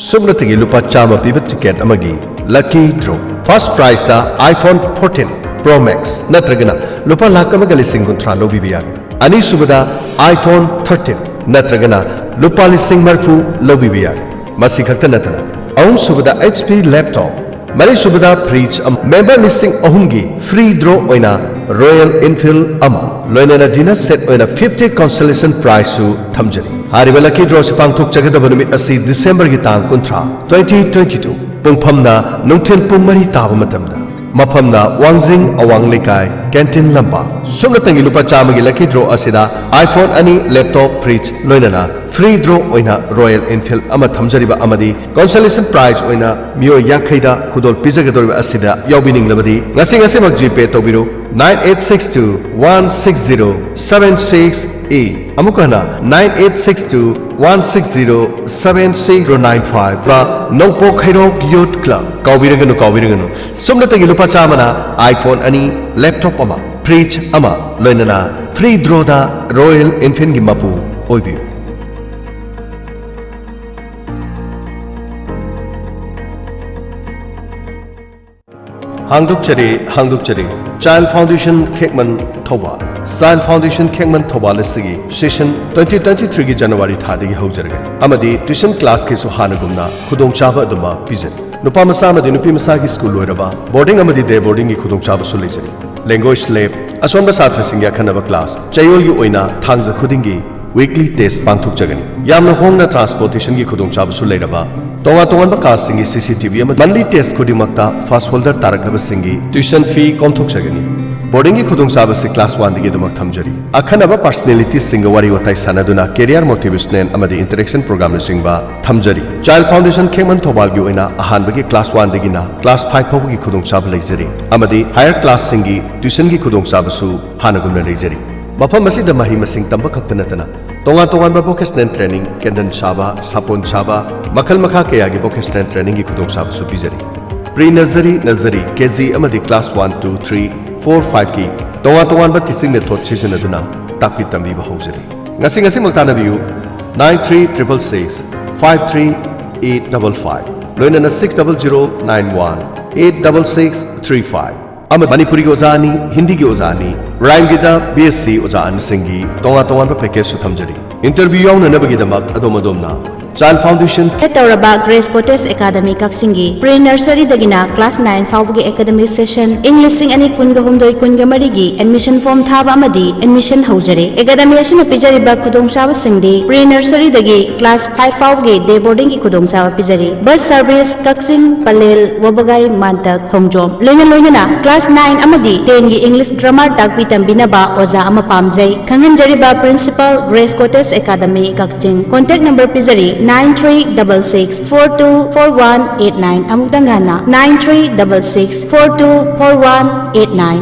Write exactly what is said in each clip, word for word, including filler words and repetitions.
ꯁꯨꯞꯅꯇꯒꯤ ꯂꯨꯄꯥ ꯆꯥꯝꯃ ꯄꯤꯕ ꯇꯤꯀꯦꯠ ꯑꯃꯒꯤ lucky draw꯫ First prizeꯇ iPhone fourteen Pro Max ꯅꯠꯇ꯭ꯔꯒꯅ ꯂꯨꯄꯥ ꯂꯥꯈ ꯑꯃꯒ ꯂꯤꯁꯤꯡ ꯀꯨꯟꯊ꯭ꯔꯥ ꯂꯧꯕꯤꯕ ꯌꯥꯒꯅꯤ꯫ ꯑꯅꯤꯁꯨꯕꯗ iPhone thirteen ꯅꯠꯇ꯭ꯔꯒꯅ ꯂꯨꯄꯥ ꯂꯤꯁꯤꯡ ꯃꯔꯤꯐꯨ ꯂꯧꯕꯤꯕ ꯌꯥꯒꯅꯤ꯫ ꯃꯁꯤ ꯈꯛꯇ ꯅꯠꯇꯅ ꯑꯍꯨꯝꯁꯨꯕꯗ H P laptop, ꯃꯔꯤꯁꯨꯕꯗ fridge ꯑꯃ, member ꯂꯤꯁꯤꯡ ꯑꯍꯨꯝꯒꯤ free draw ꯑꯣꯏꯅ Royal Enfield ꯑꯃ, ꯂꯣꯏꯅꯅ dinner set ꯑꯣꯏꯅ fifty consolation prizeꯁꯨ ꯊꯝꯖꯔꯤ꯫ ꯍꯥꯏꯔꯤꯕ lucky drawꯁꯤ ꯄꯥꯡꯊꯣꯛꯆꯒꯗꯕ ꯅꯨꯃꯤꯠ ꯑꯁꯤ Decemberꯒꯤ ꯇꯥꯡ ꯀꯨꯟꯊ꯭ꯔꯥ, twenty twenty-two, ꯄꯨꯡꯐꯝꯅ ꯅꯨꯡꯊꯤꯜ ꯄꯨꯡ ꯃꯔꯤ ꯇꯥꯕ ꯃꯇꯝꯗ, ꯃꯐꯝꯅ ꯋꯥꯡꯖꯤꯡ ꯑꯋꯥꯡ ꯂꯩꯀꯥꯏ, canteen ꯂꯝꯄꯥꯛ꯫ ꯁꯨꯞꯅꯇꯪꯒꯤ ꯂꯨꯄꯥ ꯆꯥꯝꯃꯒꯤ lucky draw ꯑꯁꯤꯗ iPhone ꯑꯅꯤ, laptop, fridge, ꯂꯣꯏꯅꯅ free draw ꯑꯣꯏꯅ Royal Enfield ꯑꯃ ꯊꯝꯖꯔꯤꯕ ꯑꯃꯗꯤ consolation prize ꯑꯣꯏꯅ ꯃꯤꯑꯣꯏ ꯌꯥꯡꯈꯩꯗ ꯈꯨꯗꯣꯜ ꯄꯤꯖꯒꯗꯧꯔꯤꯕ ꯑꯁꯤꯗ ꯌꯥꯎꯕꯤꯅꯤꯡꯂꯕꯗꯤ ꯉꯁꯤ ꯉꯁꯤꯃꯛ GPay ꯇꯧꯕꯤꯔꯨ, nine eight six two one six zero seven six eight꯫ ꯑꯃꯨꯛ ꯍꯟꯅ, nine eight six two one six zero seven six zero nine five ꯅꯣꯡꯄꯣꯛ ꯍꯩꯔꯣꯛ Youth Club꯫ ꯀꯥꯎꯕꯤꯔꯒꯅꯨ, ꯀꯥꯎꯕꯤꯔꯒꯅꯨ, ꯁꯨꯞꯅꯇꯒꯤ ꯂꯨꯄꯥ ꯆꯥꯝꯃꯅ iPhone ꯑꯅꯤ, laptop ꯑꯃ, fridge ꯑꯃ, ꯂꯣꯏꯅꯅ free drawꯗ Royal Enfieldꯒꯤ ꯃꯄꯨ ꯑꯣꯏꯕꯤꯌꯨ꯫ ꯍꯥꯡꯗꯣꯛꯆꯔꯤ, ꯍꯥꯡꯗꯣꯛꯆꯔꯤ꯫ Child Foundation ꯈꯦꯛꯃꯟ Thoubal. Child Foundation ꯈꯦꯛꯃꯟ Thoubal ꯑꯁꯤꯒꯤ session twenty twenty-threeꯒꯤ January ꯊꯥꯗꯒꯤ ꯍꯧꯖꯔꯒꯅꯤ ꯑꯃꯗꯤ tuition classꯀꯤꯁꯨ ꯍꯥꯟꯅꯒꯨꯝꯅ ꯈꯨꯗꯣꯡꯆꯥꯕ ꯑꯗꯨꯃꯛ ꯄꯤꯖꯔꯤ꯫ ꯅꯨꯄꯥ ꯃꯆꯥ ꯑꯃꯗꯤ ꯅꯨꯄꯤ ꯃꯆꯥꯒꯤ school ꯂꯣꯏꯔꯕ, boarding ꯑꯃꯗꯤ day boardingꯒꯤ ꯈꯨꯗꯣꯡꯆꯥꯕꯁꯨ ꯂꯩꯖꯔꯤ꯫ Language lab, ꯑꯁꯣꯟꯕ ꯁꯥꯇ꯭ꯔꯁꯤꯡꯒꯤ ꯑꯈꯟꯅꯕ class, ꯆꯌꯣꯜꯒꯤ ꯑꯣꯏꯅ ꯊꯥꯡꯖ ꯈꯨꯗꯤꯡꯒꯤ weekly test ꯄꯥꯡꯊꯣꯛꯆꯒꯅꯤ꯫ ꯌꯥꯝꯅ ꯍꯣꯡꯅ transportationꯒꯤ ꯈꯨꯗꯣꯡꯆꯥꯕꯁꯨ ꯂꯩꯔꯕ, ꯇꯣꯉꯥꯟ ꯇꯣꯉꯥꯟꯕ classꯁꯤꯡꯒꯤ CCTV ꯑꯃ monthly test ꯈꯨꯗꯤꯡꯃꯛꯇ first holder ꯇꯥꯔꯛꯂꯕꯁꯤꯡꯒꯤ tuition fee ꯀꯣꯝꯊꯣꯛꯆꯒꯅꯤ꯫ Boardingꯒꯤ ꯈꯨꯗꯣꯡꯆꯥꯕꯁꯤ class oneꯗꯒꯤ ꯑꯗꯨꯃꯛ ꯊꯝꯖꯔꯤ꯫ ꯑꯈꯟꯅꯕ personalityꯁꯤꯡꯒ ꯋꯥꯔꯤ ꯋꯥꯇꯥꯏ ꯁꯥꯟꯅꯗꯨꯅ career motivational ꯑꯃꯗꯤ interaction programꯅꯆꯤꯡꯕ ꯊꯝꯖꯔꯤ꯫ Child Foundation ꯈꯦꯛꯃꯟ ꯊꯧꯕꯥꯜꯒꯤ ꯑꯣꯏꯅ ꯑꯍꯥꯟꯕꯒꯤ class oneꯗꯒꯤꯅ class five ꯐꯥꯎꯕꯒꯤ ꯈꯨꯗꯣꯡꯆꯥꯕ ꯂꯩꯖꯔꯤ ꯑꯃꯗꯤ higher classꯁꯤꯡꯒꯤ tuitionꯒꯤ ꯈꯨꯗꯣꯡꯆꯥꯕꯁꯨ ꯍꯥꯟꯅꯒꯨꯝꯅ ꯂꯩꯖꯔꯤ꯫ ꯃꯐꯝ ꯑꯁꯤꯗ ꯃꯍꯩ ꯃꯁꯤꯡ ꯇꯝꯕ ꯈꯛꯇ ꯅꯠꯇꯅ ꯇꯣꯉꯥꯟ ꯇꯣꯉꯥꯟꯕ vocational training, ꯀꯦꯟꯗꯟ ꯁꯥꯕ, ꯁꯥꯄꯣꯟ ꯁꯥꯕ, ꯃꯈꯜ ꯃꯈꯥ ꯀꯌꯥꯒꯤ vocational trainingꯒꯤ ꯈꯨꯗꯣꯡꯆꯥꯕꯁꯨ ꯄꯤꯖꯔꯤ꯫ Pre nursery, nursery, KG ꯑꯃꯗꯤ class one, two, three, four, fiveꯀꯤ ꯇꯣꯉꯥꯟ ꯇꯣꯉꯥꯟꯕ teaching method ꯁꯤꯖꯤꯟꯅꯗꯨꯅ ꯇꯥꯛꯄꯤ ꯇꯝꯕꯤꯕ ꯍꯧꯖꯔꯤ꯫ ꯉꯁꯤ ꯉꯁꯤꯃꯛ ꯇꯥꯟꯅꯕꯤꯌꯨ, nine three triple six five three eight double five, ꯂꯣꯏꯅꯅ six double zero nine one eight double six three five. ꯑꯃꯗꯤ ꯃꯅꯤꯄꯨꯔꯤꯒꯤ ꯑꯣꯖꯥ ꯑꯅꯤ, ꯍꯤꯟꯗꯤꯒꯤ ꯑꯣꯖꯥ ꯑꯅꯤ, ꯔꯥꯏꯝꯒꯤꯗ ꯕꯤ ꯑꯦꯁ ꯁꯤ ꯑꯣꯖꯥ ꯑꯅꯤꯁꯤꯡꯒꯤ ꯇꯣꯉꯥꯟ ꯇꯣꯉꯥꯟꯕ ꯄꯦꯀꯦꯖꯁꯨ ꯊꯝꯖꯔꯤ꯫ ꯏꯟꯇꯔꯚ꯭ꯌꯨ ꯌꯥꯎꯅꯅꯕꯒꯤꯗꯃꯛ ꯑꯗꯣꯝ ꯑꯗꯣꯝꯅ ꯆꯥꯏꯜ ꯐꯥꯎꯟꯗꯦꯁꯟ ꯍꯦꯠ ꯇꯧꯔꯕ ꯒ꯭ꯔꯦꯁ ꯀꯣꯇꯦꯖ ꯑꯦꯀꯥꯗꯃꯤ ꯀꯛꯆꯤꯡꯒꯤ ꯄ꯭ꯔꯤ ꯅꯔꯁꯔꯤꯗꯒꯤꯅ ꯀ꯭ꯂꯥꯁ ꯅꯥꯏꯟ ꯐꯥꯎꯕꯒꯤ ꯑꯦꯀꯥꯗꯃꯤꯛ ꯁꯦꯁꯟ ꯏꯪ ꯂꯤꯁꯤꯡ ꯑꯅꯤ ꯀꯨꯟꯒ ꯍꯨꯝꯗꯣꯏ ꯀꯨꯟꯒ ꯃꯔꯤꯒꯤ ꯑꯦꯗꯃꯤꯁꯟ ꯐꯣꯔꯝ ꯊꯥꯕ ꯑꯃꯗꯤ ꯑꯦꯗꯃꯤꯁꯟ ꯍꯧꯖꯔꯦ꯫ ꯑꯦꯀꯥꯗꯃꯤ ꯑꯁꯤꯅ ꯄꯤꯖꯔꯤꯕ ꯈꯨꯗꯣꯡꯆꯥꯕꯁꯤꯡꯗꯤ ꯄ꯭ꯔꯤ ꯅꯔꯁꯔꯤꯗꯒꯤ ꯀ꯭ꯂꯥꯁ ꯐꯥꯏꯚ ꯐꯥꯎꯕꯒꯤ ꯗꯦ ꯕꯣꯔꯗꯤꯡꯒꯤ ꯈꯨꯗꯣꯡꯆꯥꯕ ꯄꯤꯖꯔꯤ꯫ ꯕꯁ ꯁꯔꯚꯤꯁ ꯀꯛꯆꯤꯡ, ꯄꯂꯦꯜ, ꯋꯥꯕꯒꯥꯏ, ꯃꯥꯟꯇ, ꯈꯣꯡꯖꯣꯝ꯫ ꯂꯣꯏꯅ ꯂꯣꯏꯅꯅ ꯀ꯭ꯂꯥꯁ ꯅꯥꯏꯟ ꯑꯃꯗꯤ ꯇꯦꯟꯒꯤ ꯏꯪꯂꯤꯁ ꯒ꯭ꯔꯥꯃꯥꯔ ꯇꯥꯛꯄꯤ ꯇꯝꯕꯤꯅꯕ ꯑꯣꯖꯥ ꯑꯃ ꯄꯥꯝꯖꯩ꯫ ꯈꯪꯍꯟꯖꯔꯤꯕ ꯄ꯭ꯔꯤꯟꯁꯤꯄꯥꯜ, ꯒ꯭ꯔꯦꯁ ꯀꯣꯇꯦꯖ ꯑꯦꯀꯥꯗꯃꯤ ꯀꯛꯆꯤꯡ꯫ ꯀꯣꯟꯇꯦꯛ ꯅꯝꯕꯔ ꯄꯤꯖꯔꯤ, nine three double six four two four one eight nine. ꯑꯃꯨꯛꯇꯪ ꯍꯟꯅ, nine three double six four two four one eight nine.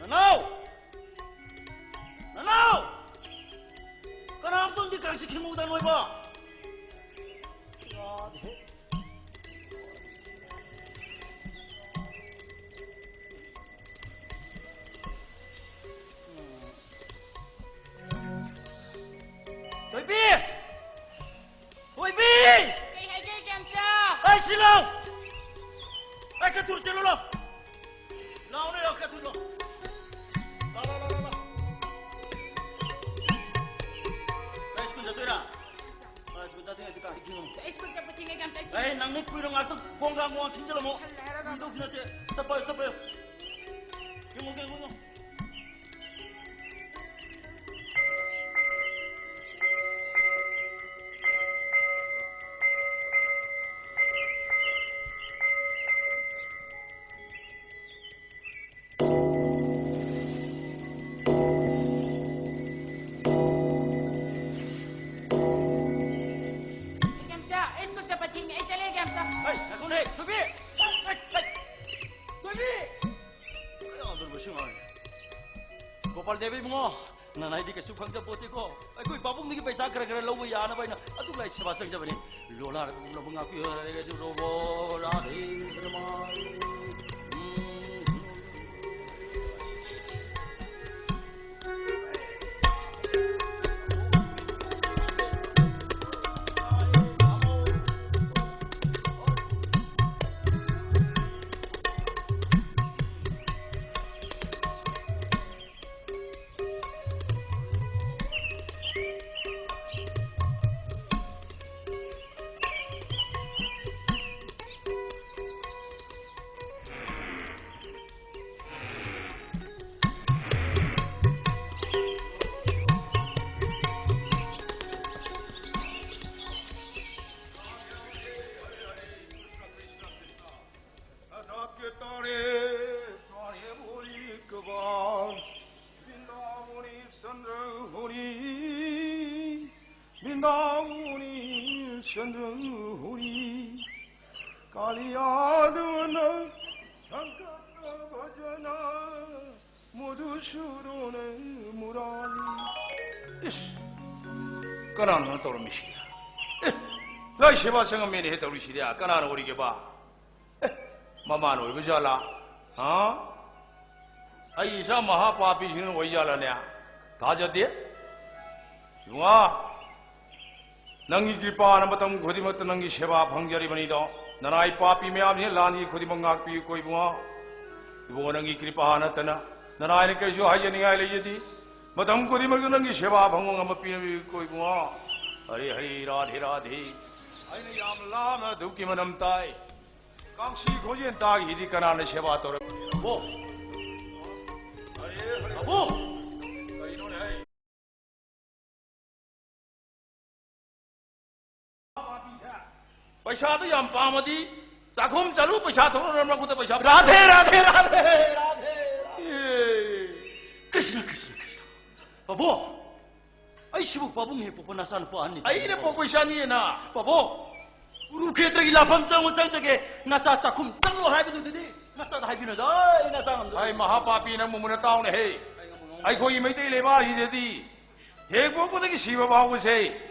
ꯅꯅꯥꯎ! ꯅꯅꯥꯎ! ꯀꯅꯥꯝꯇꯪꯗꯤ ꯀꯥꯡꯁꯤ ꯈꯤꯡꯉꯨꯗ ꯅꯣꯏꯕꯣ! ꯌꯥꯗꯦꯍꯦ꯫ ꯊꯣꯏꯕꯤ! ꯊꯣꯏꯕꯤ! ꯀꯩ ꯍꯥꯏꯒꯦ, ꯏꯕꯦꯝꯆꯥ? ꯑꯩ ꯁꯤ ꯂꯥꯎ! ꯑꯩ ꯈꯔ ꯊꯨꯅ ꯆꯦꯜꯂꯨ ꯂꯥꯎ! ꯂꯥꯎꯅꯦ, ꯂꯥꯎ, ꯈꯔ ꯊꯨꯅ ꯂꯥꯎ! ꯂꯥꯎ, ꯂꯥꯎ, ꯂꯥꯎ, ꯂꯥꯎ, ꯂꯥꯎ! ꯅꯪ ꯁ꯭ꯀꯨꯜ ꯆꯠꯇꯣꯏꯔꯥ? ꯑ, ꯁ꯭ꯀꯨꯜ ꯆꯠꯇꯣꯏ ꯉꯥꯏꯗꯤ ꯀꯥꯡꯁꯤ ꯈꯤꯡꯉꯝꯃꯣ꯫ ꯑꯩ ꯁ꯭ꯀꯨꯜ ꯆꯠꯄ ꯊꯦꯡꯉꯦ, ꯌꯥꯝ ꯆꯠ-, ꯑꯦ, ꯅꯪ ꯅꯣꯏ ꯀꯨꯏꯔꯣ ꯉꯥꯛꯇꯪ ꯀꯣꯡꯒꯥꯡ ꯃꯣꯡꯒꯥꯡ ꯈꯤꯡꯖꯤꯜꯂꯝꯃꯣ꯫ ꯍꯜꯂꯦ ꯍꯥꯏꯔꯒ꯫ ꯀꯨꯏꯗꯧꯁꯨ ꯅꯠꯇꯦ꯫ ꯆꯠꯄ, ꯆꯠꯄ꯫ ꯈꯤꯡꯉꯣ, ꯈꯤꯡꯉꯣ, ꯈꯤꯡꯉꯣ꯫ ꯗꯦꯕ ꯏꯕꯨꯡꯉꯣ, ꯅꯅꯥꯏꯗꯤ ꯀꯩꯁꯨ ꯈꯪꯖꯄꯣꯠꯇꯦꯀꯣ꯫ ꯑꯩꯈꯣꯏ ꯄꯥꯕꯨꯡꯗꯒꯤ ꯄꯩꯁꯥ ꯈꯔ ꯈꯔ ꯂꯧꯕ ꯌꯥꯅꯕ ꯑꯩꯅ ꯑꯗꯨꯛ ꯂꯥꯏ ꯁꯦꯕꯥ ꯆꯪꯖꯕꯅꯤ꯫ ꯂꯣꯂꯥꯔ ꯄꯨꯝꯅꯃꯛ ꯉꯥꯛꯄꯤꯌꯨ꯫ ꯍꯔꯦ ꯀꯩꯁꯨ ꯔꯣꯕꯣ ꯔꯥꯙꯦ ꯀ꯭ꯔꯤꯁꯅ꯫ रात के तारे, तारे बोली कबार, वृंदावनी चंद्र होरी, वृंदावनी चंद्र होरी, कालिया दवन संकट भजन, ꯃꯨꯗꯨꯁꯨꯗꯨꯅ ꯃꯨꯔꯥꯂꯤ꯫ ꯏꯁ! ꯀꯅꯥꯅꯣ ꯇꯧꯔꯝꯃꯤꯁꯤ? ꯑꯦ! ꯂꯥꯏ ꯁꯦꯕꯥ ꯆꯪꯉꯝꯃꯦꯅꯦꯍꯦ ꯇꯧꯔꯤꯁꯤꯗꯤ꯫ ꯀꯅꯥꯅ ꯑꯣꯏꯔꯤꯒꯦꯕ? ꯑꯦ! ꯃꯃꯥꯅ ꯑꯣꯏꯕ ꯖꯥꯠꯂꯥ? ꯍꯥ? ꯑꯩ ꯏꯆꯥ ꯃꯍꯥꯄꯥꯄꯤꯁꯤꯡꯅ ꯑꯣꯏ ꯖꯥꯠꯂꯅꯦ? ꯊꯥꯖꯗꯦ꯫ ꯏꯕꯨꯡꯉꯣ, ꯅꯪꯒꯤ ꯀ꯭ꯔꯤꯄꯥꯅ ꯃꯇꯝ ꯈꯨꯗꯤꯡꯃꯛꯇ ꯅꯪꯒꯤ ꯁꯦꯕꯥ ꯐꯪꯖꯔꯤꯕꯅꯤꯗꯣ꯫ ꯅꯅꯥꯏ ꯄꯥꯄꯤ ꯃꯌꯥꯝꯁꯤꯅ ꯂꯥꯟꯒꯤ ꯈꯨꯗꯤꯡꯃꯛ ꯉꯥꯛꯄꯤꯌꯨꯀꯣ ꯏꯕꯨꯡꯉꯣ꯫ ꯏꯕꯨꯡꯉꯣ, ꯅꯪꯒꯤ ꯀ꯭ꯔꯤꯄꯥ ꯅꯠꯇꯅ ꯅꯅꯥꯏꯅ ꯀꯔꯤꯁꯨ ꯍꯥꯏꯖꯅꯤꯡꯉꯥꯏ ꯂꯩꯖꯗꯦ꯫ ꯃꯇꯝ ꯈꯨꯗꯤꯡꯃꯛꯇ ꯅꯪꯒꯤ ꯁꯦꯕꯥ ꯐꯪꯕ ꯉꯝꯕ ꯄꯤꯅꯕꯤꯌꯨꯀꯣ ꯏꯕꯨꯡꯉꯣ꯫ ꯍꯔꯦ ꯍꯔꯦ ꯔꯥꯙꯦ ꯔꯥꯙꯦ꯫ ꯑꯩꯅ ꯌꯥꯝ ꯂꯥꯞꯅ ꯙꯨꯞꯀꯤ ꯃꯅꯝ ꯇꯥꯏ꯫ ꯀꯥꯡꯁꯤ ꯈꯣꯟꯖꯦꯜ ꯇꯥꯈꯤꯗꯤ ꯀꯅꯥꯅ ꯁꯦꯕꯥ ꯇꯧꯔꯛ-, ꯑꯕꯣ! ꯍꯔꯦ ꯍꯔꯦ꯫ ꯑꯕꯣ! ꯀꯔꯤꯅꯣꯅꯦ ꯍꯥꯏ? ꯄꯩꯁꯥꯗꯨ ꯌꯥꯝ ꯄꯥꯝꯃꯗꯤ ꯆꯥꯛꯈꯨꯝ ꯆꯠꯂꯨ, ꯄꯩꯁꯥ ꯊꯣꯛꯅꯅꯕ ꯈꯨꯠꯇ ꯄꯩꯁꯥ꯫ ꯔꯥꯙꯦ, ꯔꯥꯙꯦ, ꯔꯥꯙꯦ, ꯔꯥꯙꯦ, ꯔꯥꯙꯦ꯫ ꯑꯦ꯫ ꯀ꯭ꯔꯤꯁꯅ, ꯀ꯭ꯔꯤꯁꯅ, ꯀ꯭ꯔꯤꯁꯅ꯫ ꯄꯥꯕꯨꯡ, ꯑꯩꯁꯤꯕꯨ ꯄꯥꯕꯨꯡꯅ ꯍꯦꯛ ꯄꯣꯛꯄ ꯅꯆꯥꯅꯨꯄꯥ ꯑꯍꯟꯅꯤ꯫ ꯑꯩꯅ ꯄꯣꯛꯄ ꯏꯆꯥꯅꯤꯅ꯫ ꯄꯥꯕꯨꯡ, ꯀꯨꯔꯨꯈꯦꯇ꯭ꯔꯒꯤ ꯂꯥꯟꯐꯝ ꯆꯪꯉꯨ ꯆꯪꯖꯒꯦ, ꯅꯆꯥ ꯆꯥꯛꯈꯨꯝ ꯆꯪꯉꯨ ꯍꯥꯏꯕꯗꯨꯗꯤ ꯅꯆꯥꯗ ꯍꯥꯏꯕꯤꯅꯨꯗ, ꯑꯩ ꯅꯆꯥ ꯉꯝꯖꯔꯣꯏ꯫ ꯑꯩ ꯃꯍꯥꯄꯥꯄꯤ ꯅꯪꯕꯨ ꯃꯨꯟꯅ ꯇꯥꯎꯅꯦ ꯍꯦ꯫ ꯑꯩ ꯉꯝꯃꯣꯏ, ꯉꯝꯃꯣꯏ꯫ ꯑꯩꯈꯣꯏꯒꯤ ꯃꯩꯇꯩ ꯂꯩꯕꯥꯛ ꯑꯁꯤꯗꯗꯤ ꯍꯦꯛ ꯄꯣꯛꯄꯗꯒꯤ ꯁꯤꯕ ꯐꯥꯎꯕꯁꯦ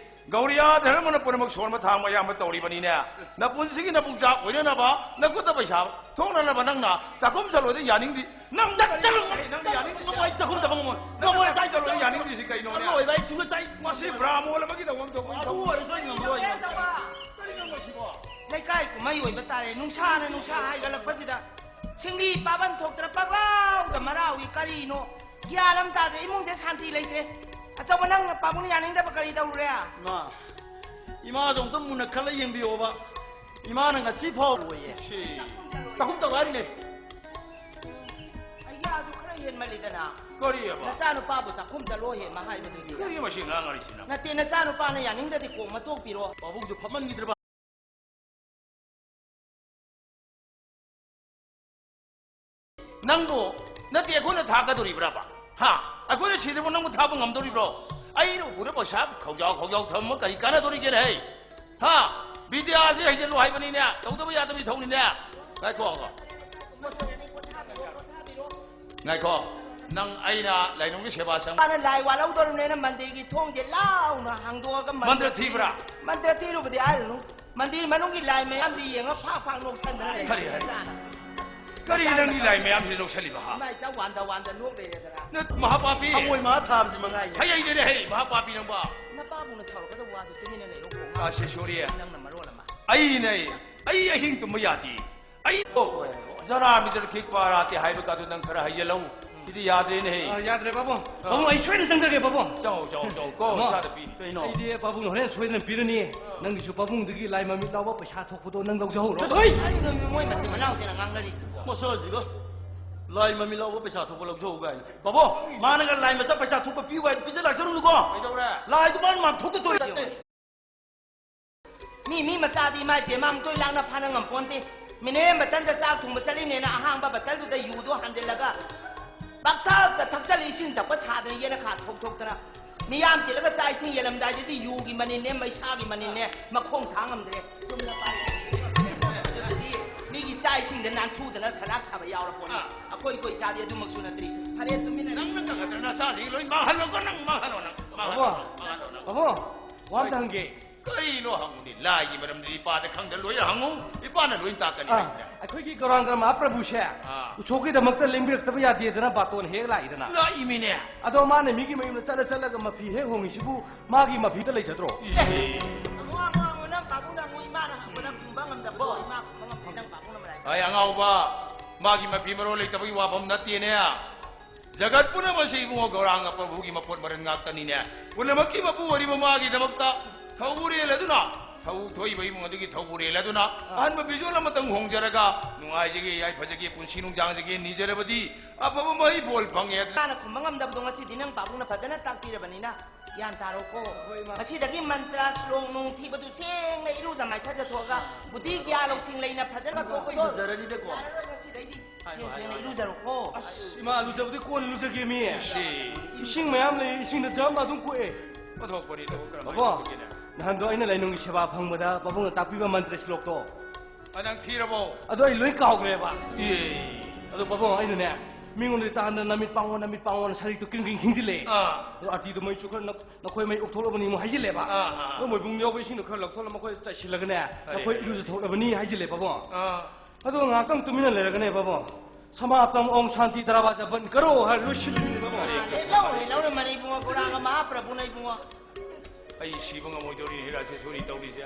ꯒꯧꯔꯤꯌꯥ ꯙꯔꯃꯅ ꯄꯨꯝꯅꯃꯛ ꯁꯣꯟꯕ ꯊꯥꯡꯕ ꯑꯌꯥꯝꯕ ꯇꯧꯔꯤꯕꯅꯤꯅ, ꯅꯄꯨꯟꯁꯤꯒꯤ ꯅꯄꯨꯛꯆꯥꯛ ꯑꯣꯏꯅꯅꯕ ꯅꯈꯨꯠꯇ ꯄꯩꯁꯥ ꯊꯣꯛꯅꯅꯕ ꯅꯪꯅ ꯆꯥꯛꯈꯨꯝ ꯆꯠꯂꯣꯏꯗ ꯌꯥꯅꯤꯡꯗꯦ꯫ ꯅꯪ ꯆꯠ-, ꯆꯠꯂꯨ꯫ ꯅꯪ ꯌꯥꯅꯤꯡꯗꯦ꯫ ꯉꯝꯃꯣꯏ, ꯆꯥꯛꯈꯨꯝ ꯆꯠꯄ ꯉꯝꯃꯣꯏ꯫ ꯅꯪ ꯉꯝꯃꯣꯏ, ꯆꯥꯛꯈꯨꯝ ꯆꯠꯂꯣꯏꯗ ꯌꯥꯅꯤꯡꯗ꯭ꯔꯤꯁꯤ ꯀꯩꯅꯣꯅꯦ? ꯂꯣꯏꯕ ꯑꯩ ꯁꯨꯡꯆꯠ ꯆꯥꯏ-, ꯃꯁꯤ ꯕ꯭ꯔꯥ ꯃꯣꯜ ꯑꯃꯒꯤꯗꯃꯛ ꯇꯧꯕ ꯑꯗꯨ ꯊꯕꯛ꯫ ꯑꯣꯏꯔꯁꯨ ꯑꯩ ꯉꯝꯃꯔꯣꯏ꯫ ꯀꯔꯤ ꯉꯝꯃꯣꯏꯁꯤꯕꯣ? ꯂꯩꯀꯥꯏ ꯀꯨꯝꯍꯩ ꯑꯣꯏꯕ ꯇꯥꯔꯦ꯫ ꯅꯨꯡꯁꯥꯅ ꯅꯨꯡꯁꯥ ꯍꯥꯏꯒꯠꯂꯛꯄꯁꯤꯗ ꯁꯤꯡꯂꯤ ꯄꯥꯕꯟ ꯊꯣꯛꯇꯅ ꯄꯪꯂꯥꯎꯗ ꯃꯔꯥꯎꯏ꯫ ꯀꯔꯤꯅꯣ? ꯒ꯭ꯌꯥꯟ ꯑꯃ ꯇꯥꯗ꯭ꯔꯦ꯫ ꯏꯃꯨꯡꯁꯦ ꯁꯥꯟꯇꯤ ꯂꯩꯇ꯭ꯔꯦ꯫ ꯑꯆꯧꯕ, ꯅꯪꯅ ꯄꯥꯕꯨꯡꯅ ꯌꯥꯅꯤꯡꯗꯕ ꯀꯔꯤ ꯇꯧꯔꯨꯔꯦ? ꯏꯃꯥ, ꯏꯃꯥꯁꯨ ꯑꯝꯇ ꯃꯨꯟꯅ ꯈꯜꯂ ꯌꯦꯡꯕꯤꯌꯣꯕ꯫ ꯏꯃꯥꯅ ꯉꯁꯤ ꯐꯥꯎ ꯂꯣꯏꯌꯦ꯫ ꯁꯤ꯫ ꯆꯥꯛꯈꯨꯝ ꯆꯠꯂꯣ ꯍꯥꯏꯔꯤꯅꯦ꯫ ꯑꯩꯌꯥꯁꯨ ꯈꯔ ꯍꯦꯟꯃꯜꯂꯤꯗꯅ꯫ ꯀꯔꯤꯑꯕ? ꯅꯆꯥꯅꯨꯄꯥꯕꯨ ꯆꯥꯛꯈꯨꯝ ꯆꯠꯂꯣ ꯍꯦꯟꯕ ꯍꯥꯏꯕꯗꯨꯗꯤ꯫ ꯀꯔꯤ ꯃꯁꯤ ꯉꯥꯡꯉꯔꯤꯁꯤꯅ? ꯅꯠꯇꯦ, ꯅꯆꯥꯅꯨꯄꯥꯅ ꯌꯥꯅꯤꯡꯗ꯭ꯔꯗꯤ ꯀꯣꯛ ꯃꯇꯣꯛꯄꯤꯔꯣ꯫ ꯄꯥꯕꯨꯡꯁꯨ ꯐꯝꯍꯟꯈꯤꯗ꯭ꯔꯕ? ꯅꯪꯕꯨ ꯅꯠꯇꯦ ꯑꯩꯈꯣꯏꯅ ꯊꯥꯛꯀꯗꯣꯔꯤꯕ꯭ꯔꯕ? ꯍꯥ? ꯑꯩꯈꯣꯏꯅ ꯁꯤꯗꯕꯨ ꯅꯪꯕꯨ ꯊꯥꯕ ꯉꯝꯗꯣꯔꯤꯕ꯭ꯔꯣ? ꯑꯩꯅ ꯎꯕꯗ ꯄꯩꯁꯥ ꯈꯧꯖꯥꯎ ꯈꯧꯖꯥꯎ ꯊꯝꯃ ꯀꯔꯤ ꯀꯥꯟꯅꯗꯣꯔꯤꯒꯦꯅꯦ? ꯍꯩ! ꯍꯥ? ꯕꯤꯗ꯭ꯌꯥꯁꯤ ꯍꯩꯖꯤꯜꯂꯨ ꯍꯥꯏꯕꯅꯤꯅꯦ, ꯇꯧꯗꯕ ꯌꯥꯗꯕ ꯏꯊꯧꯅꯤꯅꯦ꯫ ꯉꯥꯏꯈꯣ꯫ ꯉꯥꯏꯈꯣ꯫ ꯅꯪ ꯑꯩꯅ ꯂꯥꯏꯅꯨꯡꯒꯤ ꯁꯦꯕꯥ ꯆꯪ- ꯃꯥꯅ ꯂꯥꯏ ꯋꯥꯠꯍꯧꯗꯣꯔꯕꯅꯤꯅ ꯃꯟꯗꯤꯔꯒꯤ ꯊꯣꯡꯁꯦ ꯂꯥꯎꯅ ꯍꯥꯡꯗꯣꯛꯑꯒ ꯃꯟꯗ꯭ꯔ ꯃꯟꯗ꯭ꯔ ꯊꯤꯕ꯭ꯔꯥ? ꯃꯟꯗ꯭ꯔ ꯊꯤꯔꯨꯕꯗꯤ ꯍꯥꯏꯔꯨꯅꯨ꯫ ꯃꯟꯗꯤꯔ ꯃꯅꯨꯡꯒꯤ ꯂꯥꯏ ꯃꯌꯥꯝꯗꯤ ꯌꯦꯡꯉ ꯐꯥꯛ ꯐꯥꯛ ꯅꯣꯛꯁꯟꯗꯅ ꯂꯩ꯫ ꯀꯔꯤ, ꯀꯔꯤ? ꯀꯔꯤ ꯅꯪꯒꯤ ꯂꯥꯏ ꯃꯌꯥꯝꯁꯤ ꯅꯣꯛꯁꯜꯂꯤꯕ, ꯍꯥ? ꯏꯃꯥ ꯏꯆꯥ ꯋꯥꯟꯗ ꯋꯥꯟꯗ ꯅꯣꯛ ꯂꯩꯔꯦꯗꯅ꯫ ꯅꯠ-, ꯃꯍꯥꯄꯥꯄꯤ꯫ ꯍꯪꯉꯣꯏ ꯃꯍꯥ ꯊꯥꯕꯁꯤ ꯃꯉꯥꯏꯁꯦ꯫ ꯍꯩ ꯍꯩꯗꯦꯅꯦ, ꯍꯩ, ꯃꯍꯥꯄꯥꯄꯤ ꯅꯪꯕ꯫ ꯅꯄꯥꯕꯨꯡꯅ ꯁꯥꯎꯔꯛꯀꯗꯕ ꯋꯥꯗꯨ ꯇꯨꯃꯤꯟꯅ ꯂꯩꯔꯣ, ꯀꯣꯛ ꯉꯥꯎ-, ꯑꯥ, ꯁꯦꯁꯣꯔꯤ꯫ ꯅꯪꯅ ꯃꯔꯣꯜ ꯑꯃ꯫ ꯑꯩꯅꯦ, ꯑꯩ ꯑꯍꯤꯡ ꯇꯨꯝꯕ ꯌꯥꯗꯦ꯫ ꯑꯩ, ꯑꯣ, ꯖꯔꯥ ꯃꯤꯗꯔ ꯈꯤꯛ ꯄꯥꯔꯥꯇꯦ ꯍꯥꯏꯕ ꯀꯥꯗꯨ ꯅꯪ ꯈꯔ ꯍꯩꯖꯜꯂꯧ꯫ ꯁꯤꯗꯤ ꯌꯥꯗ꯭ꯔꯦꯅꯦꯍꯦ꯫ ꯑ, ꯌꯥꯗ꯭ꯔꯦ, ꯄꯥꯕꯨꯡ꯫ ꯑ꯫ ꯄꯥꯕꯨꯡ, ꯑꯩ ꯁꯣꯏꯗꯅ ꯆꯪꯖꯒꯦ, ꯄꯥꯕꯨꯡ꯫ ꯆꯪꯉꯣ, ꯆꯪꯉꯣ, ꯆꯪꯉꯣ꯫ ꯀꯣ, ꯃꯥ, ꯏꯆꯥꯗ ꯄꯤ꯫ ꯀꯩꯅꯣ? ꯑꯩꯗꯤ ꯄꯥꯕꯨꯡꯅ ꯍꯣꯔꯦꯟ ꯁꯣꯏꯗꯅ ꯄꯤꯔꯅꯤ꯫ ꯅꯪꯒꯤꯁꯨ ꯄꯥꯕꯨꯡꯗꯒꯤ ꯂꯥꯏ ꯃꯃꯤꯠ ꯂꯥꯎꯕ ꯄꯩꯁꯥ ꯊꯣꯛꯄꯗꯣ ꯅꯪ ꯂꯧꯖꯍꯧꯔꯣ꯫ ꯆꯠꯊꯣꯏ! ꯀꯔꯤꯅꯣ ꯃꯣꯏ ꯃꯆꯤꯟ ꯃꯅꯥꯎꯁꯤꯅ ꯉꯥꯡꯅꯔꯤꯁꯤꯕꯣ? ꯃꯁꯥꯁꯤꯒ ꯂꯥꯏ ꯃꯃꯤꯠ ꯂꯥꯎꯕ ꯄꯩꯁꯥ ꯊꯣꯛꯄ ꯂꯧꯖꯍꯧ ꯀꯥꯏꯅ꯫ ꯄꯥꯕꯨꯡ, ꯃꯥꯅꯒ ꯂꯥꯏ ꯃꯆꯥ ꯄꯩꯁꯥ ꯊꯣꯛꯄ ꯄꯤꯌꯨ ꯍꯥꯏꯗꯣ ꯄꯤꯖ ꯂꯥꯛꯆꯔꯨꯅꯨꯀꯣ꯫ ꯀꯩꯗꯧꯔꯦ? ꯂꯥꯏꯗꯨ ꯃꯥꯅ ꯃꯥꯡꯊꯣꯛꯇ ꯇꯣꯏ ꯆꯠꯇꯦ꯫ ꯃꯤ, ꯃꯤ ꯃꯆꯥꯗꯤ ꯏꯃꯥ ꯏꯕꯦꯝꯃ ꯑꯃꯨꯛꯇꯣꯏ ꯂꯥꯛꯅ ꯐꯥꯅ ꯉꯝꯄꯣꯟꯇꯦ꯫ ꯃꯤꯅꯔꯦꯜ ꯕꯇꯟꯗ ꯆꯥꯛ ꯊꯣꯡꯕ ꯆꯠꯂꯤꯅꯦꯅ ꯑꯍꯥꯡꯕ ꯕꯇꯜꯗꯨꯗ ꯌꯨꯗꯣ ꯍꯥꯟꯖꯤꯜꯂꯒ ꯄꯛꯊꯛꯇ ꯊꯛꯆꯜꯂꯤ, ꯏꯁꯤꯡ ꯊꯛꯄ ꯁꯥꯗꯅ ꯌꯦꯅꯈꯥ ꯊꯣꯛ ꯊꯣꯛꯇꯅ꯫ ꯃꯤꯌꯥꯝ ꯇꯤꯜꯂꯒ ꯆꯥꯛ ꯏꯁꯤꯡ ꯌꯦꯜꯂꯝꯗꯥꯏꯗꯗꯤ ꯌꯨꯒꯤ ꯃꯅꯤꯟꯅꯦ, ꯃꯩꯁꯥꯒꯤ ꯃꯅꯤꯟꯅꯦ, ꯃꯈꯣꯡ ꯊꯥꯡ ꯉꯝꯗ꯭ꯔꯦ꯫ ꯆꯨꯝꯅ ꯄꯥꯏ꯫ ꯑꯗꯨꯗꯤ ꯃꯤꯒꯤ ꯆꯥꯛ ꯏꯁꯤꯡ ꯗ ꯅꯥꯟꯊꯨꯗꯅ ꯁꯂꯥꯛ ꯁꯥꯕ ꯌꯥꯎꯔ ꯄꯣꯠꯅꯤ꯫ ꯑꯥ꯫ ꯑꯩꯈꯣꯏ, ꯑꯩꯈꯣꯏ ꯏꯆꯥꯗꯤ ꯑꯗꯨꯃꯛꯁꯨ ꯅꯠꯇ꯭ꯔꯤ꯫ ꯐꯔꯦ, ꯇꯨꯃꯤꯟꯅ ꯅꯪꯅ ꯀꯪꯉꯛꯇꯅ ꯅꯆꯥꯁꯤꯡ ꯂꯣꯏ ꯃꯥꯡꯍꯜꯂꯣꯀꯣ, ꯅꯪ ꯃꯥꯡꯍꯜꯂꯣ, ꯅꯪ ꯃꯥꯡꯍꯜꯂꯣ, ꯄꯥꯕꯨꯡ, ꯃꯥꯡꯍꯜꯂꯣ, ꯅꯪ꯫ ꯄꯥꯕꯨꯡ, ꯋꯥ ꯑꯝꯇ ꯍꯪꯒꯦ꯫ ꯀꯔꯤꯅꯣ ꯍꯪꯉꯨꯅꯦ, ꯂꯥꯏꯒꯤ ꯃꯔꯝꯗꯤ ꯏꯄꯥꯗ ꯈꯪꯗ ꯂꯣꯏꯅ ꯍꯪꯉꯨ, ꯏꯄꯥꯅ ꯂꯣꯏꯅ ꯇꯥꯛꯀꯅꯤ ꯑꯥ, ꯍꯥꯏꯕꯅꯦ꯫ ꯑꯩꯈꯣꯏꯒꯤ ꯒꯧꯔꯥꯡꯒ ꯃꯍꯥꯄ꯭ꯔꯚꯨꯁꯦ ꯑꯥ꯫ ꯎꯁꯣꯞꯀꯤꯗꯃꯛꯇ ꯂꯦꯡꯕꯤꯔꯛꯇꯕ ꯌꯥꯗꯦꯗꯅ ꯕꯥꯇꯣꯟ ꯍꯦꯛ ꯂꯥꯛꯏꯗꯅ꯫ ꯂꯥꯛꯏꯃꯤꯅꯦ꯫ ꯑꯗꯣ ꯃꯥꯅ ꯃꯤꯒꯤ ꯃꯌꯨꯝꯗ ꯆꯠꯂ ꯆꯠꯂꯒ ꯃꯐꯤ ꯍꯦꯛ ꯍꯣꯡꯉꯤꯁꯤꯕꯨ ꯃꯥꯒꯤ ꯃꯐꯤꯗ ꯂꯩꯖꯗ꯭ꯔꯣ? ꯏꯁꯦ꯫ ꯍꯪꯉꯨ, ꯍꯪꯉꯨ, ꯍꯪꯉꯨ, ꯅꯪ ꯄꯥꯕꯨꯡꯗ ꯍꯪꯉꯨ, ꯏꯃꯥꯅ ꯍꯪꯕꯗ ꯈꯨꯝꯕ ꯉꯝꯗꯕꯗꯣ, ꯏꯃꯥ ꯈꯨꯝꯕ ꯉꯝꯗꯦ, ꯅꯪ ꯄꯥꯕꯨꯡꯅ ꯃꯔꯥꯏ꯫ ꯑꯩ ꯑꯉꯥꯎꯕ, ꯃꯥꯒꯤ ꯃꯐꯤ ꯃꯔꯣꯜ ꯂꯩꯇꯕꯒꯤ ꯋꯥꯐꯝ ꯅꯠꯇꯦꯅꯦ꯫ ꯖꯒꯠ ꯄꯨꯝꯅꯃꯛꯁꯤ ꯏꯕꯨꯡꯉꯣ ꯒꯧꯔꯥꯡꯒ ꯄ꯭ꯔꯚꯨꯒꯤ ꯃꯄꯣꯠ ꯃꯔꯜ ꯉꯥꯛꯇꯅꯤꯅꯦ꯫ ꯄꯨꯝꯅꯃꯛꯀꯤ ꯃꯄꯨ ꯑꯣꯏꯔꯤꯕ ꯃꯥꯒꯤꯗꯃꯛꯇ ꯊꯧꯕꯨꯔꯦꯜ ꯑꯗꯨꯅ, ꯊꯧ ꯊꯣꯛꯏꯕ ꯏꯃꯨꯡ ꯑꯗꯨꯒꯤ ꯊꯧꯕꯨꯔꯦꯜ ꯑꯗꯨꯅ ꯑꯍꯟꯕ ꯐꯤꯖꯣꯜ ꯑꯃꯇꯪ ꯍꯣꯡꯖꯔꯒ ꯅꯨꯡꯉꯥꯏꯖꯒꯦ, ꯌꯥꯏꯐꯖꯒꯦ, ꯄꯨꯟꯁꯤ ꯅꯨꯡꯖꯥꯡꯖꯒꯦ ꯅꯤꯖꯔꯕꯗꯤ ꯑꯐꯕ ꯃꯍꯩ ꯐꯣꯜ ꯐꯪꯉꯦ꯫ ꯃꯥꯅ ꯈꯨꯝꯕ ꯉꯝꯗꯕꯗꯣ ꯉꯁꯤꯗꯤ ꯅꯪ ꯄꯥꯕꯨꯡꯅ ꯐꯖꯅ ꯇꯥꯛꯄꯤꯔꯕꯅꯤꯅ ꯒ꯭ꯌꯥꯟ ꯇꯥꯔꯣꯀꯣ꯫ ꯍꯣꯏ, ꯏꯃꯥ꯫ ꯉꯁꯤꯗꯒꯤ ꯃꯟꯇ꯭ꯔ ꯁ꯭ꯂꯣꯛ ꯅꯨꯡ ꯊꯤꯕꯗꯨ ꯁꯦꯡꯅ ꯏꯔꯨꯖ ꯃꯥꯏꯊꯖ ꯊꯣꯛꯑꯒ ꯕꯨꯙꯤ ꯒ꯭ꯌꯥꯟ ꯂꯧꯁꯤꯡ ꯂꯩꯅ ꯐꯖꯅ ꯂꯣꯏ ꯊꯣꯛꯄꯗꯣ꯫ ꯂꯨꯖꯔꯅꯤꯗꯀꯣ꯫ ꯌꯥꯔꯔꯣꯏ ꯉꯁꯤꯗꯩꯗꯤ꯫ ꯍꯥꯏꯌꯣ, ꯁꯦꯡ ꯍꯥꯏꯌꯣ, ꯁꯦꯡꯅ ꯍꯥꯏꯌꯣ꯫ ꯏꯔꯨꯖꯔꯣꯀꯣ꯫ ꯑꯁ, ꯏꯃꯥ, ꯂꯨꯖꯕꯗꯤ ꯀꯣꯟꯅ ꯂꯨꯖꯒꯦ ꯃꯤ꯫ ꯏꯁꯤ꯫ ꯏꯁꯤꯡ ꯃꯌꯥꯝ ꯂꯩ, ꯏꯁꯤꯡꯗ ꯖꯝ ꯑꯗꯨꯝ ꯀꯣꯛꯑꯦ꯫ ꯃꯊꯣꯛ ꯄꯔꯤꯗꯕꯨ ꯀꯔꯝꯍꯥꯏꯅ ꯕꯥꯕꯣ, ꯇꯧꯒꯦꯅꯦ? ꯅꯍꯥꯟꯗꯣ ꯑꯩꯅ ꯂꯥꯏꯅꯨꯡꯒꯤ ꯁꯦꯕꯥ ꯐꯪꯕꯗ ꯄꯥꯕꯨꯡꯅ ꯇꯥꯛꯄꯤꯕ ꯃꯟꯇ꯭ꯔ ꯁ꯭ꯂꯣꯛꯇꯣ꯫ ꯑ, ꯅꯪ ꯊꯤꯔꯕꯣ? ꯑꯗꯣ ꯑꯩ ꯂꯣꯏ ꯀꯥꯎꯈ꯭ꯔꯦꯕ꯫ ꯑꯦ꯫ ꯑꯗꯣ ꯄꯥꯕꯨꯡ, ꯑꯩꯅꯅꯦ, ꯃꯤꯉꯣꯟꯗꯗꯤ ꯇꯥꯍꯟꯗꯅ ꯅꯃꯤꯠ ꯄꯥꯡꯉꯣ, ꯅꯃꯤꯠ ꯄꯥꯡꯉꯣꯅ ꯁꯔꯤꯛꯇꯣ ꯀ꯭ꯔꯤꯡ ꯀ꯭ꯔꯤꯡ ꯈꯤꯡꯖꯤꯜꯂꯦ꯫ ꯑꯥ꯫ ꯑꯗꯣ ꯑꯥꯔꯇꯤꯗꯣ ꯃꯩ ꯆꯨ ꯈꯔ ꯅꯛ-, ꯅꯈꯣꯏ ꯃꯩ ꯑꯣꯛꯊꯣꯛꯂꯕꯅꯤ ꯑꯃꯨꯛ ꯍꯥꯏꯖꯤꯜꯂꯦꯕ꯫ ꯑꯥ, ꯑꯥ꯫ ꯑꯗꯣ ꯃꯣꯏꯕꯨꯡ ꯌꯥꯎꯕ ꯏꯁꯤꯡꯗꯣ ꯈꯔ ꯂꯧꯊꯣꯛꯂꯒ ꯃꯈꯣꯏ ꯆꯥꯏꯁꯤꯜꯂꯒꯅꯦ, ꯐꯔꯦ, ꯅꯈꯣꯏ ꯐꯔꯦ꯫ ꯏꯔꯨꯖꯊꯣꯛꯂꯕꯅꯤ ꯍꯥꯏꯖꯤꯜꯂꯦ ꯄꯥꯕꯨꯡ꯫ ꯑꯥ꯫ ꯑꯗꯣ ꯉꯥꯏꯍꯥꯛꯇꯪ ꯇꯨꯃꯤꯟꯅ ꯂꯩꯔꯒꯅꯦ ꯄꯥꯕꯨꯡ, "ꯁꯃꯥꯞꯇꯝ ꯑꯣꯝ ꯁꯥꯟꯇꯤ ꯗꯔꯋꯥꯖꯥ ꯕꯟ ꯀꯔꯣ" ꯍꯥꯏꯔ ꯂꯣꯏꯁꯤꯜꯂꯤꯅꯦ ꯄꯥꯕꯨꯡ꯫ ꯂꯦꯞꯂꯧꯔꯦ, ꯂꯧꯔꯦ, ꯃꯅꯤ ꯏꯕꯨꯡꯉꯣ, ꯒꯧꯔꯥꯡꯒ ꯃꯍꯥꯄ꯭ꯔꯚꯨꯅ ꯏꯕꯨꯡꯉꯣ꯫ ꯑꯩ ꯁꯤꯕ ꯉꯝꯃꯣꯏꯗꯧꯔꯤ ꯍꯤꯔꯥꯁꯦ ꯁꯣꯔꯤ ꯇꯧꯔꯤꯁꯦ꯫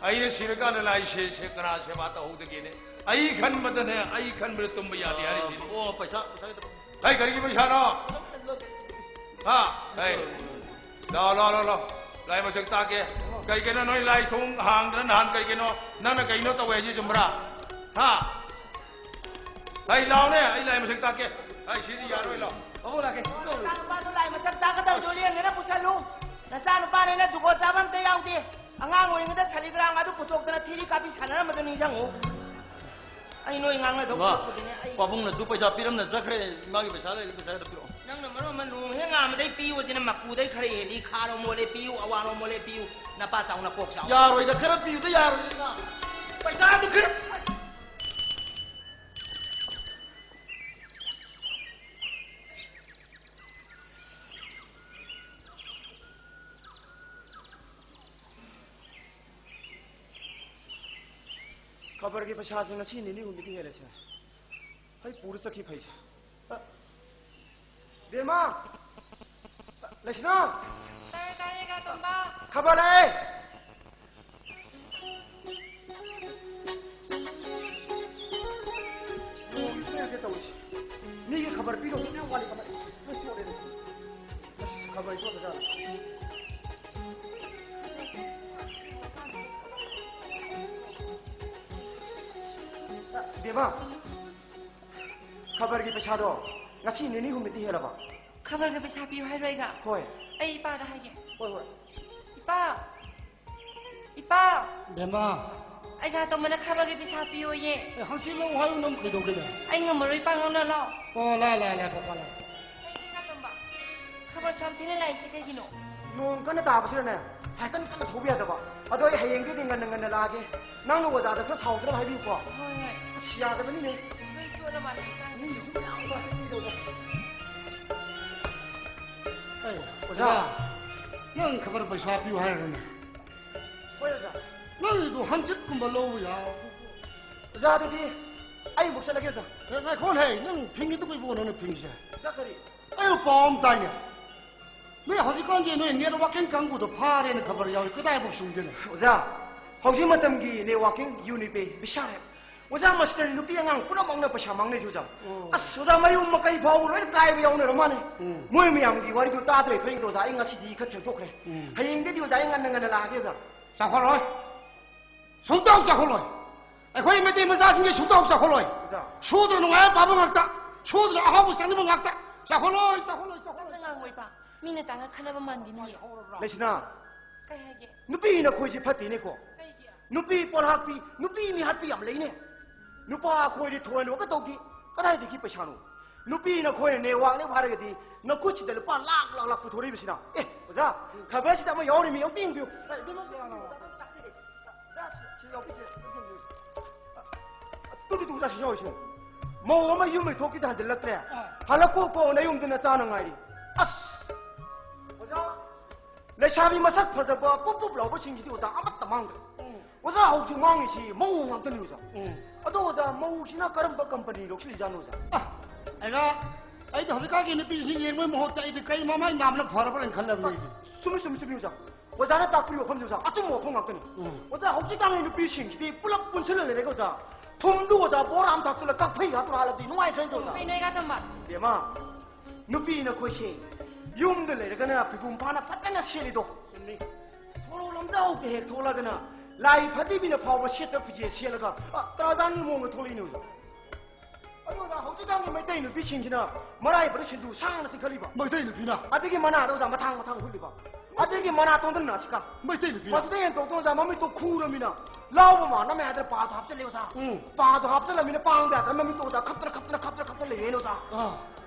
ꯑꯩꯅ ꯁꯤꯔꯀꯥꯟꯗ ꯂꯥꯏꯁꯦ ꯁꯦ ꯀꯅꯥ ꯁꯦꯕꯥ ꯇꯧꯍꯧꯗꯒꯦꯅꯦ? ꯑꯩ ꯈꯟꯕꯗꯅꯦ, ꯑꯩ ꯈꯟꯕꯗ ꯇꯨꯝꯕ ꯌꯥꯗꯦ ꯍꯥꯏꯔꯤꯁꯤꯅꯤ꯫ ꯑꯣ, ꯄꯩꯁꯥ, ꯄꯩꯁꯥ ꯈꯤꯇꯪ꯫ ꯀꯩ ꯀꯔꯤꯒꯤ ꯄꯩꯁꯥꯅꯣ? ꯍꯥ? ꯍꯩ꯫ ꯂꯥꯎ, ꯂꯥꯎ, ꯂꯥꯎ, ꯂꯥꯎ꯫ ꯂꯥꯏ ꯃꯁꯛ ꯇꯥꯛꯀꯦ꯫ ꯀꯩ ꯀꯩꯅꯣ ꯅꯣꯏ ꯂꯥꯏ ꯊꯣꯡ ꯍꯥꯡꯗꯅ ꯅꯍꯥꯟ ꯀꯩ ꯀꯩꯅꯣ ꯅꯪꯅ ꯀꯩꯅꯣ ꯇꯧꯋꯦ ꯍꯥꯏꯁꯤ ꯆꯨꯝꯕ꯭ꯔꯥ? ꯍꯥ? ꯍꯩ, ꯂꯥꯎꯅꯦ, ꯑꯩ ꯂꯥꯏ ꯃꯁꯛ ꯇꯥꯛꯀꯦ꯫ ꯍꯩ, ꯁꯤꯗꯤ ꯌꯥꯔꯣꯏ, ꯂꯥꯎ꯫ ꯄꯥꯕꯨꯡ ꯂꯥꯛꯀꯦ꯫ ꯅꯆꯥꯅꯨꯄꯥꯗꯣ ꯂꯥꯏ ꯃꯁꯛ ꯇꯥꯛꯀꯗꯕꯗꯣ ꯂꯦꯝꯗꯅ ꯄꯨꯁꯜꯂꯨ꯫ ꯅꯆꯥꯅꯨꯄꯥꯅꯦꯅ ꯖꯨꯒꯣꯠ ꯆꯥꯕ ꯑꯝꯇ ꯌꯥꯎꯗꯦ꯫ ꯑꯉꯥꯡ ꯑꯣꯏꯔꯤꯉꯩꯗ ꯁꯂꯤꯒ꯭ꯔꯥꯝ ꯑꯗꯨ ꯄꯨꯊꯣꯛꯇꯅ ꯊꯤꯔꯤ ꯀꯥꯕꯤ ꯁꯥꯟꯅꯔꯝꯕꯗꯣ ꯅꯤꯡꯁꯤꯡꯉꯨ꯫ ꯑꯩ ꯅꯣꯏ ꯉꯥꯡꯅꯗꯧ ꯏꯃꯥ, ꯁꯔꯨꯛꯄꯨꯗꯤꯅꯦ, ꯑꯩ ꯄꯥꯕꯨꯡꯅꯁꯨ ꯄꯩꯁꯥ ꯄꯤꯔꯝꯅ ꯆꯠꯈ꯭ꯔꯦ꯫ ꯏꯃꯥꯒꯤ ꯄꯩꯁꯥ ꯂꯩꯔꯗꯤ ꯄꯩꯁꯥ ꯈꯤꯇ ꯄꯤꯔꯛꯑꯣ꯫ ꯅꯪꯅ ꯃꯔꯣꯟ ꯑꯃ ꯅꯣꯡ ꯍꯦꯛ ꯉꯥꯝꯃꯗꯩ ꯄꯤꯌꯨ ꯁꯤꯅ ꯃꯀꯨꯗꯩ ꯈꯔ ꯍꯦꯜꯂꯤ, ꯈꯥꯔꯣ ꯃꯣꯜꯂꯦ ꯄꯤꯌꯨ, ꯑꯋꯥꯔꯣ ꯃꯣꯜꯂꯦ ꯄꯤꯌꯨ, ꯅꯄꯥ ꯆꯥꯎꯅ ꯀꯣꯛ ꯆꯥꯎ꯫ ꯌꯥꯔꯣꯏꯗ, ꯈꯔ ꯄꯤꯌꯨꯗ, ꯌꯥꯔꯣꯏꯗ ꯏꯃꯥ꯫ ꯄꯩꯁꯥꯗꯨ ꯈꯔ ꯈꯕꯔꯒꯤ ꯄꯩꯁꯥꯁꯦ ꯉꯁꯤ ꯅꯤꯅꯤ ꯍꯨꯝꯅꯤꯗꯤ ꯍꯦꯜꯂꯦꯁꯦ꯫ ꯑꯩ ꯄꯨꯔ ꯆꯠꯈꯤ ꯐꯩꯁꯦ꯫ ꯑ, ꯕꯦꯝꯃ! ꯂꯩꯁꯅꯥ! ꯇꯥꯔꯦ, ꯇꯥꯔꯦ, ꯀꯥ ꯇꯣꯝꯕ꯫ ꯈꯕꯔ ꯂꯥꯛꯑꯦ! ꯂꯣꯏꯔꯦ, ꯁꯣꯏꯔꯒꯦ ꯇꯧꯔꯤꯁꯦ꯫ ꯃꯤꯒꯤ ꯈꯕꯔ ꯄꯤꯗꯧꯕ ꯃꯌꯥꯝ ꯋꯥꯠꯂꯤ, ꯀꯃꯥꯏ? ꯂꯣꯏ ꯆꯣꯠꯂꯦ꯫ ꯑꯁ, ꯈꯕꯔ ꯆꯣꯠꯂꯖꯥꯠꯂꯣ? ꯕꯦꯝꯃ, ꯈꯕꯔꯒꯤ ꯄꯩꯁꯥꯗꯣ ꯉꯁꯤ ꯅꯤꯅꯤ ꯍꯨꯝꯅꯤꯗꯤ ꯍꯦꯜꯂꯕ? ꯈꯕꯔꯒꯤ ꯄꯩꯁꯥ ꯄꯤꯌꯨ ꯍꯥꯏꯔꯣ ꯑꯩꯒ? ꯍꯣꯏ꯫ ꯑꯩ ꯏꯄꯥꯗ ꯍꯥꯏꯒꯦ꯫ ꯍꯣꯏ, ꯍꯣꯏ꯫ ꯏꯄꯥ! ꯏꯄꯥ! ꯕꯦꯝꯃ! ꯑꯩꯒ ꯇꯣꯝꯕꯅ ꯈꯕꯔꯒꯤ ꯄꯩꯁꯥ ꯄꯤꯌꯣꯌꯦ꯫ ꯑꯦ, ꯍꯪꯆꯤꯠ ꯂꯧ ꯍꯥꯏꯌꯨ, ꯅꯪ ꯀꯩꯗꯧꯒꯦꯅꯦ? ꯑꯩ ꯉꯝꯃꯔꯣꯏ, ꯏꯄꯥ, ꯉꯥꯡꯅ ꯂꯥꯛꯑꯣ꯫ ꯑꯣ, ꯂꯥꯛꯑꯦ, ꯂꯥꯛꯑꯦ, ꯂꯥꯛꯑꯦ, ꯄꯄꯥ ꯂꯥꯛꯑꯦ꯫ ꯀꯩꯒꯤꯅꯣ ꯏꯄꯥ ꯇꯣꯝꯕ? ꯈꯕꯔ ꯁꯨꯌꯥꯝ ꯊꯦꯡꯅ ꯂꯥꯛꯏꯁꯦ ꯀꯩꯒꯤꯅꯣ? ꯅꯣꯡ ꯀꯟꯅ ꯇꯥꯕꯁꯤꯗꯅꯦ, ꯁꯥꯏꯀꯜ ꯀꯟꯅ ꯊꯧꯕ ꯌꯥꯗꯕ꯫ ꯑꯗꯣ ꯑꯩ ꯍꯌꯦꯡꯗꯩꯗꯤ ꯉꯟꯅ ꯉꯟꯅ ꯂꯥꯛꯑꯒꯦ꯫ ꯅꯪꯅ ꯑꯣꯖꯥꯗ ꯈꯔ ꯁꯥꯎꯗꯅꯕ ꯍꯥꯏꯕꯤꯌꯨꯀꯣ꯫ ꯍꯣꯏ, ꯍꯣꯏ꯫ ꯑꯁ, ꯌꯥꯗꯕꯅꯤꯅꯦ꯫ ꯂꯣꯏ ꯆꯣꯠꯂ ꯃꯥꯜꯂꯦ ꯏꯆꯥꯁꯤꯡꯁꯦ꯫ ꯃꯤꯁꯨ ꯃꯌꯥꯝ ꯂꯥꯛꯑꯦ, ꯀꯩꯗꯧꯕ? ꯑꯩ, ꯑꯣꯖꯥ꯫ ꯑꯣꯖꯥ, ꯅꯪ ꯈꯕꯔ ꯄꯩꯁꯥ ꯄꯤꯌꯨ ꯍꯥꯏꯔꯅꯦ꯫ ꯍꯣꯏ, ꯑꯣꯖꯥ꯫ ꯅꯪꯒꯤꯗꯣ ꯍꯪꯆꯤꯠꯀꯨꯝꯕ ꯂꯧꯕ ꯌꯥꯎ꯫ ꯑꯣꯖꯥ, ꯑꯗꯨꯗꯤ ꯑꯩ ꯑꯃꯨꯛ ꯆꯠꯂꯒꯦ, ꯑꯣꯖꯥ꯫ ꯑꯦ, ꯉꯥꯏꯈꯣꯅꯦ, ꯅꯪ ꯐꯤꯡꯉꯤꯗꯨ ꯀꯩꯕꯣ ꯅꯪꯅ ꯐꯤꯡꯉꯤꯁꯦ? ꯑꯣꯖꯥ, ꯀꯔꯤ? ꯑꯩ ꯄꯥꯎ ꯑꯃ ꯇꯥꯏꯅꯦ꯫ ꯅꯣꯏ ꯍꯧꯖꯤꯛꯀꯥꯟꯒꯤ ꯅꯣꯏ networking ꯀꯥꯡꯕꯨꯗꯣ ꯐꯥꯔꯦꯅ ꯈꯕꯔ ꯌꯥꯎꯏ꯫ ꯀꯗꯥꯏꯐꯥꯎ ꯆꯨꯝꯗꯣꯏꯅꯣ? ꯑꯣꯖꯥ, ꯍꯧꯖꯤꯛ ꯃꯇꯝꯒꯤ networking ꯌꯨꯅꯤꯄꯦ ꯕꯤꯁꯥꯜ ꯍꯥꯏꯕ꯫ ꯑꯣꯖꯥ, ꯃꯁꯤꯗꯅꯤ ꯅꯨꯄꯤ ꯑꯉꯥꯡ ꯄꯨꯝꯅꯃꯛꯅ ꯄꯩꯁꯥ ꯃꯥꯡꯅꯩꯁꯦ, ꯑꯣꯖꯥ꯫ ꯑꯣ꯫ ꯑꯁ, ꯑꯣꯖꯥ, ꯃꯌꯨꯝ ꯃꯀꯩ ꯐꯥꯎꯕ ꯂꯣꯏꯅ ꯀꯥꯏꯕ ꯌꯥꯎꯅꯔ ꯃꯥꯅꯦ꯫ ꯎꯝ꯫ ꯃꯣꯏ ꯃꯌꯥꯝꯒꯤ ꯋꯥꯔꯤꯗꯨ ꯇꯥꯗ꯭ꯔꯦ, ꯊꯣꯏꯅ, ꯑꯣꯖꯥ, ꯑꯩ ꯉꯁꯤꯗꯤ ꯈꯔ ꯊꯦꯡꯗꯣꯛꯈ꯭ꯔꯦ꯫ ꯎꯝ꯫ ꯍꯌꯦꯡꯗꯩꯗꯤ, ꯑꯣꯖꯥ, ꯑꯩ ꯉꯟꯅ ꯉꯟꯅ ꯂꯥꯛꯑꯒꯦ, ꯑꯣꯖꯥ꯫ ꯆꯥꯎꯈꯠꯂꯣꯏ꯫ ꯁꯨꯡꯆꯥꯎ ꯆꯥꯎꯈꯠꯂꯣꯏ꯫ ꯑꯩꯈꯣꯏ ꯃꯩꯇꯩ ꯃꯆꯥꯁꯤꯡꯁꯦ ꯁꯨꯡꯆꯥꯎ ꯆꯥꯎꯈꯠꯂꯣꯏ꯫ ꯑꯣꯖꯥ꯫ ꯁꯨꯗꯅ ꯅꯨꯡꯉꯥꯏꯕ ꯄꯥꯝꯕ ꯉꯥꯛꯇ, ꯁꯨꯗꯅ ꯑꯍꯥꯎꯕ ꯆꯥꯅꯤꯡꯕ ꯉꯥꯛꯇ꯫ ꯆꯥꯎꯈꯠꯂꯣꯏ, ꯆꯥꯎꯈꯠꯂꯣꯏ, ꯆꯥꯎꯈꯠꯂꯣꯏ꯫ ꯀꯟꯅ ꯉꯥꯡꯉꯣ ꯏꯄꯥ꯫ ꯃꯤꯅ ꯇꯥꯔꯒ ꯈꯠꯅꯕ ꯃꯥꯟꯈꯤꯅꯤꯌꯦ꯫ ꯂꯩꯁꯅꯥ, ꯀꯩ ꯍꯥꯏꯒꯦ? ꯅꯨꯄꯤ ꯅꯈꯣꯏꯁꯤ ꯐꯠꯇꯦꯅꯦꯀꯣ꯫ ꯀꯩꯒꯤ? ꯅꯨꯄꯤ ꯄꯣꯠꯍꯥꯛꯄꯤ, ꯅꯨꯄꯤ ꯃꯤꯍꯥꯠꯄꯤ ꯌꯥꯝ ꯂꯩꯅꯦ꯫ ꯅꯨꯄꯥ ꯑꯩꯈꯣꯏꯗꯤ ꯊꯣꯏꯅ ꯀꯩꯗꯧꯒꯦ? ꯀꯗꯥꯏꯗꯒꯤ ꯄꯩꯁꯥꯅꯣ? ꯅꯨꯄꯤ ꯅꯈꯣꯏꯅ networkꯅꯦꯕꯨ ꯍꯥꯏꯔꯒꯗꯤ ꯅꯈꯨꯠꯁꯤꯗ ꯂꯨꯄꯥ ꯂꯥꯛ, ꯂꯥꯛ, ꯂꯥꯛ ꯄꯨꯊꯣꯔꯛꯏꯕꯁꯤꯅ꯫ ꯑꯦ, ꯑꯣꯖꯥ, ꯈꯕꯔꯁꯤꯗ ꯑꯃ ꯌꯥꯎꯔꯤꯃꯤ, ꯑꯝꯇ ꯌꯦꯡꯕꯤꯌꯨ꯫ ꯑꯦ, ꯏꯕꯦꯝꯃ, ꯏꯕꯦꯝꯃ, ꯏꯕꯦꯝꯃ, ꯇꯥꯛꯁꯤꯗꯤ꯫ ꯑꯣꯖꯥ, ꯁꯤ, ꯁꯤ ꯌꯥꯎꯕꯤꯁꯦ, ꯑꯝꯇ ꯌꯦꯡꯕꯤꯌꯨ꯫ ꯇꯨ, ꯇꯨ, ꯇꯨ, ꯑꯣꯖꯥ, ꯁꯤ ꯌꯥꯎꯔꯤꯁꯦ꯫ ꯃꯧ ꯑꯃ ꯌꯨꯝ ꯂꯩꯊꯣꯛꯈꯤꯗ ꯍꯟꯖꯤꯜꯂꯛꯇ꯭ꯔꯦ꯫ ꯑꯥ꯫ ꯍꯜꯂꯛꯀꯣ ꯀꯣ, ꯅꯌꯨꯝꯗ ꯅꯆꯥꯅ ꯉꯥꯏꯔꯤ꯫ ꯑꯁ! ꯑꯣꯖꯥ, ꯂꯩꯁꯥꯕꯤ ꯃꯁꯛ ꯐꯖꯕ, ꯄꯨꯞ ꯄꯨꯞ ꯂꯥꯎꯕꯁꯤꯡꯁꯤꯗꯤ, ꯑꯣꯖꯥ, ꯑꯃꯠꯇ ꯃꯥꯡꯗ꯭ꯔꯦ꯫ ꯎꯝ꯫ ꯑꯣꯖꯥ, ꯍꯧꯖꯤꯛ ꯉꯥꯡꯉꯤꯁꯤ ꯃꯧ ꯉꯥꯛꯇꯅꯤ ꯑꯣꯖꯥ꯫ ꯎꯝ꯫ ꯑꯗꯣ ꯑꯣꯖꯥ, ꯃꯧꯁꯤꯅ ꯀꯔꯝꯕ ꯀꯝꯄꯅꯤ ꯂꯧꯁꯤꯜꯂꯤꯖꯥꯠꯅꯣ ꯑꯣꯖꯥ? ꯑ, ꯑꯩꯅ, ꯑꯩꯗꯤ ꯍꯧꯖꯤꯛꯀꯥꯟꯒꯤ ꯅꯨꯄꯤꯁꯤꯡ ꯌꯦꯡꯕꯒꯤ ꯃꯍꯨꯠꯇ ꯑꯩꯗꯤ ꯀꯩ ꯃꯃꯥꯏ ꯅꯥꯝꯅ ꯐꯔꯕ꯭ꯔꯥ ꯍꯥꯏꯅ ꯈꯜꯂꯕꯅꯤ ꯑꯩꯗꯤ꯫ ꯆꯨꯝꯃꯤ, ꯆꯨꯝꯃꯤ, ꯆꯨꯝꯃꯤ ꯑꯣꯖꯥ꯫ ꯑꯣꯖꯥꯅ ꯇꯥꯛꯄꯤꯔꯤꯕ ꯋꯥꯐꯝꯁꯦ ꯑꯣꯖꯥ, ꯑꯆꯨꯝꯕ ꯋꯥꯐꯝ ꯉꯥꯛꯇꯅꯤ꯫ ꯎꯝ꯫ ꯑꯣꯖꯥ, ꯍꯧꯖꯤꯛꯀꯥꯟꯒꯤ ꯅꯨꯄꯤꯁꯤꯡꯁꯤꯗꯤ ꯄꯨꯂꯞ ꯄꯨꯟꯁꯤꯜꯂ ꯂꯩꯔꯦꯒ ꯑꯣꯖꯥ꯫ ꯊꯨꯝꯗꯨ ꯑꯣꯖꯥ, ꯕꯣꯔꯥ ꯑꯃ ꯊꯥꯛꯆꯜꯂ ꯀꯛꯐꯩ ꯉꯥꯛꯇ ꯍꯥꯜꯂꯕꯗꯤ ꯅꯨꯡꯉꯥꯏꯇ꯭ꯔꯦ ꯑꯣꯖꯥ꯫ ꯀꯩꯅꯣ ꯑꯩꯒ ꯇꯝꯕ? ꯏꯕꯦꯝꯃ, ꯅꯨꯄꯤꯅ ꯑꯩꯈꯣꯏꯁꯦ ꯌꯨꯝꯗ ꯂꯩꯔꯒꯅ ꯐꯤꯕꯨꯝ ꯐꯥꯅ ꯐꯖꯅ ꯁꯦꯠꯂꯤꯗꯣ꯫ ꯆꯨꯝꯃꯤ꯫ ꯁꯣꯔꯣꯛ ꯂꯝꯖꯥꯎꯗ ꯍꯦꯛ ꯊꯣꯛꯂꯒꯅ ꯂꯥꯏ ꯐꯗꯤꯕꯤꯅ ꯐꯥꯎꯕ ꯁꯦꯠꯇ ꯐꯤꯖꯦ ꯁꯦꯠꯂꯒ, ꯑ, ꯇꯔꯥꯖꯥꯟꯒꯤ ꯃꯑꯣꯡꯗ ꯊꯣꯛꯂꯛꯏꯅꯦ ꯑꯣꯖꯥ꯫ ꯑꯗꯨ ꯑꯣꯖꯥ, ꯍꯧꯖꯤꯛꯀꯥꯟꯒꯤ ꯃꯩꯇꯩ ꯅꯨꯄꯤꯁꯤꯡꯁꯤꯅ ꯃꯔꯥꯏꯕꯛꯇ ꯁꯤꯟꯗꯨ ꯁꯥꯡꯅ ꯆꯤꯡꯈꯠꯂꯤꯕ꯫ ꯃꯩꯇꯩ ꯅꯨꯄꯤꯅ? ꯑꯗꯒꯤ ꯃꯅꯥꯗ ꯑꯣꯖꯥ ꯃꯊꯥꯡ ꯃꯊꯥꯡ ꯍꯨꯠꯂꯤꯕ꯫ ꯑꯗꯒꯤ ꯃꯅꯥ ꯇꯣꯟꯗꯅ ꯁꯤꯀꯥ꯫ ꯃꯩꯇꯩ ꯅꯨꯄꯤꯅ? ꯃꯗꯨꯗ ꯍꯦꯟ ꯇꯧꯗꯅ ꯑꯣꯖꯥ, ꯃꯃꯤꯠꯇꯣ ꯈꯨꯔꯃꯤꯅ ꯂꯥꯎꯕ ꯃꯥꯟꯅꯕ ꯍꯥꯏꯗꯅ ꯄꯥꯗꯣ ꯍꯥꯞꯆꯜꯂꯦ ꯑꯣꯖꯥ꯫ ꯎꯝ꯫ ꯄꯥꯗꯣ ꯍꯥꯞꯆꯜꯂꯃꯤꯅ ꯄꯥꯡꯕ ꯌꯥꯗ꯭ꯔꯦ, ꯃꯃꯤꯠꯇꯣ ꯑꯣꯖꯥ ꯈꯞꯇꯅ ꯈꯞꯇꯅ ꯈꯞꯇꯅ ꯈꯞꯇꯅ ꯂꯩꯔꯦꯅꯦ ꯑꯣꯖꯥ꯫ ꯑꯥ꯫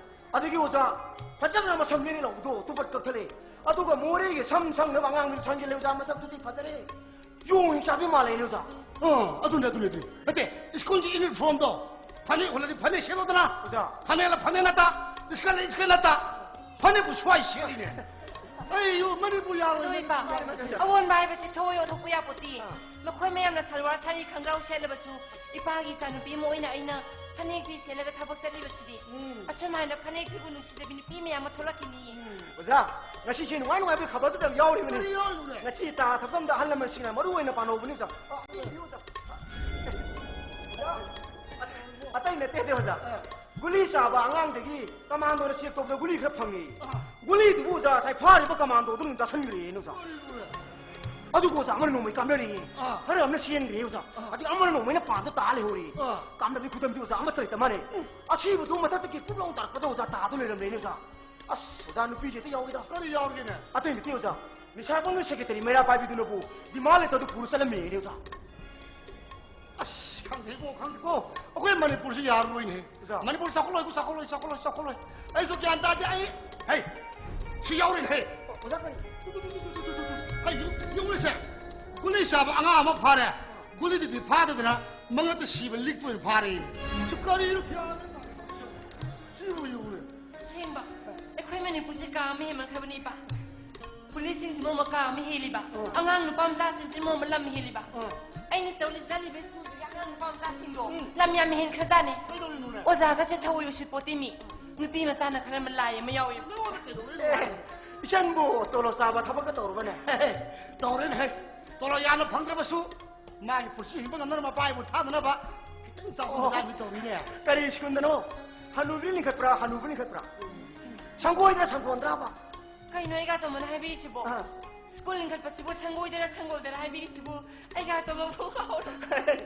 ꯑꯗꯒꯤ ꯑꯣꯖꯥ, ꯐꯖꯈ꯭ꯔꯕ ꯁꯝꯅꯦꯅ ꯂꯧꯕꯗꯣ ꯇꯨꯕꯠ ꯀꯛꯊꯠꯂꯦ꯫ ꯑꯗꯨꯒ ꯃꯣꯔꯦꯒꯤ ꯁꯝ ꯁꯪꯅꯕ ꯑꯉꯥꯡꯗꯨ ꯁꯪꯖꯤꯜꯂꯦ ꯑꯣꯖꯥ, ꯃꯁꯛꯇꯨꯗꯤ ꯐꯖꯔꯦ꯫ ꯌꯣꯡ ꯆꯥꯕꯤ ꯃꯥꯜꯂꯦꯅꯦ ꯑꯣꯖꯥ꯫ ꯑꯥ, ꯑꯗꯨꯅꯦ, ꯑꯗꯨꯅꯦ, ꯑꯗꯨꯅꯦ꯫ ꯅꯠꯇꯦ, ꯁ꯭ꯀꯨꯜꯒꯤ ꯌꯨꯅꯤꯐꯣꯔꯝꯗꯣ, ꯐꯅꯦꯛ ꯍꯣꯜꯂꯗꯤ ꯐꯅꯦꯛ ꯁꯦꯠꯂꯣꯗꯅ꯫ ꯑꯣꯖꯥ꯫ ꯐꯅꯦꯛꯂ ꯐꯅꯦꯛ ꯅꯠꯇ, ꯁ꯭ꯀꯔꯠꯂ ꯁ꯭ꯀꯔꯠ ꯅꯠꯇ, ꯐꯅꯦꯛꯄꯨ ꯁ꯭ꯋꯥꯏ ꯁꯦꯠꯂꯤꯅꯦ꯫ ꯑꯩ ꯌꯨ ꯃꯅꯤꯄꯨꯔ ꯌꯥꯔꯣꯏ꯫ ꯑꯗꯣ ꯏꯄꯥ, ꯑꯑꯣꯟꯕ ꯍꯥꯏꯕꯁꯤ ꯊꯑꯣꯏ ꯑꯣꯟꯊꯣꯛꯄ ꯌꯥꯄꯣꯠꯇꯤ꯫ ꯑꯥ꯫ ꯃꯈꯣꯏ ꯃꯌꯥꯝꯅ ꯁꯜꯋꯥꯔ ꯁꯥꯔꯤ ꯈꯪꯒ꯭ꯔꯥꯎ ꯁꯦꯠꯂꯕꯁꯨ, ꯏꯄꯥꯒꯤ ꯏꯆꯥꯅꯨꯄꯤ ꯑꯃ ꯑꯣꯏꯅ ꯑꯩꯅ ꯐꯅꯦꯛ ꯐꯤ ꯁꯦꯠꯂꯒ ꯊꯕꯛ ꯆꯠꯂꯤꯕꯁꯤꯗꯤ꯫ ꯎꯝ꯫ ꯑꯁꯨꯃꯥꯏꯅ ꯐꯅꯦꯛ ꯐꯤꯕꯨ ꯅꯨꯡꯁꯤꯖꯕꯤ ꯅꯨꯄꯤ ꯃꯌꯥꯝ ꯑꯃ ꯊꯣꯛꯂꯛꯈꯤꯅꯤ꯫ ꯎꯝ꯫ ꯑꯣꯖꯥ, ꯉꯁꯤꯁꯦ ꯅꯨꯡꯉꯥꯏ ꯅꯨꯡꯉꯥꯏꯕ ꯈꯕꯔꯗꯨꯗ ꯌꯥꯎꯔꯤꯕꯅꯤ꯫ ꯀꯔꯤ ꯌꯥꯎꯔꯤꯕꯅꯣ? ꯉꯁꯤ ꯆꯥ ꯊꯛꯐꯝꯗ ꯑꯍꯜ ꯂꯃꯟꯁꯤꯡꯅ ꯃꯔꯨ ꯑꯣꯏꯅ ꯄꯥꯅꯧꯕꯅꯤ ꯑꯣꯖꯥ꯫ ꯑ, ꯌꯦꯡꯕꯤꯌꯨ ꯑꯣꯖꯥ꯫ ꯑꯣꯖꯥ, ꯑꯇꯩ ꯅꯠꯇꯦ ꯑꯣꯖꯥ꯫ ꯑ꯫ ꯒꯨꯂꯤ ꯆꯥꯕ ꯑꯉꯥꯡꯗꯒꯤ ꯀꯃꯥꯟꯗꯣꯅ ꯆꯦꯛ ꯇꯧꯕꯗ ꯒꯨꯂꯤ ꯈꯔ ꯐꯪꯉꯤ꯫ ꯑ꯫ ꯒꯨꯂꯤꯗꯨꯕꯨ ꯑꯣꯖꯥ ꯉꯁꯥꯏ ꯐꯥꯔꯤꯕ ꯀꯃꯥꯟꯗꯣꯗꯨꯅ ꯑꯗꯨꯝ ꯆꯥꯁꯤꯟꯈ꯭ꯔꯦꯅꯦ ꯑꯣꯖꯥ꯫ ꯀꯔꯤꯅꯣꯅꯦ? ꯑꯗꯨꯒ ꯑꯣꯖꯥ ꯑꯃꯅ ꯅꯣꯡꯃꯩ ꯀꯥꯞꯅꯔꯦꯌꯦ꯫ ꯑ꯫ ꯈꯔ ꯑꯃꯅ ꯆꯦꯟꯈ꯭ꯔꯦ ꯑꯣꯖꯥ꯫ ꯑ꯫ ꯑꯗꯩ ꯑꯃꯅ ꯅꯣꯡꯃꯩꯅ ꯄꯥꯟꯗ ꯇꯥ ꯂꯩꯍꯧꯔꯦ꯫ ꯑ꯫ ꯀꯥꯞꯅꯕꯤ ꯈꯨꯗꯝꯗꯤ ꯑꯣꯖꯥ ꯑꯃꯠꯇ ꯂꯩꯇ ꯃꯥꯜꯂꯦ꯫ ꯎꯝ꯫ ꯑꯁꯤꯕꯗꯨ ꯃꯊꯛꯇꯒꯤ ꯄꯨꯛ ꯂꯥꯎ ꯇꯥꯔꯛꯄꯗ ꯑꯣꯖꯥ ꯇꯥꯗꯨ ꯂꯩꯔꯝꯂꯦꯅꯦ ꯑꯣꯖꯥ꯫ ꯑꯁ, ꯑꯣꯖꯥ, ꯅꯨꯄꯤꯁꯦ ꯍꯦꯛꯇ ꯌꯥꯎꯏꯗ꯫ ꯀꯔꯤ ꯌꯥꯎꯔꯤꯒꯦꯅꯦ? ꯑꯇꯩ ꯅꯠꯇꯦ ꯑꯣꯖꯥ, ꯅꯤꯁꯥꯕꯪꯒꯤ ꯁꯦꯀ꯭ꯔꯦꯇꯔꯤ ꯃꯩꯔꯥ ꯄꯥꯏꯕꯤꯗꯨꯅꯕꯨ ꯗꯤꯃꯥꯟ ꯂꯦꯇꯔꯗꯨ ꯄꯨꯔ ꯆꯠꯂꯝꯃꯦꯅꯦ ꯑꯣꯖꯥ꯫ ꯑꯁ, ꯈꯪꯗꯦꯀꯣ, ꯈꯪꯗꯦꯀꯣ꯫ ꯑꯩꯈꯣꯏ ꯃꯅꯤꯄꯨꯔꯁꯤ ꯌꯥꯔꯔꯣꯏꯅꯦ꯫ ꯑꯣꯖꯥ꯫ ꯃꯅꯤꯄꯨꯔ ꯆꯥꯎꯈꯠꯂꯣꯏ, ꯆꯥꯎꯈꯠꯂꯣꯏ, ꯆꯥꯎꯈꯠꯂꯣꯏ, ꯆꯥꯎꯈꯠꯂꯣꯏ꯫ ꯑꯩꯁꯨ ꯒ꯭ꯌꯥꯟ ꯇꯥꯗꯦ꯫ ꯑꯩ, ꯍꯩ, ꯁꯤ ꯌꯥꯎꯔꯤꯅꯦ꯫ ꯑꯣꯖꯥ, ꯀꯔꯤ? ꯍꯩ, ꯌꯦꯡꯉꯨꯅꯦꯁꯦ꯫ ꯒꯨꯂꯤ ꯆꯥꯕ ꯑꯉꯥꯡ ꯑꯃ ꯐꯥꯔꯦ꯫ ꯒꯨꯂꯤꯗꯨꯗꯤ ꯐꯥꯗꯗꯅ ꯃꯉꯛꯇ ꯁꯤꯕ ꯂꯤꯛꯇꯨ ꯑꯣꯏꯅ ꯐꯥꯔꯦ꯫ ꯁꯤ ꯀꯔꯤꯅꯣ? ꯒ꯭ꯌꯥꯟ ꯇꯥꯗꯦ꯫ ꯁꯤꯕꯨ ꯌꯦꯡꯉꯨꯅꯦ꯫ ꯑꯁꯦꯡꯕ, ꯑꯩꯈꯣꯏ ꯃꯅꯤꯄꯨꯔꯁꯦ ꯀꯥ ꯑꯃ ꯍꯦꯟꯃꯟꯈ꯭ꯔꯕꯅꯤ, ꯏꯄꯥ꯫ ꯄꯨꯂꯤꯁꯁꯤꯡꯁꯤꯕꯨ ꯃꯀꯥ ꯑꯃ ꯍꯦꯜꯂꯤꯕ, ꯑꯥ꯫ ꯑꯉꯥꯡ ꯅꯨꯄꯥ ꯃꯆꯥꯁꯤꯡꯁꯤꯕꯨ ꯑꯃ ꯂꯝ ꯍꯦꯜꯂꯤꯕ꯫ ꯑꯥ꯫ ꯑꯩꯅ ꯇꯧꯔꯤ ꯆꯠꯂꯤꯕ ꯁ꯭ꯀꯨꯜꯗꯨꯒꯤ ꯑꯉꯥꯡ ꯅꯨꯄꯥ ꯃꯆꯥꯁꯤꯡꯗꯣ, ꯎꯝ꯫ ꯂꯝ ꯌꯥꯝ ꯍꯦꯟꯈ꯭ꯔꯖꯥꯠꯅꯤ꯫ ꯀꯩꯗꯧꯔꯤꯅꯣꯅꯦ? ꯑꯣꯖꯥꯒꯁꯦ ꯊꯧꯑꯣꯏ ꯎꯁꯤꯠꯄꯣꯠꯇꯦ ꯃꯤ꯫ ꯅꯨꯄꯤ ꯃꯆꯥꯅ ꯈꯔ ꯑꯃ ꯂꯥꯏ ꯑꯃ ꯌꯥꯎꯋꯦ꯫ ꯅꯉꯣꯟꯗ ꯀꯩꯗꯧꯔꯤꯅꯣ? ꯑꯦ, ꯏꯆꯟꯕꯨ ꯇꯣꯂꯣꯞ ꯆꯥꯕ ꯊꯕꯛꯀ ꯇꯧꯔꯕꯅꯦ? ꯇꯧꯔꯦꯅꯦ ꯍꯦ꯫ ꯇꯣꯂꯣꯞ ꯌꯥꯝꯅ ꯐꯪꯗ꯭ꯔꯕꯁꯨ ꯃꯥꯒꯤ ꯄꯨꯟꯁꯤ ꯍꯤꯡꯕ ꯉꯝꯅꯅꯕ ꯃꯄꯥ ꯏꯕꯨ ꯊꯥꯗꯅꯕ ꯈꯤꯇꯪ ꯆꯥꯎꯕ ꯑꯣ꯫ ꯃꯆꯥ ꯑꯃ ꯇꯧꯔꯤꯅꯦ꯫ ꯀꯔꯤ ꯁ꯭ꯀꯨꯜꯗꯅꯣ? ꯍꯅꯨꯕꯤ ꯂꯤꯡꯈꯠꯄ꯭ꯔꯥ, ꯍꯅꯨꯕ ꯂꯤꯡꯈꯠꯄ꯭ꯔꯥ? ꯁꯪꯒꯣꯏꯗ꯭ꯔꯥ, ꯁꯪꯒꯣꯟꯗ꯭ꯔꯥꯕ? ꯀꯩꯅꯣ ꯑꯩꯒ ꯇꯣꯝꯕꯅ ꯍꯥꯏꯕꯤꯔꯤꯁꯤꯕꯣ? ꯑꯥ꯫ ꯁ꯭ꯀꯨꯜ ꯂꯤꯡꯈꯠꯄꯁꯤꯕꯨ ꯁꯪꯒꯣꯏꯗꯔ ꯁꯪꯒꯣꯜꯗꯔ ꯍꯥꯏꯕꯤꯔꯤꯁꯤꯕꯨ? ꯑꯩꯒ ꯇꯣꯝꯕꯕꯨ ꯀꯥꯎꯔꯦ꯫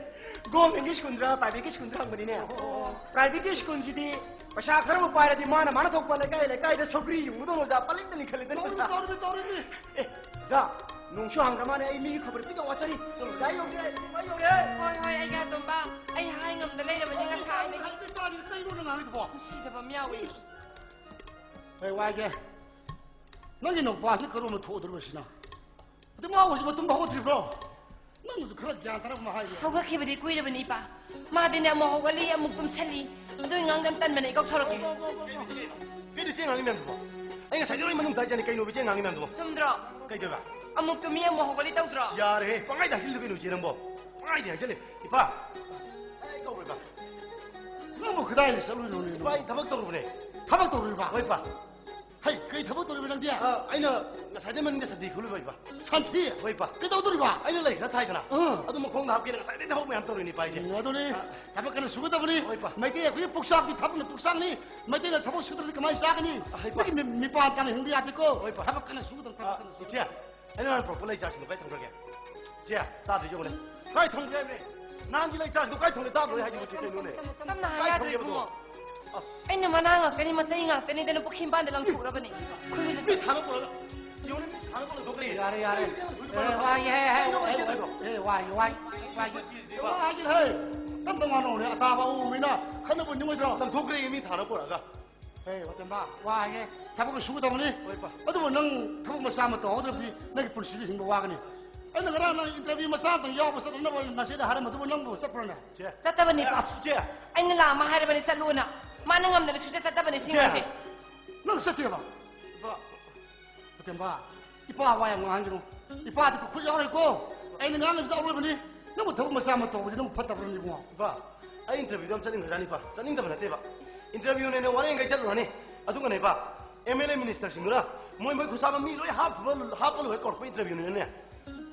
ꯒꯣꯔꯃꯦꯟꯒꯤ ꯁ꯭ꯀꯨꯜꯗꯔ ꯄ꯭ꯔꯥꯏꯚꯦꯠꯀꯤ ꯁ꯭ꯀꯨꯜꯗꯔ ꯍꯪꯕꯅꯤꯅꯦ꯫ ꯑꯣ꯫ ꯄ꯭ꯔꯥꯏꯚꯦꯠꯀꯤ ꯁ꯭ꯀꯨꯜꯁꯤꯗꯤ ꯄꯩꯁꯥ ꯈꯔꯕꯨ ꯄꯥꯏꯔꯗꯤ ꯃꯥꯅ ꯃꯥꯅ ꯊꯣꯛꯄ ꯂꯩꯀꯥꯏ ꯂꯩꯀꯥꯏꯗ ꯁꯧꯒ꯭ꯔꯤ ꯌꯨꯡꯉꯨꯗꯧꯅ ꯑꯣꯖꯥ ꯄꯂꯤꯡꯗ ꯂꯤꯡꯈꯠꯂꯤꯗꯅ ꯇꯧꯔꯤꯃꯤ, ꯑꯣꯖꯥ꯫ ꯇꯧꯔꯤꯃꯤ, ꯇꯧꯔꯤꯃꯤ꯫ ꯑꯦ, ꯑꯣꯖꯥ, ꯅꯣꯡꯁꯨ ꯍꯥꯡꯈ꯭ꯔ ꯃꯥꯅꯦ, ꯑꯩ ꯃꯤꯒꯤ ꯈꯕꯔ ꯄꯤꯗꯧ ꯋꯥꯠꯆꯔꯤ꯫ ꯆꯠꯂꯣ, ꯆꯠꯂꯣ꯫ ꯑꯣꯖꯥ ꯌꯧꯔꯦ, ꯑꯣꯖꯥ ꯌꯧꯔꯦ꯫ ꯍꯣꯏ, ꯍꯣꯏ, ꯑꯩꯒ ꯇꯣꯝꯕ, ꯑꯩ ꯍꯥꯏ ꯉꯝꯗ ꯂꯩꯔꯕꯅꯤ ꯉꯁꯥꯏꯗꯒꯤ꯫ ꯀꯩꯅꯣ ꯅꯪ ꯉꯥꯡꯉꯤꯗꯨꯕꯣ? ꯅꯨꯡꯁꯤꯗꯕ ꯑꯃ ꯌꯥꯎꯏ꯫ ꯑꯩ ꯋꯥꯏꯒꯦ꯫ ꯅꯪꯒꯤ ꯅꯨꯄꯥꯁꯤꯅ ꯀꯔꯣꯝꯗ ꯊꯣꯛꯎꯗꯣꯔꯤꯕ ꯁꯤꯅ? ꯑꯗꯨ ꯃꯥ ꯍꯧꯖꯤꯛ ꯃꯇꯨꯝ ꯍꯧꯒꯠꯇ꯭ꯔꯤꯕ꯭ꯔꯣ? ꯅꯪꯅꯁꯨ ꯈꯔ ꯒ꯭ꯌꯥꯟ ꯇꯥꯔꯛꯄ ꯑꯃ ꯍꯥꯏꯒꯦ꯫ ꯍꯧꯒꯠꯈꯤꯕꯗꯤ ꯀꯨꯏꯔꯕꯅꯤ, ꯏꯄꯥ꯫ ꯃꯥꯗꯤꯅꯦ ꯑꯃꯨꯛ ꯍꯧꯒꯠꯂꯤ, ꯑꯃꯨꯛ ꯇꯨꯝꯁꯜꯂꯤ꯫ ꯑꯗꯨꯏ ꯉꯥꯡꯗ ꯌꯥꯝ ꯇꯟꯕꯅꯦ, ꯑꯩ ꯀꯧꯊꯣꯔꯛꯀꯦ꯫ ꯀꯩꯅꯣ ꯏꯆꯦ ꯉꯥꯡꯉꯤ ꯃꯌꯥꯝꯗꯨꯕꯣ? ꯑꯩ ꯉꯁꯥꯏꯗꯩ ꯂꯣꯏ ꯃꯅꯨꯡ ꯇꯥꯏ ꯆꯥꯅꯤ꯫ ꯀꯩꯅꯣꯕ ꯏꯆꯦ ꯉꯥꯡꯉꯤ ꯃꯌꯥꯝꯗꯨꯕꯣ? ꯆꯨꯝꯗ꯭ꯔꯣ? ꯀꯩꯗꯧꯕ? ꯑꯃꯨꯛ ꯇꯨꯝꯃꯤ, ꯑꯃꯨꯛ ꯍꯧꯒꯠꯂꯤ ꯇꯧꯗ꯭ꯔꯣ? ꯌꯥꯔꯦꯍꯦ, ꯄꯪꯍꯥꯏꯗ ꯍꯥꯏꯖꯤꯜꯂꯨ ꯀꯩꯅꯣ ꯏꯆꯦ ꯅꯪꯕꯣ? ꯄꯪꯍꯥꯏꯗ ꯍꯥꯏꯖꯤꯜꯂꯦ꯫ ꯏꯄꯥ, ꯑꯩ ꯀꯧꯔꯣꯏꯕ꯫ ꯅꯪꯕꯨ ꯀꯗꯥꯏꯗ ꯆꯠꯂꯨꯏꯅꯣꯅꯦ? ꯏꯄꯥ, ꯑꯩ ꯊꯕꯛ ꯇꯧꯔꯨꯕꯅꯦ꯫ ꯊꯕꯛ ꯇꯧꯔꯨꯏꯕ? ꯍꯣꯏ, ꯏꯄꯥ꯫ ꯍꯩ, ꯀꯩ ꯊꯕꯛ ꯇꯧꯔꯤꯕ ꯅꯪꯗꯤ? ꯑ, ꯑꯩꯅ ꯉꯁꯥꯏꯗꯩ ꯃꯅꯤꯡꯗ ꯁꯟꯊꯤ ꯈꯨꯜꯂꯨꯕ, ꯏꯄꯥ꯫ ꯁꯟꯊꯤ? ꯍꯣꯏ, ꯏꯄꯥ꯫ ꯀꯩꯗꯧꯗꯣꯔꯤꯕ? ꯑꯩꯅ ꯂꯩ ꯈꯔ ꯊꯥꯏꯗꯅ꯫ ꯑꯥ꯫ ꯑꯗꯨ ꯃꯈꯣꯡꯗ ꯍꯥꯞꯀꯦꯅ ꯉꯁꯥꯏꯗꯩ ꯊꯕꯛ ꯃꯌꯥꯝ ꯇꯧꯔꯤꯅꯤ, ꯏꯄꯥ, ꯑꯩꯁꯦ꯫ ꯎꯝ, ꯑꯗꯨꯅꯤ꯫ ꯑ꯫ ꯊꯕꯛ ꯀꯟꯅ ꯁꯨꯒꯗꯕꯅꯤ꯫ ꯍꯣꯏ, ꯏꯄꯥ꯫ ꯃꯩꯇꯩ ꯑꯩꯈꯣꯏꯒꯤ ꯄꯨꯛꯆꯥꯛꯇꯤ ꯊꯕꯛꯅ ꯄꯨꯛꯆꯥꯛꯅꯤ꯫ ꯃꯩꯇꯩꯅ ꯊꯕꯛ ꯁꯨꯗ꯭ꯔꯗꯤ ꯀꯃꯥꯏꯅ ꯆꯥꯒꯅꯤ? ꯑ, ꯍꯣꯏ, ꯏꯄꯥ꯫ ꯃꯤꯒꯤ ꯃꯤ-, ꯃꯤꯄꯥꯟ ꯇꯥꯅ ꯍꯤꯡꯕ ꯌꯥꯗꯦꯀꯣ꯫ ꯍꯣꯏ, ꯏꯄꯥ꯫ ꯊꯕꯛ ꯀꯟꯅ ꯁꯨꯒꯗꯕꯅꯤ, ꯊꯕꯛ ꯑ, ꯀꯟꯅ ꯁꯨꯒꯗꯕꯅꯤ꯫ ꯏꯆꯦ, ꯑꯩꯅ ꯅꯍꯥꯟ ꯄꯨꯔꯛꯄ ꯂꯩ ꯆꯥꯔꯁꯤꯡꯗꯣ ꯀꯥꯏ ꯊꯝꯈ꯭ꯔꯒꯦ? ꯆꯦ, ꯇꯥꯗ꯭ꯔꯤ ꯌꯦꯡꯉꯨꯅꯦ꯫ ꯀꯥꯏ ꯊꯝꯈ꯭ꯔꯦ ꯍꯥꯏꯕꯅꯦ? ꯅꯍꯥꯟꯒꯤ ꯂꯩ ꯆꯥꯔꯁꯤꯡꯗꯣ ꯀꯥꯏ ꯊꯝꯈ꯭ꯔꯦ? ꯇꯥꯗ꯭ꯔꯣ ꯑꯩ ꯍꯥꯏꯗꯨꯕꯨ ꯆꯦ ꯀꯩꯅꯣꯅꯦ? ꯇꯞꯅ ꯀꯥꯏ ꯍꯥꯏꯌꯨ ꯊꯝꯈ꯭ꯔꯦꯕ ꯑꯗꯣ? ꯏꯕꯨꯡꯉꯣ꯫ ꯑꯁ꯫ ꯑꯩꯅ ꯃꯅꯥ ꯉꯥꯛꯇꯅꯤ, ꯃꯆꯩ ꯉꯥꯛꯇꯅꯤꯗꯅ ꯄꯨꯈ꯭ꯔꯤ ꯃꯄꯥꯟꯗ ꯂꯪꯊꯣꯛꯎꯔꯕꯅꯤ꯫ ꯃꯤ ꯊꯥꯅ ꯄꯨꯔꯛꯑꯒ, ꯌꯦꯡꯉꯨꯅꯦ, ꯃꯤ ꯊꯥꯅ ꯄꯨꯔꯛꯑꯒ ꯂꯪꯊꯣꯛꯈ꯭ꯔꯦ꯫ ꯌꯥꯔꯦ, ꯌꯥꯔꯦ꯫ ꯃꯤ ꯂꯪꯊꯣꯛꯈ꯭ꯔꯦ꯫ ꯑꯦ, ꯋꯥꯏ, ꯍꯦ, ꯍꯦ, ꯀꯩꯅꯣ ꯍꯦ, ꯃꯁꯤ ꯇꯧꯔꯤꯗꯣ? ꯑꯦ, ꯋꯥꯏ, ꯋꯥꯏ, ꯋꯥꯏ꯫ ꯃꯁꯤꯗꯤꯕ꯫ ꯋꯥꯏ, ꯍꯦ꯫ ꯇꯞꯅ ꯉꯥꯡꯅꯧꯅꯦ, ꯑꯇꯥꯕ ꯎꯕ ꯃꯤꯅ ꯈꯟꯅꯕ ꯅꯤꯡꯉꯣꯏꯗ꯭ꯔꯣ? ꯂꯪꯊꯣꯛꯈ꯭ꯔꯦ ꯃꯤ ꯊꯥꯅ ꯄꯨꯔꯛꯑꯒ꯫ ꯍꯦ, ꯋꯥꯇꯦꯝꯕ, ꯋꯥꯏꯍꯦ꯫ ꯊꯕꯛ ꯁꯨꯒꯗꯕꯅꯤ꯫ ꯍꯣꯏ, ꯄꯥ꯫ ꯑꯗꯨꯕꯨ ꯅꯪ ꯊꯕꯛ ꯃꯆꯥ ꯑꯃ ꯇꯧꯍꯧꯗ꯭ꯔꯕꯗꯤ ꯅꯪꯒꯤ ꯄꯨꯟꯁꯤꯗ ꯍꯤꯡꯕ ꯋꯥꯒꯅꯤ꯫ ꯑꯩꯅ ꯉꯔꯥꯡ ꯅꯪ interview ꯃꯆꯥ ꯑꯃꯇꯪ ꯌꯥꯎꯕ ꯆꯠꯅꯅꯕ ꯅꯆꯦꯗ ꯍꯥꯏꯔꯝꯕꯗꯨꯕꯨ ꯅꯪꯕꯨ ꯆꯠꯄ꯭ꯔꯣꯅꯦ? ꯆꯦ꯫ ꯆꯠꯇꯕꯅꯤ, ꯑꯦ, ꯄꯥ꯫ ꯑꯁ, ꯆꯦ꯫ ꯑꯩꯅ ꯂꯥꯛ ꯑꯃ ꯍꯥꯏꯔꯕꯅꯤ, ꯆꯠꯂꯨꯅ꯫ ꯃꯥꯅ ꯉꯝꯗꯅ ꯁꯨꯡꯆꯠ ꯆꯠꯇꯕꯅꯤ, ꯁꯤ ꯆꯦ꯫ ꯑꯉꯥꯡꯁꯦ꯫ ꯅꯪ ꯆꯠꯇꯦꯕ? ꯄꯥ꯫ ꯋꯥꯇꯦꯝꯕ, ꯏꯄꯥ ꯋꯥ ꯌꯥꯝ ꯉꯥꯡꯍꯟꯒꯅꯨ꯫ ꯏꯄꯥꯗꯤ ꯈꯨꯠ ꯌꯥꯎꯔꯣꯏꯀꯣ꯫ ꯑꯩꯅ ꯉꯥꯡꯉꯤꯕꯁꯤ ꯑꯔꯣꯏꯕꯅꯤ꯫ ꯅꯪꯕꯨ ꯊꯕꯛ ꯃꯆꯥ ꯑꯃ ꯇꯧꯕꯁꯤ ꯅꯪꯕꯨ ꯐꯠꯇꯕ꯭ꯔꯅꯦ ꯏꯕꯨꯡꯉꯣ? ꯏꯄꯥ, ꯑꯩ interviewꯗꯣ ꯌꯥꯝ ꯆꯠꯅꯤꯡꯈ꯭ꯔꯖꯥꯠꯅꯤ ꯏꯄꯥ꯫ ꯆꯠꯅꯤꯡꯗꯕ ꯅꯠꯇꯦꯕ꯫ Interviewꯅꯦꯅ ꯋꯥꯔꯦꯡꯈꯩ ꯆꯠꯂꯨꯔꯅꯤ꯫ ꯑꯗꯨꯒꯅꯦ ꯏꯄꯥ, MLA ministerꯁꯤꯡꯗꯨꯅ ꯃꯣꯏ ꯃꯣꯏ ꯈꯨꯠꯁꯥꯕ ꯃꯤ ꯂꯣꯏ ꯍꯥꯞꯄ, ꯍꯥꯞꯄ ꯂꯣꯏꯔ ꯀꯧꯔꯛꯄ interviewꯅꯤꯅꯅꯦ꯫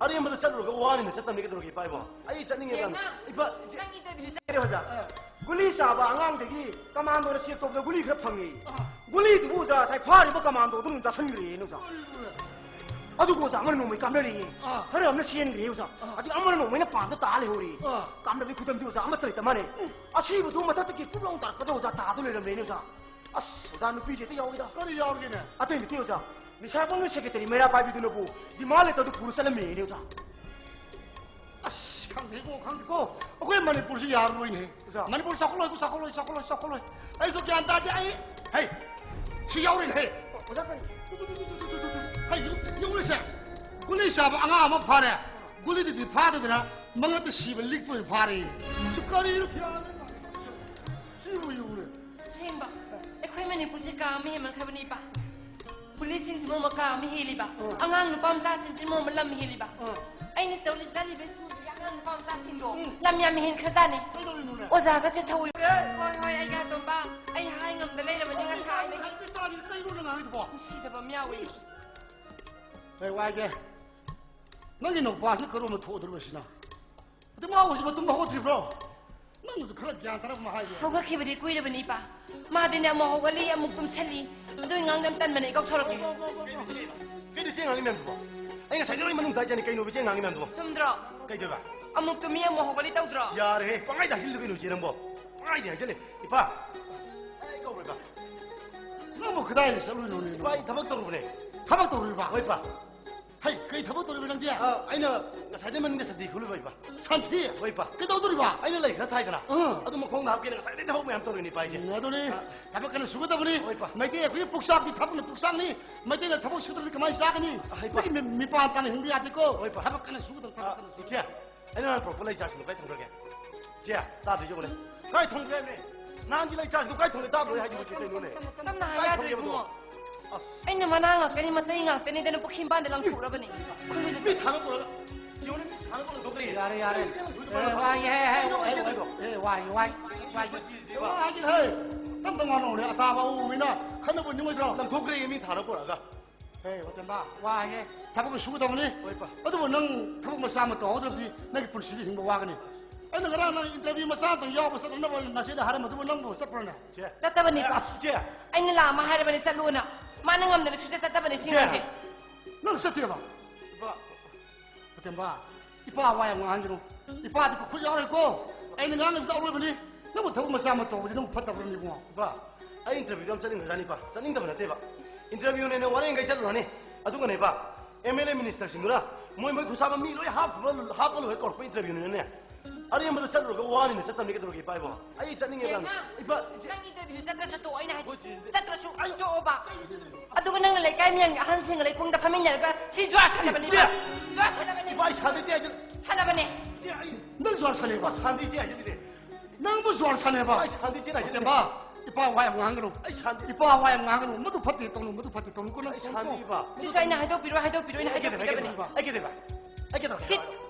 ꯑꯔꯦꯝꯕꯗ ꯆꯠꯂꯨꯔꯒ ꯋꯥꯅꯤꯅ ꯆꯠꯇꯕꯅꯤ ꯀꯩꯗꯧꯔꯒꯦ ꯏꯄꯥ ꯏꯕꯣ? ꯑꯩ ꯆꯠꯅꯤꯡꯉꯦꯕ ꯌꯥꯝꯅ꯫ ꯕꯦꯝꯃ, ꯏꯄꯥ, ꯏꯆꯦ-, ꯅꯪ interview ꯆꯠ- ꯏꯆꯦ ꯑꯣꯖꯥ, ꯑꯥ꯫ ꯒꯨꯂꯤ ꯆꯥꯕ ꯑꯉꯥꯡꯗꯒꯤ commandoꯅ check ꯇꯧꯕꯗ ꯒꯨꯂꯤ ꯈꯔ ꯐꯪꯉꯦ꯫ ꯑꯥ꯫ ꯒꯨꯂꯤꯗꯨꯕꯨ ꯑꯣꯖꯥ ꯉꯁꯥꯏ ꯐꯥꯔꯤꯕ commandoꯗꯨꯅ ꯆꯥꯁꯟꯈ꯭ꯔꯦꯅꯦ ꯑꯣꯖꯥ꯫ ꯑꯗꯨꯒ ꯑꯣꯖꯥ ꯑꯃꯅ ꯅꯣꯡꯃꯩ ꯀꯥꯞꯅꯔꯦꯌꯦ꯫ ꯑꯥ꯫ ꯈꯔ ꯑꯃꯅ ꯆꯦꯟꯈ꯭ꯔꯦ ꯑꯣꯖꯥ꯫ ꯑꯥ꯫ ꯑꯗꯨꯒ ꯑꯃꯅ ꯅꯣꯡꯃꯩꯅ ꯄꯥꯟꯗ ꯇꯥ ꯂꯩꯍꯧꯔꯦ꯫ ꯑꯥ꯫ ꯀꯥꯞꯅꯕꯒꯤ ꯈꯨꯗꯝꯗꯤ ꯑꯣꯖꯥ ꯑꯃꯠꯇ ꯂꯩꯇ ꯃꯥꯜꯂꯦ꯫ ꯎꯝ꯫ ꯑꯁꯤꯕꯗꯨ ꯃꯊꯛꯇꯒꯤ ꯄꯨꯛ ꯂꯥꯎ ꯇꯥꯔꯛꯄꯗ ꯑꯣꯖꯥ ꯇꯥꯗ ꯂꯩꯔꯝꯃꯦꯅꯦ ꯑꯣꯖꯥ꯫ ꯑꯁ, ꯑꯣꯖꯥ, ꯅꯨꯄꯤꯁꯦ ꯍꯦꯛꯇ ꯌꯥꯎꯏꯗ꯫ ꯀꯔꯤ ꯌꯥꯎꯔꯤꯒꯦꯅꯦ? ꯑꯇꯩ ꯅꯠꯇꯦ ꯑꯣꯖꯥ, ꯅꯤꯁꯥꯕꯪꯒꯤ secretary ꯃꯩꯔꯥ ꯄꯥꯏꯕꯤꯗꯨꯅꯕꯨ demand letterꯗꯨ ꯄꯨꯔ ꯆꯠꯂꯝꯃꯦꯅꯦ ꯑꯣꯖꯥ꯫ ꯑꯁ, ꯈꯪꯗꯦ ꯏꯕꯨꯡꯉꯣ, ꯈꯪꯗꯦꯀꯣ꯫ ꯑꯩꯈꯣꯏ ꯃꯅꯤꯄꯨꯔꯁꯤ ꯌꯥꯔꯔꯣꯏꯅꯦ꯫ ꯑꯣꯖꯥ꯫ ꯃꯅꯤꯄꯨꯔ ꯆꯥꯎꯈꯠꯂꯣꯏ, ꯆꯥꯎꯈꯠꯂꯣꯏ, ꯆꯥꯎꯈꯠꯂꯣꯏ, ꯆꯥꯎꯈꯠꯂꯣꯏ꯫ ꯑꯩꯁꯨ ꯒ꯭ꯌꯥꯟ ꯇꯥꯗꯦ꯫ ꯑꯩ, ꯍꯩ, ꯁꯤ ꯌꯥꯎꯔꯤꯅꯦ, ꯍꯩ꯫ ꯑꯣꯖꯥ, ꯀꯔꯤ? ꯍꯩ, ꯌꯦꯡꯉꯨ-, ꯌꯦꯡꯉꯨꯅꯦꯁꯦ꯫ ꯒꯨꯂꯤ ꯆꯥꯕ ꯑꯉꯥꯡ ꯑꯃ ꯐꯥꯔꯦ꯫ ꯒꯨꯂꯤꯗꯨꯗꯤ ꯐꯥꯗꯗꯅ ꯃꯉꯛꯇ ꯁꯤꯕ ꯂꯤꯛꯇ ꯑꯣꯏꯅ ꯐꯥꯔꯦ꯫ ꯁꯤ ꯀꯔꯤꯅꯣ ꯒ꯭ꯌꯥꯟ ꯃꯦꯟ ꯇꯥꯗꯦ꯫ ꯁꯤꯕꯨ ꯌꯦꯡꯉꯨꯅꯦ꯫ ꯑꯁꯦꯡꯕ, ꯑꯩꯈꯣꯏ ꯃꯅꯤꯄꯨꯔꯁꯦ ꯀꯥ ꯑꯃ ꯍꯦꯟꯃꯟꯈ꯭ꯔꯕꯅꯦ ꯏꯄꯥ꯫ ꯄꯨꯂꯤꯁꯁꯤꯡꯁꯤ ꯃꯔꯣꯝ ꯑꯃ ꯀꯥ ꯑꯃ ꯍꯦꯜꯂꯤꯕ, ꯑꯥ꯫ ꯑꯉꯥꯡ ꯅꯨꯄꯥ ꯃꯆꯥꯁꯤꯡꯁꯤ ꯃꯔꯣꯝ ꯑꯃ ꯂꯝ ꯍꯦꯜꯂꯤꯕ꯫ ꯑꯥ꯫ ꯑꯩꯅ ꯇꯧꯔꯤ ꯆꯠꯂꯤꯕ ꯁ꯭ꯀꯨꯜꯗꯨꯒꯤ ꯑꯉꯥꯡ ꯅꯨꯄꯥ ꯃꯆꯥꯁꯤꯡꯗꯣ ꯎꯝ꯫ ꯂꯝ ꯌꯥꯝ ꯍꯦꯟꯈ꯭ꯔꯖꯥꯠꯅꯤ꯫ ꯀꯩꯗꯧꯔꯤꯅꯣꯅꯦ? ꯑꯣꯖꯥꯒꯁꯦ ꯊꯧꯏ꯫ ꯍꯣꯏ, ꯍꯣꯏ, ꯑꯩꯒꯤ ꯑꯇꯣꯝꯕ, ꯑꯩ ꯍꯥꯏ ꯉꯝꯗ ꯂꯩꯔꯕꯅꯤ ꯉꯁꯥꯏꯗꯒꯤ꯫ ꯀꯩꯅꯣ ꯅꯪ ꯍꯥꯏꯗꯨꯕꯣ? ꯅꯨꯡꯁꯤꯗꯕ ꯑꯃ ꯌꯥꯎꯏ꯫ ꯑꯦ, ꯋꯥꯏꯒꯦ꯫ ꯅꯪꯒꯤ ꯅꯨꯄꯥꯁꯤꯅ ꯀꯔꯣꯝꯗ ꯊꯣꯛꯑꯗꯧꯔꯤꯕ ꯁꯤꯅ? ꯑꯗꯨ ꯃꯥ ꯍꯧꯖꯤꯛ ꯃꯇꯨꯝ ꯍꯧꯒꯠꯇ꯭ꯔꯤꯕ꯭ꯔꯣ? ꯅꯪꯅꯁꯨ ꯈꯔ ꯒ꯭ꯌꯥꯟ ꯇꯥꯅꯕ ꯑꯃ ꯍꯥꯏꯒꯦ꯫ ꯍꯧꯒꯠꯈꯤꯕꯗꯤ ꯀꯨꯏꯔꯕꯅꯤ, ꯏꯄꯥ꯫ ꯃꯥꯗꯤꯅꯦ, ꯑꯃꯨꯛ ꯍꯧꯒꯠꯂꯤ, ꯑꯃꯨꯛ ꯇꯨꯝꯁꯜꯂꯤ꯫ ꯑꯗꯨꯏ ꯉꯥꯡꯗ ꯌꯥꯝ ꯇꯟꯕꯅꯦ, ꯑꯩ ꯀꯧꯊꯣꯔꯛꯀꯦ꯫ ꯀꯩꯅꯣ ꯏꯆꯦ ꯉꯥꯡꯉꯤ ꯃꯌꯥꯝꯗꯨꯕꯣ? ꯑꯩ ꯉꯁꯥꯏꯗꯩ ꯂꯣꯏ ꯃꯅꯨꯡ ꯇꯥꯏ ꯆꯥꯅꯤ꯫ ꯀꯩꯅꯣꯕ ꯏꯆꯦ ꯉꯥꯡꯉꯤ ꯃꯌꯥꯝꯗꯨꯕꯣ? ꯆꯨꯝꯗ꯭ꯔꯣ? ꯀꯩꯗꯧꯕ? ꯑꯃꯨꯛ ꯇꯨꯝꯃꯤ, ꯑꯃꯨꯛ ꯍꯧꯒꯠꯂꯤ ꯇꯧꯗ꯭ꯔꯣ? ꯌꯥꯔꯦꯍꯦ, ꯄꯪꯍꯥꯏꯗ ꯍꯥꯏꯖꯤꯜꯂꯨ ꯀꯩꯅꯣ ꯏꯆꯦ ꯅꯪꯕꯣ? ꯄꯪꯍꯥꯏꯗ ꯍꯥꯏꯖꯤꯜꯂꯦ꯫ ꯏꯄꯥ, ꯑꯩ ꯀꯧꯔꯣꯏꯕ꯫ ꯅꯪꯕꯨ ꯀꯗꯥꯏꯗ ꯆꯠꯂꯨꯏꯅꯣꯅꯦ? ꯏꯄꯥ, ꯑꯩ ꯊꯕꯛ ꯇꯧꯔꯨꯕꯅꯦ꯫ ꯊꯕꯛ ꯇꯧꯔꯨꯏꯕ? ꯍꯣꯏ, ꯏꯄꯥ꯫ ꯍꯩ, ꯀꯩ ꯊꯕꯛ ꯇꯧꯔꯤꯕ ꯅꯪꯗꯤ? ꯑ, ꯑꯩꯅ ꯉꯁꯥꯏꯗꯩ ꯃꯅꯤꯡꯗ ꯁꯟꯊꯤ ꯈꯨꯜꯂꯨꯕ, ꯏꯄꯥ꯫ ꯁꯟꯊꯤ? ꯍꯣꯏ, ꯏꯄꯥ꯫ ꯀꯩꯗꯧꯗꯣꯔꯤꯕ? ꯑꯩꯅ ꯂꯩ ꯈꯔ ꯊꯥꯏꯗꯅ꯫ ꯑꯥ꯫ ꯑꯗꯨ ꯃꯈꯣꯡꯗ ꯍꯥꯞꯀꯦꯅ ꯉꯁꯥꯏꯗꯩ ꯊꯕꯛ ꯃꯌꯥꯝ ꯇꯧꯔꯤꯅꯤ, ꯏꯄꯥ, ꯑꯩꯁꯦ꯫ ꯎꯝ, ꯑꯗꯨꯅꯤ꯫ ꯑ꯫ ꯊꯕꯛ ꯀꯟꯅ ꯁꯨꯒꯗꯕꯅꯤ꯫ ꯍꯣꯏ, ꯏꯄꯥ꯫ ꯃꯩꯇꯩ ꯑꯩꯈꯣꯏꯒꯤ ꯄꯨꯛꯆꯥꯛꯇꯤ ꯊꯕꯛꯅ ꯄꯨꯛꯆꯥꯛꯅꯤ꯫ ꯃꯩꯇꯩꯅ ꯊꯕꯛ ꯁꯨꯗ꯭ꯔꯗꯤ ꯀꯃꯥꯏꯅ ꯆꯥꯒꯅꯤ? ꯑ, ꯍꯣꯏ, ꯏꯄꯥ꯫ ꯃꯤꯒꯤ ꯃꯤ-, ꯃꯤꯄꯥꯟ ꯇꯥꯅ ꯍꯤꯡꯕ ꯌꯥꯗꯦꯀꯣ꯫ ꯍꯣꯏ, ꯏꯄꯥ꯫ ꯊꯕꯛ ꯀꯟꯅ ꯁꯨꯒꯗꯕꯅꯤ, ꯊꯕꯛ ꯑ, ꯀꯟꯅ ꯁꯨꯒꯗꯕꯅꯤ꯫ ꯏꯆꯦ, ꯑꯩꯅ ꯅꯍꯥꯟ ꯄꯨꯔꯛꯄ ꯂꯩ ꯆꯥꯔꯁꯤꯡꯗꯣ ꯀꯥꯏ ꯊꯝꯈ꯭ꯔꯒꯦ? ꯏꯆꯦ, ꯇꯥꯗ꯭ꯔꯤꯁꯦ ꯌꯦꯡꯉꯨꯅꯦ꯫ ꯀꯥꯏ ꯊꯝꯈ꯭ꯔꯦ ꯍꯥꯏꯕꯅꯦ? ꯅꯍꯥꯟꯒꯤ ꯂꯩ ꯆꯥꯔꯁꯤꯡꯗꯣ ꯀꯥꯏ ꯊꯝꯈ꯭ꯔꯦ? ꯇꯥꯗ꯭ꯔꯣ ꯑꯩ ꯍꯥꯏꯁꯤꯕꯨ, ꯏꯆꯦ, ꯀꯩꯅꯣꯅꯦ? ꯇꯞꯅ ꯀꯥꯏ ꯍꯥꯏꯌꯨ ꯌꯥꯗ꯭ꯔꯣ, ꯊꯝꯈ꯭ꯔꯦꯕꯗꯣ? ꯏꯕꯨꯡꯉꯣ? ꯑꯩꯅ ꯃꯅꯥ ꯉꯥꯛꯇꯅꯤ, ꯃꯆꯩ ꯉꯥꯛꯇꯅꯤꯗꯅ ꯄꯨꯈ꯭ꯔꯤ ꯃꯄꯥꯟꯗ ꯂꯪꯊꯣꯛꯔꯕꯅꯤ꯫ ꯃꯤ ꯊꯥꯅ ꯄꯨꯔꯒ, ꯌꯦꯡꯉꯨꯅꯦ, ꯃꯤ ꯊꯥꯅ ꯄꯨꯔꯒ ꯂꯪꯊꯣꯛꯈ꯭ꯔꯦ꯫ ꯌꯥꯔꯦ, ꯌꯥꯔꯦ꯫ ꯑꯩ ꯂꯪꯊꯣꯛꯏꯗꯣ ꯑꯦ, ꯀꯃꯥꯏꯅ ꯋꯥꯏ, ꯍꯦ, ꯍꯦ, ꯇꯧꯗꯣꯏꯅꯣ? ꯀꯩꯅꯣ, ꯑꯩ ꯆꯠꯇꯣꯏꯗꯣ? ꯑꯦ, ꯋꯥꯏ, ꯋꯥꯏ, ꯋꯥꯏ꯫ ꯑꯩꯈꯣꯏ ꯆꯦꯁꯤꯗꯤꯕ꯫ ꯋꯥꯏ ꯍꯥꯏꯁꯤꯅ, ꯍꯦ, ꯇꯞ ꯇꯞ ꯉꯥꯡꯅꯧꯅꯦ, ꯑꯇꯥꯕ ꯎꯕ ꯃꯤꯅ ꯈꯟꯅꯕ ꯅꯤꯡꯉꯣꯏꯗ꯭ꯔꯣ? ꯂꯪꯊꯣꯛꯈ꯭ꯔꯦ, ꯃꯤ ꯊꯥꯅ ꯄꯨꯔꯛꯑꯒ꯫ ꯍꯦ, ꯋꯥꯇꯦꯝꯕ, ꯋꯥ ꯍꯥꯏꯒꯦ, ꯊꯕꯛ ꯁꯨꯒꯗꯧꯕꯅꯤ꯫ ꯍꯣꯏ, ꯄꯥ꯫ ꯑꯗꯨꯕꯨ ꯅꯪ ꯊꯕꯛ ꯃꯆꯥ ꯑꯃ ꯇꯧꯍꯧꯗ꯭ꯔꯕꯗꯤ ꯅꯪꯒꯤ ꯄꯨꯟꯁꯤꯗꯤ ꯍꯤꯡꯕ ꯋꯥꯒꯅꯤ꯫ ꯑꯩꯅ ꯉꯔꯥꯡ ꯅꯪ interview ꯃꯆꯥ ꯑꯃꯇꯪ ꯌꯥꯎꯕ ꯆꯠꯅꯅꯕ ꯉꯁꯤꯗ ꯍꯥꯏꯔꯝꯕꯗꯨꯕꯨ ꯅꯪꯕꯨ ꯆꯠꯄ꯭ꯔꯅꯦ? ꯆꯦ꯫ ꯆꯠꯇꯕꯅꯤ, ꯄꯥ꯫ ꯑꯁ, ꯆꯦ꯫ ꯑꯩꯅ ꯂꯥꯛ ꯑꯃ ꯍꯥꯏꯔꯕꯅꯤ ꯆꯠꯂꯨꯅ꯫ ꯃꯥꯅ ꯉꯝꯗꯅ ꯁꯨꯡꯆꯠ ꯆꯠꯇꯕꯅꯤ ꯁꯤ ꯆꯦ꯫ ꯑꯉꯥꯡꯁꯦ꯫ ꯅꯪ ꯆꯠꯇꯦꯕ? ꯏꯄꯥ꯫ ꯐꯇꯦꯝꯕ, ꯏꯄꯥ ꯋꯥ ꯌꯥꯝ ꯉꯥꯡꯍꯟꯒꯅꯨ꯫ ꯏꯄꯥꯗꯤ ꯈꯨꯠ ꯌꯥꯎꯔꯣꯏꯀꯣ꯫ ꯑꯩꯅ ꯉꯥꯡꯉꯤꯕꯁꯤ ꯑꯔꯣꯏꯕꯅꯤ꯫ ꯅꯪꯕꯨ ꯊꯕꯛ ꯃꯆꯥ ꯑꯃ ꯇꯧꯕꯗꯤ ꯅꯪꯕꯨ ꯐꯠꯇꯕ꯭ꯔꯅꯦ ꯏꯕꯨꯡꯉꯣ? ꯏꯄꯥ, ꯑꯩ interview ꯗꯣ ꯌꯥꯝ ꯆꯠꯅꯤꯡꯈ꯭ꯔꯖꯥꯠꯅꯤ ꯏꯄꯥ꯫ ꯆꯠꯅꯤꯡꯗꯕ ꯅꯠꯇꯦꯕ꯫ Interview ꯅꯦꯅ ꯋꯥꯔꯦꯡꯈꯩ ꯆꯠꯂꯨꯔꯅꯤ꯫ ꯑꯗꯨꯒꯅꯦ ꯏꯄꯥ, MLA minister ꯁꯤꯡꯗꯨꯅ ꯃꯣꯏ ꯃꯣꯏ ꯈꯨꯠꯁꯥꯕ ꯃꯤ ꯂꯣꯏ ꯍꯥꯞꯄ, ꯍꯥꯞꯄ ꯂꯣꯏꯔ ꯀꯧꯔꯛꯄ interview ꯅꯤꯅꯅꯦ꯫ ꯑꯔꯦꯝꯕꯗ ꯆꯠꯂꯨꯔꯒ ꯋꯥꯅꯤꯅ ꯆꯠꯇꯕꯅꯤ ꯀꯩꯗꯧꯔꯒꯦ ꯏꯄꯥ ꯏꯕꯣ? ꯑꯩ ꯆꯠꯅꯤꯡꯉꯦꯕ ꯌꯥꯝꯅ꯫ ꯍꯦꯃꯥ, ꯏꯄꯥ, ꯏꯆꯦ꯫ ꯅꯪ interview ꯆꯠꯇ꯭ꯔꯁꯨ ꯇꯣꯛꯑꯣ ꯑꯩꯅ ꯍꯥꯏ-, ꯍꯣꯏ, ꯆꯦ, ꯆꯦ꯫ ꯆꯠꯇ꯭ꯔꯁꯨ ꯑꯩ ꯇꯣꯛꯑꯣꯕ꯫ ꯑꯗꯨꯒ ꯅꯪꯅ ꯂꯩꯀꯥꯏ ꯃꯌꯥꯝꯒꯤ ꯑꯍꯟꯁꯤꯡꯒ ꯂꯩꯄꯨꯡꯗ ꯐꯝꯃꯤꯟꯅꯔꯒ ꯁꯤ ꯖꯨꯋꯥꯔ ꯁꯥꯟꯅꯕꯅꯤ, ꯏꯆꯦ! ꯖꯨꯋꯥꯔ ꯁꯥꯟꯅꯕꯅꯤ꯫ ꯏꯄꯥ, ꯑꯩ ꯁꯥꯟꯅꯗꯦ, ꯏꯆꯦ, ꯍꯥꯏꯖꯤꯜ-, ꯁꯥꯟꯅꯕꯅꯦ꯫ ꯏꯆꯦ, ꯑꯩ ꯅꯪ ꯖꯨꯋꯥꯔ ꯁꯥꯟꯅꯩꯕ? ꯏꯄꯥ, ꯁꯥꯟꯅꯗꯦ, ꯏꯆꯦ, ꯍꯥꯏꯖꯤꯜꯂꯤꯅꯦ꯫ ꯅꯪꯕꯨ ꯖꯨꯋꯥꯔ ꯁꯥꯟꯅꯩꯕ? ꯏꯄꯥ, ꯑꯩ ꯁꯥꯟꯅꯗꯦ, ꯏꯆꯦ, ꯍꯥꯏꯖꯤꯜꯂꯤꯅꯦ꯫ ꯏꯄꯥ, ꯏꯄꯥ ꯋꯥ ꯌꯥꯝ ꯉꯥꯡꯒꯅꯨ꯫ ꯑꯩ ꯁꯥꯟꯅꯗꯦ꯫ ꯏꯄꯥ ꯋꯥ ꯌꯥꯝ ꯉꯥꯡꯒꯅꯨ꯫ ꯃꯗꯨ ꯐꯠꯇꯦ ꯇꯧꯅꯨ, ꯃꯗꯨ ꯐꯠꯇꯦ ꯇꯧꯅꯨꯀꯣ ꯅꯪ꯫ ꯑꯩ ꯁꯥꯟꯅꯗꯦ, ꯏꯄꯥ꯫ ꯁꯤꯁꯨ ꯑꯩꯅ ꯍꯥꯏꯗꯣꯛꯄꯤꯔꯣꯏ, ꯍꯥꯏꯗꯣꯛꯄꯤꯔꯣꯏ, ꯑꯩꯅ ꯑꯩ ꯀꯩꯗꯧꯕ? ꯍꯥꯏꯗꯣꯛꯄꯤꯔꯕꯅꯦ꯫ ꯑꯩ ꯀꯩꯗꯧꯕ? ꯑꯩ ꯀꯩꯗꯧꯕ? ꯁꯤ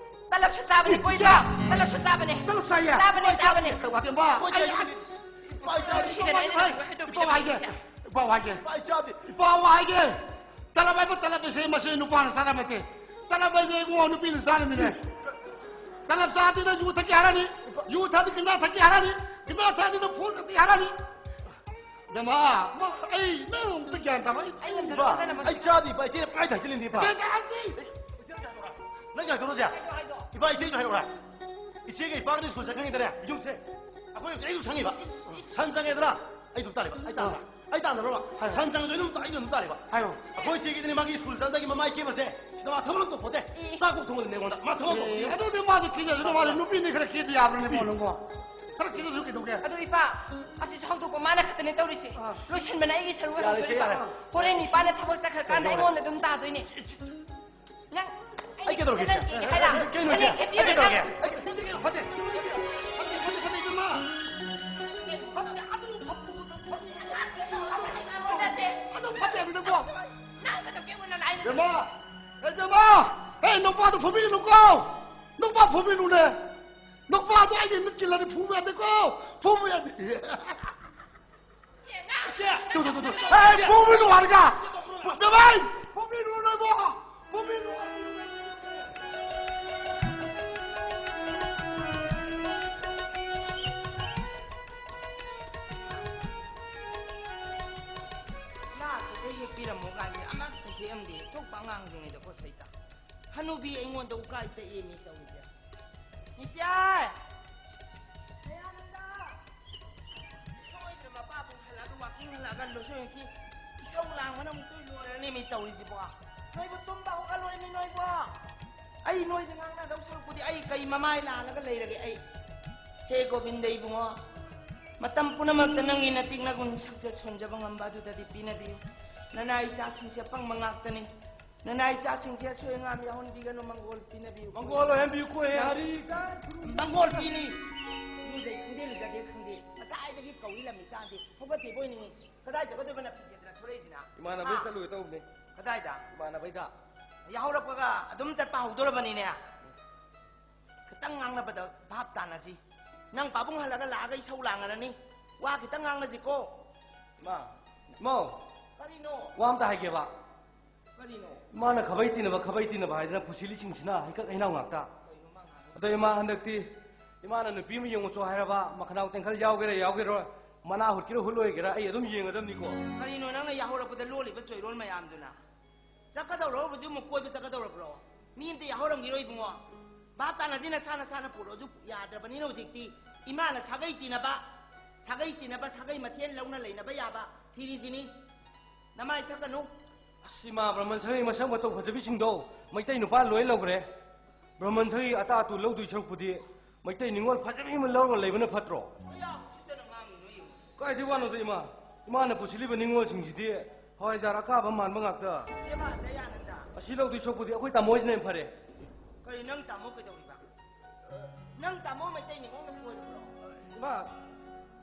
ꯇꯂꯞꯁꯨ ꯆꯥꯕꯅꯦ, ꯀꯣꯏꯕ꯫ ꯏꯆꯦ! ꯇꯂꯞꯁꯨ ꯆꯥꯕꯅꯦ꯫ ꯇꯂꯞ ꯆꯥꯏꯌꯦ? ꯆꯥꯕꯅꯦ, ꯏꯄꯥ ꯆꯥꯕꯅꯦ꯫ ꯆꯥꯗꯦ꯫ ꯀꯩ ꯋꯥꯇꯦꯝꯕ? ꯑꯩ, ꯏꯄꯥ ꯆꯥꯗꯦ꯫ ꯁꯤꯗꯅꯦ ꯑꯩꯅ ꯏꯄꯥ ꯅꯪꯕꯨ ꯍꯥꯏꯗꯣꯛꯄꯤꯔꯕꯅꯦ ꯍꯥꯏꯒꯦ꯫ ꯁꯦ꯫ ꯏꯄꯥ ꯍꯥꯏꯒꯦ꯫ ꯏꯄꯥ ꯑꯩ ꯆꯥꯗꯦ꯫ ꯏꯄꯥ ꯍꯥꯏꯒꯦ꯫ ꯇꯂꯞ ꯍꯥꯏꯕ ꯇꯂꯞ ꯑꯁꯦ ꯃꯁꯤ ꯅꯨꯄꯥꯅ ꯆꯥꯔꯝꯕ ꯅꯠꯇꯦ꯫ ꯇꯂꯞ ꯍꯥꯏꯁꯦ ꯏꯕꯨꯡꯉꯣ ꯅꯨꯄꯤꯅ ꯆꯥꯔꯝꯃꯤꯅꯦ꯫ ꯇꯂꯞ ꯆꯥꯗꯤ ꯅꯪ ꯌꯨ ꯊꯛꯀꯦ ꯍꯥꯏꯔꯅꯤ꯫ ꯌꯨ ꯊꯛꯑꯗꯤ ꯒꯟꯖꯥ ꯊꯛꯀꯦ ꯍꯥꯏꯔꯅꯤ꯫ ꯒꯟꯖꯥ ꯊꯛꯑꯗꯤ ꯅꯪ ꯐꯣꯟ ꯀꯛꯀꯦ ꯍꯥꯏꯔꯅꯤ꯫ ꯕꯦꯝꯃ, ꯃꯥ, ꯑꯩ ꯅꯪ ꯑꯝꯇ ꯒ꯭ꯌꯥꯟ ꯇꯥꯕ, ꯑꯩ, ꯑꯩ ꯂꯝꯗ ꯏꯄꯥ, ꯐꯖꯅ ꯑꯩ ꯆꯥꯗꯦ, ꯏꯄꯥ, ꯏꯆꯦꯅ ꯄꯪꯍꯥꯏꯗ ꯍꯥꯏꯖꯤꯜꯂꯤꯅꯦ, ꯏꯄꯥ꯫ ꯏꯆꯦ, ꯏꯆꯦ, ꯏꯆꯦ, ꯅꯪ ꯀꯩ ꯇꯧꯔꯣꯁꯦ? ꯍꯥꯏꯗꯣ, ꯍꯥꯏꯗꯣ꯫ ꯏꯄꯥ, ꯏꯆꯦꯁꯨ ꯍꯥꯏꯔꯛꯎꯔꯥ? ꯏꯆꯦꯒ ꯏꯄꯥꯒ ꯁ꯭ꯀꯨꯜ ꯆꯠꯈ꯭ꯔꯤꯉꯩꯗꯅꯦ, ꯌꯨꯝꯁꯦ, ꯑꯩꯈꯣꯏ ꯍꯧꯖꯤꯛ ꯑꯩ ꯑꯗꯨꯝ ꯁꯪꯉꯤꯕ꯫ ꯏꯁ, ꯏꯁ꯫ ꯁꯟ ꯆꯪꯉꯦꯗꯅ, ꯑꯩ ꯑꯗꯨꯝ ꯇꯥꯜꯂꯤꯕ, ꯑꯩ ꯇꯥꯟꯗꯕ꯭ꯔꯥ? ꯑꯥ꯫ ꯁꯟ ꯆꯪꯉꯁꯨ ꯑꯩ ꯑꯗꯨꯝ, ꯑꯩ ꯑꯗꯨꯝ ꯇꯥꯜꯂꯤꯕ꯫ ꯍꯥꯏꯌꯣ꯫ ꯑꯩꯈꯣꯏ ꯏꯆꯦꯒꯤꯗꯤꯅꯦ, ꯃꯥꯒꯤ ꯁ꯭ꯀꯨꯜ ꯆꯠꯂꯝꯗꯥꯏꯒꯤ ꯃꯃꯥꯏ ꯀꯦꯕꯁꯦ, ꯁꯤꯗ ꯃꯥ ꯊꯕꯛ ꯑꯝꯇ ꯄꯣꯠꯇꯦ꯫ ꯏ꯫ ꯆꯥꯛ ꯄꯣꯛ ꯊꯣꯡꯍꯜꯂꯤꯅꯦ ꯑꯩꯉꯣꯟꯗ꯫ ꯃꯥ ꯊꯕꯛ ꯑꯝꯇ ꯑꯦ, ꯄꯣꯛꯇꯦ꯫ ꯑꯗꯨꯗꯤ ꯃꯥꯁꯨ ꯀꯦꯖꯁꯅꯨ, ꯃꯥꯁꯨ ꯅꯨꯄꯤꯅꯤ, ꯈꯔ ꯀꯦꯗ ꯌꯥꯕ꯭ꯔꯅꯦ, ꯃꯣ ꯅꯪꯕꯣ? ꯈꯔ ꯀꯦꯖꯁꯨ ꯀꯩꯗꯧꯒꯦ? ꯑꯗꯨ ꯏꯄꯥ, ꯑꯁꯤꯁꯨ ꯍꯧꯗꯣꯛꯄ ꯃꯥꯅ ꯈꯛꯇꯅꯦ ꯇꯧꯔꯤꯁꯦ꯫ ꯑꯥ꯫ ꯂꯣꯏꯁꯟꯕꯅ ꯑꯩꯒꯤ ꯁꯔꯨ ꯌꯥꯔꯦ, ꯏꯆꯦ, ꯑꯣꯏꯍꯧꯗꯣꯏꯕ꯫ ꯌꯥꯔꯦ꯫ ꯍꯣꯔꯦꯟ ꯏꯄꯥꯅ ꯊꯕꯛ ꯆꯠꯈ꯭ꯔꯀꯥꯟꯗ ꯌꯥꯔꯦ, ꯌꯥꯔꯦ꯫ ꯑꯩꯉꯣꯟꯗ ꯑꯗꯨꯝ ꯇꯥꯗꯣꯏꯅꯦ꯫ ꯅꯪ ꯑꯩ ꯀꯩꯗꯧꯔꯒꯦ, ꯏꯆꯦ? ꯐꯅꯦꯛ ꯁꯦꯠꯄꯤꯌꯨ, ꯀꯩꯗꯧꯔꯒꯦ? ꯐꯅꯦꯛ ꯁꯦꯠꯄꯤꯌꯨ꯫ ꯐꯠꯇꯦ, ꯐꯠꯇꯦ, ꯐꯠꯇꯦ, ꯏꯕꯦꯝꯃ꯫ ꯐꯠꯇꯦ, ꯑꯗꯨ ꯐꯠꯇꯦ, ꯑꯗꯨ ꯐꯠꯇꯦ, ꯑꯗꯨ ꯐꯠꯇꯦ, ꯑꯗꯨ ꯐꯠꯇꯦ, ꯑꯗꯨ ꯐꯠꯇꯦ, ꯑꯗꯨ ꯐꯠꯇꯦ, ꯑꯗꯨ ꯐꯠꯇꯦ, ꯑꯗꯨ ꯑꯦ, ꯏꯕꯦꯝꯃ! ꯑꯦ, ꯅꯨꯄꯥꯗꯣ ꯐꯨꯕꯤꯒꯅꯨꯀꯣ! ꯅꯨꯄꯥ ꯐꯨꯕꯤꯒꯅꯨꯅꯦ! ꯅꯨꯄꯥꯗꯣ ꯑꯩꯒꯤ ꯃꯤꯠꯀꯤ ꯂꯥꯏꯔꯤ ꯐꯨꯕ ꯌꯥꯗꯦꯀꯣ! ꯐꯨꯕ ꯌꯥꯗꯦ! ꯏꯆꯦ! ꯇꯨ, ꯇꯨ, ꯇꯨ, ꯇꯨ! ꯑꯦ, ꯐꯨꯕꯤꯒꯅꯨ ꯍꯥꯏꯔꯒ! ꯏꯕꯦꯝꯃ! ꯐꯨꯕꯤꯒꯅꯨ ꯅꯣꯏꯕꯣ! ꯐꯨꯕꯤꯒꯅꯨ! ꯂꯥꯛꯇꯨꯗ ꯍꯦꯛ ꯄꯤꯔꯝꯃꯣ ꯀꯥꯏꯁꯦ ꯑꯃꯠꯇ ꯍꯦꯛꯑꯝꯗꯦ꯫ ꯊꯣꯛꯄ ꯑꯉꯥꯡꯁꯤꯡꯉꯩꯗ ꯄꯣꯠ ꯆꯩ ꯇ-, ꯍꯅꯨꯕꯤ ꯑꯩꯉꯣꯟꯗ ꯎꯀꯥꯏ ꯇꯛꯑꯦꯃꯤ ꯇꯧꯔꯤꯁꯦ꯫ ꯅꯤꯇ꯭ꯌꯥ! ꯗꯌꯥꯅꯟꯗ! ꯁꯣꯏꯗꯅ ꯃꯄꯥꯕꯨ ꯍꯜꯂꯛꯑꯒ, ꯋꯥꯀꯤꯡ ꯍꯜꯂꯛꯑꯒ ꯂꯣꯏꯁꯤꯟꯈꯤ꯫ ꯏꯁꯧ ꯂꯥꯡꯕꯅ ꯑꯃꯨꯛꯇꯣꯏ ꯂꯣꯏꯔꯅꯤ ꯃꯤ ꯇꯧꯔꯤꯁꯤꯕꯣ꯫ ꯅꯣꯏꯕꯨ ꯇꯨꯝꯕ ꯍꯧꯒꯠꯂꯣꯏ ꯃꯤ ꯅꯣꯏꯕꯣ꯫ ꯑꯩ ꯅꯣꯏꯗ ꯉꯥꯡꯅꯗꯧ ꯁꯔꯨꯛꯄꯨꯗꯤ ꯑꯩ ꯀꯩ ꯃꯃꯥꯏ ꯂꯥꯜꯂꯒ ꯂꯩꯔꯒꯦ ꯑꯩ? ꯍꯦ ꯒꯣꯕꯤꯟꯗ ꯏꯕꯨꯡꯉꯣ, ꯃꯇꯝ ꯄꯨꯝꯅꯃꯛꯇ ꯅꯪꯒꯤ ꯅꯇꯤꯛ ꯅꯒꯨꯟ ꯁꯛꯆꯦ ꯁꯣꯟꯖꯕ ꯉꯝꯕ ꯑꯗꯨꯗꯗꯤ ꯄꯤꯅꯕꯤꯌꯨ꯫ ꯅꯅꯥ ꯏꯆꯥꯁꯤꯡꯁꯦ ꯑꯄꯪꯕ ꯉꯥꯛꯇꯅꯤ꯫ ꯅꯅꯥ ꯏꯆꯥꯁꯤꯡꯁꯦ ꯑꯁꯣꯏ ꯑꯉꯥꯝ ꯌꯥꯎꯍꯟꯕꯤꯒꯅꯨ, ꯃꯪꯒꯣꯜ ꯄꯤꯅꯕꯤꯌꯨ꯫ ꯃꯪꯒꯣꯜ ꯑꯣꯏꯍꯟꯕꯤꯌꯨꯀꯣ, ꯍꯦ ꯅꯪ ꯍꯔꯤ ꯏꯆꯥ ꯈꯨꯔꯨꯝ-, ꯃꯪꯒꯣꯜ ꯄꯤꯅꯤ꯫ ꯏꯔꯨꯖꯩ ꯈꯪꯗꯦ, ꯂꯨꯖꯗꯦ ꯈꯪꯗꯦ, ꯉꯁꯥꯏꯗꯒꯤ ꯀꯧꯏ ꯂꯝꯃꯤ ꯇꯥꯗꯦ꯫ ꯍꯧꯒꯠꯇꯦꯕꯣ ꯏꯅꯤꯡꯉꯤ꯫ ꯀꯗꯥꯏ ꯆꯠꯀꯗꯣꯏꯕ ꯅꯐꯤꯁꯦꯠꯇꯅ ꯊꯣꯔꯛꯏꯁꯤꯅ? ꯏꯃꯥꯟꯅꯕꯩ ꯍꯥ? ꯆꯠꯂꯨꯒꯦ ꯇꯧꯕꯅꯦ꯫ ꯀꯗꯥꯏꯗ? ꯏꯃꯥꯟꯅꯕꯩꯗ꯫ ꯌꯥꯍꯧꯔꯛꯄꯒ ꯑꯗꯨꯝ ꯆꯠꯄ ꯍꯧꯗꯣꯔꯕꯅꯤꯅꯦ꯫ ꯈꯤꯇꯪ ꯉꯥꯡꯅꯕꯗ ꯚꯥꯞ ꯇꯥꯅꯁꯤ꯫ ꯅꯪ ꯄꯥꯕꯨꯡ ꯍꯜꯂꯒ ꯂꯥꯛꯑꯒ ꯏꯁꯧ ꯂꯥꯡꯉꯔꯅꯤ꯫ ꯋꯥ ꯈꯤꯇꯪ ꯉꯥꯡꯅꯁꯤꯀꯣ꯫ ꯏꯃꯥ, ꯏꯃꯧ, ꯀꯔꯤꯅꯣ? ꯋꯥ ꯑꯝꯇ ꯍꯥꯏꯒꯦꯕ꯫ ꯀꯔꯤꯅꯣ? ꯏꯃꯥꯅ ꯈꯕꯩ ꯇꯤꯟꯅꯕ, ꯈꯕꯩ ꯇꯤꯟꯅꯕ ꯍꯥꯏꯗꯅ ꯄꯨꯁꯤꯜꯂꯤꯁꯤꯡꯁꯤꯅ ꯍꯩꯀꯛ ꯍꯩꯅꯥꯎ ꯉꯥꯛꯇ꯫ ꯀꯩꯅꯣ ꯃꯥ ꯉꯥꯡꯉꯤꯁꯦ? ꯑꯗꯣ ꯏꯃꯥ, ꯍꯟꯗꯛꯇꯤ ꯏꯃꯥꯅ ꯅꯨꯄꯤ ꯑꯃ ꯌꯦꯡꯉꯨꯆꯣ ꯍꯥꯏꯔꯕ, ꯃꯈꯅꯥꯎ ꯇꯦꯡꯈꯜ ꯌꯥꯎꯒꯦꯔꯥ ꯌꯥꯎꯒꯦꯔꯣ, ꯃꯅꯥ ꯍꯨꯠꯀꯦꯔꯥ ꯍꯨꯠꯂꯣꯏꯒꯦꯔꯥ, ꯑꯩ ꯑꯗꯨꯝ ꯌꯦꯡꯒꯗꯕꯅꯤꯀꯣ꯫ ꯀꯔꯤꯅꯣ ꯅꯪꯅ ꯌꯥꯍꯧꯔꯛꯄꯗ ꯂꯣꯜꯂꯤꯕ ꯆꯣꯏꯔꯣꯜ ꯃꯌꯥꯝꯗꯨꯅ? ꯆꯠꯀꯗꯧꯔꯣ? ꯍꯧꯖꯤꯛ ꯑꯃꯨꯛ ꯀꯣꯏꯕ ꯆꯠꯀꯗꯧꯔꯕ꯭ꯔꯣ? ꯃꯤ ꯑꯝꯇ ꯌꯥꯍꯧꯔꯝꯈꯤꯔꯣꯏ ꯏꯕꯨꯡꯉꯣ꯫ ꯚꯥꯞ ꯇꯥꯅꯁꯤ, ꯅꯁꯥ ꯅꯁꯥꯅ ꯄꯨꯔꯛꯑꯁꯨ ꯌꯥꯗ꯭ꯔꯕꯅꯤꯅ ꯍꯧꯖꯤꯛꯇꯤ ꯏꯃꯥꯅ ꯁꯥꯒꯩ ꯇꯤꯟꯅꯕ, ꯁꯥꯒꯩ ꯇꯤꯟꯅꯕ, ꯁꯥꯒꯩ ꯃꯁꯦꯟ ꯂꯧꯅ ꯂꯩꯅꯕ ꯌꯥꯕ ꯊꯤꯔꯤꯁꯤꯅꯤ꯫ ꯅꯃꯥꯏ ꯊꯛꯀꯅꯨ꯫ ꯑꯁ, ꯏꯃꯥ, ꯕ꯭ꯔꯍꯃꯟ ꯁꯥꯒꯩ ꯃꯁꯛ ꯃꯇꯧ ꯐꯖꯕꯤꯁꯤꯡꯗꯣ ꯃꯩꯇꯩ ꯅꯨꯄꯥ ꯂꯣꯏ ꯂꯧꯈ꯭ꯔꯦ꯫ ꯕ꯭ꯔꯍꯃꯟ ꯁꯥꯒꯩ ꯑꯇꯥ ꯑꯇꯨ ꯂꯧꯗꯣꯏ ꯁꯔꯨꯛꯄꯨꯗꯤ ꯃꯩꯇꯩ ꯅꯤꯉꯣꯜ ꯐꯖꯕꯤ ꯑꯃ ꯂꯧꯔꯒ ꯂꯩꯕꯅ ꯐꯠꯇ꯭ꯔꯣ? ꯀꯌꯥ ꯎꯁꯤꯠꯇꯅ ꯉꯥꯡꯉꯤꯅꯣ ꯌꯦꯡꯉꯨ꯫ ꯀꯥꯏꯗꯩ ꯋꯥꯅꯣꯗ, ꯏꯃꯥ? ꯏꯃꯥꯅ ꯄꯨꯁꯤꯜꯂꯤꯕ ꯅꯤꯉꯣꯜꯁꯤꯡꯁꯤꯗꯤ ꯍꯋꯥꯏꯖꯥꯔ ꯑꯀꯥꯕ ꯃꯥꯟꯕ ꯉꯥꯛꯇ꯫ ꯏꯕꯦꯝꯃ ꯗꯌꯥꯅꯟꯗ꯫ ꯑꯁꯤ ꯂꯧꯗꯣꯏ ꯁꯔꯨꯛꯄꯨꯗꯤ ꯑꯩꯈꯣꯏ ꯇꯥꯃꯣꯁꯤꯅ ꯍꯦꯟꯅ ꯐꯔꯦ꯫ ꯀꯔꯤ, ꯅꯪ ꯇꯥꯃꯣ ꯀꯩꯗꯧꯔꯤꯕ? ꯅꯪ ꯇꯥꯃꯣ ꯃꯩꯇꯩ ꯅꯤꯉꯣꯜꯅ ꯀꯣꯏꯔꯕ꯭ꯔꯣ? ꯏꯃꯥ꯫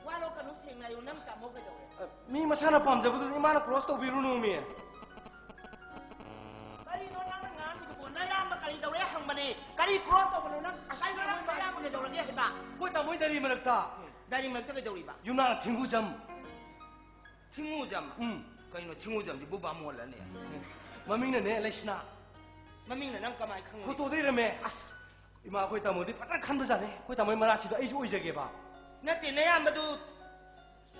ꯋꯥ ꯂꯣꯠꯀꯅꯨ, ꯁꯦꯡꯅ ꯍꯥꯏꯌꯨ, ꯅꯪ ꯇꯥꯃꯣ ꯀꯩꯗꯧꯔꯦ? ꯑ, ꯃꯤ ꯃꯁꯥꯅ ꯄꯥꯝꯖꯕꯗꯨꯗꯤ ꯏꯃꯥꯅ ꯀ꯭ꯔꯣꯁ ꯇꯧꯕꯤꯔꯨꯅꯨ, ꯃꯤ꯫ ꯀꯔꯤ ꯇꯧꯔꯦ ꯍꯪꯕꯅꯦ꯫ ꯀꯔꯤ ꯀ꯭ꯔꯣꯁ ꯇꯧꯕꯅꯣ ꯅꯪ? ꯑꯁ, ꯑꯩ ꯉꯔꯥꯡ ꯀꯣꯏꯔꯥꯕꯨ ꯀꯩꯗꯧꯔꯒꯦ ꯍꯥꯏꯕ? ꯑꯩꯈꯣꯏ ꯇꯥꯃꯣꯏ ꯗꯥꯏꯔꯤ ꯃꯔꯛꯇ ꯗꯥꯏꯔꯤ ꯃꯔꯛꯇ ꯀꯩꯗꯧꯔꯤꯕ? ꯌꯨꯝꯅꯥꯛ ꯊꯤꯡꯒꯨꯖꯝ꯫ ꯊꯤꯡꯉꯨꯖꯝ? ꯎꯝ꯫ ꯀꯩꯅꯣ ꯊꯤꯡꯉꯨꯖꯝꯁꯤꯕꯨ ꯕꯥꯃꯣꯟꯂꯅꯦ? ꯃꯃꯤꯡꯅꯅꯦ ꯂꯩꯁꯅꯥ꯫ ꯃꯃꯤꯡꯅ ꯅꯪ ꯀꯃꯥꯏ ꯈꯪꯉꯨꯔꯤꯕ? ꯐꯣꯇꯣꯗ ꯏꯔꯝꯃꯦ꯫ ꯑꯁ, ꯏꯃꯥ, ꯑꯩꯈꯣꯏ ꯇꯥꯃꯣꯗꯤ ꯐꯖꯅ ꯈꯟꯕꯖꯥꯠꯅꯦ꯫ ꯑꯩꯈꯣꯏ ꯇꯥꯃꯣꯏ ꯃꯔꯥꯁꯤꯗꯣ ꯑꯩꯁꯨ ꯑꯣꯏꯖꯒꯦꯕ꯫ ꯅꯠꯇꯦ, ꯅꯌꯥꯝꯕꯗꯨ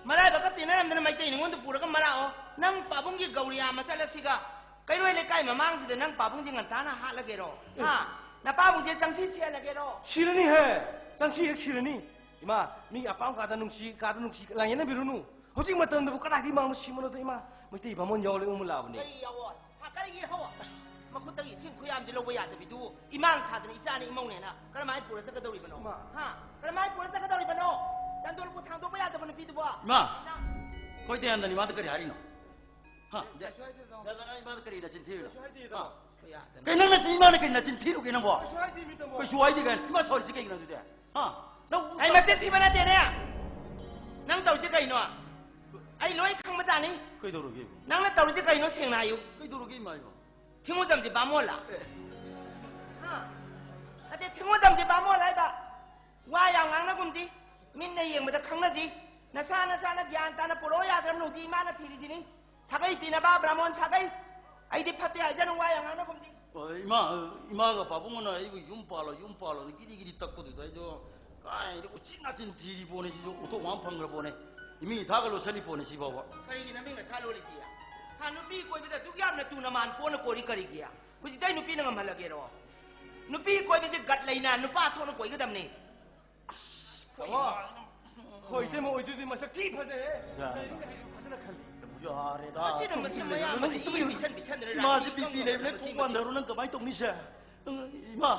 ꯃꯔꯥꯏꯕꯛꯀ ꯇꯤꯟꯅꯔꯝꯗꯅ ꯃꯩꯇꯩ ꯅꯤꯉꯣꯟꯗ ꯄꯨꯔꯒ ꯃꯔꯥꯛꯑꯣ꯫ ꯅꯪ ꯄꯥꯕꯨꯡꯒꯤ ꯒꯧꯔꯤꯌꯥ ꯃꯆꯠ ꯑꯁꯤꯒ ꯀꯩꯔꯣꯏ ꯂꯩꯀꯥꯏ ꯃꯃꯥꯡꯁꯤꯗ ꯅꯪ ꯄꯥꯕꯨꯡꯁꯦ ꯉꯟꯇꯥꯅ ꯍꯥꯠꯂꯒꯦꯔꯣ? ꯑꯦ꯫ ꯍꯥ? ꯅꯄꯥꯕꯨꯡꯁꯦ ꯆꯪꯁꯤ ꯁꯤꯍꯜꯂꯒꯦꯔꯣ? ꯁꯤꯔꯅꯤ ꯍꯦ! ꯆꯪꯁꯤ ꯍꯦꯛ ꯁꯤꯔꯅꯤ꯫ ꯏꯃꯥ, ꯃꯤ ꯑꯄꯥꯝ ꯀꯥꯗ ꯅꯨꯡꯁꯤ, ꯀꯥꯗ ꯅꯨꯡꯁꯤ ꯂꯥꯡꯌꯦꯠꯅꯕꯤꯔꯨꯅꯨ꯫ ꯍꯧꯖꯤꯛ ꯃꯇꯝꯗꯕꯨ ꯀꯗꯥꯏꯗꯒꯤ ꯃꯥꯡꯕ ꯁꯤꯕꯅꯣꯗ ꯏꯃꯥ? ꯃꯩꯇꯩ ꯕꯥꯃꯣꯟ ꯌꯥꯎ ꯂꯩ ꯎꯃꯨ ꯂꯥꯛꯑꯕꯅꯦ꯫ ꯀꯔꯤ ꯌꯥꯎꯑꯣ? ꯍꯥ, ꯀꯔꯤꯒꯤ ꯍꯧ? ꯑꯁ, ꯃꯈꯨꯠꯇꯒꯤ ꯏꯁꯤꯡ ꯈꯨꯌꯥꯝꯁꯤ ꯂꯧꯕ ꯌꯥꯗꯕꯤꯗꯨ, ꯏꯃꯥꯡ ꯊꯥꯗꯅ ꯏꯆꯥꯅꯤ ꯏꯃꯧꯅꯦꯅ ꯀꯔꯝꯍꯥꯏꯅ ꯄꯨꯔ ꯆꯠꯀꯗꯧꯔꯤꯕꯅꯣ? ꯏꯃꯥ꯫ ꯍꯥ? ꯀꯔꯝꯍꯥꯏꯅ ꯄꯨꯔ ꯆꯠꯀꯗꯧꯔꯤꯕꯅꯣ? ꯆꯟꯗꯣꯜꯕꯨ ꯊꯥꯡꯗꯣꯛꯄ ꯌꯥꯗꯕ ꯅꯨꯄꯤꯗꯨꯕꯣ? ꯏꯃꯥ! ꯅꯪ ꯑꯩꯈꯣꯏ ꯗꯌꯥꯅꯟꯗꯅ ꯏꯃꯥꯗ ꯀꯔꯤ ꯍꯥꯏꯔꯤꯅꯣ? ꯍꯥ? ꯀꯩꯁꯨ ꯍꯥꯏꯗꯦ, ꯇꯥꯃꯣ꯫ ꯗꯌꯥꯅꯟꯗꯅ ꯏꯃꯥꯗ ꯀꯔꯤ ꯅꯆꯤꯟ ꯊꯤꯔꯤꯅꯣ? ꯀꯩꯁꯨ ꯍꯥꯏꯗꯦ, ꯍꯥ? ꯇꯥꯃꯣ꯫ ꯀꯩ ꯌꯥꯗꯅ? ꯀꯩ ꯅꯪ ꯅꯆꯤꯟ, ꯏꯃꯥꯅ ꯀꯩ ꯅꯆꯤꯟ ꯊꯤꯔꯨꯒꯦ ꯅꯪꯕꯣ? ꯀꯩꯁꯨ ꯍꯥꯏꯗꯦ, ꯃꯤ ꯇꯥꯃꯣ꯫ ꯀꯩꯁꯨ ꯍꯥꯏꯗꯦ ꯀꯥꯏꯅ ꯏꯃꯥ ꯁꯥꯎꯔꯤꯁꯤ ꯀꯩꯒꯤꯅꯣ ꯑꯗꯨꯗꯤ? ꯍꯥ? ꯅꯪ ꯑꯩ ꯃꯆꯤꯟ ꯊꯤꯕ ꯅꯠꯇꯦꯅꯦ꯫ ꯅꯪ ꯇꯧꯔꯤꯁꯦ ꯀꯩꯅꯣ? ꯑꯩ ꯂꯣꯏ ꯈꯪꯕꯖꯥꯠꯅꯤ꯫ ꯀꯩꯗꯧꯔꯒꯦ? ꯅꯪꯅ ꯇꯧꯔꯤꯁꯦ ꯀꯩꯅꯣ ꯁꯦꯡꯅ ꯍꯥꯏꯌꯨ꯫ ꯀꯩꯗꯧꯔꯒꯦ ꯏꯃꯥ ꯏꯕꯣ? ꯊꯤꯡꯉꯨꯖꯝꯁꯦ ꯕꯥꯃꯣꯟꯂ? ꯑꯦ꯫ ꯍꯥ? ꯅꯠꯇꯦ, ꯊꯤꯡꯉꯨꯖꯝꯁꯦ ꯕꯥꯃꯣꯟ ꯍꯥꯏꯕ꯫ ꯋꯥ ꯌꯥꯝ ꯉꯥꯡꯅꯒꯨꯝꯁꯤ꯫ ꯃꯤꯠꯅ ꯌꯦꯡꯕꯗ ꯈꯪꯅꯁꯤ꯫ ꯅꯁꯥ ꯅꯁꯥꯅ ꯒ꯭ꯌꯥꯟ ꯇꯥꯅ ꯄꯨꯔꯛꯑꯣ ꯌꯥꯗ꯭ꯔꯕꯅ ꯍꯧꯖꯤꯛ ꯏꯃꯥꯅ ꯊꯤꯔꯤꯁꯤꯅꯤ꯫ ꯁꯥꯒꯩ ꯇꯤꯟꯅꯕ ꯕ꯭ꯔꯥꯃꯣꯟ ꯁꯥꯒꯩ꯫ ꯑꯩꯗꯤ ꯐꯠꯇꯦ ꯍꯥꯏꯖꯅꯨ, ꯋꯥ ꯌꯥꯝ ꯉꯥꯡꯅꯒꯨꯝꯁꯤ꯫ ꯑ, ꯏꯃꯥ, ꯏꯃꯥꯒ ꯄꯥꯕꯨꯡꯒꯅ ꯑꯩꯕꯨ ꯌꯨꯝ ꯄꯥꯜꯂꯣ, ꯌꯨꯝ ꯄꯥꯜꯂꯣꯅ ꯒꯤꯔꯤ ꯒꯤꯔꯤ ꯇꯛꯄꯗꯨꯗ ꯑꯩꯁꯨ ꯀꯥꯏꯗ ꯎꯆꯤꯟ ꯅꯥꯆꯤꯟ ꯊꯤꯔꯤ ꯄꯣꯠꯅꯤ, ꯁꯤꯁꯨ ꯎꯊꯣꯛ ꯋꯥꯝ ꯐꯪꯈ꯭ꯔ ꯄꯣꯠꯅꯤ꯫ ꯏꯃꯤꯡ ꯏꯊꯥꯒ ꯂꯣꯠꯁꯜꯂꯤ ꯄꯣꯠꯅꯤ ꯁꯤꯐꯥꯎꯕ꯫ ꯀꯔꯤꯒꯤ ꯅꯃꯤꯡ ꯅꯊꯥ ꯂꯣꯜꯂꯤꯗꯤ? ꯍꯥ, ꯅꯨꯄꯤ ꯀꯣꯏꯕꯗ ꯑꯗꯨꯛ ꯌꯥꯝꯅ ꯇꯨꯅ ꯃꯥꯟ ꯄꯣꯟꯅ ꯀꯣꯏꯔꯤ ꯀꯔꯤꯒꯤ? ꯍꯧꯖꯤꯛꯇꯩ ꯅꯨꯄꯤꯅ ꯉꯝꯍꯜꯂꯒꯦꯔꯣ? ꯅꯨꯄꯤ ꯀꯣꯏꯕꯁꯦ ꯒꯠ ꯂꯩꯅ ꯅꯨꯄꯥ ꯊꯣꯛꯅ ꯀꯣꯏꯒꯗꯕꯅꯤ꯫ ꯇꯥꯃꯣ, ꯑꯩꯈꯣꯏ ꯏꯇꯩꯃ ꯑꯣꯏꯗꯣꯏꯗꯤ ꯃꯁꯛ ꯊꯤ ꯐꯖꯩꯍꯦ꯫ ꯌꯥꯔꯦ꯫ ꯂꯥꯏꯔꯤꯛ ꯍꯩꯕ ꯐꯖꯅ ꯈꯜꯂꯤ꯫ ꯌꯥꯔꯦꯗ, ꯃꯁꯤꯅ ꯇꯨꯃꯤꯟ ꯃꯁꯤ ꯂꯩꯌꯨ꯫ ꯃꯌꯥꯝ ꯅꯪ ꯃꯁꯤ ꯇꯨꯃꯤꯟ ꯏ ꯂꯩꯌꯨ꯫ ꯄꯤꯁꯟ ꯄꯤꯁꯟꯗꯅ ꯏꯃꯥꯁꯦ ꯔꯥꯁꯤ ꯕꯤ ꯄꯤ ꯀꯪꯗꯅ ꯂꯩꯕꯅꯦ, ꯃꯁꯤ ꯀꯣꯛ ꯃꯁꯤ ꯋꯥꯟꯊꯔꯣ꯫ ꯅꯪ ꯀꯃꯥꯏꯅ ꯇꯧꯅꯤ ꯁꯦ? ꯅꯪ, ꯏꯃꯥ,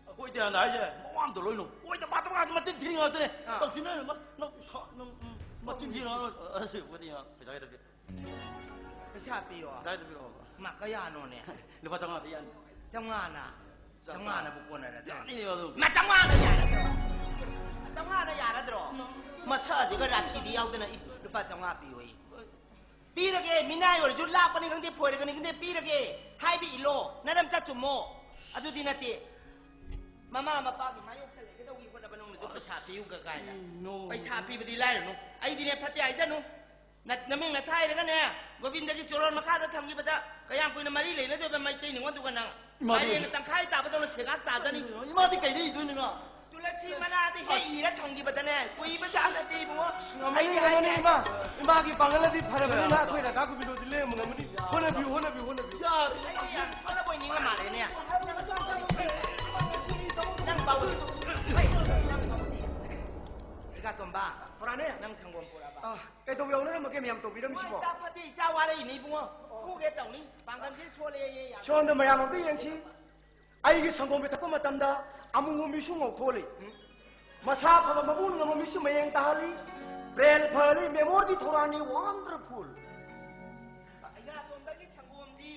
ꯑꯩꯈꯣꯏꯗꯤ ꯍꯥꯟꯅ ꯍꯥꯏꯁꯦ ꯃꯋꯥ ꯑꯝꯇ ꯂꯣꯏꯅꯣ꯫ ꯑꯣꯏꯗ ꯄꯥꯗꯕ ꯉꯥꯛꯇ ꯃꯆꯤꯟ ꯊꯤꯔꯤ ꯉꯥꯛꯇꯅꯦ꯫ ꯑꯥ꯫ ꯇꯧꯁꯤꯟꯅꯔꯦ, ꯃꯥ, ꯅꯪ, ꯁꯥ-, ꯅꯪ, ꯎꯝ, ꯃꯆꯤꯟ ꯊꯤꯔꯤ ꯉꯥꯛꯇ꯫ ꯑꯁ, ꯑꯩꯈꯣꯏꯗꯤ ꯄꯩꯁꯥ ꯈꯤꯇꯪ ꯄꯤ꯫ ꯄꯩꯁꯥ ꯄꯤꯌꯣ꯫ ꯄꯩꯁꯥ ꯈꯤꯇꯪ ꯄꯤꯔꯛꯑꯣ꯫ ꯃꯥ ꯀꯌꯥꯅꯣꯅꯦ? ꯂꯨꯄꯥ ꯆꯥꯝꯃꯉꯥ ꯄꯤ ꯌꯥꯅꯤ꯫ ꯆꯥꯝꯃꯉꯥꯅ? ꯆꯥꯝꯃꯉꯥ꯫ ꯆꯥꯝꯃꯉꯥꯅꯕꯨ ꯀꯣꯟꯅꯔꯗ꯭ꯔꯣ? ꯌꯥꯅꯤꯅꯦ ꯑꯗꯨꯝ꯫ ꯃꯥ ꯆꯥꯝꯃꯉꯥꯅ ꯌꯥꯔꯗ꯭ꯔꯣ? ꯆꯥꯝꯃꯉꯥꯅ ꯌꯥꯔꯗ꯭ꯔꯣ? ꯃꯁꯛ ꯑꯁꯤꯒ ꯔꯥꯁꯤꯗꯤ ꯌꯥꯎꯗꯅ, ꯏꯁ, ꯂꯨꯄꯥ ꯆꯥꯝꯃꯉꯥ ꯄꯤꯌꯣꯌꯦ꯫ ꯄꯤꯔꯒꯦ, ꯃꯤꯅꯥꯏ ꯑꯣꯏꯔꯁꯨ ꯂꯥꯛꯄꯅꯤ ꯈꯪꯗꯦ, ꯐꯣꯏꯔꯒꯅꯤ ꯈꯪꯗꯦ, ꯄꯤꯔꯒꯦ꯫ ꯍꯥꯏꯕ ꯏꯜꯂꯣ, ꯅꯔꯝ ꯆꯠ ꯆꯨꯝꯃꯣ꯫ ꯑꯗꯨꯗꯤ ꯅꯠꯇꯦ꯫ ꯃꯃꯥ ꯃꯄꯥꯒꯤ ꯃꯥꯌꯣꯛꯇ ꯂꯩꯒꯗꯧꯒꯤ ꯍꯣꯠꯅꯕ ꯅꯪꯅꯁꯨ ꯄꯩꯁꯥ ꯄꯤꯌꯨꯒ ꯀꯥꯏꯅ꯫ ꯀꯩꯅꯣ꯫ ꯄꯩꯁꯥ ꯄꯤꯕꯗꯤ ꯂꯥꯏꯔꯅꯨ꯫ ꯑꯩꯗꯤꯅꯦ, ꯐꯠꯇꯦ ꯍꯥꯏꯖꯅꯨ꯫ ꯅ-, ꯅꯃꯤꯡ ꯅꯊꯥꯏꯔꯒꯅꯦ, ꯒꯣꯕꯤꯟꯗꯒꯤ ꯆꯣꯔꯣꯟ ꯃꯈꯥꯗ ꯊꯝꯈꯤꯕꯗ ꯀꯌꯥꯝ ꯀꯨꯏꯅ ꯃꯔꯤ ꯂꯩꯅꯗꯣꯏꯕ ꯃꯩꯇꯩ ꯅꯤꯉꯣꯟꯗꯨꯒ ꯅꯪ? ꯏꯃꯥꯗꯤ ꯃꯥꯏꯔꯦꯟꯅ ꯇꯪꯈꯥꯏ ꯇꯥꯕꯗꯧꯅ ꯁꯦꯒꯥꯛ ꯇꯥꯖꯅꯤ꯫ ꯏꯃꯥꯗꯤ ꯀꯩꯗ ꯏꯗꯣꯏꯅꯣ, ꯏꯃꯥ? ꯇꯨꯂꯁꯤ ꯃꯅꯥꯗ ꯍꯦꯛ ꯏꯔ ꯊꯝꯈꯤꯕꯗꯅꯦ, ꯀꯨꯏꯕ ꯖꯥꯠ ꯅꯠꯇꯦ, ꯏꯕꯨꯡꯉꯣ꯫ ꯉꯝꯃꯅꯤ, ꯑꯩꯗꯤ ꯉꯝꯃꯅꯤ, ꯍꯥꯏꯒꯦ꯫ ꯏꯃꯥ꯫ ꯏꯃꯥꯒꯤ ꯄꯥꯡꯒꯜꯅꯗꯤ ꯐꯔꯕꯅꯤꯅ ꯑꯩꯈꯣꯏ ꯔꯥꯙꯥ ꯒꯣꯕꯤꯟꯗꯣꯗꯤ ꯂꯦꯡꯕ ꯉꯝꯃꯅꯤ꯫ ꯍꯣꯠꯅꯕꯤꯌꯨ, ꯍꯣꯠꯅꯕꯤꯌꯨ, ꯍꯣꯠꯅꯕꯤꯌꯨ꯫ ꯌꯥꯔꯦ꯫ ꯑꯩꯗꯤ ꯌꯥꯝ ꯁꯣꯜꯂꯕꯣꯏ ꯅꯤꯡꯉ ꯃꯥꯜꯂꯦꯅꯦ꯫ ꯅꯪ ꯄꯥꯎꯗꯤ꯫ ꯍꯩ, ꯅꯪ ꯄꯥꯎꯗꯤ꯫ ꯏꯀꯥꯇꯣꯝꯕ, ꯊꯣꯔꯥꯅꯦ꯫ ꯅꯪ ꯁꯪꯒꯣꯝ ꯄꯨꯔꯛꯑꯕ? ꯑꯥ, ꯀꯩꯗꯧ ꯌꯥꯎꯅꯔꯝꯃꯒꯦ ꯃꯌꯥꯝ ꯇꯧꯕꯤꯔꯝꯃꯤꯁꯤꯕꯣ? ꯏꯆꯥ ꯐꯠꯇꯦ, ꯏꯆꯥ ꯋꯥꯔꯛꯏꯅꯦ, ꯏꯕꯨꯡꯉꯣ꯫ ꯐꯨꯒꯦ ꯇꯧꯅꯤ꯫ ꯄꯥꯡꯒꯜꯁꯦ ꯁꯣꯜꯂꯦꯌꯦ, ꯌꯥꯝ꯫ ꯁꯣꯝꯗ ꯃꯌꯥꯝ ꯑꯝꯇ ꯌꯦꯡꯁꯤ꯫ ꯑꯩꯒꯤ ꯁꯪꯒꯣꯝ ꯄꯤꯊꯛꯄ ꯃꯇꯝꯗ ꯑꯃꯨꯕ ꯃꯤꯁꯨ ꯉꯧꯊꯣꯛꯍꯜꯂꯤ꯫ ꯃꯁꯥ ꯐꯕ ꯃꯕꯨꯡꯅ ꯉꯝꯕ ꯃꯤꯁꯨ ꯃꯌꯦꯡ ꯇꯥꯍꯜꯂꯤ꯫ ꯕ꯭ꯔꯦꯟ ꯐꯍꯜꯂꯤ, ꯃꯦꯃꯣꯔꯤꯗꯤ ꯊꯧꯔꯥꯅꯤ, ꯋꯥꯟꯗꯔꯐꯨꯜ꯫ ꯑꯩꯒꯥꯇꯣꯝꯕꯒꯤ ꯁꯪꯒꯣꯝꯗꯤ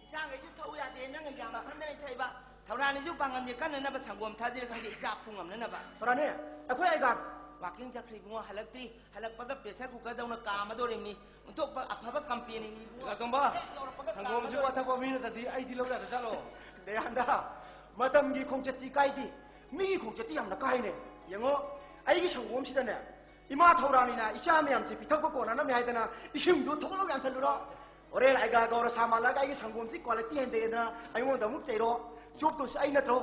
ꯏꯆꯥꯈꯩꯁꯨ ꯊꯧ ꯌꯥꯗꯦ, ꯅꯪ ꯑꯩꯒꯥ ꯃꯊꯟꯗꯅꯦ ꯊꯛꯏꯕ꯫ ꯊꯧꯔꯥꯅꯤꯁꯨ ꯄꯥꯡꯒꯜꯁꯦ ꯀꯟꯅꯅꯕ ꯁꯪꯒꯣꯝ ꯊꯥꯖꯤꯔ ꯈꯪꯗꯦ, ꯏꯆꯥ ꯐꯨ ꯉꯝꯅꯅꯕ꯫ ꯊꯧꯔꯥꯅꯤ, ꯑꯩꯈꯣꯏ ꯑꯩꯒꯥ꯫ ꯋꯥꯀꯤꯡ ꯆꯠꯈ꯭ꯔꯤ ꯏꯕꯨꯡꯉꯣ, ꯍꯜꯂꯛꯇ꯭ꯔꯤ꯫ ꯍꯜꯂꯛꯄꯗ ꯄ꯭ꯔꯦꯁꯔ ꯀꯨꯀꯔꯗꯧꯅ ꯀꯥꯝꯃꯗꯧꯔꯤꯕꯅꯤ꯫ ꯑꯣꯟꯊꯣꯛꯄ ꯑꯐꯕ ꯀꯝꯄꯦꯅꯤꯅꯤ ꯏꯕꯨꯡꯉꯣ꯫ ꯑꯩꯒꯥꯇꯣꯝꯕ, ꯍꯦꯛ ꯌꯧꯔꯛꯄꯒ ꯁꯪꯒꯣꯝꯁꯤꯕꯨ ꯀꯥꯝꯃꯗꯧꯔꯤꯕꯅꯤ꯫ ꯑꯊꯛꯄ ꯃꯤꯅ ꯊꯛꯑꯗꯤ ꯑꯩꯗꯤ ꯂꯧ ꯌꯥꯗ ꯆꯠꯂꯣ꯫ ꯗꯌꯥꯟꯗ, ꯃꯇꯝꯒꯤ ꯈꯣꯡꯆꯠꯇꯤ ꯀꯥꯏꯗꯦ, ꯃꯤꯒꯤ ꯈꯣꯡꯆꯠꯇꯤ ꯌꯥꯝꯅ ꯀꯥꯏꯅꯦ꯫ ꯌꯦꯡꯉꯣ, ꯑꯩꯒꯤ ꯁꯪꯒꯣꯝꯁꯤꯗꯅꯦ, ꯏꯃꯥ ꯊꯧꯔꯥꯅꯤꯅ ꯏꯆꯥ ꯃꯌꯥꯝꯁꯦ ꯄꯤꯊꯛꯄ ꯀꯣꯟꯅꯅꯕꯅꯦ ꯍꯥꯏꯗꯅ ꯏꯁꯤꯡꯗꯣ ꯊꯣꯛꯂꯥꯎ ꯌꯥꯟꯁꯜꯂꯨꯔꯣ꯫ ꯍꯣꯔꯦꯟ ꯑꯩꯒꯥ ꯒꯧꯔ ꯁꯥ ꯃꯥꯜꯂꯒ ꯑꯩꯒꯤ ꯁꯪꯒꯣꯝꯁꯤ ꯀ꯭ꯋꯥꯂꯤꯇꯤ ꯍꯟꯊꯩꯑꯅ ꯑꯩꯉꯣꯟꯗ ꯑꯃꯨꯛ ꯆꯩꯔꯣ꯫ ꯆꯣꯞꯇꯣꯏꯁꯤ ꯑꯩ ꯅꯠꯇ꯭ꯔꯣ?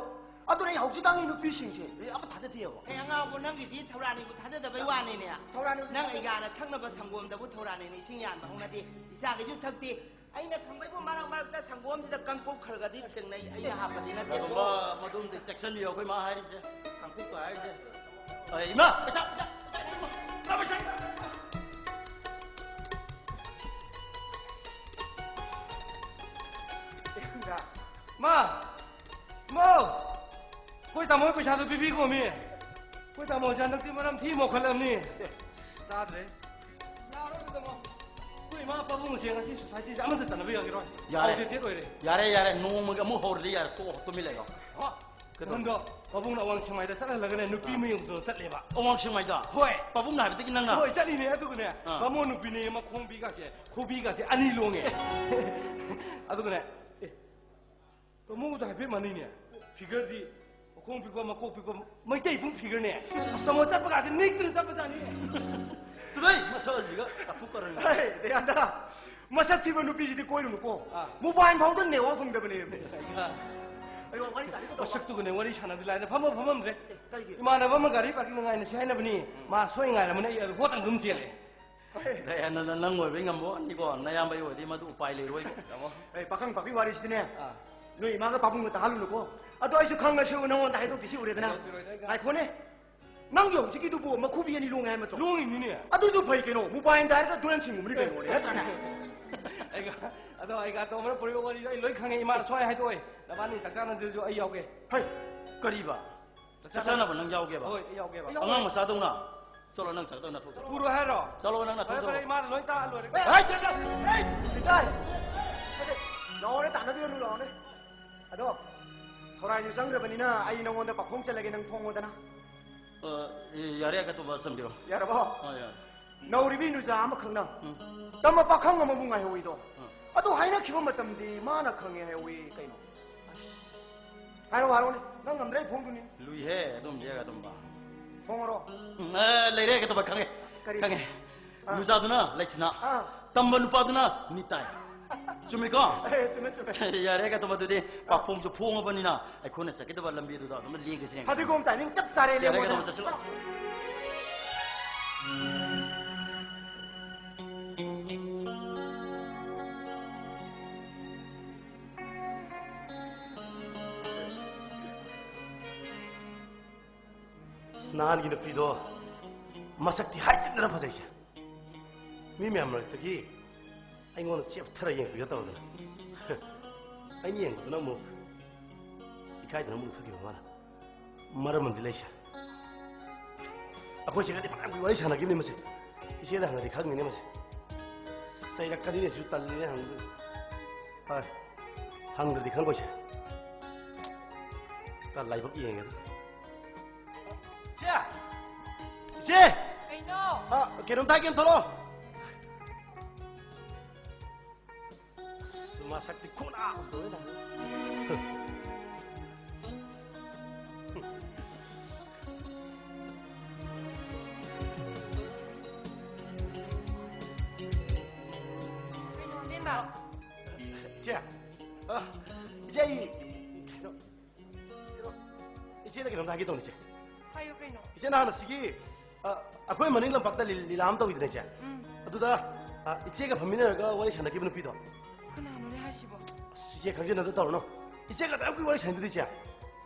ꯑꯗꯨꯅ ꯑꯩ ꯍꯧꯖꯤꯛꯀꯥꯟꯒꯤ ꯅꯨꯄꯤꯁꯤꯡꯁꯦ ꯑꯩ ꯑꯃ ꯊꯥꯖꯗꯦꯕ꯫ ꯑꯦ, ꯑꯉꯥꯎꯕ, ꯅꯪꯒꯤꯗꯤ ꯊꯧꯔꯥꯅꯤꯕꯨ ꯊꯥꯖꯗꯕꯩ ꯋꯥꯅꯤꯅꯦ꯫ ꯊꯧꯔꯥꯅꯤ꯫ ꯅꯪ ꯑꯩꯒꯥꯅ ꯊꯛꯅꯕ ꯁꯪꯒꯣꯝꯗꯕꯨ ꯊꯧꯔꯥꯅꯤꯅ ꯏꯁꯤꯡ ꯌꯥꯟꯕ ꯍꯧꯅꯗꯦ꯫ ꯏꯆꯥꯈꯩꯁꯨ ꯊꯛꯇꯦ꯫ ꯑꯩꯅ ꯈꯪꯕꯩꯕꯨ ꯃꯔꯛ ꯃꯔꯛꯇ ꯁꯪꯒꯣꯝꯁꯤꯗ ꯀꯪꯀꯨꯞ ꯈꯔꯒꯗꯤ ꯊꯦꯡꯅꯩ꯫ ꯑꯩꯅ ꯍꯥꯞꯄꯗꯤ ꯅꯠꯇꯦꯀꯣ꯫ ꯀꯔꯝꯕ ꯃꯗꯨꯝꯗꯤ ꯆꯦꯛꯁꯤꯟꯕꯤꯌꯨ, ꯑꯩꯈꯣꯏ ꯃꯥ ꯍꯥꯏꯔꯤꯁꯦ꯫ ꯀꯪꯀꯨꯞꯀ ꯍꯥꯏꯔꯤꯁꯦ꯫ ꯑꯦ, ꯏꯃꯥ, ꯄꯩꯁꯥ, ꯄꯩꯁꯥ, ꯄꯩꯁꯥ, ꯄꯩꯁꯥ, ꯄꯩꯁꯥ꯫ ꯏꯃꯥ! ꯏꯃꯥ! ꯑꯩꯈꯣꯏ ꯇꯥꯃꯣ ꯄꯩꯁꯥꯗꯣ ꯄꯤꯕꯤꯈꯣꯃꯤ꯫ ꯑꯩꯈꯣꯏ ꯇꯥꯃꯣꯁꯦ ꯍꯟꯗꯛꯇꯤ ꯃꯔꯝ ꯊꯤ ꯃꯣꯛꯈꯠꯂꯝꯅꯤ꯫ ꯑꯦ, ꯇꯥꯗ꯭ꯔꯦ꯫ ꯌꯥꯔꯣꯏꯗ ꯇꯥꯃꯣ꯫ ꯑꯩꯈꯣꯏ ꯏꯃꯥ ꯄꯥꯕꯨꯡꯁꯦ ꯉꯁꯤ ꯁꯣꯁꯥꯏꯇꯤꯁꯦ ꯑꯃꯠꯇ ꯆꯠꯅꯕ ꯌꯥꯈꯤꯔꯣꯏ꯫ ꯌꯥꯔꯦ꯫ ꯑꯥꯎꯠꯗꯦꯇꯦꯠ ꯑꯣꯏꯔꯦ꯫ ꯌꯥꯔꯦ, ꯌꯥꯔꯦ꯫ ꯅꯣꯡꯃꯒꯤ ꯑꯃꯨꯛ ꯍꯧꯔꯗꯤ ꯌꯥꯔꯦ꯫ ꯇꯣꯛꯑꯣ, ꯇꯨꯃꯤꯟ ꯂꯩꯔꯣ꯫ ꯍꯣ꯫ ꯀꯩꯗꯧꯔꯒꯦ? ꯅꯍꯥꯟꯗꯣ ꯄꯥꯕꯨꯡꯅ ꯑꯋꯥꯡ ꯁꯦꯛꯃꯥꯏꯗ ꯆꯠꯍꯜꯂꯒꯅꯦ, ꯅꯨꯄꯤ ꯑꯥ꯫ ꯃꯌꯨꯝꯗ ꯆꯠꯂꯦꯕ꯫ ꯑꯋꯥꯡ ꯁꯦꯛꯃꯥꯏꯗ? ꯍꯣꯏ꯫ ꯄꯥꯕꯨꯡꯅ ꯍꯥꯏꯕꯗꯒꯤ ꯅꯪꯅ? ꯍꯣꯏ, ꯆꯠꯂꯤꯅꯦ꯫ ꯑꯗꯨꯒꯅꯦ, ꯑꯥ꯫ ꯕꯥꯃꯣꯟ ꯅꯨꯄꯤꯅꯦ, ꯃꯈꯣꯡꯕꯤꯒꯁꯦ, ꯈꯨꯕꯤꯒꯁꯦ ꯑꯅꯤ ꯂꯣꯡꯉꯦ꯫ ꯑꯗꯨꯒꯅꯦ, ꯑꯦ, ꯇꯥꯃꯣꯒꯁꯨ ꯍꯥꯏꯐꯦꯠ ꯃꯥꯟꯅꯩꯅꯦ꯫ Figureꯗꯤ ꯃꯈꯣꯡ ꯄꯤꯛꯄ, ꯃꯀꯣꯛ ꯄꯤꯛꯄ, ꯃꯩꯇꯩ ꯄꯨꯡ figureꯅꯦ꯫ ꯑꯁ, ꯇꯥꯃꯣ ꯆꯠꯄ ꯀꯥꯁꯦ ꯅꯤꯛꯇꯅ ꯆꯠꯄꯖꯥꯠꯅꯤ꯫ ꯆꯠꯂꯣꯏ, ꯃꯁꯛ ꯑꯁꯤꯒ ꯀꯥꯇꯨ ꯀꯥꯔꯟꯒ꯫ ꯍꯦ, ꯗꯌꯥꯟꯗ, ꯃꯁꯛ ꯊꯤꯕ ꯅꯨꯄꯤꯁꯤꯗꯤ ꯀꯣꯏꯔꯨꯅꯨꯀꯣ꯫ ꯑꯥ꯫ Mobile ꯐꯥꯎꯗ network ꯐꯪꯗꯕꯅꯦ꯫ ꯑꯩ ꯋꯥꯔꯤ ꯇꯥꯔꯤ ꯀꯩꯗꯧꯕ? ꯃꯁꯛꯇꯨꯒꯅꯦ ꯋꯥꯔꯤ ꯁꯥꯟꯅꯕꯗꯤ ꯂꯥꯏꯅ ꯐꯝꯕ ꯐꯝꯃꯝꯗ꯭ꯔꯦ꯫ ꯑꯦ, ꯀꯔꯤꯒꯤ? ꯏꯃꯥꯟꯅꯕ ꯑꯃ ꯒꯥꯔꯤ parkingꯗ ꯉꯥꯏꯅꯁꯤ ꯍꯥꯏꯅꯕꯅꯤ꯫ ꯃꯥ ꯁꯣꯏ ꯉꯥꯏꯔꯝꯃꯅꯤ, ꯑꯩ ꯑꯗꯨ ꯍꯣꯠꯅ ꯑꯗꯨꯝ ꯆꯦꯜꯂꯦ꯫ ꯍꯣꯏ꯫ ꯅꯪ, ꯅꯪ, ꯅꯪ ꯑꯣꯏꯕꯩ ꯉꯝꯕ ꯋꯥꯅꯤꯀꯣ, ꯅꯌꯥꯝꯕ ꯑꯩ ꯑꯣꯏꯔꯗꯤ ꯃꯗꯨ ꯎꯄꯥꯏ ꯂꯩꯔꯣꯏꯀꯣ, ꯇꯥꯃꯣ꯫ ꯑꯦ, ꯄꯥꯈꯪ ꯄꯥꯛꯄꯤ ꯋꯥꯔꯤꯁꯤꯗꯤꯅꯦ, ꯑꯥ꯫ ꯅꯣꯏ ꯏꯃꯥꯒ ꯄꯥꯕꯨꯡꯒ ꯇꯥꯍꯜꯂꯨꯅꯨꯀꯣ꯫ ꯑꯗꯣ ꯑꯩꯁꯨ ꯈꯪꯉꯁꯨ ꯅꯉꯣꯟꯗ ꯍꯥꯏꯗꯣꯛꯇꯤ ꯁꯤ ꯎꯔꯦꯗꯅ꯫ ꯍꯥꯏꯗꯣꯛꯄꯤꯔꯣꯏꯗ ꯑꯩ꯫ ꯉꯥꯏꯈꯣꯅꯦ, ꯅꯪꯒꯤ ꯍꯧꯖꯤꯛꯀꯤꯗꯨꯕꯨ ꯃꯈꯨꯕꯤ ꯑꯅꯤ ꯂꯣꯡꯉꯦ ꯍꯥꯏ ꯅꯠꯇ꯭ꯔꯣ? ꯂꯣꯡꯉꯤꯅꯤꯅꯦ꯫ ꯑꯗꯨꯁꯨ ꯐꯩ ꯀꯩꯅꯣ, mobile ꯇꯥꯏꯔꯒ ꯗꯣꯂꯟꯁꯤꯡꯒꯨꯝꯕꯅꯤ ꯀꯩꯅꯣꯅꯦ, ꯅꯠꯇ꯭ꯔꯅꯦ? ꯑꯩꯒ, ꯑꯗꯣ ꯑꯩꯒ ꯑꯇꯣꯝꯕꯅ ꯄꯨꯔꯛꯏꯕ ꯋꯥꯔꯤꯗꯣ ꯑꯩ ꯂꯣꯏ ꯈꯪꯉꯦ, ꯏꯃꯥꯅ ꯁꯨꯃꯥꯏꯅ ꯍꯥꯏꯗꯣꯛꯑꯦ, "ꯅꯕꯥꯅꯤ ꯆꯥꯛ ꯆꯥꯅꯗ꯭ꯔꯁꯨ ꯑꯩ ꯌꯥꯎꯒꯦ"꯫ ꯍꯩ, ꯀꯔꯤꯕ? ꯆꯥꯛ ꯆꯥꯅꯕ ꯅꯪ ꯌꯥꯎꯒꯦꯕ? ꯍꯣꯏ, ꯑꯩ ꯌꯥꯎꯒꯦꯕ꯫ ꯑꯉꯥꯡ ꯃꯆꯥꯗꯧꯅ꯫ ꯆꯠꯂꯣ, ꯅꯪ ꯆꯠꯀꯗꯧ ꯅꯊꯧ ꯆꯠꯂꯣ꯫ ꯄꯨꯔꯣꯏ ꯍꯥꯏꯔꯣ? ꯆꯠꯂꯣ, ꯅꯪ ꯅꯊꯧ ꯐꯔꯦ, ꯆꯠꯂꯣ꯫ ꯐꯔꯦ, ꯏꯃꯥꯅ ꯂꯣꯏ ꯇꯥꯛꯑ ꯂꯣꯏꯔꯦ꯫ ꯍꯦ! ꯍꯦ! ꯏꯇꯥꯏ! ꯂꯥꯛꯑꯣꯅꯦ, ꯇꯥꯟꯅꯕꯤꯔꯨꯅꯨ, ꯂꯥꯛꯑꯣꯅꯦ꯫ ꯑꯗꯣ, ꯊꯧꯔꯥꯏꯁꯨ ꯆꯪꯈ꯭ꯔꯕꯅꯤꯅ ꯑꯩ ꯅꯉꯣꯟꯗ ꯄꯥꯈꯣꯡ ꯆꯜꯂꯒꯦ, ꯅꯪ ꯐꯣꯡꯉꯣꯗꯅ꯫ ꯑ, ꯌꯥꯔꯦ, ꯑꯀꯇꯣꯝꯕ, ꯆꯟꯕꯤꯔꯣ꯫ ꯌꯥꯔꯕꯣ? ꯑ, ꯌꯥꯔꯦ꯫ ꯅꯧꯔꯤꯕꯤ ꯅꯨꯖꯥ ꯑꯃꯈꯛꯅ ꯎꯝ꯫ ꯇꯝꯕ ꯄꯥꯈꯪ ꯑꯃꯕꯨ ꯉꯥꯏꯍꯧꯋꯤꯗꯣ꯫ ꯎꯝ꯫ ꯑꯗꯨ ꯍꯥꯏꯅꯈꯤꯕ ꯃꯇꯝꯗꯤ ꯃꯥꯅ ꯈꯪꯉꯦ ꯍꯥꯏꯍꯧꯋꯤ ꯀꯩꯅꯣ? ꯍꯥꯏꯔꯣ, ꯍꯥꯏꯔꯣꯅꯦ꯫ ꯅꯪ ꯉꯝꯗ꯭ꯔꯦ, ꯑꯩ ꯐꯣꯡꯗꯨꯅꯤ꯫ ꯂꯨꯏꯍꯦ, ꯑꯗꯨꯝꯗꯤ ꯑꯀꯇꯣꯝꯕ꯫ ꯐꯣꯡꯉꯔꯣ? ꯎꯝ, ꯑ, ꯂꯩꯔꯦ, ꯑꯀꯇꯣꯝꯕ, ꯈꯪꯉꯦ꯫ ꯀꯔꯤ? ꯈꯪꯉꯦ꯫ ꯑꯥ꯫ ꯅꯨꯖꯥꯗꯨꯅ ꯂꯩꯁꯅꯥ, ꯑꯥ꯫ ꯇꯝꯕ ꯅꯨꯄꯥꯗꯨꯅ ꯅꯤꯇꯥꯏ꯫ ꯆꯨꯝꯃꯤꯀꯣ? ꯑꯦ, ꯆꯨꯝꯃꯦ, ꯆꯨꯝꯃꯦ꯫ ꯌꯥꯔꯦ, ꯑꯀꯇꯣꯝꯕ, ꯑꯗꯨꯗꯤ ꯄꯥꯈꯣꯡꯁꯨ ꯐꯣꯡꯉꯕꯅꯤꯅ ꯑꯩꯈꯣꯏꯅ ꯆꯠꯀꯗꯕ ꯂꯝꯕꯤꯗꯨꯗ ꯑꯗꯨꯝ ꯂꯦꯡꯒꯦꯁꯤꯅꯦ꯫ ꯐꯗꯤꯒꯣꯝ timing ꯆꯞ ꯆꯥꯔꯦ, ꯌꯥꯔꯦ, ꯂꯦꯡꯉꯣꯗꯅ꯫ ꯑꯀꯇꯣꯝꯕ, ꯆꯠꯁꯤꯜꯂꯣ꯫ ꯑꯁ, ꯅꯍꯥꯟꯒꯤ ꯅꯨꯄꯤꯗꯣ ꯃꯁꯛꯇꯤ ꯍꯥꯏꯖꯤꯟꯗꯅ ꯐꯖꯩꯁꯦ꯫ ꯃꯤ ꯃꯌꯥꯝ ꯃꯔꯛꯇꯒꯤ ꯑꯩꯉꯣꯟꯗ ꯆꯦꯞꯊꯔ ꯌꯦꯡꯕꯤꯒ ꯇꯧꯗꯅ꯫ ꯑꯩꯅ ꯌꯦꯡꯕꯗꯨꯅ ꯑꯃꯨꯛ ꯏꯀꯥꯏꯗꯅ ꯑꯃꯨꯛ ꯂꯨꯞꯊꯈꯤꯕ ꯃꯥꯅ꯫ ꯃꯔꯝ ꯑꯃꯗꯤ ꯂꯩꯁꯦ꯫ ꯑꯩꯈꯣꯏ ꯆꯦꯒꯗꯤ ꯐꯅꯌꯥꯝ ꯀꯨꯏ ꯋꯥꯔꯤ ꯁꯥꯟꯅꯈꯤꯕꯅꯤ ꯃꯁꯦ꯫ ꯏꯆꯦꯗ ꯍꯪꯉꯗꯤ ꯈꯪꯒꯅꯤ ꯃꯁꯦ꯫ ꯆꯩꯔꯛꯀꯅꯤꯅꯦ ꯁꯤꯁꯨ, ꯇꯜꯂꯤꯅꯦ ꯍꯪꯕꯗ꯫ ꯍꯣꯏ, ꯍꯪꯗ꯭ꯔꯗꯤ ꯈꯪꯉꯣꯏꯁꯦ꯫ ꯇ ꯂꯥꯏꯕꯛ ꯌꯦꯡꯉꯦ꯫ ꯏꯆꯦ! ꯏꯆꯦ! ꯀꯩꯅꯣ? ꯑ, ꯀꯩꯅꯣꯝꯇ ꯍꯥꯏꯒꯦ, ꯊꯣꯛꯂꯛꯑꯣ꯫ ꯑꯁ, ꯃꯁꯛꯇꯤ ꯈꯨꯅꯥ ꯑꯃ ꯇꯧꯋꯦꯅ꯫ ꯀꯩꯅꯣ, ꯑꯕꯦꯝꯃ? ꯏꯆꯦ, ꯑ, ꯏꯆꯦ, ꯑꯩ ꯀꯩꯅꯣ, ꯀꯩꯅꯣ, ꯏꯆꯦꯗ ꯀꯩꯅꯣꯝꯇ ꯍꯥꯏꯒꯦ ꯇꯧꯅꯤ, ꯏꯆꯦ꯫ ꯍꯥꯏꯌꯨ ꯀꯩꯅꯣ꯫ ꯏꯆꯦ, ꯅꯍꯥꯟ ꯑꯁꯤꯒꯤ, ꯑ, ꯑꯩꯈꯣꯏ ꯃꯅꯤꯡ ꯂꯝꯄꯥꯛꯇ ꯂꯤ-, ꯂꯤꯂꯥ ꯑꯃ ꯇꯧꯋꯤꯗꯅ, ꯏꯆꯦ? ꯎꯝ꯫ ꯑꯗꯨꯗ, ꯑ, ꯏꯆꯦꯒ ꯐꯝꯃꯤꯟꯅꯔꯒ ꯋꯥꯔꯤ ꯁꯥꯟꯅꯈꯤꯕ ꯅꯨꯄꯤꯗꯣ꯫ ꯀꯅꯥꯅꯣꯅꯦ ꯍꯥꯏꯁꯤꯕꯣ? ꯑꯁ, ꯏꯆꯦ ꯈꯪꯖꯟꯅꯗ ꯇꯧꯔꯅꯨ꯫ ꯏꯆꯦꯒ ꯑꯗꯨꯛ ꯀꯨꯏ ꯋꯥꯔꯤ ꯁꯥꯟꯅꯗꯨꯗꯤ, ꯏꯆꯦ?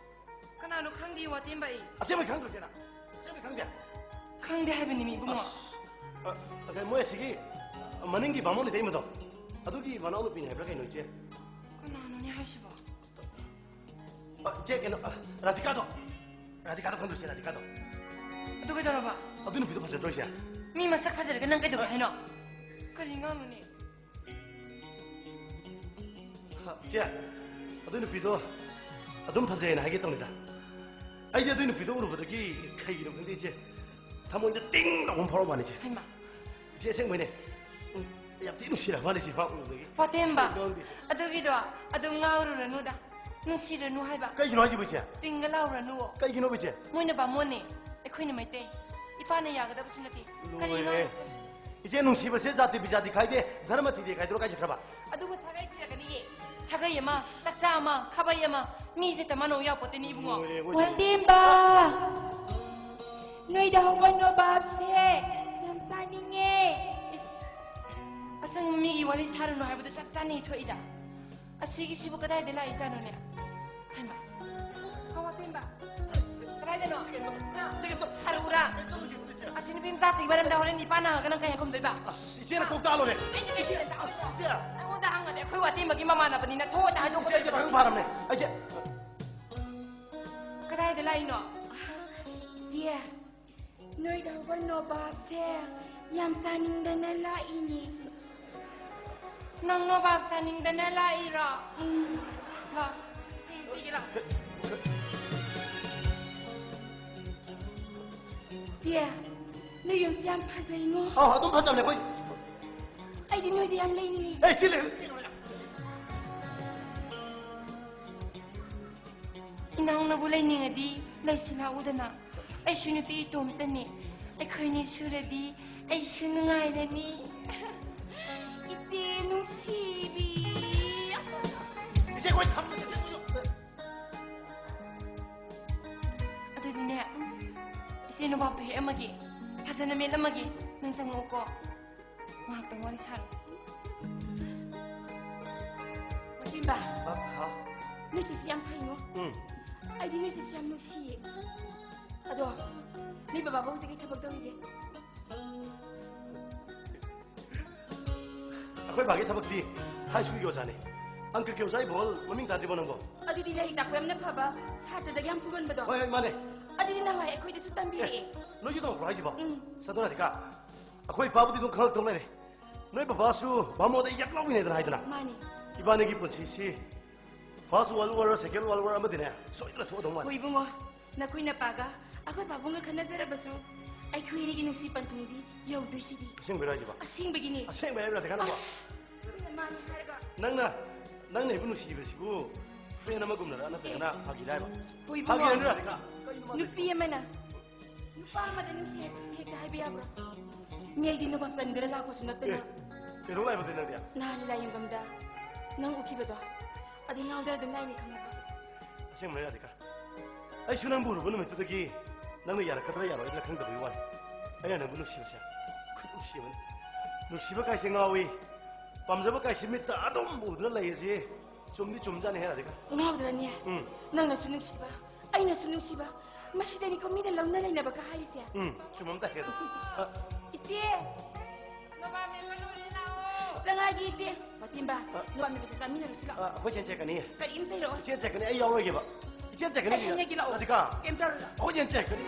ꯀꯅꯥꯅꯣ ꯈꯪꯗꯦ, ꯋꯥꯇꯦꯝꯕ ꯑꯩ꯫ ꯑꯁꯦꯡꯕꯩ ꯈꯪꯗ꯭ꯔꯣ, ꯏꯆꯦꯅ? ꯑꯁꯦꯡꯕꯩ ꯈꯪꯗꯦ? ꯈꯪꯗꯦ ꯍꯥꯏꯕꯅꯤꯅꯦ, ꯏꯕꯨꯡꯉꯣ꯫ ꯑꯁ, ꯑ, ꯀꯩ, ꯃꯣꯏ ꯑꯁꯤꯒꯤ ꯃꯅꯤꯡꯒꯤ ꯕꯥꯃꯣꯟ ꯂꯩꯇꯩꯃꯗꯣ, ꯑꯗꯨꯒꯤ ꯃꯅꯥꯎꯅꯨꯄꯤꯅꯤ ꯍꯥꯏꯕ꯭ꯔꯥ ꯀꯩꯅꯣ, ꯏꯆꯦ? ꯀꯅꯥꯅꯣꯅꯦ ꯍꯥꯏꯁꯤꯕꯣ? ꯑ, ꯏꯆꯦ, ꯀꯩꯅꯣ, ꯑ, ꯔꯥꯙꯤꯀꯥꯗꯣ꯫ ꯔꯥꯙꯤꯀꯥꯗꯣ ꯈꯪꯗ꯭ꯔꯣ, ꯏꯆꯦ, ꯔꯥꯙꯤꯀꯥꯗꯣ? ꯑꯗꯨ ꯀꯩꯗꯧꯔꯕ? ꯑꯗꯨ ꯅꯨꯄꯤꯗꯣ ꯐꯖꯗ꯭ꯔꯣ, ꯏꯆꯦ? ꯃꯤ ꯃꯁꯛ ꯐꯖꯔꯒ ꯅꯪ ꯀꯩꯗꯧꯒꯦ ꯍꯥꯏꯅꯣ? ꯀꯔꯤ ꯉꯥꯡꯅꯨꯅꯦ? ꯍ, ꯏꯆꯦ, ꯑꯗꯨ ꯅꯨꯄꯤꯗꯣ ꯑꯗꯨꯝ ꯐꯖꯩꯅ ꯍꯥꯏꯒꯦ ꯇꯧꯅꯤꯗ꯫ ꯑꯩꯗꯤ ꯑꯗꯨ ꯅꯨꯄꯤꯗꯣ ꯎꯔꯨꯕꯗꯒꯤ ꯀꯩꯒꯤꯅꯣ ꯈꯪꯗꯦ, ꯏꯆꯦ, ꯊꯃꯣꯏꯗ ꯇꯤꯡ ꯂꯥꯎꯕ ꯑꯃ ꯐꯥꯎꯔꯛꯄ ꯋꯥꯅꯤ, ꯏꯆꯦ꯫ ꯍꯩꯃꯥ꯫ ꯏꯆꯦ, ꯑꯁꯦꯡꯕꯩꯅꯦ꯫ ꯎꯝ, ꯌꯥꯝ ꯊꯤ ꯅꯨꯡꯁꯤꯔꯕ ꯋꯥꯅꯤ, ꯏꯆꯦ, ꯃꯥ ꯎꯔꯨꯕꯗꯒꯤ꯫ ꯋꯥꯇꯦꯝꯕ, ꯀꯩꯒꯤꯅꯣ ꯈꯪꯗꯦ꯫ ꯑꯗꯨꯒꯤꯗꯣ ꯑꯗꯨꯝ ꯉꯥꯎꯔꯨꯔꯅꯨꯗ꯫ ꯅꯨꯡꯁꯤꯔꯅꯨ ꯍꯥꯏꯕ꯫ ꯀꯩꯒꯤꯅꯣ ꯍꯥꯏꯁꯤꯕꯨ, ꯏꯆꯦ? ꯇꯤꯡꯒ ꯂꯥꯎꯔꯅꯨꯋꯣ꯫ ꯀꯩꯒꯤꯅꯣꯕ, ꯏꯆꯦ? ꯃꯣꯏꯅ ꯕꯥꯃꯣꯟꯅꯦ, ꯑꯩꯈꯣꯏꯅ ꯃꯩꯇꯩ꯫ ꯏꯄꯥꯅ ꯌꯥꯒꯗꯕꯁꯨ ꯅꯠꯇꯦ꯫ ꯀꯔꯤꯅꯣ? ꯂꯣꯏꯔꯦ꯫ ꯏꯆꯦ, ꯅꯨꯡꯁꯤꯕꯁꯦ ꯖꯥꯇꯤ ꯕꯤꯖꯥꯇꯤ ꯈꯥꯏꯗꯦ, ꯙꯔꯃ ꯊꯤꯗꯦ ꯈꯥꯏꯗꯣꯔꯣ ꯀꯥꯏ ꯆꯠꯈ꯭ꯔꯕ? ꯑꯗꯨꯕꯨ ꯁꯥꯒꯩ ꯊꯤꯔꯛꯀꯅꯤꯌꯦ꯫ ꯁꯥꯒꯩ ꯑꯃ, ꯆꯥꯛꯆꯥ ꯑꯃ, ꯈꯥꯕꯩ ꯑꯃ, ꯃꯤꯁꯦ ꯇꯃꯥꯟꯅꯧ ꯌꯥꯄꯣꯠꯇꯦꯅꯦ, ꯏꯕꯨꯡꯉꯣ꯫ ꯂꯣꯏꯔꯦ, ꯑꯩꯈꯣꯏꯗꯤ꯫ ꯋꯥꯇꯦꯝꯕ! ꯅꯣꯏꯗ ꯍꯧꯕ ꯅꯣꯕꯥꯞꯁꯦ ꯌꯥꯝ ꯆꯥꯅꯤꯡꯉꯦ꯫ ꯏꯁ, ꯑꯁꯪꯕ ꯃꯤꯒꯤ ꯋꯥꯔꯤ ꯁꯥꯔꯨꯅꯨ ꯍꯥꯏꯕꯗꯨ ꯆꯞ ꯆꯥꯅ ꯏꯊꯣꯛꯏꯗ꯫ ꯑꯁꯤꯒꯤꯁꯤꯕꯨ ꯀꯗꯥꯏꯗ ꯂꯥꯛꯏꯖꯥꯠꯅꯣꯅꯦ? ꯍꯩꯃꯥ꯫ ꯑꯋꯥꯇꯦꯝꯕ꯫ ꯀꯗꯥꯏꯗꯅꯣ? ꯍꯥ? ꯁꯥꯔꯨꯔꯥ? ꯑꯁꯤ ꯅꯨꯄꯤ ꯃꯆꯥꯁꯤꯒꯤ ꯃꯔꯝꯗ ꯍꯣꯔꯦꯟ ꯏꯄꯥꯅ ꯍꯪꯉꯒ ꯅꯪ ꯀꯩ ꯈꯨꯝꯗꯣꯏꯕ? ꯑꯁ, ꯏꯆꯦꯅ ꯀꯣꯛ ꯇꯥꯛꯂꯣꯅꯦ꯫ ꯑꯩꯗꯤ ꯀꯩꯁꯨ ꯅꯠꯇꯦ꯫ ꯏꯆꯦ꯫ ꯑꯩꯉꯣꯟꯗ ꯍꯪꯉꯗꯤ ꯑꯩꯈꯣꯏ ꯋꯥꯇꯦꯝꯕꯒꯤ ꯃꯃꯥꯟꯅꯕꯅꯤꯅ ꯊꯣꯛꯑꯣꯗ ꯏꯆꯦ, ꯍꯥꯏꯗꯣꯛꯀꯗꯕꯅꯤ꯫ ꯏꯆꯦ, ꯄꯥꯈꯪ ꯐꯥꯔꯝꯅꯦ꯫ ꯏꯆꯦ꯫ ꯀꯗꯥꯏꯗ ꯂꯥꯛꯏꯅꯣ? ꯏꯆꯦ, ꯅꯣꯏꯗ ꯍꯧꯕ ꯅꯣꯕꯥꯞꯁꯦ ꯌꯥꯝ ꯆꯥꯅꯤꯡꯗꯅ ꯂꯥꯛꯏꯅꯦ꯫ ꯅꯪ ꯅꯣꯕꯥꯞ ꯆꯥꯅꯤꯡꯗꯅ ꯂꯥꯛꯏꯔꯣ? ꯎꯝ꯫ ꯂꯥꯛ, ꯁꯤ ꯄꯤꯒꯦ ꯂꯥꯛ꯫ ꯆꯦ, ꯅꯣꯏ ꯌꯨꯝꯁꯦ ꯌꯥꯝ ꯐꯖꯩꯉꯣ꯫ ꯑꯧ, ꯑꯗꯨꯝ ꯐꯖꯕꯅꯦ ꯑꯩꯈꯣꯏ꯫ ꯑꯩꯗꯤ ꯅꯣꯏꯗ ꯌꯥꯝ ꯂꯩꯅꯤꯡꯉꯤ꯫ ꯑꯦ, ꯁꯤ ꯂꯩ꯫ ꯅꯪꯅꯕꯨ ꯂꯩꯅꯤꯡꯉꯗꯤ ꯂꯩꯁꯤꯜꯂꯛꯎꯗꯅ꯫ ꯑꯩꯁꯨ ꯅꯨꯄꯤ ꯏꯇꯣꯝꯇꯅꯤ꯫ ꯑꯩꯈꯣꯏꯅꯤ ꯁꯨꯔꯗꯤ ꯑꯩꯁꯨ ꯅꯨꯡꯉꯥꯏꯔꯅꯤ꯫ ꯏꯆꯦ ꯅꯨꯡꯁꯤꯕꯤ꯫ ꯏꯆꯦ, ꯑꯩꯈꯣꯏ ꯊꯝꯃꯒꯦ꯫ ꯑꯗꯨꯗꯤꯅꯦ, ꯏꯆꯦ ꯅꯣꯕꯥꯞꯇꯣ ꯍꯦꯛꯑꯝꯃꯒꯦ꯫ ꯐꯖꯅ ꯃꯦꯠꯂꯝꯃꯒꯦ꯫ ꯅꯪ ꯆꯪꯉꯛꯎꯀꯣ꯫ ꯉꯥꯏꯍꯥꯛꯇꯪ ꯋꯥꯔꯤ ꯁꯥꯔꯣ꯫ ꯃꯇꯤꯝꯕ, ꯍꯥ? ꯅꯣꯏ ꯆꯤꯁꯤ ꯌꯥꯝ ꯐꯩꯉꯣ꯫ ꯎꯝ꯫ ꯑꯩꯗꯤ ꯅꯣꯏ ꯆꯤꯁꯤ ꯌꯥꯝ ꯅꯨꯡꯁꯤꯌꯦ꯫ ꯑꯗꯣ, ꯅꯣꯏ ꯕꯕꯥꯕꯨ ꯍꯧꯖꯤꯛ ꯀꯩ ꯊꯕꯛ ꯇꯧꯔꯤꯒꯦ? ꯑꯩꯈꯣꯏ ꯕꯥꯒꯤ ꯊꯕꯛꯇꯤ ꯍꯥꯏ ꯁ꯭ꯀꯨꯜꯒꯤ ꯑꯣꯖꯥꯅꯦ꯫ ꯑꯪꯀꯒꯤ ꯑꯣꯖꯥ ꯏꯕꯣꯍꯜ ꯃꯃꯤꯡ ꯇꯥꯗ꯭ꯔꯤꯕꯣ ꯅꯪꯕꯣ? ꯑꯗꯨꯗꯤ ꯂꯥꯏꯔꯤꯛ ꯇꯥꯛꯄ ꯌꯥꯝꯅ ꯐꯕ, ꯁꯥꯇ꯭ꯔꯗꯒ ꯌꯥꯝ ꯐꯨꯒꯟꯕꯗꯣ꯫ ꯍꯣꯏ, ꯍꯣꯏ, ꯃꯥꯅꯦ꯫ ꯑꯗꯨꯗꯤ ꯅꯍꯥꯟꯋꯥꯏ ꯑꯩꯈꯣꯏꯗꯁꯨ ꯑꯦ, ꯇꯝꯕꯤꯔꯛꯑꯦ꯫ ꯅꯣꯏꯒꯤ ꯇꯧꯔꯛꯄ꯭ꯔꯣ ꯍꯥꯏꯁꯤꯕꯣ? ꯎꯝ꯫ ꯁꯥꯗꯣ ꯔꯥꯙꯤꯀꯥ, ꯑꯩꯈꯣꯏ ꯏꯄꯥꯕꯨꯗꯤ ꯑꯗꯨꯝ ꯈꯪꯉꯛꯇꯧ ꯂꯩꯔꯦ꯫ ꯅꯣꯏ ꯕꯕꯥꯁꯨ ꯚꯥꯃꯣꯗ ꯌꯥꯛ ꯂꯥꯎꯕꯤꯅꯦꯗꯅ ꯍꯥꯏꯗꯅ꯫ ꯃꯥꯅꯤ꯫ ꯏꯕꯥꯅꯤꯒꯤ ꯄꯨꯟꯁꯤꯁꯤ First World War, Second World War ꯑꯃꯗꯤꯅꯦ ꯁꯣꯏꯗꯅ ꯊꯣꯛꯑꯗꯧ ꯃꯥꯜꯂꯤ꯫ ꯍꯣꯏ ꯏꯕꯨꯡꯉꯣ, ꯅꯈꯣꯏ ꯅꯄꯥꯒ ꯑꯩꯈꯣꯏ ꯄꯥꯕꯨꯡꯒ ꯈꯟꯅꯖꯔꯕꯁꯨ ꯑꯩꯈꯣꯏ ꯑꯅꯤꯒꯤ ꯅꯨꯡꯁꯤ ꯄꯟꯊꯨꯡꯗꯤ ꯌꯧꯗꯣꯏꯁꯤꯗꯤ꯫ ꯑꯁꯦꯡꯕꯩꯔꯣ ꯍꯥꯏꯁꯤꯕꯣ? ꯑꯁꯦꯡꯕꯒꯤꯅꯦ꯫ ꯑꯁꯦꯡꯕꯩ ꯍꯥꯏꯕ ꯅꯠꯇꯦ, ꯀꯥꯟꯅꯕ꯫ ꯑꯁ! ꯃꯥꯅꯤ ꯍꯥꯏꯔꯒ꯫ ꯅꯪꯅ, ꯅꯪꯅ ꯑꯩꯕꯨ ꯅꯨꯡꯁꯤꯕꯁꯤꯕꯨ friend ꯑꯃꯒꯨꯝꯅꯔ ꯅꯠꯇ꯭ꯔꯒꯅ ꯑꯦ꯫ ꯐꯥꯒꯤꯔ ꯍꯥꯏꯕ? ꯍꯣꯏ ꯏꯕꯨꯡꯉꯣ꯫ ꯐꯥꯒꯤꯔ ꯅꯠꯇ꯭ꯔꯥ ꯔꯥꯙꯤꯀꯥ? ꯀꯩꯅꯣ ꯃꯥ ꯅꯨꯄꯤ ꯑꯃꯅ ꯅꯨꯄꯥ ꯑꯃꯗ ꯅꯨꯡꯁꯤ ꯍꯥꯏ-, ꯍꯦꯛꯇ ꯍꯥꯏꯕ ꯌꯥꯕ꯭ꯔꯣ? ꯃꯤ ꯑꯩꯗꯤ ꯅꯣꯕꯥꯞ ꯆꯟꯗ꯭ꯔ ꯂꯥꯛꯄꯁꯨ ꯅꯠꯇꯅ꯫ ꯑꯦ, ꯀꯩꯗꯧ ꯂꯥꯛꯏꯕ ꯑꯗꯨꯗꯤ ꯅꯪꯗꯤ? ꯅꯍꯥꯟ ꯂꯤꯂꯥ ꯌꯦꯡꯐꯝꯗ ꯅꯪ ꯎꯈꯤꯕꯗꯣ, ꯑꯗꯨ ꯉꯥꯎꯗꯅ ꯑꯗꯨꯝ ꯂꯥꯛꯏꯅꯤ ꯈꯪꯉꯕ? ꯑꯁꯦꯡꯕꯅꯦ ꯔꯥꯙꯤꯀꯥ, ꯑꯩꯁꯨ ꯅꯪꯕꯨ ꯎꯔꯨꯕ ꯅꯨꯃꯤꯠꯇꯨꯗꯒꯤ ꯅꯪꯅ ꯌꯥꯔꯛꯀꯗ꯭ꯔꯥ ꯌꯥꯔꯣꯏꯗ꯭ꯔꯥ ꯈꯪꯗꯕꯒꯤ ꯋꯥꯅꯤ꯫ ꯑꯩꯅ ꯅꯪꯕꯨ ꯅꯨꯡꯁꯤꯕꯁꯦ ꯈꯨꯅꯨꯡꯁꯤ ꯑꯃꯅꯤ꯫ ꯅꯨꯡꯁꯤꯕ ꯀꯥꯏꯁꯦ ꯉꯥꯎꯏ, ꯄꯥꯝꯖꯕ ꯀꯥꯏꯁꯦ ꯃꯤꯠꯇ ꯑꯗꯨꯝ ꯎꯗꯨꯅ ꯂꯩ ꯑꯁꯤ ꯆꯨꯝꯗꯤ ꯆꯨꯝꯖꯥꯠꯅꯤ ꯍꯦ ꯔꯥꯙꯤꯀꯥ꯫ ꯉꯥꯎꯗ꯭ꯔꯅꯦ? ꯎꯝ꯫ ꯅꯪꯅꯁꯨ ꯅꯨꯡꯁꯤꯕ, ꯑꯩꯅꯁꯨ ꯅꯨꯡꯁꯤꯕ, ꯃꯁꯤꯗꯅꯤꯀꯣ ꯃꯤꯅ ꯂꯧꯅ ꯂꯩꯅꯕꯒ ꯍꯥꯏꯔꯤꯁꯦ꯫ ꯎꯝ, ꯆꯨꯝꯃꯝ ꯇꯥꯏ ꯑꯗꯣ꯫ ꯑ, ꯏꯆꯦ! ꯅꯣꯕꯥꯞ ꯃꯦꯠꯄ ꯂꯣꯏꯔꯦ, ꯂꯥꯛꯑꯣ꯫ ꯆꯪꯉꯛꯑꯒꯦ, ꯏꯆꯦ꯫ ꯃꯇꯤꯝꯕ, ꯑ, ꯅꯣꯕꯥꯞ ꯃꯦꯠꯄꯁꯦ ꯆꯥꯃꯤꯟꯅꯔꯨꯁꯤ ꯂꯥꯛꯑꯣ꯫ ꯑ, ꯑꯩꯈꯣꯏ ꯆꯦꯅ ꯆꯦꯛꯀꯅꯤ꯫ ꯀꯔꯤꯝꯇ ꯏꯔꯛꯑꯣ꯫ ꯏꯆꯦ ꯆꯦꯛꯀꯅꯤ, ꯑꯩ ꯌꯥꯎꯔꯣꯏꯒꯦꯕ꯫ ꯏꯆꯦ ꯆꯦꯛꯀꯅꯤ꯫ ꯑꯩ ꯍꯥꯏꯅꯒꯦ ꯂꯥꯛꯑꯣ꯫ ꯔꯥꯙꯤꯀꯥ꯫ ꯀꯩꯝ ꯇꯧꯔꯣꯏ ꯂꯥꯛꯑꯣ꯫ ꯑꯩꯈꯣꯏ ꯆꯦꯅ ꯆꯦꯛꯀꯅꯤ꯫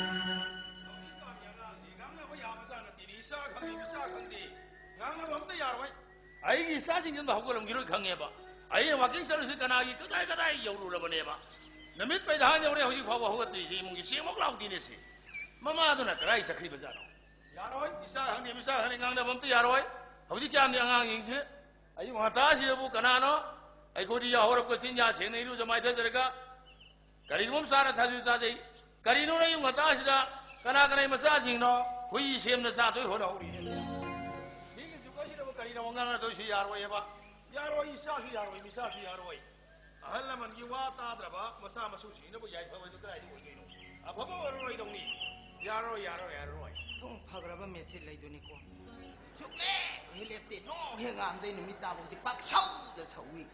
ꯍꯧꯖꯤꯛꯀꯥꯟꯒꯤ ꯑꯉꯥꯡꯁꯤ ꯉꯥꯡꯅꯕ ꯌꯥꯕꯖꯥꯠ ꯅꯠꯇꯦꯅꯦ꯫ ꯏꯆꯥ ꯈꯪꯗꯦ, ꯃꯆꯥ ꯈꯪꯗꯦ꯫ ꯉꯥꯡꯅꯕ ꯑꯝꯇ ꯌꯥꯔꯣꯏ꯫ ꯑꯩꯒꯤ ꯏꯆꯥꯁꯤꯡꯁꯤꯅ ꯍꯧꯒꯠꯂꯝꯈꯤꯔꯣꯏ ꯈꯪꯉꯦꯕ꯫ ꯑꯩꯅ walking ꯆꯠꯂꯤꯁꯤ ꯀꯅꯥꯒꯤ ꯀꯗꯥꯏ ꯀꯗꯥꯏ ꯌꯧꯔꯨꯔꯕꯅꯦꯕ꯫ ꯅꯨꯃꯤꯠ ꯄꯩꯗ ꯌꯧꯔꯦ, ꯍꯧꯖꯤꯛ ꯐꯥꯎꯕ ꯍꯧꯒꯠꯇ꯭ꯔꯤꯁꯤ ꯏꯃꯨꯡꯒꯤ ꯆꯦꯡꯃꯣꯛ ꯂꯥꯎꯗꯦꯅꯦ ꯁꯤ꯫ ꯃꯃꯥꯗꯨꯅ ꯀꯗꯥꯏ ꯆꯠꯈ꯭ꯔꯤꯕꯖꯥꯠꯅꯣ? ꯌꯥꯔꯣꯏ, ꯏꯆꯥ ꯈꯪꯗꯦ, ꯃꯆꯥ ꯈꯪꯗꯦ, ꯉꯥꯡꯅꯕ ꯑꯝꯇ ꯌꯥꯔꯣꯏ꯫ ꯍꯧꯖꯤꯛꯀꯥꯟꯒꯤ ꯑꯉꯥꯡꯁꯤꯡꯁꯦ ꯑꯌꯨꯛ ꯉꯟꯇꯥꯁꯤꯗꯕꯨ ꯀꯅꯥꯅꯣ ꯑꯩꯈꯣꯏꯗꯤ ꯌꯥꯍꯧꯔꯛꯄ ꯆꯤꯟꯖꯥꯛ ꯁꯦꯡꯅ ꯏꯔꯨꯖ ꯃꯥꯏꯊꯖꯔꯒ ꯀꯔꯤꯒꯨꯝꯕ ꯆꯥꯅ ꯊꯥꯖꯨ ꯆꯥꯖꯩ꯫ ꯀꯔꯤꯅꯣ ꯑꯌꯨꯛ ꯉꯟꯇꯥꯁꯤꯗ ꯀꯅꯥ ꯀꯅꯥꯒꯤ ꯃꯆꯥꯁꯤꯡꯅꯣ ꯍꯨꯏ ꯁꯦꯝꯅ ꯆꯥꯗꯣꯏ ꯍꯣꯠꯅꯍꯧꯔꯤꯅꯦ? ꯁꯤꯒꯤ ꯖꯨꯒꯁꯤꯗꯕꯨ ꯀꯔꯤꯅꯣ ꯉꯥꯡꯅꯗꯣꯏꯁꯤ? ꯌꯥꯔꯣꯏꯑꯕ꯫ ꯌꯥꯔꯣꯏ, ꯏꯆꯥꯁꯨ ꯌꯥꯔꯣꯏ, ꯃꯤꯆꯥꯁꯨ ꯌꯥꯔꯣꯏ꯫ ꯑꯍꯜ ꯂꯃꯟꯒꯤ ꯋꯥ ꯇꯥꯗ꯭ꯔꯕ ꯃꯆꯥ ꯃꯁꯨꯁꯤꯡꯅꯕꯨ ꯌꯥꯏꯐꯕꯗꯨ ꯀꯗꯥꯏꯗ ꯑꯣꯏꯗꯣꯏꯅꯣ? ꯑꯐꯕ ꯑꯣꯏꯔꯔꯣꯏꯗꯧꯅꯤ꯫ ꯌꯥꯔꯣꯏ, ꯌꯥꯔꯣꯏ, ꯌꯥꯔꯔꯣꯏ꯫ ꯊꯣꯡ ꯐꯈ꯭ꯔꯕ ꯃꯦꯆꯤꯟ ꯂꯩꯗꯨꯅꯤꯀꯣ꯫ ꯁꯨꯛꯂꯦꯞ ꯍꯦꯛ ꯂꯦꯞꯇꯦ꯫ ꯅꯣꯡ ꯍꯦꯛ ꯉꯥꯝꯗꯩ ꯅꯨꯃꯤꯠ ꯇꯥꯕ ꯍꯧꯖꯤꯛ ꯄꯥꯛꯁꯧꯗ ꯁꯧꯏ꯫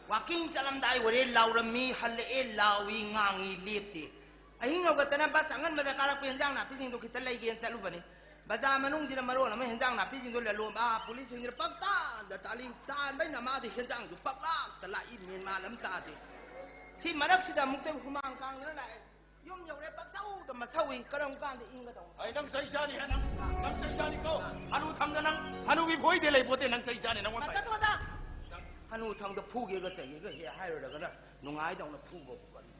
ꯋꯥꯀꯤꯡ ꯆꯠꯂꯝꯗꯥꯏ ꯑꯣꯏꯔꯦ, ꯂꯥꯎꯔꯝꯃꯤ, ꯍꯜꯂꯛꯑꯦ, ꯂꯥꯎꯏ, ꯉꯥꯡꯉꯤ, ꯂꯦꯞꯇꯦ꯫ ꯑꯍꯤꯡ ꯍꯧꯒꯠꯇꯅ ꯕꯁ ꯑꯉꯟꯕꯗ ꯀꯥꯔꯛꯄ ꯍꯦꯟꯖꯥꯡ ꯅꯥꯄꯤꯁꯤꯡꯗꯣ ꯈꯤꯇ ꯂꯩꯒꯦꯅ ꯆꯠꯂꯨꯕꯅꯤ꯫ ꯕꯖꯥꯔ ꯃꯅꯨꯡꯁꯤꯗ ꯃꯔꯣꯟ ꯑꯃ ꯍꯦꯟꯖꯥꯡ ꯅꯥꯄꯤꯁꯤꯡꯗꯣ ꯂꯂꯣꯟꯕ, ꯑꯥ, ꯄꯨꯂꯤꯁꯁꯤꯡꯁꯤꯅ ꯄꯪꯇꯥꯟꯗ ꯇꯥꯜꯂꯤ꯫ ꯇꯥꯟꯕꯩ ꯅꯃꯥꯗꯤ ꯍꯦꯟꯖꯥꯡꯁꯨ ꯄꯪꯂꯥꯛꯇ ꯂꯥꯛꯏ, ꯃꯦꯟ ꯃꯥꯟ ꯑꯃ ꯇꯥꯗꯦ꯫ ꯁꯤ ꯃꯔꯛꯁꯤꯗ ꯑꯃꯨꯛꯇ ꯍꯨꯃꯥꯡ ꯀꯥꯡꯗꯅ ꯂꯥꯛꯑꯦ꯫ ꯌꯨꯝ ꯌꯧꯔꯦ, ꯄꯪꯁꯧꯗ ꯃꯁꯧꯏ꯫ ꯀꯔꯝ ꯀꯥꯟꯗ ꯏꯪꯒꯗꯧꯅꯣ? ꯑꯩ ꯅꯪ ꯆꯩ ꯆꯥꯅꯤ ꯍꯦ, ꯅꯪ, ꯅꯪ ꯆꯩ ꯆꯥꯅꯤꯀꯣ꯫ ꯍꯅꯨ ꯊꯪꯗ ꯅꯪ, ꯍꯅꯨꯒꯤ ꯐꯣꯏꯗꯦ ꯂꯩ ꯄꯣꯠꯇꯦ, ꯅꯪ ꯆꯩ ꯆꯥꯅꯤ, ꯅꯪꯉꯣꯟꯗ꯫ ꯆꯠꯊꯣꯗ꯫ ꯍꯅꯨ ꯊꯪꯗ ꯐꯨꯒꯦꯒ ꯆꯩꯒꯦꯒ ꯍꯦꯛ ꯍꯥꯏꯔꯨꯔꯒꯅ ꯅꯨꯡꯉꯥꯏꯗꯧꯅ ꯐꯨꯕꯕꯨ ꯀꯔꯤ?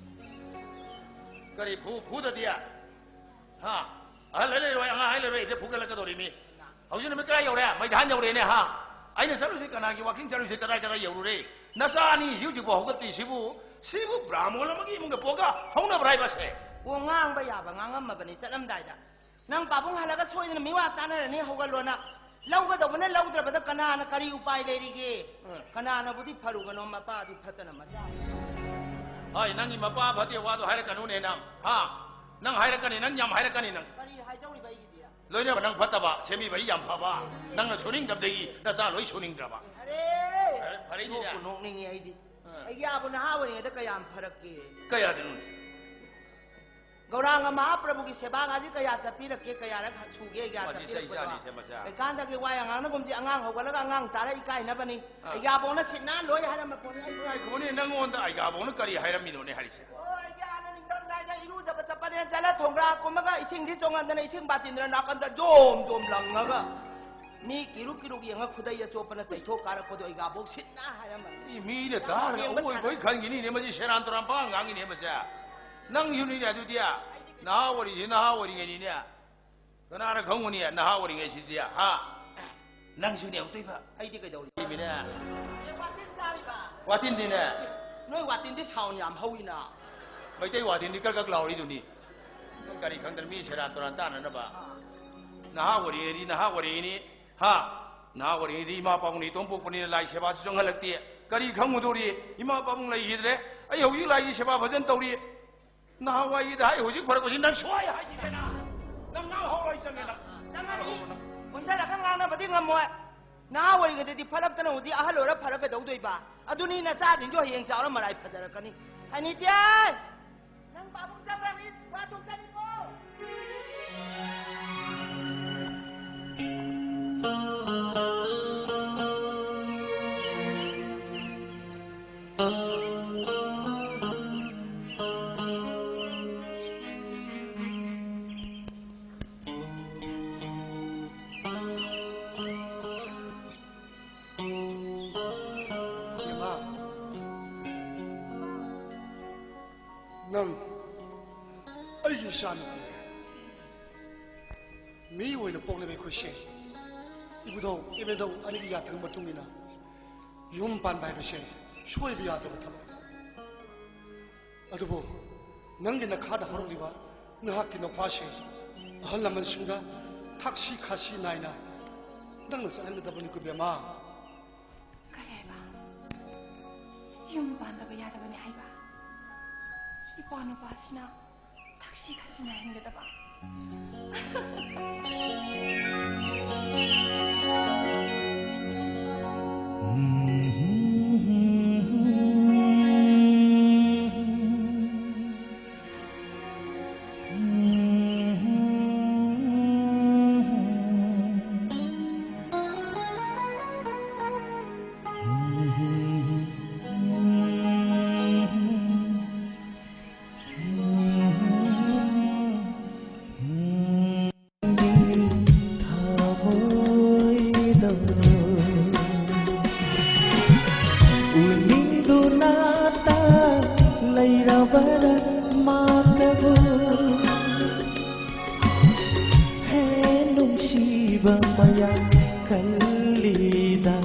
ꯀꯔꯤ ꯐꯨ-, ꯐꯨꯗꯗꯤ? ꯍꯥ? ꯑꯍꯜ ꯍꯥꯏ ꯂꯩꯔꯣꯏ, ꯑꯉꯥꯡ ꯍꯥꯏ ꯂꯩꯔꯣꯏ, ꯑꯩꯗꯤ ꯐꯨꯒꯠꯂꯛꯀꯗꯧꯔꯤꯃꯤ꯫ ꯍꯧꯖꯤꯛ ꯅꯨꯃꯤꯠ ꯀꯗꯥꯏ ꯌꯧꯔꯦ? ꯃꯩꯙꯥꯟ ꯌꯧꯔꯦꯅꯦ, ꯍꯥ? ꯑꯩꯅ ꯆꯠꯂꯨꯁꯤ ꯀꯅꯥꯒꯤ ꯋꯥꯀꯤꯡ ꯆꯠꯂꯨꯁꯤ ꯀꯗꯥꯏ ꯀꯗꯥꯏ ꯌꯧꯔꯨꯔꯦ? ꯅꯆꯥ ꯑꯅꯤꯁꯤ ꯍꯧꯖꯤꯛꯐꯥꯎ ꯍꯧꯒꯠꯇ꯭ꯔꯤꯁꯤꯕꯨ, ꯁꯤꯕꯨ ꯕ꯭ꯔꯥꯍꯃꯣꯟ ꯑꯃꯒꯤ ꯏꯃꯨꯡꯗ ꯄꯣꯛꯑꯒ ꯍꯧꯅꯕ꯭ꯔꯥ ꯍꯥꯏꯕꯁꯦ? ꯑꯣ, ꯉꯥꯡꯕ ꯌꯥꯕ ꯉꯥꯡꯉꯝꯃꯕꯅꯤ ꯆꯠꯂꯝꯗꯥꯏꯗ꯫ ꯅꯪ ꯄꯥꯕꯨꯡ ꯍꯜꯂꯒ ꯁꯣꯏꯗꯅ ꯃꯤꯋꯥ ꯇꯥꯟꯅꯔꯅꯤ, ꯍꯧꯒꯠꯂꯣꯅ꯫ ꯂꯧꯒꯗꯧꯕꯅ ꯂꯧꯗ꯭ꯔꯕꯗ ꯀꯅꯥꯅ ꯀꯔꯤ ꯎꯄꯥꯏ ꯂꯩꯔꯤꯒꯦ? ꯎꯝ꯫ ꯀꯅꯥꯅꯕꯨꯗꯤ ꯐꯔꯨꯕꯅꯣ, ꯃꯄꯥꯗꯤ ꯐꯠꯇꯅ ꯃꯆꯥ꯫ ꯍꯣꯏ, ꯅꯪꯒꯤ ꯃꯄꯥ ꯐꯠꯇꯦ ꯋꯥꯗꯣ ꯍꯥꯏꯔꯛꯀꯅꯨꯅꯦ ꯅꯪ, ꯍꯥ? ꯅꯪ ꯍꯥꯏꯔꯛꯀꯅꯤ, ꯅꯪ ꯌꯥꯝ ꯍꯥꯏꯔꯛꯀꯅꯤ ꯅꯪ꯫ ꯀꯔꯤ ꯍꯥꯏꯗꯧꯔꯤꯕ ꯑꯩꯒꯤꯗꯤ? ꯂꯣꯏꯅꯕ ꯅꯪ ꯐꯠꯇꯕ, ꯁꯦꯝꯕꯤꯕ ꯑꯩ ꯌꯥꯝ ꯐꯕ, ꯅꯪꯅ ꯁꯨꯅꯤꯡꯗꯕꯗꯒꯤ ꯅꯆꯥ ꯂꯣꯏ ꯁꯨꯅꯤꯡꯗ꯭ꯔꯕ꯫ ꯑꯔꯦ! ꯐꯔꯦ, ꯐꯔꯦꯅꯦ꯫ ꯅꯣꯛꯄꯨ ꯅꯣꯛꯅꯤꯡꯉꯦ ꯑꯩꯗꯤ꯫ ꯑꯥ꯫ ꯑꯩꯒꯤ ꯑꯥꯕꯨ ꯅꯍꯥ ꯑꯣꯏꯔꯤꯉꯩꯗ ꯀꯌꯥꯝ ꯐꯔꯛꯀꯦ꯫ ꯀꯌꯥꯗꯅꯣꯅꯦ? ꯒꯧꯔꯥꯡꯒ ꯃꯍꯥꯄ꯭ꯔꯚꯨꯒꯤ ꯁꯦꯕꯥꯒꯁꯤ ꯀꯌꯥ ꯆꯠꯄꯤꯔꯛꯀꯦ, ꯀꯌꯥꯔꯛ ꯁꯨꯒꯦ ꯑꯩꯒ ꯃꯁꯤ ꯆꯩ ꯆꯠꯄꯤꯔꯛꯄꯗꯣ? ꯆꯥꯅꯤꯁꯦ ꯃꯁꯦ꯫ ꯀꯩꯀꯥꯟꯗꯒꯤ ꯋꯥ ꯌꯥꯝ ꯉꯥꯡꯅꯒꯨꯝꯁꯤ, ꯑꯉꯥꯡ ꯍꯧꯒꯠꯂꯒ ꯑꯉꯥꯡ ꯇꯥꯔ ꯏꯀꯥꯏꯅꯕꯅꯤ꯫ ꯑꯥ꯫ ꯑꯩꯒꯤ ꯑꯥꯕꯣꯛꯅ ꯁꯤꯠ ꯅꯥꯟ ꯂꯣꯏ ꯍꯥꯏꯔꯝꯕ ꯄꯣꯠꯅꯤ꯫ ꯑꯩ ꯉꯥꯏꯈꯣꯅꯦ, ꯅꯪꯉꯣꯟꯗ ꯑꯩꯒꯤ ꯑꯥꯕꯣꯛꯅ ꯀꯔꯤ ꯍꯥꯏꯔꯝꯃꯤꯅꯣꯅꯦ ꯍꯥꯏꯔꯤꯁꯦ? ꯑꯣ, ꯑꯩꯒꯤ ꯑꯥꯅ ꯅꯤꯡꯊꯝꯊꯥꯗ ꯏꯔꯨꯖꯕ ꯆꯠꯄꯅꯦꯅ ꯆꯠꯂ ꯊꯣꯡꯒ꯭ꯔꯥ ꯀꯨꯝꯃꯒ ꯏꯁꯤꯡꯗꯤ ꯆꯣꯡꯍꯟꯗꯅ ꯏꯁꯤꯡ ꯕꯥꯇꯤꯟꯗꯨꯅ ꯅꯥꯀꯟꯗ ꯖꯣꯝ ꯖꯣꯝ ꯂꯪꯉꯒ ꯃꯤ ꯀꯤꯔꯨꯛ ꯀꯤꯔꯨꯛ ꯌꯦꯡꯉ ꯈꯨꯗꯩ ꯑꯆꯣꯠꯄꯅ ꯇꯩꯊꯣꯛ ꯀꯥꯔꯛꯄꯗꯣ ꯑꯩꯒ ꯑꯥꯕꯣꯛ ꯁꯤꯠ ꯅꯥꯟ ꯍꯥꯏꯔꯝꯕꯅꯤ꯫ ꯃꯤ-, ꯃꯤꯅ ꯅꯪ ꯇꯥꯔꯒ ꯌꯦꯡꯕ ꯑꯣꯏꯕꯣꯏ ꯁꯥꯟꯅ- ꯈꯟꯈꯤꯅꯤꯅꯦ, ꯃꯁꯤ ꯁꯦꯔꯥꯟ ꯇꯨꯔꯥꯟ ꯄꯉꯥꯡ ꯉꯥꯡꯉꯤꯅꯦ ꯃꯁꯦ꯫ ꯅꯪꯁꯨꯅꯤꯅꯦ ꯑꯗꯨꯗꯤ, ꯅꯍꯥ ꯑꯣꯏꯔꯤꯁꯤ ꯅꯍꯥ ꯑꯣꯏꯔꯤꯉꯩꯅꯤꯅꯦ꯫ ꯀꯅꯥꯅ ꯈꯪꯉꯨꯅꯤ ꯅꯍꯥ ꯑꯣꯏꯔꯤꯉꯩꯁꯤꯗꯤ, ꯍꯥ? ꯅꯪꯁꯨꯅꯦ ꯑꯃꯨꯛꯇꯣꯏꯕ꯫ ꯑꯩꯗꯤ ꯀꯩꯗꯧꯔꯤ? ꯏꯃꯤꯅꯦ꯫ ꯋꯥꯇꯤꯟꯗꯤꯅꯦ꯫ ꯅꯣꯏ ꯋꯥꯇꯤꯟꯗꯤ ꯁꯥꯎꯟ ꯌꯥꯝ ꯍꯧꯏꯅ꯫ ꯃꯩꯇꯩ ꯋꯥꯇꯤꯟꯗꯤ ꯀꯛ ꯀꯛ ꯂꯥꯎꯔꯤꯗꯨꯅꯤ꯫ ꯅꯪ ꯀꯔꯤ ꯈꯪꯗꯅ ꯃꯤ ꯁꯦꯔꯥꯟ ꯇꯨꯔꯥꯟ ꯇꯥꯅꯅꯕ? ꯑꯥ꯫ ꯅꯍꯥ ꯑꯣꯏꯔꯤꯉꯩꯗꯤ ꯅꯍꯥ ꯑꯣꯏꯔꯤꯉꯩꯅꯤ꯫ ꯍꯥ? ꯅꯍꯥ ꯑꯣꯏꯔꯤꯉꯩꯗꯤ ꯏꯃꯥ ꯄꯥꯕꯨꯡꯅ ꯏꯇꯣꯝ ꯄꯣꯛꯄꯅꯤꯅ ꯂꯥꯏ ꯁꯦꯕꯥꯁꯨ ꯆꯪꯍꯜꯂꯛꯇꯦ꯫ ꯀꯔꯤ ꯈꯪꯉꯨꯗꯣꯔꯤ? ꯏꯃꯥ ꯄꯥꯕꯨꯡ ꯂꯩꯈꯤꯗ꯭ꯔꯦ꯫ ꯑꯩ ꯍꯧꯖꯤꯛ ꯂꯥꯏꯒꯤ ꯁꯦꯕꯥ ꯐꯖꯅ ꯇꯧꯔꯤ꯫ ꯅꯍꯥꯟꯋꯥꯏꯒꯤꯗ ꯍꯥꯏ, ꯍꯧꯖꯤꯛ ꯐꯔꯛꯄꯁꯤ ꯅꯪ ꯁꯣꯏ ꯍꯥꯏꯈꯤꯗꯦꯅ꯫ ꯅꯪ ꯉꯥꯡꯍꯧꯔꯣ, ꯑꯩ ꯆꯪꯉꯦ ꯅꯪ꯫ ꯆꯪꯉꯅꯤ꯫ ꯉꯥꯡꯍꯧꯔꯣ ꯅꯪ꯫ ꯄꯨꯟꯁꯤꯜꯂꯒ ꯉꯥꯡꯅꯕꯗꯤ ꯉꯝꯃꯣꯏ꯫ ꯅꯍꯥ ꯑꯣꯏꯔꯤꯉꯩꯗꯗꯤ ꯐꯠꯂꯛꯇꯅ ꯍꯧꯖꯤꯛ ꯑꯍꯜ ꯑꯣꯏꯔ ꯐꯔ ꯀꯩꯗꯧꯗꯣꯏꯕ? ꯑꯗꯨꯅꯤ ꯅꯆꯥꯁꯤꯡꯁꯨ ꯍꯌꯦꯡ ꯆꯥꯎꯔ ꯃꯔꯥꯏ ꯐꯖꯔꯛꯀꯅꯤ꯫ ꯍꯥꯏꯅꯤꯇꯦ! ꯅꯪ ꯄꯥꯕꯨꯡ ꯆꯪꯈ꯭ꯔꯅꯤ, ꯋꯥ ꯊꯣꯛꯆꯅꯤꯀꯣ꯫ ꯏꯃꯥ, ꯅꯪ ꯑꯩꯒꯤ ꯏꯆꯥꯅꯨꯄꯤ꯫ ꯃꯤ ꯑꯣꯏꯅ ꯄꯣꯛꯂꯤꯕ ꯑꯩꯈꯣꯏꯁꯦ ꯏꯕꯨꯙꯧ ꯏꯕꯦꯟꯙꯧ ꯑꯅꯤꯒꯤ ꯌꯥꯊꯪ ꯃꯇꯨꯡ ꯏꯟꯅ ꯌꯨꯝ ꯄꯥꯟꯕ ꯍꯥꯏꯕꯁꯦ ꯁꯣꯏꯕ ꯌꯥꯗ꯭ꯔꯕ ꯊꯕꯛꯅꯤ꯫ ꯑꯗꯨꯕꯨ ꯅꯪꯒꯤ ꯅꯈꯥꯗ ꯍꯧꯔꯛꯂꯤꯕ ꯅꯍꯥꯛꯀꯤ ꯅꯨꯄꯥꯁꯦ ꯑꯍꯜ ꯂꯃꯟꯁꯤꯡꯗ ꯊꯛꯁꯤ ꯈꯥꯁꯤ ꯅꯥꯏꯅ ꯅꯪꯅ ꯆꯠꯍꯟꯒꯗꯕꯅꯤꯀꯣ ꯏꯕꯦꯝꯃ꯫ ꯀꯔꯤ ꯍꯥꯏꯕ? ꯌꯨꯝ ꯄꯥꯟꯗꯕ ꯌꯥꯗꯕꯅꯤ ꯍꯥꯏꯕ? ꯏꯄ꯭ꯋꯥ ꯅꯨꯄꯥꯁꯤꯅ ꯊꯛꯁꯤ ꯈꯥꯁꯤ ꯅꯥꯏꯍꯟꯒꯗꯕ? ꯎꯅꯤꯡꯗꯨꯅꯇ ꯂꯩꯔꯕꯔ ꯃꯥꯇꯕꯨ ꯍꯦ ꯅꯨꯡꯁꯤꯕ ꯃꯌꯥꯝ ꯈꯜꯂꯤꯗ꯫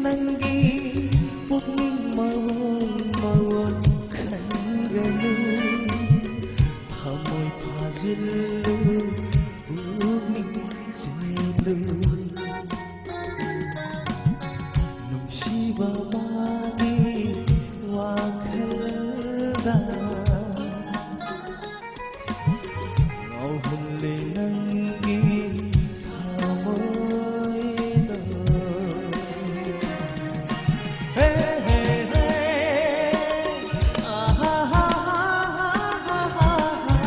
ꯅꯪꯒꯤ ꯄꯨꯛꯅꯤꯡ ꯃꯑꯣꯡ ꯃꯑꯣꯡ ꯈꯟꯒꯅꯨ, ꯊꯃꯣꯏ ꯐꯥꯖꯤꯜꯂꯨ, ꯄꯨꯛꯅꯤꯡ ꯆꯦꯜꯂꯨ꯫ ꯅꯨꯡꯁꯤꯕ ꯃꯥꯒꯤ ꯋꯥꯈꯜꯗ ꯉꯥꯎꯍꯜꯂꯦ ꯅꯪꯒꯤ ꯊꯃꯣꯏꯗꯣ꯫ ꯍꯦ, ꯍꯦ, ꯍꯦ꯫ ꯑꯍꯥ, ꯍꯥ, ꯍꯥ, ꯍꯥ, ꯍꯥ, ꯍꯥ꯫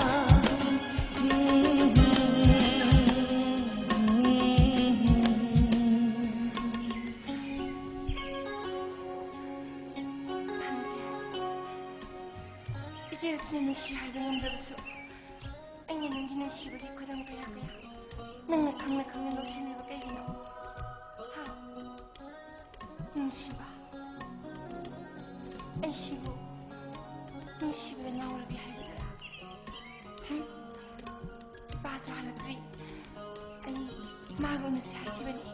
ꯏꯆꯦ ꯏꯆꯤꯟ ꯅꯨꯡꯁꯤ ꯍꯥꯏꯕ ꯉꯝꯗ꯭ꯔꯕꯁꯨ, ꯑꯩꯅ ꯅꯪꯒꯤ ꯅꯨꯡꯁꯤꯕꯒꯤ ꯈꯨꯗꯝ ꯀꯌꯥ ꯀꯌꯥ ꯅꯪꯅ ꯈꯪꯅ ꯈꯪꯅ ꯂꯣꯠꯁꯤꯜꯂꯤꯕ ꯀꯩꯒꯤꯅꯣ? ꯍꯥ? ꯅꯨꯡꯁꯤꯕ? ꯑꯩꯁꯤꯕꯨ ꯅꯨꯡꯁꯤꯕꯗ ꯉꯥꯎꯔꯕꯤ ꯍꯥꯏꯕꯗꯨꯔꯥ? ꯍꯝ? ꯏꯄꯥꯁꯨ ꯍꯜꯂꯛꯇ꯭ꯔꯤ꯫ ꯑꯩ ꯃꯥꯒ ꯎꯅꯁꯤ ꯍꯥꯏꯈꯤꯕꯅꯤ꯫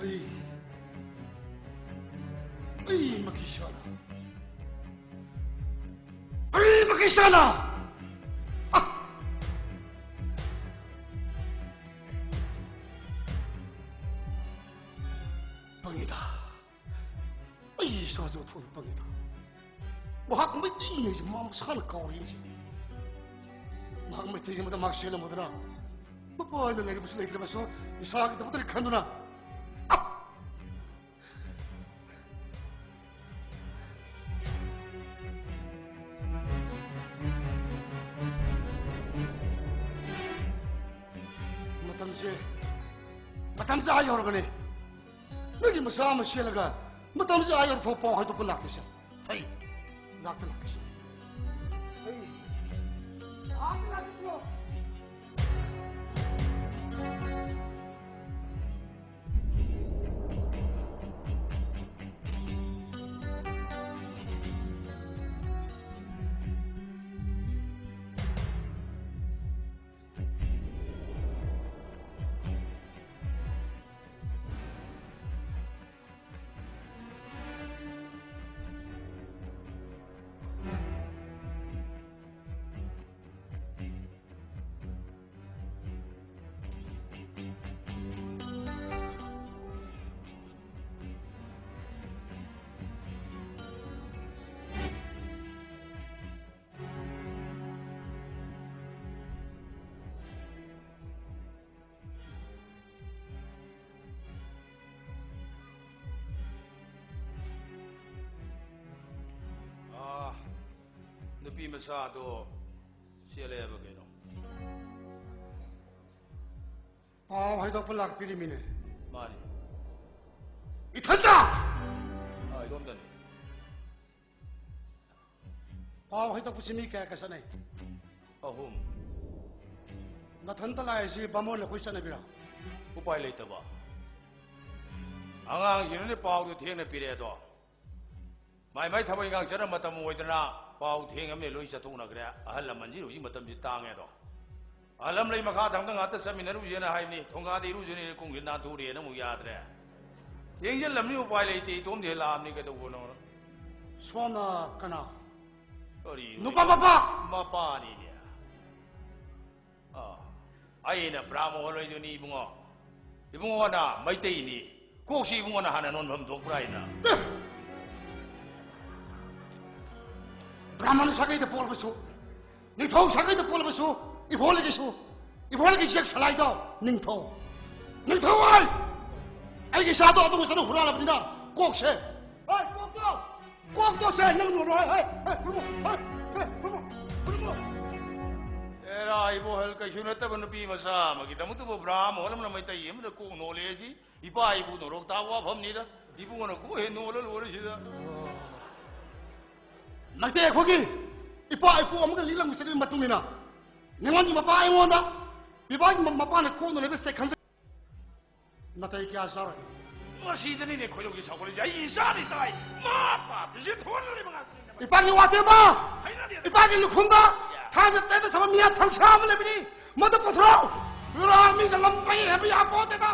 ꯑꯩ, ꯑꯩ ꯃꯈꯩꯁꯥꯅ, ꯑꯩ ꯃꯈꯩꯁꯥꯅ꯫ ꯑ! ꯄꯪꯉꯤꯗ꯫ ꯑꯩ ꯏꯁꯥꯁꯨ ꯑꯣꯟꯊꯣꯛꯅ ꯄꯪꯉꯤꯗ꯫ ꯃꯍꯥꯛ ꯃꯩꯇꯩꯅꯤ ꯍꯥꯏꯁꯦ ꯃꯥ ꯃꯁꯥꯅ ꯀꯥꯎꯔꯤꯅꯤ꯫ ꯃꯍꯥꯛ ꯃꯩꯇꯩ ꯑꯃꯗ ꯃꯍꯥꯛ ꯆꯦꯜꯂꯝꯃꯗꯅ ꯃꯄꯥ ꯑꯣꯏꯅ ꯂꯩꯔꯕꯁꯨ ꯂꯩꯇ꯭ꯔꯕꯁꯨ ꯏꯁꯥꯒꯤꯗꯃꯛꯇꯅꯤ ꯈꯟꯗꯨꯅ꯫ ꯑ! ꯃꯇꯝꯁꯦ, ꯃꯇꯝꯁꯦ ꯑꯥ ꯌꯧꯔꯕꯅꯦ꯫ ꯅꯪꯒꯤ ꯃꯆꯥ ꯑꯃ ꯆꯦꯜꯂꯒ ꯃꯇꯝꯁꯦ ꯑꯥ ꯌꯧꯔꯐꯥꯎ ꯄꯥꯎ ꯍꯥꯏꯗꯣꯛꯄ ꯂꯥꯛꯀꯦꯁꯦ꯫ ꯐꯩ꯫ ꯂꯥꯛꯇ ꯂꯥꯛꯀꯦꯁꯦ꯫ ꯐꯩ꯫ ꯂꯥꯛꯇ ꯂꯥꯛꯀꯦꯁꯦ꯫ ꯃꯆꯥꯗꯣ ꯆꯦꯜꯂꯦ ꯍꯥꯏꯕ ꯀꯩꯅꯣ? ꯄꯥꯎ ꯍꯥꯏꯗꯣꯛꯄ ꯂꯥꯛꯄꯤꯔꯤꯃꯤꯅꯦ꯫ ꯃꯥꯅꯤ꯫ ꯏꯊꯟꯇ! ꯑꯥ, ꯏꯇꯣꯝꯇꯅꯤ꯫ ꯄꯥꯎ ꯍꯥꯏꯗꯣꯛꯄꯁꯤ ꯃꯤ ꯀꯌꯥ ꯀꯌꯥ ꯆꯠꯅꯩ? ꯑꯍꯨꯝ꯫ ꯅꯊꯟꯇ ꯂꯥꯛꯏꯁꯤ ꯕꯥꯃꯣꯟ ꯑꯩꯈꯣꯏ ꯆꯠꯅꯕꯤꯔꯣ? ꯎꯄꯥꯏ ꯂꯩꯇꯕ꯫ ꯑꯉꯥꯡꯁꯤꯡꯅꯗꯤ ꯄꯥꯎꯗꯨ ꯊꯦꯡꯅ ꯄꯤꯔꯛꯑꯦ ꯑꯗꯣ꯫ ꯃꯥꯏ ꯃꯥꯏ ꯊꯕꯛ ꯏꯪꯈꯥꯡ ꯆꯠꯅ ꯃꯇꯝ ꯑꯣꯏꯗꯅ ꯄꯥꯎ ꯊꯦꯡꯉꯕꯅꯤꯅ ꯂꯣꯏ ꯆꯠꯊꯣꯛꯅꯈ꯭ꯔꯦ꯫ ꯑꯍꯜ ꯂꯃꯟꯁꯤ ꯍꯧꯖꯤꯛ ꯃꯇꯝꯁꯤ ꯇꯥꯡꯉꯦ ꯑꯗꯣ꯫ ꯑꯍꯜ ꯂꯝ ꯂꯩ ꯃꯈꯥ ꯊꯪꯕꯗ ꯉꯥꯛꯇ ꯆꯠꯃꯤꯟꯅꯔꯨꯁꯦꯅ ꯍꯥꯏꯕꯅꯤ꯫ ꯊꯣꯡꯒꯥꯗ ꯏꯔꯨꯖꯅꯤ ꯈꯣꯡꯁꯦ ꯅꯥꯟꯊꯣꯛꯎꯔꯦꯅ ꯑꯃꯨꯛ ꯌꯥꯗ꯭ꯔꯦ꯫ ꯊꯦꯡꯖꯤꯜꯂꯝꯅꯤ ꯎꯄꯥꯏ ꯂꯩꯇꯦ꯫ ꯏꯇꯣꯝꯗꯤ ꯍꯦꯛ ꯂꯥꯛꯑꯕꯅꯤ ꯀꯩꯗꯧꯕꯅꯣ? ꯁꯣꯝꯅ ꯀꯅꯥ? ꯀꯔꯤ? ꯅꯨꯄꯥ ꯃꯄꯥ! ꯃꯄꯥꯅꯤꯅꯦ꯫ ꯑꯥ, ꯑꯩꯅ ꯕ꯭ꯔꯥꯍꯃꯣꯟ ꯑꯣꯏꯗꯣꯏꯅꯤ ꯏꯕꯨꯡꯉꯣ꯫ ꯏꯕꯨꯡꯉꯣꯅ ꯃꯩꯇꯩꯅꯤ꯫ ꯀꯣꯛꯁꯤ ꯏꯕꯨꯡꯉꯣꯅ ꯍꯥꯟꯅ ꯅꯣꯟꯐꯝ ꯊꯣꯛꯄ꯭ꯔꯥ ꯍꯥꯏꯅ? ꯕ꯭ꯔꯥꯍꯃꯟ ꯁꯥꯒꯩꯗ ꯄꯣꯛꯂꯕꯁꯨ, ꯅꯤꯡꯊꯧ ꯁꯥꯒꯩꯗ ꯄꯣꯛꯂꯕꯁꯨ, ꯏꯕꯣꯂꯒꯤꯁꯨ, ꯏꯕꯣꯂꯒꯤ ꯆꯦꯛ ꯁꯂꯥꯏꯗꯣ ꯅꯤꯡꯊꯧ꯫ ꯅꯤꯡꯊꯧ ꯑꯩ! ꯑꯩꯒꯤ ꯏꯆꯥꯗꯣ ꯑꯗꯨꯒ ꯆꯠꯅ ꯍꯨꯔꯥꯜꯂꯕꯅꯤꯅ ꯀꯣꯛꯁꯦ꯫ ꯍꯣꯏ, ꯀꯣꯛꯇꯣ! ꯀꯣꯛꯇꯣ ꯁꯦ ꯅꯪ ꯅꯣꯜꯂꯣ, ꯍꯣꯏ, ꯍꯣꯏ, ꯍꯣꯏ, ꯈꯨꯔꯨꯝꯃꯣ, ꯍꯣꯏ, ꯍꯣꯏ, ꯈꯨꯔꯨꯝꯃꯣ, ꯈꯨꯔꯨꯝꯃꯣ꯫ ꯑꯦꯔꯥ, ꯏꯕꯣꯍꯜ ꯀꯩꯁꯨ ꯅꯠꯇꯕ ꯅꯨꯄꯤ ꯃꯆꯥ ꯑꯃꯒꯤꯗꯃꯛꯇꯕꯨ ꯕ꯭ꯔꯥꯍꯃꯣꯟ ꯑꯃꯅ ꯃꯩꯇꯩ ꯑꯃꯗ ꯀꯣꯛ ꯅꯣꯜꯂꯦ ꯁꯤ ꯏꯄꯥ ꯏꯄꯨ ꯅꯣꯔꯣꯛ ꯇꯥꯕ ꯋꯥꯐꯝꯅꯤꯗ꯫ ꯏꯕꯨꯡꯉꯣꯅ ꯀꯣꯛ ꯍꯦꯛ ꯅꯣꯜꯂ ꯂꯣꯏꯔꯦ ꯁꯤꯗ꯫ ꯅꯠꯇꯦ, ꯑꯩꯈꯣꯏꯒꯤ ꯏꯄꯥ ꯏꯄꯨ ꯑꯃꯒ ꯂꯤꯛꯂꯝꯒ ꯆꯠꯂꯤꯕ ꯃꯇꯨꯡ ꯏꯟꯅ ꯅꯤꯉꯣꯜꯒꯤ ꯃꯄꯥ ꯑꯩꯉꯣꯟꯗ ꯄꯤꯕꯥꯒꯤ ꯃ-, ꯃꯄꯥꯅ ꯀꯣꯛꯅ ꯂꯩꯕ ꯁꯦ ꯈꯪꯖꯩ꯫ ꯅꯥꯇꯩ ꯀꯌꯥ ꯆꯥꯔꯣꯏ꯫ ꯃꯁꯤꯗꯅꯤꯅꯦ ꯈꯣꯏꯗꯧꯁꯤ ꯁꯥꯎꯒꯠꯂꯤꯁꯦ꯫ ꯑꯩ ꯏꯆꯥꯅꯤ ꯇꯥꯏ꯫ ꯃꯥ ꯄꯥꯞꯄꯤꯁꯦ ꯊꯣꯛꯍꯜꯂ ꯂꯩꯕ ꯉꯥꯛꯇꯅꯤꯅꯦ꯫ ꯏꯄꯥꯒꯤ ꯋꯥꯇꯦꯝꯕ! ꯍꯩꯅꯗꯦꯗ꯫ ꯏꯄꯥꯒꯤ ꯂꯨꯈꯨꯝꯗ ꯊꯥꯡꯅ ꯇꯦꯟꯗ ꯁꯥꯕ ꯃꯤꯌꯥ ꯊꯥꯡꯁꯥ ꯑꯃ ꯂꯩꯕꯅꯤ꯫ ꯃꯗꯨ ꯄꯨꯊꯣꯔꯛꯎ! ꯌꯨꯔꯥ ꯃꯤꯒ ꯂꯝ ꯄꯩ ꯍꯥꯏꯕ ꯌꯥꯄꯣꯠꯇꯦꯗ꯫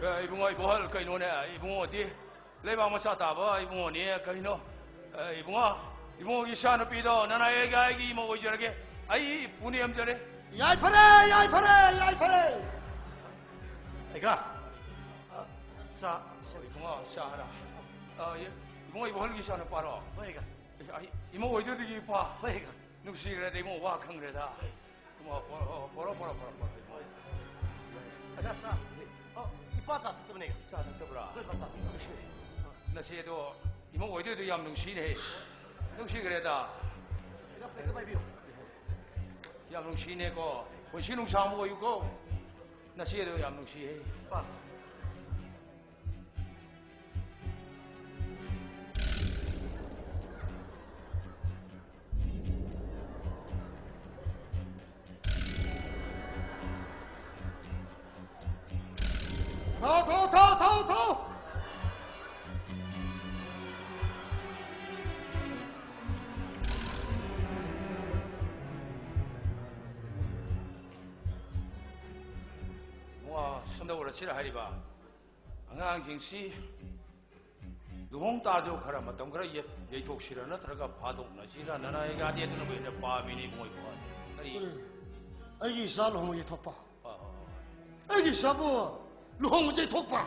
ꯑꯦ, ꯏꯕꯨꯡꯉꯣ, ꯏꯕꯣꯍꯜ, ꯀꯩꯅꯣꯅꯦ, ꯏꯕꯨꯡꯉꯣꯗꯤ ꯂꯩꯕꯥꯛ ꯃꯆꯥ ꯇꯥꯕ ꯏꯕꯨꯡꯉꯣꯅꯦ, ꯀꯩꯅꯣ? ꯑꯦ, ꯏꯕꯨꯡꯉꯣ, ꯏꯕꯨꯡꯉꯣꯒꯤ ꯏꯆꯥ ꯅꯨꯄꯤꯗꯣ ꯅꯅꯥꯏꯒꯤ ꯑꯩꯒꯤ ꯏꯃꯧ ꯑꯣꯏꯖꯔꯒꯦ꯫ ꯑꯩ ꯄꯨꯅꯦꯝꯖꯔꯦ꯫ ꯌꯥꯏꯐꯔꯦ, ꯌꯥꯏꯐꯔꯦ, ꯌꯥꯏꯐꯔꯦ꯫ ꯑꯩꯒ, ꯑ, ꯆꯥ, ꯁꯦ, ꯏꯕꯨꯡꯉꯣ, ꯆꯥ ꯍꯥꯏꯔ? ꯑ, ꯏ-, ꯏꯕꯨꯡꯉꯣ, ꯏꯕꯣꯍꯜꯒꯤ ꯏꯆꯥ ꯅꯨꯄꯥꯔꯣ? ꯍꯣꯏ, ꯑꯩꯒ, ꯑꯦ, ꯑꯩ ꯏꯃꯧ ꯑꯣꯏꯗꯣꯏꯗꯨꯒꯤ ꯏꯄꯥ꯫ ꯍꯣꯏ, ꯑꯩꯒ꯫ ꯅꯨꯡꯁꯤꯈ꯭ꯔꯦꯗ ꯏꯕꯨꯡꯉꯣ, ꯋꯥ ꯈꯪꯈ꯭ꯔꯦꯗ꯫ ꯏꯕꯨꯡꯉꯣ, ꯄꯣꯔꯣ, ꯄꯣꯔꯣ, ꯄꯣꯔꯣ, ꯄꯣꯔꯣ, ꯄꯣꯔꯣ, ꯏꯕꯨꯡꯉꯣ꯫ ꯑꯩꯒ, ꯆꯥ꯫ ꯑꯣ, ꯏꯄꯥ ꯆꯥ ꯊꯛꯇꯕꯅꯦ, ꯑꯩꯒ꯫ ꯆꯥ ꯊꯛꯇꯕ꯭ꯔꯥ? ꯍꯣꯏ, ꯏꯄꯥ ꯆꯥ ꯊꯛꯇꯕꯅꯦ꯫ ꯅꯆꯦꯗꯣ ꯏꯃꯧ ꯑꯣꯏꯗꯣꯏꯗꯣ ꯌꯥꯝ ꯅꯨꯡꯁꯤꯅꯦꯍꯦ꯫ ꯅꯨꯡꯁꯤꯈ꯭ꯔꯦꯗ꯫ ꯌꯥꯝ ꯅꯨꯡꯁꯤꯅꯦꯀꯣ꯫ ꯄꯨꯟꯁꯤ ꯅꯨꯡꯁꯥꯡꯕ ꯑꯣꯏꯌꯨꯀꯣ꯫ ꯅꯆꯦꯗꯣ ꯌꯥꯝ ꯅꯨꯡꯁꯤꯍꯦ꯫ ꯊꯧ, ꯊꯧ, ꯊꯧ, ꯊꯧ, ꯊꯧ! ꯏꯕꯨꯡꯉꯣ, ꯁꯣꯝꯗ ꯎꯔꯁꯤꯔ ꯍꯥꯏꯔꯤꯕ? ꯑꯉꯥꯡꯁꯤꯡꯁꯤ ꯂꯨꯍꯣꯡ ꯇꯥꯔꯁꯨ ꯈꯔ ꯃꯇꯝ ꯈꯔ ꯌꯩ-, ꯌꯩꯊꯣꯛꯁꯤꯔ ꯅꯠꯇ꯭ꯔꯒ ꯐꯥꯗꯣꯛꯅꯁꯤꯔ? ꯅꯅꯥꯏꯒꯗꯤ ꯑꯗꯨꯅꯕꯨ ꯍꯦꯟꯅ ꯄꯥꯝꯃꯤꯅꯦ ꯏꯕꯨꯡꯉꯣ ꯏꯕꯨꯡꯉꯣ꯫ ꯀꯔꯤ? ꯑꯩꯒꯤ ꯏꯆꯥ ꯂꯨꯍꯣꯡꯕ ꯌꯩꯊꯣꯛꯄ꯫ ꯍꯣꯏ, ꯍꯣꯏ, ꯍꯣꯏ꯫ ꯑꯩꯒꯤ ꯏꯆꯥꯕꯨ ꯂꯨꯍꯣꯡꯕ ꯌꯩꯊꯣꯛꯄ꯫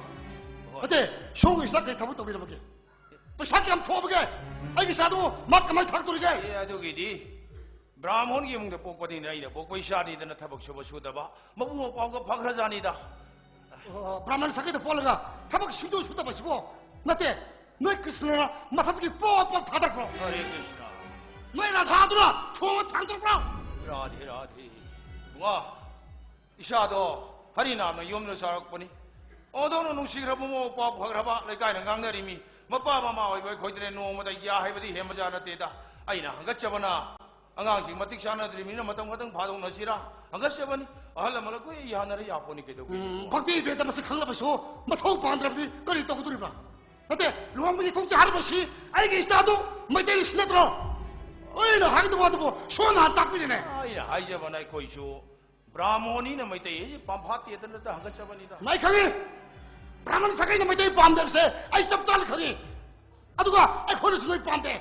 ꯍꯣꯏ꯫ ꯅꯠꯇꯦ, ꯁꯣꯝꯒꯤ ꯏꯆꯥ ꯀꯩ ꯊꯕꯛ ꯇꯧꯕꯤꯔꯝꯃꯒꯦ? ꯄꯩꯁꯥ ꯀꯌꯥꯝ ꯊꯣꯛꯑꯕꯒꯦ? ꯑꯩꯒꯤ ꯏꯆꯥꯗꯨ ꯃꯥ ꯀꯃꯥꯏꯅ ꯊꯥꯛꯇꯣꯔꯤꯒꯦ? ꯑꯦ, ꯑꯗꯨꯒꯤꯗꯤ ꯕ꯭ꯔꯥꯍꯃꯣꯟꯒꯤ ꯏꯃꯨꯡꯗ ꯄꯣꯛꯄꯅꯤꯅ ꯑꯩꯅ ꯄꯣꯛꯄ ꯏꯆꯥꯅꯤꯗꯅ ꯊꯕꯛ ꯁꯨꯕ ꯁꯨꯗꯕ, ꯃꯕꯨꯡ ꯃꯧꯄ꯭ꯋꯥꯒ ꯐꯈ꯭ꯔꯖꯥꯠꯅꯤꯗ꯫ ꯑꯣ, ꯕ꯭ꯔꯥꯍꯃꯟ ꯁꯥꯒꯩꯗ ꯄꯣꯛꯂꯒ ꯊꯕꯛ ꯁꯨꯡꯁꯨ ꯁꯨꯗꯕꯁꯤꯕꯣ? ꯅꯠꯇꯦ, ꯅꯣꯏ ꯀ꯭ꯔꯤꯁꯅꯅ ꯃꯊꯛꯇꯒꯤ ꯄꯣꯞ ꯄꯣꯞ ꯊꯥꯗꯔꯛꯄ꯭ꯔꯣ? ꯍꯔꯦ ꯀ꯭ꯔꯤꯁꯅ꯫ ꯅꯣꯏ ꯔꯥꯙꯥꯗꯨꯅ ꯊꯣꯡ ꯊꯥꯡꯗꯣꯔꯛꯄ꯭ꯔꯣ? ꯔꯥꯙꯦ ꯔꯥꯙꯦ꯫ ꯋꯥ, ꯏꯆꯥꯗꯣ ꯍꯔꯤꯅꯥꯝꯅ ꯌꯣꯝꯗꯨꯅ ꯆꯥꯔꯛꯄꯅꯤ꯫ ꯑꯣꯟꯊꯣꯛꯅ ꯅꯨꯡꯁꯤꯈ꯭ꯔꯕ ꯃꯃꯧ ꯃꯧꯄ꯭ꯋꯥ ꯐꯈ꯭ꯔꯕ ꯂꯩꯀꯥꯏꯅ ꯉꯥꯡꯅꯔꯤꯃꯤ꯫ ꯃꯄꯥ ꯃꯃꯥ ꯑꯣꯏꯕ ꯑꯩꯈꯣꯏꯗꯅꯦ ꯅꯣꯡꯃꯗ ꯌꯥ ꯍꯥꯏꯕꯗꯤ ꯍꯦꯟꯕꯖꯥꯠ ꯅꯠꯇꯦꯗ꯫ ꯑꯩꯅ ꯍꯪꯒꯠꯆꯕꯅ ꯑꯉꯥꯡꯁꯤꯡ ꯃꯇꯤꯛ ꯆꯥꯅꯗ꯭ꯔꯤꯕꯅꯤꯅ ꯃꯇꯝ ꯈꯛꯇꯪ ꯐꯥꯗꯣꯛꯅꯁꯤꯔꯥ? ꯍꯪꯒꯠꯆꯕꯅꯤ꯫ ꯑꯍꯜ ꯂꯃꯟ ꯑꯩꯈꯣꯏ ꯌꯥꯅꯔ ꯌꯥꯄꯣꯠꯅꯤ ꯀꯩꯗꯧꯕꯒꯤ? ꯎꯝ, ꯚꯛꯇꯤ ꯕꯦꯗ ꯃꯁꯛ ꯈꯪꯂꯕꯁꯨ ꯃꯊꯧ ꯄꯥꯟꯗ꯭ꯔꯕꯗꯤ ꯀꯔꯤ ꯇꯧꯒꯗꯧꯔꯤꯕ꯭ꯔꯥ? ꯅꯠꯇꯦ, ꯂꯨꯍꯣꯡꯕꯒꯤ ꯊꯣꯡꯁꯦ ꯍꯥꯏꯔꯤꯕꯁꯤ ꯑꯩꯒꯤ ꯏꯆꯥꯗꯨ ꯃꯩꯇꯩ ꯏꯆꯤꯟ ꯅꯠꯇ꯭ꯔꯣ? ꯑꯩꯅ ꯍꯥꯏꯒꯗꯕ ꯋꯥꯗꯨꯕꯨ ꯁꯣꯝꯅ ꯍꯥꯟꯅ ꯇꯥꯛꯄꯤꯔꯦꯅꯦ꯫ ꯑꯩꯅ ꯍꯥꯏꯖꯕꯅ ꯑꯩꯈꯣꯏꯁꯨ ꯕ꯭ꯔꯥꯍꯃꯣꯅꯤꯅ ꯃꯩꯇꯩ ꯍꯥꯏꯁꯦ ꯄꯥꯝꯐꯥꯠꯇꯦꯗꯅ ꯍꯪꯒꯠꯆꯕꯅꯤꯗ꯫ ꯃꯥꯏ ꯈꯪꯉꯤ꯫ ꯕ꯭ꯔꯥꯍꯃꯟ ꯁꯥꯒꯩꯅ ꯃꯩꯇꯩ ꯄꯥꯝꯗꯕꯁꯦ ꯑꯩ ꯆꯞ ꯆꯥꯅ ꯈꯪꯉꯤ꯫ ꯑꯗꯨꯒ ꯑꯩꯈꯣꯏꯅꯁꯨ ꯅꯣꯏ ꯄꯥꯝꯗꯦ꯫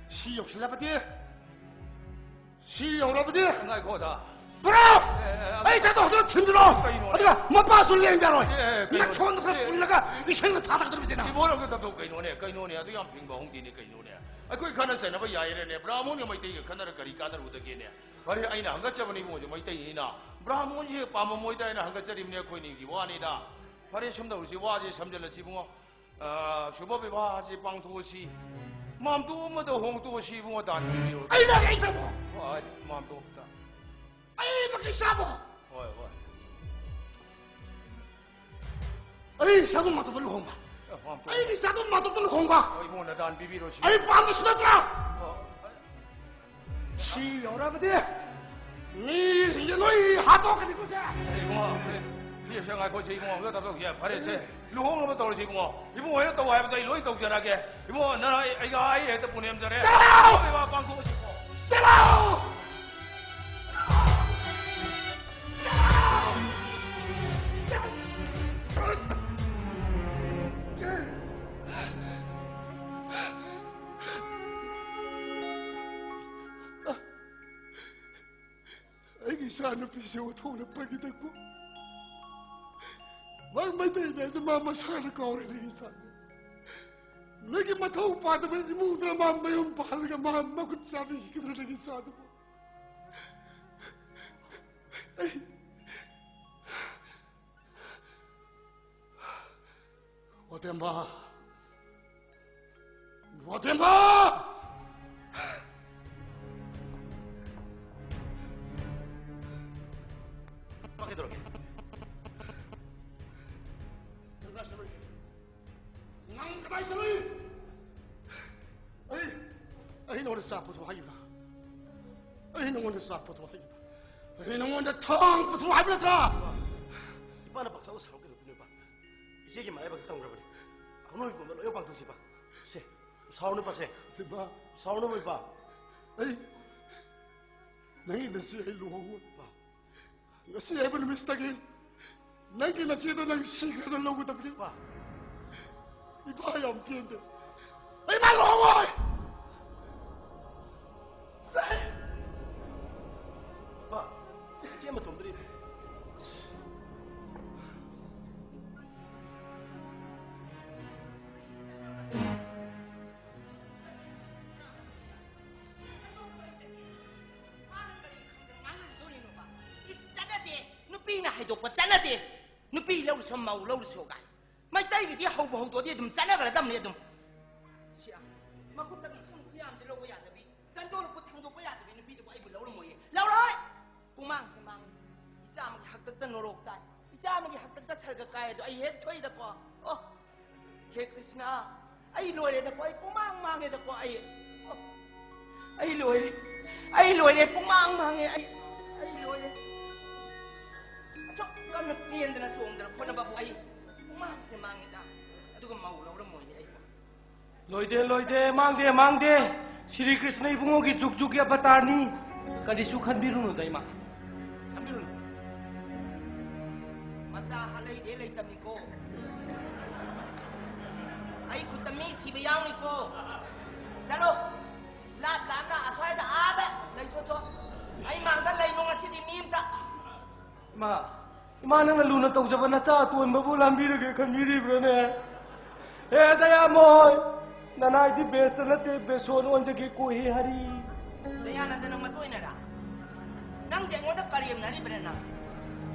ꯁꯤ ꯌꯧꯁꯤꯜꯂꯕꯗꯤ, ꯁꯤ ꯌꯧꯔꯕꯗꯤ, ꯉꯥꯏꯈꯣꯗ꯫ ꯕ꯭ꯔꯣ! ꯑꯦ, ꯑꯦ, ꯑꯦ, ꯑꯩ ꯆꯠꯇꯣ ꯍꯧꯖꯤꯛ ꯊꯤꯟꯕꯤꯔꯣ꯫ ꯀꯩꯅꯣꯅꯦ? ꯑꯗꯨꯒ ꯃꯄꯥꯁꯨ ꯂꯦꯡꯕ ꯌꯥꯔꯣꯏ꯫ ꯑꯦ, ꯑꯦ, ꯀꯩꯅꯣꯅꯦ? ꯅꯈꯣꯟꯗꯣ ꯈꯔ ꯑꯦ, ꯄꯨꯜꯂꯒ ꯏꯁꯤꯡꯗ ꯊꯥꯗꯔꯛꯇꯣꯔꯤꯕꯁꯤꯅ꯫ ꯏꯕꯣ, ꯅꯪꯁꯨ ꯇꯞꯊꯧ ꯀꯩꯅꯣꯅꯦ? ꯀꯩꯅꯣꯅꯦ? ꯑꯗꯨ ꯌꯥꯝ ꯐꯤꯡꯕ ꯍꯧꯅꯗꯦꯅꯦ ꯀꯩꯅꯣꯅꯦ? ꯑꯩꯈꯣꯏ ꯈꯠꯅ ꯆꯩꯅꯕ ꯌꯥꯏꯔꯦꯅꯦ? ꯕ꯭ꯔꯥꯍꯃꯣꯟꯒ ꯃꯩꯇꯩꯒ ꯈꯠꯅꯔ ꯀꯔꯤ ꯀꯥꯟꯅꯔꯨꯗꯒꯦꯅꯦ? ꯐꯔꯦ, ꯑꯩꯅ ꯍꯪꯒꯠꯆꯕꯅꯤ ꯏꯕꯨꯡꯉꯣꯁꯦ ꯃꯩꯇꯩꯅꯤꯅ꯫ ꯕ꯭ꯔꯥꯍꯃꯣꯟꯁꯦ ꯍꯦꯛ ꯄꯥꯝꯃꯝꯃꯣꯏꯗ ꯑꯩꯅ ꯍꯪꯒꯠꯆꯔꯤꯕꯅꯤ ꯑꯩꯈꯣꯏꯅꯤꯒꯤ ꯋꯥꯅꯤꯗ꯫ ꯐꯔꯦ, ꯁꯨꯝ ꯇꯧꯔꯁꯤ, ꯋꯥꯁꯦ ꯁꯝꯖꯜꯂꯁꯤ ꯏꯕꯨꯡꯉꯣ꯫ ꯑ, ꯁꯨꯚ ꯕꯤꯕꯥꯍꯁꯤ ꯄꯥꯡꯊꯣꯛꯑꯁꯤ꯫ ꯃꯥꯝꯇꯣꯞ ꯑꯃꯗ ꯍꯣꯡꯗꯣꯛꯑꯁꯤ ꯏꯕꯨꯡꯉꯣ, ꯗꯥꯟ ꯄꯤꯕꯤꯔꯣ꯫ ꯑꯩ ꯂꯥꯛꯑꯦ, ꯏꯆꯥꯕꯣ꯫ ꯍꯣꯏ, ꯃꯥꯝꯇꯣꯞꯇ꯫ ꯑꯩ ꯂꯥꯛꯑꯦ, ꯏꯆꯥꯕꯣ꯫ ꯍꯣꯏ, ꯍꯣꯏ꯫ ꯑꯩ ꯏꯆꯥꯕꯣ ꯃꯥꯝꯇꯣꯞꯇ ꯂꯨꯍꯣꯡꯕ꯫ ꯑ, ꯃꯥꯝꯇꯣꯞ꯫ ꯑꯩꯒꯤ ꯏꯆꯥꯕꯣ ꯃꯥꯝꯇꯣꯞꯇ ꯂꯨꯍꯣꯡꯕ꯫ ꯍꯣꯏ, ꯏꯕꯨꯡꯉꯣ, ꯗꯥꯟ ꯄꯤꯕꯤꯔꯣ ꯁꯤ꯫ ꯑꯩ ꯄꯥꯝꯕꯁꯨ ꯅꯠꯇ꯭ꯔꯥ? ꯑꯣ, ꯁꯤ ꯌꯧꯔꯕꯗꯤ ꯃꯤꯁꯤꯡꯁꯦ ꯂꯣꯏ ꯍꯥꯠꯇꯣꯛꯀꯅꯤꯀꯣ ꯁꯦ꯫ ꯏꯕꯨꯡꯉꯣ, ꯂꯦꯞꯁꯦ, ꯉꯥꯏꯈꯣꯁꯦ ꯏꯕꯨꯡꯉꯣ, ꯑꯝꯇ ꯇꯞꯊꯧꯁꯦ꯫ ꯐꯔꯦꯁꯦ, ꯂꯨꯍꯣꯡꯅꯕ ꯇꯧꯔꯁꯤ ꯏꯕꯨꯡꯉꯣ꯫ ꯏꯕꯨꯡꯉꯣ ꯍꯣꯏꯅ ꯇꯧ ꯍꯥꯏꯕꯗꯣ ꯑꯩ ꯂꯣꯏ ꯇꯧꯖꯔꯒꯦ꯫ ꯏꯕꯨꯡꯉꯣ, ꯅꯪ ꯑꯩ, ꯑꯩꯒ ꯑꯩ ꯍꯦꯛꯇ ꯄꯨꯅꯦꯝꯖꯔꯦ꯫ ꯆꯠꯂꯣ! ꯂꯨꯍꯣꯡꯕꯩ ꯋꯥ ꯄꯥꯡꯊꯣꯛꯑꯁꯤꯀꯣ꯫ ꯆꯠꯂꯣ! ꯑꯩꯒꯤ ꯏꯆꯥ ꯅꯨꯄꯤꯁꯦ ꯎꯠꯊꯣꯛꯅ ꯐꯈꯤꯗꯀꯣ꯫ ꯃꯥ ꯃꯩꯇꯩꯅꯦ ꯍꯥꯏꯁꯦ ꯃꯥ ꯃꯁꯥꯅ ꯀꯥꯎꯔꯦ ꯅꯪꯒꯤ ꯏꯆꯥꯁꯦ꯫ ꯅꯪꯒꯤ ꯃꯊꯧ ꯄꯥꯗꯕ ꯏꯃꯨꯡꯗꯨꯗ ꯃꯥ ꯃꯌꯨꯝ ꯄꯥꯜꯂꯒ ꯃꯥ ꯃꯈꯨꯠ ꯆꯥꯕꯤꯈꯤꯗ꯭ꯔꯥ ꯅꯪꯒꯤ ꯏꯆꯥꯗꯨꯕꯨ? ꯑꯩ ꯋꯥꯇꯦꯝꯕ! ꯋꯥꯇꯦꯝꯕ! ꯀꯩꯗꯧꯔꯒꯦ? ꯅꯪ ꯀꯗꯥꯏ ꯆꯠꯂꯨꯏ? ꯑꯩ, ꯑꯩ ꯅꯉꯣꯟꯗ ꯆꯥꯛ ꯄꯨꯊꯣꯛ ꯍꯥꯏꯈꯤꯕ꯭ꯔꯥ? ꯑꯩ ꯅꯉꯣꯟꯗ ꯆꯥꯛ ꯄꯨꯊꯣꯛ ꯍꯥꯏꯈꯤꯕ꯭ꯔꯥ? ꯑꯩ ꯅꯉꯣꯟꯗ ꯊꯥꯡ ꯄꯨꯊꯣꯛ ꯍꯥꯏꯕ ꯅꯠꯇ꯭ꯔꯥ? ꯏꯄꯥꯅ ꯄꯥꯛꯆꯥꯎ ꯁꯥꯎ ꯀꯩꯗꯧꯗꯣꯏꯅꯣ, ꯏꯄꯥ? ꯏꯆꯦꯒꯤ ꯃꯔꯥꯏꯕꯛꯇ ꯇꯝꯈ꯭ꯔꯕꯅꯤ꯫ ꯑꯅꯣꯏꯕ ꯄꯨꯝꯕ ꯂꯣꯏ ꯄꯥꯡꯊꯣꯛꯁꯤ, ꯏꯄꯥ꯫ ꯁꯦ, ꯁꯥꯎꯅꯨ, ꯏꯄꯥ, ꯁꯦ꯫ ꯏꯃꯥ꯫ ꯁꯥꯎꯅꯨ, ꯏꯄꯥ꯫ ꯑꯩ ꯅꯪꯒꯤ ꯅꯆꯦ ꯑꯩ ꯂꯨꯍꯣꯡꯉꯣꯏ꯫ ꯏꯄꯥ꯫ ꯉꯁꯤ ꯍꯥꯏꯕ ꯅꯨꯃꯤꯠꯇꯒꯤ ꯅꯪꯒꯤ ꯅꯆꯦꯗꯣ ꯅꯪ ꯁꯤꯈ꯭ꯔꯦꯅ ꯂꯧꯒꯗꯕꯅꯤ꯫ ꯏꯄꯥ꯫ ꯏꯄꯥ ꯌꯥꯝ ꯄꯦꯟꯗꯦ꯫ ꯑꯩ ꯃꯥ ꯂꯨꯍꯣꯡꯉꯣꯏ꯫ ꯏꯄꯥ, ꯏꯆꯦ ꯃꯇꯣꯝꯗꯅꯤ꯫ ꯃꯥꯅ ꯀꯔꯤ ꯈꯪꯗꯅ ꯉꯥꯡꯅꯔꯨꯗꯣꯔꯤꯅꯣꯕ? ꯏꯁ, ꯆꯠꯅꯗꯦ꯫ ꯅꯨꯄꯤꯅ ꯍꯥꯏꯗꯣꯛꯄ ꯆꯠꯅꯗꯦ꯫ ꯅꯨꯄꯤ ꯂꯧꯔꯨꯁꯣ, ꯃꯧ ꯂꯧꯔꯨꯁꯣ ꯀꯥꯏ꯫ ꯃꯩꯇꯩꯒꯤꯗꯤ ꯍꯧꯕ ꯍꯧꯗꯣꯛꯑꯗꯤ ꯑꯗꯨꯝ ꯆꯠꯅꯈ꯭ꯔꯗꯕꯅꯤ ꯑꯗꯨꯝ꯫ ꯁꯤ ꯃꯈꯨꯠꯇꯒꯤ ꯏꯁꯤꯡ ꯈꯨꯌꯥꯝꯁꯦ ꯂꯧꯕ ꯌꯥꯗꯕꯤ, ꯆꯟꯗꯣꯜ ꯈꯨꯠ ꯊꯥꯡꯗꯣꯛꯄ ꯌꯥꯗꯕꯤ ꯅꯨꯄꯤꯗꯨꯕꯨ ꯑꯩꯕꯨ ꯂꯧꯔꯝꯃꯣꯏꯌꯦ꯫ ꯂꯧꯔꯣꯏ! ꯄꯨꯃꯥꯡ ꯍꯦꯃꯥꯡ, ꯏꯆꯥ ꯑꯃꯒꯤ ꯍꯥꯛꯇꯛꯇ ꯅꯣꯔꯣꯛ ꯇꯥꯏ, ꯏꯆꯥ ꯑꯃꯒꯤ ꯍꯥꯛꯇꯛꯇ ꯁꯔꯒ ꯀꯥꯏ ꯑꯗꯣ ꯑꯩ ꯍꯦꯛ ꯊꯣꯛꯏꯗꯀꯣ꯫ ꯑꯣ, ꯍꯦ ꯀ꯭ꯔꯤꯁꯅ, ꯑꯩ ꯂꯣꯏꯔꯦꯗꯀꯣ, ꯑꯩ ꯄꯨꯃꯥꯡ ꯃꯥꯡꯉꯦꯗꯀꯣ, ꯑꯩ꯫ ꯑꯣ, ꯑꯩ ꯂꯣꯏꯔꯦ, ꯑꯩ ꯂꯣꯏꯔꯦ, ꯄꯨꯃꯥꯡ ꯃꯥꯡꯉꯦ, ꯑꯩ, ꯑꯩ ꯂꯣꯏꯔꯦ꯫ ꯑꯁꯨꯛ ꯀꯟꯅ ꯆꯦꯟꯗꯅ ꯆꯣꯡꯗꯅ ꯍꯣꯠꯅꯕꯕꯨ ꯑꯩ ꯄꯨꯃꯥꯡ ꯍꯦꯛ ꯃꯥꯡꯉꯤꯗ꯫ ꯑꯗꯨꯒ ꯃꯧ ꯂꯧꯔꯝꯃꯣꯏꯅꯦ ꯑꯩ꯫ ꯂꯣꯏꯗꯦ, ꯂꯣꯏꯗꯦ, ꯃꯥꯡꯗꯦ, ꯃꯥꯡꯗꯦ꯫ ꯁ꯭ꯔꯤ ꯀ꯭ꯔꯤꯁꯅ ꯏꯕꯨꯡꯉꯣꯒꯤ ꯖꯨꯛ ꯖꯨꯛꯀꯤ ꯑꯕꯇꯥꯔꯅꯤ꯫ ꯀꯔꯤꯁꯨ ꯈꯟꯕꯤꯔꯨꯅꯨꯗ, ꯏꯃꯥ꯫ ꯈꯟꯕꯤꯔꯨꯅꯨ꯫ ꯃꯆꯥ ꯍꯥꯠꯂꯩꯗꯦ ꯂꯩꯇꯕꯅꯤꯀꯣ꯫ ꯑꯩ ꯈꯨꯠꯇ ꯃꯤ ꯁꯤꯕ ꯌꯥꯎꯅꯤꯀꯣ꯫ ꯆꯠꯂꯣ꯫ ꯂꯥꯞ ꯂꯥꯞꯅ ꯑꯁ꯭ꯋꯥꯏꯗ ꯑꯥꯗ ꯂꯩꯊꯣꯛꯆꯣ꯫ ꯑꯩ ꯃꯥꯡꯗ ꯂꯩꯅꯨ ꯉꯁꯤꯗꯤ ꯃꯤ ꯑꯝꯇ꯫ ꯏꯃꯥ, ꯏꯃꯥ, ꯅꯪꯅ ꯂꯨꯅ ꯇꯧꯖꯕ ꯅꯆꯥ ꯑꯇꯣꯟꯕꯕꯨ ꯂꯥꯟꯕꯤꯔꯒꯦ ꯈꯟꯕꯤꯔꯤꯕ꯭ꯔꯥꯅꯦ? ꯍꯦ ꯗꯌꯥꯃꯣꯏ, ꯅꯅꯥꯏꯗꯤ ꯕꯦꯁꯇ ꯅꯠꯇꯦ, ꯕꯦꯁꯣꯟ ꯑꯣꯟꯖꯒꯦ ꯀꯣꯍꯤ ꯍꯔꯤ꯫ ꯗꯌꯥꯅꯟꯗ, ꯅꯪ ꯃꯇꯣꯏꯅꯔꯥ? ꯅꯪꯁꯦ ꯑꯩꯉꯣꯟꯗ ꯀꯔꯦꯝꯅꯔꯤꯕ꯭ꯔꯥ ꯅꯪ?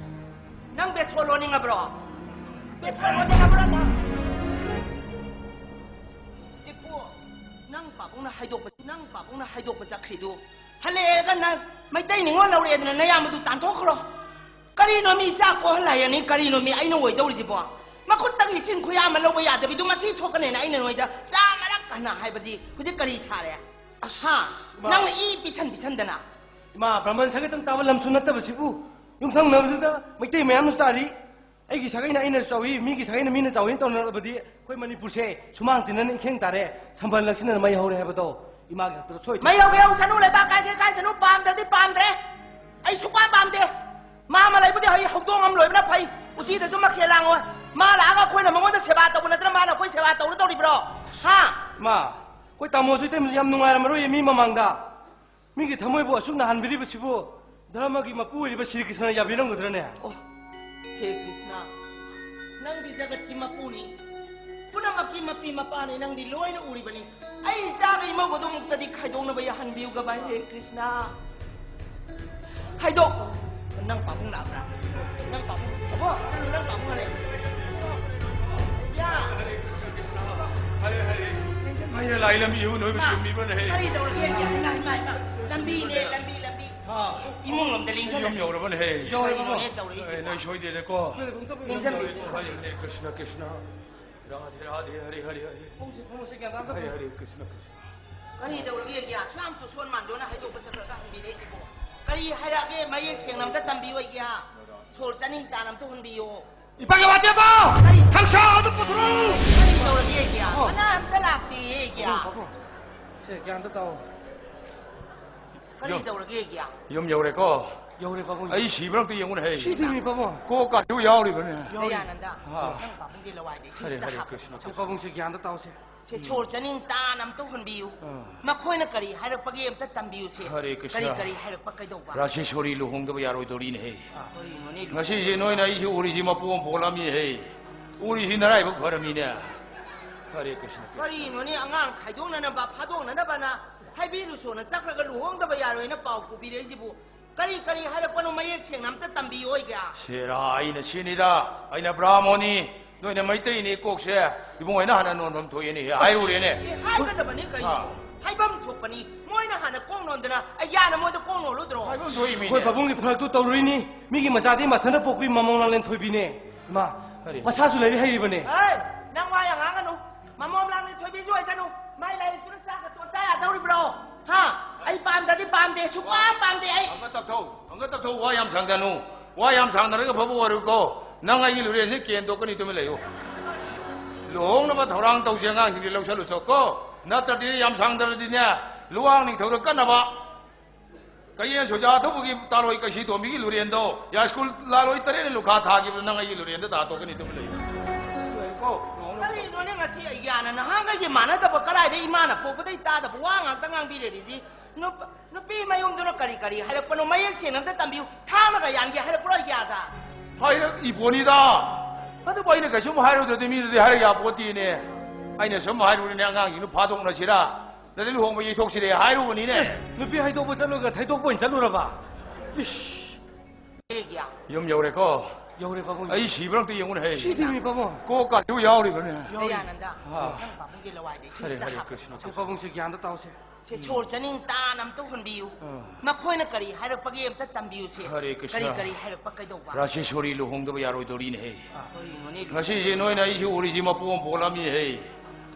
ꯅꯪ ꯕꯦꯁꯣꯟ ꯑꯣꯟꯅꯤꯡꯉꯕ꯭ꯔꯣ? ꯕꯦꯁꯣꯟ ꯑꯣꯟꯅꯤꯡꯉꯕ꯭ꯔꯣ ꯅꯪ? ꯆꯤꯛꯄꯨ, ꯅꯪ ꯄꯥꯕꯨꯡꯅ ꯍꯥꯏꯗꯣꯛꯄ, ꯅꯪ ꯄꯥꯕꯨꯡꯅ ꯍꯥꯏꯗꯣꯛꯄ ꯆꯠꯈ꯭ꯔꯤꯗꯨ ꯍꯜꯂꯛꯑꯦꯒ ꯅꯪ ꯃꯩꯇꯩ ꯅꯤꯉꯣꯜ ꯂꯧꯔꯛꯑꯦꯗꯅ ꯅꯌꯥꯝꯕꯗꯨ ꯇꯥꯟꯊꯣꯛꯈ꯭ꯔꯣ꯫ ꯀꯔꯤꯅꯣ ꯃꯤ ꯆꯥꯛ ꯀꯣꯛꯍꯜ ꯍꯥꯏꯔꯅꯤ? ꯀꯔꯤꯅꯣ ꯃꯤ ꯑꯩꯅ ꯑꯣꯏꯗꯧꯔꯤꯁꯤꯕꯣ? ꯃꯈꯨꯠꯇꯒꯤ ꯏꯁꯤꯡ ꯈꯨꯌꯥ ꯑꯃ ꯂꯧꯕ ꯌꯥꯗꯕꯤꯗꯨ ꯉꯁꯤ ꯊꯣꯛꯀꯅꯦꯅ ꯑꯩꯅ ꯅꯣꯏꯗ ꯆꯥꯃꯔꯛ ꯍꯟꯅ ꯍꯥꯏꯕꯁꯤ ꯍꯧꯖꯤꯛ ꯀꯔꯤ ꯁꯥꯔꯦ? ꯍꯥ? ꯏꯃꯥ꯫ ꯅꯪꯅ ꯏ ꯄꯤꯁꯟ ꯄꯤꯁꯟꯗꯅ꯫ ꯏꯃꯥ, ꯕ꯭ꯔꯥꯍꯃꯟ ꯁꯪꯒꯤꯠꯇꯪ ꯇꯥꯕ ꯂꯝꯁꯨ ꯅꯠꯇꯕꯁꯤꯕꯨ, ꯌꯨꯝꯊꯪꯅꯕꯗꯨꯗ ꯃꯩꯇꯩ ꯃꯌꯥꯝꯅꯁꯨ ꯇꯥꯔꯤ꯫ ꯑꯩꯒꯤ ꯁꯥꯒꯩꯅ ꯑꯩꯅ ꯆꯥꯎꯏ, ꯃꯤꯒꯤ ꯁꯥꯒꯩꯅ ꯃꯤꯅ ꯆꯥꯎꯏꯅ ꯇꯧꯅꯔꯕꯗꯤ ꯑꯩꯈꯣꯏ ꯃꯅꯤꯄꯨꯔꯁꯦ ꯁꯨꯃꯥꯡ ꯇꯤꯟꯅꯅ ꯏꯈꯦꯡ ꯇꯥꯔꯦ, ꯁꯝꯕꯜ ꯅꯛꯁꯤꯟꯅꯅ ꯃꯩ ꯍꯧꯔꯦ ꯍꯥꯏꯕꯗꯣ꯫ ꯏꯃꯥꯒꯤ ꯈꯛꯇꯗ ꯁꯣꯏ ꯃꯩ ꯍꯧꯒꯦ ꯍꯧꯁꯅꯨ, ꯂꯩꯕꯥꯛ ꯀꯥꯏꯒꯦ ꯀꯥꯏꯁꯅꯨ, ꯄꯥꯝꯗ꯭ꯔꯗꯤ ꯄꯥꯝꯗ꯭ꯔꯦ꯫ ꯑꯩ ꯁꯨꯛꯄꯥꯝ ꯄꯥꯝꯗꯦ꯫ ꯃꯥ ꯑꯃ ꯂꯩꯕꯨꯗꯤ ꯍꯧꯖꯤꯛ ꯍꯧꯗꯣꯡ ꯑꯃ ꯂꯣꯏꯕꯅ ꯐꯩ꯫ ꯎꯆꯤꯗꯁꯨ ꯃꯈꯦꯜ ꯂꯥꯡꯉꯣꯏ꯫ ꯃꯥ ꯂꯥꯛꯑꯒ ꯑꯩꯈꯣꯏꯅ ꯃꯉꯣꯟꯗ ꯁꯦꯕꯥ ꯇꯧꯕ ꯅꯠꯇꯅ ꯃꯥꯅ ꯑꯩꯈꯣꯏ ꯁꯦꯕꯥ ꯇꯧꯔꯗꯧꯔꯤꯕ꯭ꯔꯣ? ꯍꯥ? ꯃꯥ, ꯑꯩꯈꯣꯏ ꯇꯥꯃꯣꯁꯨ ꯏꯇꯩꯃꯁꯨ ꯌꯥꯝ ꯅꯨꯡꯉꯥꯏꯔꯝꯃꯔꯣꯏꯌꯦ ꯃꯤ ꯃꯃꯥꯡꯗ꯫ ꯃꯤꯒꯤ ꯊꯃꯣꯏꯕꯨ ꯑꯁꯨꯛ ꯅꯥꯍꯟꯕꯤꯔꯤꯕꯁꯤꯕꯨ ꯙꯔꯃꯒꯤ ꯃꯄꯨ ꯑꯣꯏꯔꯤꯕ ꯁ꯭ꯔꯤ ꯀ꯭ꯔꯤꯁꯅꯅ ꯌꯥꯕꯤꯔꯝꯒꯗ꯭ꯔꯅꯦ? ꯑꯣ, ꯍꯦ ꯀ꯭ꯔꯤꯁꯅ, ꯅꯪꯗꯤ ꯖꯒꯠꯀꯤ ꯃꯄꯨꯅꯤ, ꯄꯨꯝꯅꯃꯛꯀꯤ ꯃꯄꯤ ꯃꯄꯥꯅꯤ, ꯅꯪꯗꯤ ꯂꯣꯏꯅ ꯎꯔꯤꯕꯅꯤ꯫ ꯑꯩ ꯏꯆꯥꯒ ꯏꯃꯧꯒꯗꯨꯃꯨꯛꯇꯗꯤ ꯈꯥꯏꯗꯣꯛꯅꯕ ꯌꯥꯍꯟꯕꯤꯌꯨ ꯒꯕꯥꯏ, ꯍꯦ ꯀ꯭ꯔꯤꯁꯅ꯫ ꯈꯥꯏꯗꯣꯛ꯫ ꯅꯪ ꯄꯥꯕꯨꯡ ꯂꯥꯛꯄ꯭ꯔꯥ? ꯅꯪ ꯄꯥꯕꯨꯡ꯫ ꯑꯕꯣ, ꯆꯠꯂꯨ, ꯅꯪ ꯄꯥꯕꯨꯡ ꯍꯜꯂꯛꯑꯦ꯫ ꯍꯔꯦ ꯀ꯭ꯔꯤꯁꯅ, ꯀ꯭ꯔꯤꯁꯅ꯫ ꯍꯔꯦ, ꯍꯔꯦ꯫ ꯑꯩꯅ ꯂꯥꯏ ꯂꯝꯕꯤꯁꯤꯕꯨ ꯅꯣꯏꯕꯨ ꯆꯨꯝꯃꯤꯕꯅꯦ ꯍꯦ꯫ ꯀꯔꯤ ꯇꯧꯔꯒꯦ? ꯏꯃꯥ, ꯏꯃꯥ, ꯏꯃꯥ, ꯏꯃꯥ꯫ ꯂꯝꯕꯤꯅꯦ, ꯂꯝꯕꯤ, ꯂꯝꯕꯤ꯫ ꯍꯥ꯫ ꯏꯃꯨꯡ ꯂꯣꯝꯗ ꯂꯦꯡꯁꯤꯜꯂꯁꯤ꯫ ꯌꯨꯝ ꯌꯧꯔꯕꯅꯦ ꯍꯦ꯫ ꯀꯔꯤꯅꯣꯅꯦ ꯇꯧꯔꯛꯏꯁꯤꯕꯣ? ꯑꯦ, ꯅꯣꯏ ꯁꯣꯏꯗꯦꯅꯦꯀꯣ꯫ ꯂꯦꯡꯁꯤꯜꯂꯨ꯫ ꯍꯔꯦ, ꯍꯔꯦ, ꯀ꯭ꯔꯤꯁꯅ, ꯀ꯭ꯔꯤꯁꯅ꯫ ꯔꯥꯙꯦ, ꯔꯥꯙꯦ, ꯍꯔꯦ, ꯍꯔꯦ, ꯍꯔꯦ꯫ ꯄꯨꯡꯁꯦ, ꯄꯨꯡꯁꯦ ꯒ꯭ꯌꯥꯟ ꯇꯥꯗꯕ꯫ ꯍꯔꯦ, ꯍꯔꯦ, ꯀ꯭ꯔꯤꯁꯅ, ꯀ꯭ꯔꯤꯁꯅ꯫ ꯀꯔꯤ ꯇꯧꯔꯒꯦ, ꯒ꯭ꯌꯥ? ꯁꯨꯌꯥꯝ ꯇꯨꯁꯣꯟ ꯃꯥꯟꯗꯣꯅ ꯍꯥꯏꯗꯣꯛꯄ ꯆꯠꯈ꯭ꯔꯒ ꯍꯟꯕꯤꯔꯛꯏꯁꯤꯕꯣ? ꯀꯔꯤ ꯍꯥꯏꯔꯛꯑꯒꯦ? ꯃꯌꯦꯛ ꯁꯦꯡꯅ ꯑꯝꯇ ꯇꯝꯕꯤꯌꯨ, ꯑꯩꯒꯤ꯫ ꯁꯣꯔ ꯆꯥꯅꯤꯡ ꯇꯥꯅ ꯑꯝꯇ ꯍꯣꯟꯕꯤꯌꯣ꯫ ꯏꯄꯥꯒꯤ ꯋꯥꯇꯦꯝꯕ! ꯀꯔꯤ? ꯊꯥꯡꯁꯥ ꯑꯗꯨ ꯄꯨꯊꯣꯔꯛꯎ! ꯀꯔꯤ ꯇꯧꯔꯒꯦ, ꯑꯩꯒꯤ? ꯑꯣ꯫ ꯃꯅꯥ ꯑꯝꯇ ꯂꯥꯛꯇꯦ, ꯑꯩꯒꯤ꯫ ꯄꯥꯕꯨꯡ, ꯄꯥꯕꯨꯡ꯫ ꯁꯦ, ꯒ꯭ꯌꯥꯟꯗ ꯇꯥꯎ꯫ ꯀꯔꯤ ꯌꯨꯝ, ꯇꯧꯔꯒꯦ, ꯑꯩꯒꯤ? ꯌꯨꯝ ꯌꯧꯔꯦꯀꯣ? ꯌꯧꯔꯦ, ꯄꯥꯕꯨꯡ꯫ ꯑꯩ ꯁꯤꯕ꯭ꯔꯥ ꯑꯝꯇ ꯌꯦꯡꯉꯨꯅꯦ, ꯍꯦ꯫ ꯁꯤꯗꯣꯏꯅꯤ, ꯄꯥꯕꯨꯡ꯫ ꯀꯣꯛ ꯀꯥꯁꯨ ꯌꯥꯎꯔꯤꯕꯅꯦ꯫ ꯌꯥꯎꯔꯤ꯫ ꯗꯌꯥꯅꯟꯗ, ꯑꯥ꯫ ꯅꯪ ꯄꯥꯕꯨꯡꯁꯦ ꯂꯋꯥꯏꯗ ꯏꯁꯤꯡ ꯍꯔꯦ, ꯈꯤꯇ ꯍꯔꯦ ꯍꯥꯞꯄꯣ꯫ ꯀ꯭ꯔꯤꯁꯅ, ꯁꯦ, ꯀ꯭ꯔꯤꯁꯅ꯫ ꯄꯥꯕꯨꯡꯁꯦ ꯒ꯭ꯌꯥꯟꯗ ꯇꯥꯎꯁꯦ꯫ ꯁꯦ, ꯁꯣꯔ ꯆꯥꯅꯤꯡ ꯇꯥꯅ ꯑꯝꯇ ꯍꯣꯟꯕꯤꯌꯨ꯫ ꯑꯥ꯫ ꯃꯈꯣꯏꯅ ꯀꯔꯤ ꯍꯥꯏꯔꯛꯄꯒꯦ ꯑꯝꯇ ꯇꯝꯕꯤꯌꯨꯁꯦ꯫ ꯍꯔꯦ ꯀ꯭ꯔꯤꯁꯅ꯫ ꯀꯔꯤ, ꯀꯔꯤ ꯍꯥꯏꯔꯛꯄ ꯀꯩꯗꯧꯕ? ꯔꯥꯖꯦꯁꯣꯔꯤ ꯂꯨꯍꯣꯡꯗꯕ ꯌꯥꯔꯣꯏꯗꯧꯔꯤꯅꯦꯍꯦ꯫ ꯑꯥ, ꯀꯔꯤꯅꯣꯅꯦ ꯂꯨꯍꯣꯡ- ꯉꯁꯤꯁꯦ ꯅꯣꯏꯅ ꯑꯩꯁꯦ ꯎꯔꯤꯁꯤ ꯃꯄꯨ ꯑꯃ ꯄꯣꯛꯂꯝꯃꯤꯍꯦ꯫ ꯎꯔꯤꯁꯤ ꯅꯔꯥꯏꯕꯛ ꯐꯔꯝꯃꯤꯅꯦ꯫ ꯍꯔꯦ ꯀ꯭ꯔꯤꯁꯅ, ꯀ꯭ꯔꯤꯁꯅ꯫ ꯀꯔꯤꯅꯣꯅꯦ ꯑꯉꯥꯡ ꯈꯥꯏꯗꯣꯛꯅꯅꯕ, ꯐꯥꯗꯣꯛꯅꯅꯕꯅ ꯍꯥꯏꯕꯤꯔꯨꯆꯣꯅ ꯆꯠꯈ꯭ꯔꯒ ꯂꯨꯍꯣꯡꯗꯕ ꯌꯥꯔꯣꯏꯅ ꯄꯥꯎ ꯄꯨꯕꯤꯔꯛꯏꯁꯤꯕꯨ? ꯀꯔꯤ, ꯀꯔꯤ ꯍꯥꯏꯔꯛꯄꯅꯣ ꯃꯌꯦꯛ ꯁꯦꯡꯅ ꯑꯝꯇ ꯇꯝꯕꯤꯌꯣ ꯑꯩꯒꯤ꯫ ꯁꯦꯔꯥ, ꯑꯩꯅ ꯁꯤꯅꯤꯗ, ꯑꯩꯅ ꯕ꯭ꯔꯥꯍꯃꯣꯟꯅꯤ, ꯅꯣꯏꯅ ꯃꯩꯇꯩꯅꯤ, ꯀꯣꯛꯁꯦ ꯏꯕꯨꯡꯉꯣ ꯍꯣꯏꯅ ꯍꯥꯟꯅ ꯅꯣꯟꯐꯝ ꯊꯣꯛꯏꯅꯦ, ꯍꯥꯏꯔꯨꯔꯦꯅꯦ꯫ ꯑꯦ, ꯍꯥꯏꯒꯗꯕꯅꯤ ꯀꯩꯅꯣ꯫ ꯑꯥ꯫ ꯍꯥꯏꯐꯝ ꯊꯣꯛꯄꯅꯤ, ꯃꯣꯏꯅ ꯍꯥꯟꯅ ꯀꯣꯛ ꯅꯣꯟꯗꯅ ꯑꯩ ꯌꯥꯅ ꯃꯣꯏꯗ ꯀꯣꯛ ꯅꯣꯜꯂꯨꯗ꯭ꯔꯣ? ꯍꯥꯏꯐꯝ ꯊꯣꯛꯏꯃꯤꯅꯦ꯫ ꯑꯩꯈꯣꯏ ꯄꯥꯕꯨꯡꯒꯤ ꯐꯔꯛꯇꯨ ꯇꯧꯔꯨꯏꯅꯤ, ꯃꯤꯒꯤ ꯃꯆꯥꯗꯤ ꯃꯊꯟꯇ ꯄꯣꯛꯄꯤ ꯃꯃꯧ ꯂꯥꯡꯂꯦꯟ ꯊꯣꯏꯕꯤꯅꯦ꯫ ꯏꯃꯥ, ꯀꯔꯤ? ꯃꯁꯥꯁꯨ ꯂꯥꯏꯔꯤꯛ ꯍꯩꯔꯤꯕꯅꯦ꯫ ꯍꯦ, ꯅꯪ ꯋꯥ ꯌꯥꯝ ꯉꯥꯡꯒꯅꯨ꯫ ꯃꯃꯣꯝ ꯂꯥꯡꯅ ꯊꯣꯏꯕꯤꯁꯨ ꯑꯣꯏꯁꯅꯨ꯫ ꯃꯥꯏ ꯂꯥꯏꯔꯤꯛꯇꯨꯅ ꯆꯥꯒ ꯇꯣꯠ ꯆꯥ ꯌꯥꯗꯧꯔꯤꯕ꯭ꯔꯣ? ꯍꯥ? ꯑꯩ ꯄꯥꯝꯗꯗꯤ ꯄꯥꯝꯗꯦ, ꯁꯨꯛꯄꯥꯝ ꯄꯥꯝꯗꯦ ꯑꯩ꯫ ꯑꯪꯒ ꯇꯞꯊꯧ, ꯑꯪꯒ ꯇꯞꯊꯧ, ꯋꯥ ꯌꯥꯝ ꯁꯥꯡꯗꯅꯨ꯫ ꯋꯥ ꯌꯥꯝ ꯁꯥꯡꯅꯔꯒ ꯐꯕ ꯑꯣꯏꯔꯣꯏꯀꯣ꯫ ꯅꯪ ꯑꯩꯒꯤ ꯂꯨꯔꯦꯟꯁꯦ ꯀꯦꯟ ꯇꯣꯛꯀꯅꯤ, ꯇꯨꯃꯤꯟ ꯂꯩꯌꯨ꯫ ꯂꯨꯍꯣꯡꯅꯕ ꯊꯧꯔꯥꯡ ꯇꯧꯁꯦ, ꯑꯉꯥꯡꯁꯤꯡꯗꯤ ꯂꯧꯁꯜꯂꯨꯆꯣ ꯀꯣ꯫ ꯅꯠꯇ꯭ꯔꯗꯤ ꯌꯥꯝ ꯁꯥꯡꯗ꯭ꯔꯗꯤꯅꯦ, ꯂꯨꯋꯥꯡ ꯅꯤꯡꯊꯧꯗ ꯀꯟꯅꯕ꯫ ꯀꯌꯦꯟ ꯁꯣꯏꯖꯥ ꯊꯧꯕꯒꯤ ꯇꯥꯂꯣꯏ ꯀꯩꯁꯤ ꯇꯣꯝꯕꯤꯒꯤ ꯂꯨꯔꯦꯟꯗꯣ, ꯌꯥꯏꯁ꯭ꯀꯨꯜ ꯂꯥꯂꯣꯏ ꯇꯔꯦꯠꯅ ꯂꯨꯈꯥ ꯊꯥꯈꯤꯕꯗꯣ ꯅꯪ ꯑꯩꯒꯤ ꯂꯨꯔꯦꯟꯗ ꯇꯥꯊꯣꯛꯀꯅꯤ, ꯇꯨꯃꯤꯟ ꯂꯩꯌꯨ꯫ ꯀꯣ, ꯂꯨꯍꯣꯡꯅꯕ ꯀꯔꯤꯅꯣꯅꯦ ꯉꯁꯤ ꯑꯩ ꯌꯥꯅ ꯅꯍꯥꯟꯈꯩꯒꯤ ꯃꯥꯟꯅꯗꯕ ꯀꯗꯥꯏꯗ ꯏꯃꯥꯅ ꯄꯣꯛꯄꯗꯩ ꯇꯥꯗꯕ ꯋꯥ ꯉꯥꯛꯇ ꯉꯥꯡꯕꯤꯔꯛꯏꯁꯤ? ꯅꯨꯞ-, ꯅꯨꯄꯤ ꯃꯌꯨꯝꯗꯨꯅ ꯀꯔꯤ ꯀꯔꯤ ꯍꯥꯏꯔꯛꯄꯅꯣ ꯃꯌꯦꯛ ꯁꯦꯡꯅ ꯑꯝꯇ ꯇꯝꯕꯤꯌꯨ꯫ ꯊꯥꯡꯅꯒ ꯌꯥꯟꯒꯦ ꯍꯥꯏꯔꯛꯄ꯭ꯔꯣ ꯑꯩꯒꯤ ꯑꯥꯗ? ꯍꯥꯏꯔꯛꯏ ꯄꯣꯠꯅꯤꯗ꯫ ꯑꯗꯨꯕꯨ ꯑꯩꯅ ꯀꯩꯁꯨꯝ ꯍꯥꯏꯔꯨꯗ꯭ꯔꯗꯤ ꯃꯤꯗꯨꯗꯤ ꯍꯥꯏꯔꯛ ꯌꯥꯄꯣꯠꯇꯦꯅꯦ꯫ ꯑꯩꯅ ꯁꯨꯝ ꯍꯥꯏꯔꯨꯔꯦꯅꯦ, ꯑꯉꯥꯡꯁꯤꯡꯗꯨ ꯐꯥꯗꯣꯛꯅꯁꯤꯔꯥ? ꯅꯠꯇ꯭ꯔ ꯂꯨꯍꯣꯡꯕ ꯌꯩꯊꯣꯛꯁꯤꯔꯦ ꯍꯥꯏꯔꯨꯕꯅꯤꯅꯦ꯫ ꯑꯦ, ꯅꯨꯄꯤ ꯍꯩꯗꯣꯛꯄ ꯆꯠꯂꯒ ꯊꯩꯗꯣꯛꯄ ꯑꯣꯏꯅ ꯆꯠꯂꯨꯔꯕ? ꯏꯁ꯫ ꯑꯩꯒꯤ꯫ ꯌꯨꯝ ꯌꯧꯔꯦꯀꯣ꯫ ꯌꯧꯔꯦ ꯄꯥꯕꯨꯡ꯫ ꯑꯩ ꯁꯤꯕ꯭ꯔꯥ ꯑꯝꯇ ꯌꯦꯡꯉꯨꯅꯦ ꯍꯦ꯫ ꯁꯤꯗꯤꯃꯤ ꯄꯥꯕꯨꯡ꯫ ꯀꯣꯛꯀ ꯑꯗꯨ ꯌꯥꯎꯔꯤꯕ꯭ꯔꯅꯦ? ꯌꯥꯎꯔꯤ꯫ ꯗꯌꯥꯅꯟꯗ, ꯑꯥ꯫ ꯅꯪ ꯄꯥꯕꯨꯡꯁꯦ ꯂꯋꯥꯏꯗ ꯏꯁꯤꯡ ꯍꯔꯦ, ꯈꯤꯇ ꯍꯔꯦ ꯍꯥꯞꯄꯣ꯫ ꯀ꯭ꯔꯤꯁꯅ, ꯄꯥꯕꯨꯡꯁꯦ ꯒ꯭ꯌꯥꯟꯗ ꯇꯥꯎꯁꯦ꯫ ꯁꯦ, ꯁꯣꯔ ꯆꯥꯅꯤꯡ ꯇꯥꯅ ꯑꯝꯇ ꯍꯣꯟꯕꯤꯌꯨ꯫ ꯑꯥ꯫ ꯃꯈꯣꯏꯅ ꯀꯔꯤ ꯍꯥꯏꯔꯛꯄꯒꯦ ꯑꯝꯇ ꯇꯝꯕꯤꯌꯨꯁꯦ꯫ ꯍꯔꯦ ꯀ꯭ꯔꯤꯁꯅ꯫ ꯀꯔꯤ ꯀꯔꯤ ꯍꯥꯏꯔꯛꯄ ꯀꯩꯗꯧꯕ? ꯔꯥꯖꯦꯁꯣꯔꯤ ꯂꯨꯍꯣꯡꯗꯕ ꯌꯥꯔꯣꯏꯗꯧꯔꯤꯅꯦꯍꯦ꯫ ꯀꯔꯤꯅꯣꯅꯦ? ꯉꯁꯤꯁꯦ ꯅꯣꯏꯅ ꯑꯩꯁꯦ ꯎꯔꯤꯁꯤ ꯃꯄꯣꯝ ꯄꯣꯝꯂꯝꯃꯤꯍꯦ꯫